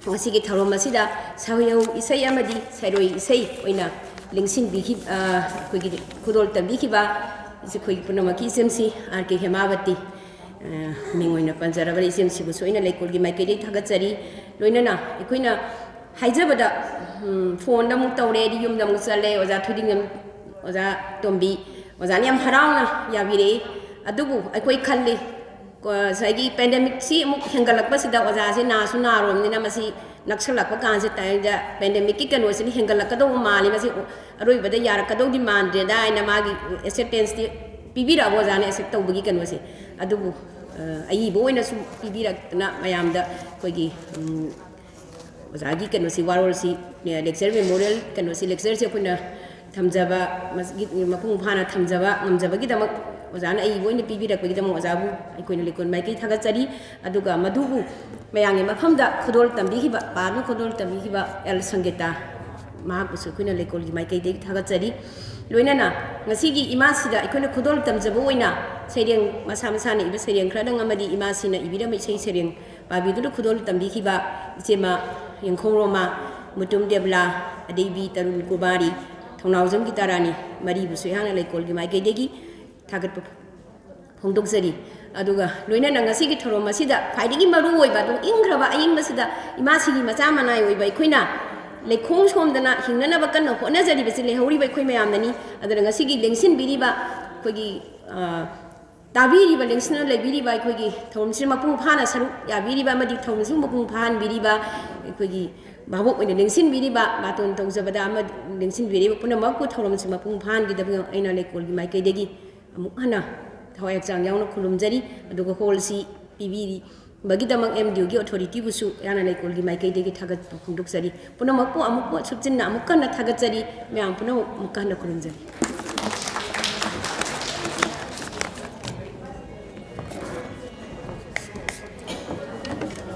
ꯉꯁꯤꯒꯤ ꯊꯧꯔꯝ ꯑꯁꯤꯗ ꯁꯍꯌꯧ ꯏꯁꯩ ꯑꯃꯗꯤ ꯁꯩꯔꯣꯏ ꯏꯁꯩ ꯑꯣꯏꯅ ꯂꯦꯡꯁꯤꯟꯕꯤꯈꯤ-, ꯑ, ꯑꯩꯈꯣꯏꯒꯤ ꯈꯨꯗꯣꯜ ꯇꯝꯕꯤꯈꯤꯕ ꯑꯩꯈꯣꯏ ꯄꯨꯝꯅꯃꯛꯀꯤ ꯏꯆꯦꯝꯁꯤ ꯑꯥꯔ ꯀꯦ ꯍꯦꯃꯥꯕꯇꯤ, ꯑ, ꯃꯤꯡ ꯑꯣꯏꯅ ꯄꯟꯖꯔꯕꯗ ꯏꯆꯦꯝꯁꯤꯕꯨꯁꯨ ꯑꯩꯅ ꯂꯩꯀꯣꯜꯒꯤ ꯃꯥꯏꯀꯩꯗꯒꯤ ꯊꯥꯒꯠꯆꯔꯤ꯫ ꯂꯣꯏꯅꯅ ꯑꯩꯈꯣꯏꯅ ꯍꯥꯏꯖꯕꯗ, ꯎꯝ, ꯐꯣꯟꯗ ꯑꯃꯨꯛ ꯇꯧꯔꯦ, ꯑꯩꯗꯤ ꯌꯨꯝꯗ ꯑꯃꯨꯛ ꯆꯠꯂꯦ, ꯑꯣꯖꯥ ꯊꯣꯏꯗꯤꯡꯖꯝ, ꯑꯣꯖꯥ ꯇꯣꯝꯕꯤ, ꯑꯣꯖꯥꯅ ꯌꯥꯝ ꯍꯔꯥꯎꯅ ꯌꯥꯕꯤꯔꯛꯏ꯫ ꯑꯗꯨꯕꯨ ꯑꯩꯈꯣꯏ ꯈꯜꯂꯤ, ꯀꯣ-, ꯉꯁꯥꯏꯒꯤ pandemicꯁꯤ ꯑꯃꯨꯛ ꯍꯦꯟꯒꯠꯂꯛꯄꯁꯤꯗ ꯑꯣꯖꯥꯁꯦ ꯅꯥꯁꯨ ꯅꯥꯔꯣꯝꯅꯤꯅ ꯃꯁꯤ ꯅꯛꯁꯜꯂꯛꯄ ꯀꯥꯟꯁꯤꯗ pandemicꯀꯤ ꯀꯩꯅꯣꯁꯤꯅ ꯍꯦꯟꯒꯠꯂꯛꯀꯗꯧꯕ ꯃꯥꯜꯂꯤ, ꯃꯁꯤ ꯑꯔꯣꯏꯕꯗ ꯌꯥꯔꯛꯀꯗꯧꯗꯤ ꯃꯥꯟꯗ꯭ꯔꯦꯗ ꯍꯥꯏꯅ ꯃꯥꯒꯤ acceptanceꯇꯤ ꯄꯤꯕꯤꯔꯛꯑꯕ ꯑꯣꯖꯥꯅ accept ꯇꯧꯕꯒꯤ ꯀꯩꯅꯣꯁꯦ꯫ ꯑꯗꯨꯕꯨ, ꯑ, ꯑꯏꯕ ꯑꯣꯏꯅꯁꯨ ꯄꯤꯕꯤꯔꯛꯇꯅ ꯃꯌꯥꯝꯗ ꯑꯩꯈꯣꯏꯒꯤ, ꯎꯝ, ꯑꯣꯖꯥꯒꯤ ꯀꯩꯅꯣꯁꯤ, ꯋꯥꯔꯣꯜꯁꯤ, ꯑꯦ, lecture memorial ꯀꯩꯅꯣꯁꯤ, lectureꯁꯤ ꯑꯩꯈꯣꯏꯅ ꯊꯝꯖꯕ, ꯃꯁꯤꯒꯤ ꯃꯄꯨꯡ ꯐꯥꯅ ꯊꯝꯖꯕ ꯉꯝꯖꯕꯒꯤꯗꯃꯛ ꯑꯣꯖꯥꯅ ꯑꯏꯕ ꯑꯣꯏꯅ ꯄꯤꯕꯤꯔꯛꯄꯒꯤꯗꯃꯛ ꯑꯣꯖꯥꯕꯨ ꯑꯩꯈꯣꯏꯅ ꯂꯩꯀꯣꯜ ꯃꯥꯏꯀꯩ ꯊꯥꯒꯠꯆꯔꯤ꯫ ꯑꯗꯨꯒ ꯃꯗꯨꯕꯨ ꯃꯌꯥꯝꯒꯤ ꯃꯐꯝꯗ ꯈꯨꯗꯣꯜ ꯇꯝꯕꯤꯈꯤꯕ, ꯄꯥꯕꯅ ꯈꯨꯗꯣꯜ ꯇꯝꯕꯤꯈꯤꯕ ꯑꯦꯜ ꯁꯪꯒꯤꯇꯥ, ꯃꯍꯥꯛꯄꯨꯁꯨ ꯑꯩꯈꯣꯏꯅ ꯂꯩꯀꯣꯜꯒꯤ ꯃꯥꯏꯀꯩꯗꯒꯤ ꯊꯥꯒꯠꯆꯔꯤ꯫ ꯂꯣꯏꯅꯅ ꯉꯁꯤꯒꯤ ꯏꯃꯥꯁꯤꯗ ꯑꯩꯈꯣꯏꯅ ꯈꯨꯗꯣꯜ ꯇꯝꯖꯕ ꯑꯣꯏꯅ ꯁꯩꯔꯦꯡ, ꯃꯁꯥ ꯃꯁꯥꯅ ꯏꯕ ꯁꯩꯔꯦꯡ ꯈꯔꯗꯪ ꯑꯃꯗꯤ ꯏꯃꯥꯁꯤꯅ ꯏꯕꯤꯔꯝꯕ ꯏꯁꯩ ꯁꯩꯔꯦꯡ ꯄꯥꯕꯤꯗꯨꯅ ꯈꯨꯗꯣꯜ ꯇꯝꯕꯤꯈꯤꯕ ꯏꯆꯦꯃ ꯌꯦꯡꯈꯣꯡ ꯔꯣꯃꯥ, ꯃꯨꯇꯨꯝ ꯗꯦꯕꯂꯥ, ꯑꯗꯩꯕꯤ ꯇꯔꯨꯟ ꯀꯨꯃꯥꯔꯤ, ꯊꯧꯅꯥꯎꯖꯝ ꯒꯤꯇꯥꯔꯥꯅꯤ ꯃꯔꯤꯕꯨꯁꯨ ꯑꯩꯍꯥꯛꯅ ꯂꯩꯀꯣꯜꯒꯤ ꯃꯥꯏꯀꯩꯗꯒꯤ ꯊꯥꯒꯠꯄ ꯐꯣꯡꯗꯣꯛꯆꯔꯤ꯫ ꯑꯗꯨꯒ ꯂꯣꯏꯅꯅ ꯉꯁꯤꯒꯤ ꯊꯧꯔꯝ ꯑꯁꯤꯗ ꯈ꯭ꯋꯥꯏꯗꯒꯤ ꯃꯔꯨ ꯑꯣꯏꯕ, ꯑꯗꯨꯝ ꯏꯪꯈ꯭ꯔꯕ ꯑꯏꯪꯕꯁꯤꯗ ꯏꯃꯥꯁꯤꯒꯤ ꯃꯆꯥ ꯃꯅꯥꯏ ꯑꯣꯏꯕ ꯑꯩꯈꯣꯏꯅ ꯂꯩꯈꯣꯡ ꯁꯣꯝꯗꯅ ꯍꯤꯡꯅꯅꯕ ꯀꯟꯅ ꯍꯣꯠꯅꯖꯔꯤꯕꯁꯤ ꯂꯩꯍꯧꯔꯤꯕ ꯑꯩꯈꯣꯏ ꯃꯌꯥꯝꯅꯅꯤ꯫ ꯑꯗꯨꯅ ꯉꯁꯤꯒꯤ ꯂꯦꯡꯁꯤꯟꯕꯤꯔꯤꯕ ꯑꯩꯈꯣꯏꯒꯤ, ꯑ, ꯇꯥꯕꯤꯔꯤꯕ, ꯂꯦꯡꯁꯤꯟꯅ ꯂꯩꯕꯤꯔꯤꯕ, ꯑꯩꯈꯣꯏꯒꯤ ꯊꯧꯔꯝꯁꯤ ꯃꯄꯨꯡ ꯐꯥꯅ ꯁꯔꯨꯛ ꯌꯥꯕꯤꯔꯤꯕ ꯑꯃꯗꯤ ꯊꯧꯔꯝꯁꯤꯕꯨ ꯃꯄꯨꯡ ꯐꯥꯍꯟꯕꯤꯔꯤꯕ ꯑꯩꯈꯣꯏꯒꯤ ꯚꯥꯕꯣꯛ ꯑꯣꯏꯅ ꯂꯦꯡꯁꯤꯟꯕꯤꯔꯤꯕ, ꯕꯥꯇꯣꯟ ꯇꯧꯖꯕꯗ ꯑꯃꯗꯤ ꯂꯦꯡꯁꯤꯟꯕꯤꯔꯤꯕ ꯄꯨꯝꯅꯃꯛꯄꯨ ꯊꯧꯔꯝꯁꯤ ꯃꯄꯨꯡ ꯐꯥꯍꯟꯕꯤꯗꯕ ꯑꯩꯅ ꯂꯩꯀꯣꯜꯒꯤ ꯃꯥꯏꯀꯩꯗꯒꯤ ꯑꯃꯨꯛ ꯍꯟꯅ ꯊꯋꯥꯏ ꯍꯛꯆꯥꯡ ꯌꯥꯎꯅ ꯈꯨꯔꯨꯝꯖꯔꯤ꯫ ꯑꯗꯨꯒ ꯍꯣꯜꯁꯤ ꯄꯤꯕꯤꯔꯤꯕꯒꯤꯗꯃꯛ ꯑꯦꯝ ꯗꯤ ꯌꯨꯒꯤ ꯑꯣꯊꯣꯔꯤꯇꯤꯕꯨꯁꯨ ꯑꯩꯍꯥꯛꯅ ꯂꯩꯀꯣꯜꯒꯤ ꯃꯥꯏꯀꯩꯗꯒꯤ ꯊꯥꯒꯠꯄ ꯐꯣꯡꯗꯣꯛꯆꯔꯤ꯫ ꯄꯨꯝꯅꯃꯛꯄꯨ ꯑꯃꯨꯛ ꯁꯨꯞꯆꯤꯟꯅ ꯑꯃꯨꯛ ꯍꯟꯅ ꯊꯥꯒꯠꯆꯔꯤ꯫ ꯃꯌꯥꯝ ꯄꯨꯝꯅꯃꯛ ꯑꯃꯨꯛ ꯍꯟꯅ ꯈꯨꯔꯨꯝꯖꯔꯤ꯫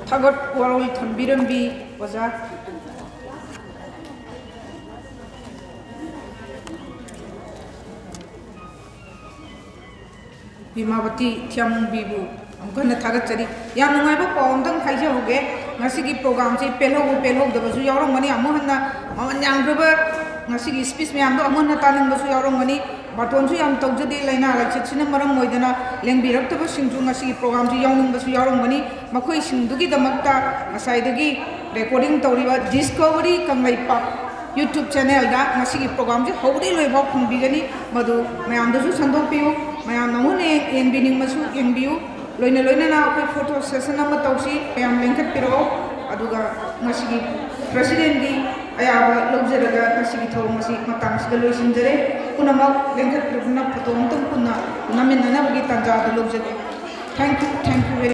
ꯊꯥꯒꯠ ꯋꯥꯔꯣꯜ ꯊꯝꯕꯤꯔꯝꯕꯤ ꯑꯣꯖꯥ ꯕꯤꯃꯥꯕꯇꯤ ꯊꯤꯌꯥꯃꯨꯡꯕꯤꯕꯨ ꯑꯃꯨꯛ ꯍꯟꯅ ꯊꯥꯒꯠꯆꯔꯤ꯫ ꯌꯥꯝ ꯅꯨꯡꯉꯥꯏꯕ ꯄꯥꯎ ꯑꯝꯇꯪ ꯍꯥꯏꯖꯍꯧꯒꯦ꯫ ꯉꯁꯤꯒꯤ ꯄ꯭ꯔꯣꯒ꯭ꯔꯥꯝꯁꯤ ꯄꯦꯜꯍꯧꯕ ꯄꯦꯜꯍꯧꯗꯕꯁꯨ ꯌꯥꯎꯔꯝꯒꯅꯤ꯫ ꯑꯃꯨꯛ ꯍꯟꯅ ꯃꯃꯜ ꯌꯥꯝꯈ꯭ꯔꯕ ꯉꯁꯤꯒꯤ ꯁ꯭ꯄꯤꯆ ꯃꯌꯥꯝꯗꯣ ꯑꯃꯨꯛ ꯍꯟꯅ ꯇꯥꯅꯤꯡꯕꯁꯨ ꯌꯥꯎꯔꯝꯒꯅꯤ꯫ ꯕꯥꯇꯣꯟꯁꯨ ꯌꯥꯝ ꯇꯧꯖꯗꯦ, ꯂꯥꯏꯅꯥ ꯂꯥꯏꯆꯠꯁꯤꯅ ꯃꯔꯝ ꯑꯣꯏꯗꯅ ꯂꯦꯡꯕꯤꯔꯛꯇꯕꯁꯤꯡꯁꯨ ꯉꯁꯤꯒꯤ ꯄ꯭ꯔꯣꯒ꯭ꯔꯥꯝꯁꯤ ꯌꯥꯎꯅꯤꯡꯕꯁꯨ ꯌꯥꯎꯔꯝꯒꯅꯤ꯫ ꯃꯈꯣꯏꯁꯤꯡꯗꯨꯒꯤꯗꯃꯛꯇ ꯉꯁꯥꯏꯗꯒꯤ ꯔꯦꯀꯣꯔꯗꯤꯡ ꯇꯧꯔꯤꯕ ꯗꯤꯁꯀꯣꯚꯔꯤ ꯀꯪꯂꯩꯄꯥꯛ YouTube ꯆꯦꯅꯦꯜꯗ ꯉꯁꯤꯒꯤ ꯄ꯭ꯔꯣꯒ꯭ꯔꯥꯝꯁꯦ ꯍꯧꯕꯗꯒꯤ ꯂꯣꯏꯐꯥꯎ ꯐꯪꯕꯤꯒꯅꯤ꯫ ꯃꯗꯨ ꯃꯌꯥꯝꯗꯁꯨ ꯁꯟꯗꯣꯛꯄꯤꯌꯨ꯫ ꯃꯌꯥꯝꯅ ꯑꯃꯨꯛ ꯍꯦꯟ-, ꯌꯦꯡꯕꯤꯅꯤꯡꯕꯁꯨ ꯌꯦꯡꯕꯤꯌꯨ꯫ ꯂꯣꯏꯅ ꯂꯣꯏꯅꯅ ꯑꯩꯈꯣꯏ ꯐꯣꯇꯣ ꯁꯦꯁꯟ ꯑꯃ ꯇꯧꯁꯤ꯫ ꯃꯌꯥꯝ ꯂꯦꯡꯈꯠꯄꯤꯔꯛꯑꯣ꯫ ꯑꯗꯨꯒ ꯉꯁꯤꯒꯤ ꯄ꯭ꯔꯁꯤꯗꯦꯟꯒꯤ ꯑꯌꯥꯕ ꯂꯧꯖꯔꯒ ꯉꯁꯤꯒꯤ ꯊꯧꯔꯝ ꯑꯁꯤ ꯃꯇꯥꯡꯁꯤꯗ ꯂꯣꯏꯁꯤꯟꯖꯔꯦ꯫ ꯄꯨꯝꯅꯃꯛ ꯂꯦꯡꯈꯠꯄꯤꯔꯛꯇꯨꯅ ꯐꯣꯇꯣ ꯑꯃꯇꯪ ꯄꯨꯟꯅ ꯅꯝꯃꯤꯟꯅꯅꯕꯒꯤ ꯇꯥꯟꯖꯥ ꯑꯗꯨ ꯂꯧꯖꯒꯦ꯫ Thank you, thank you very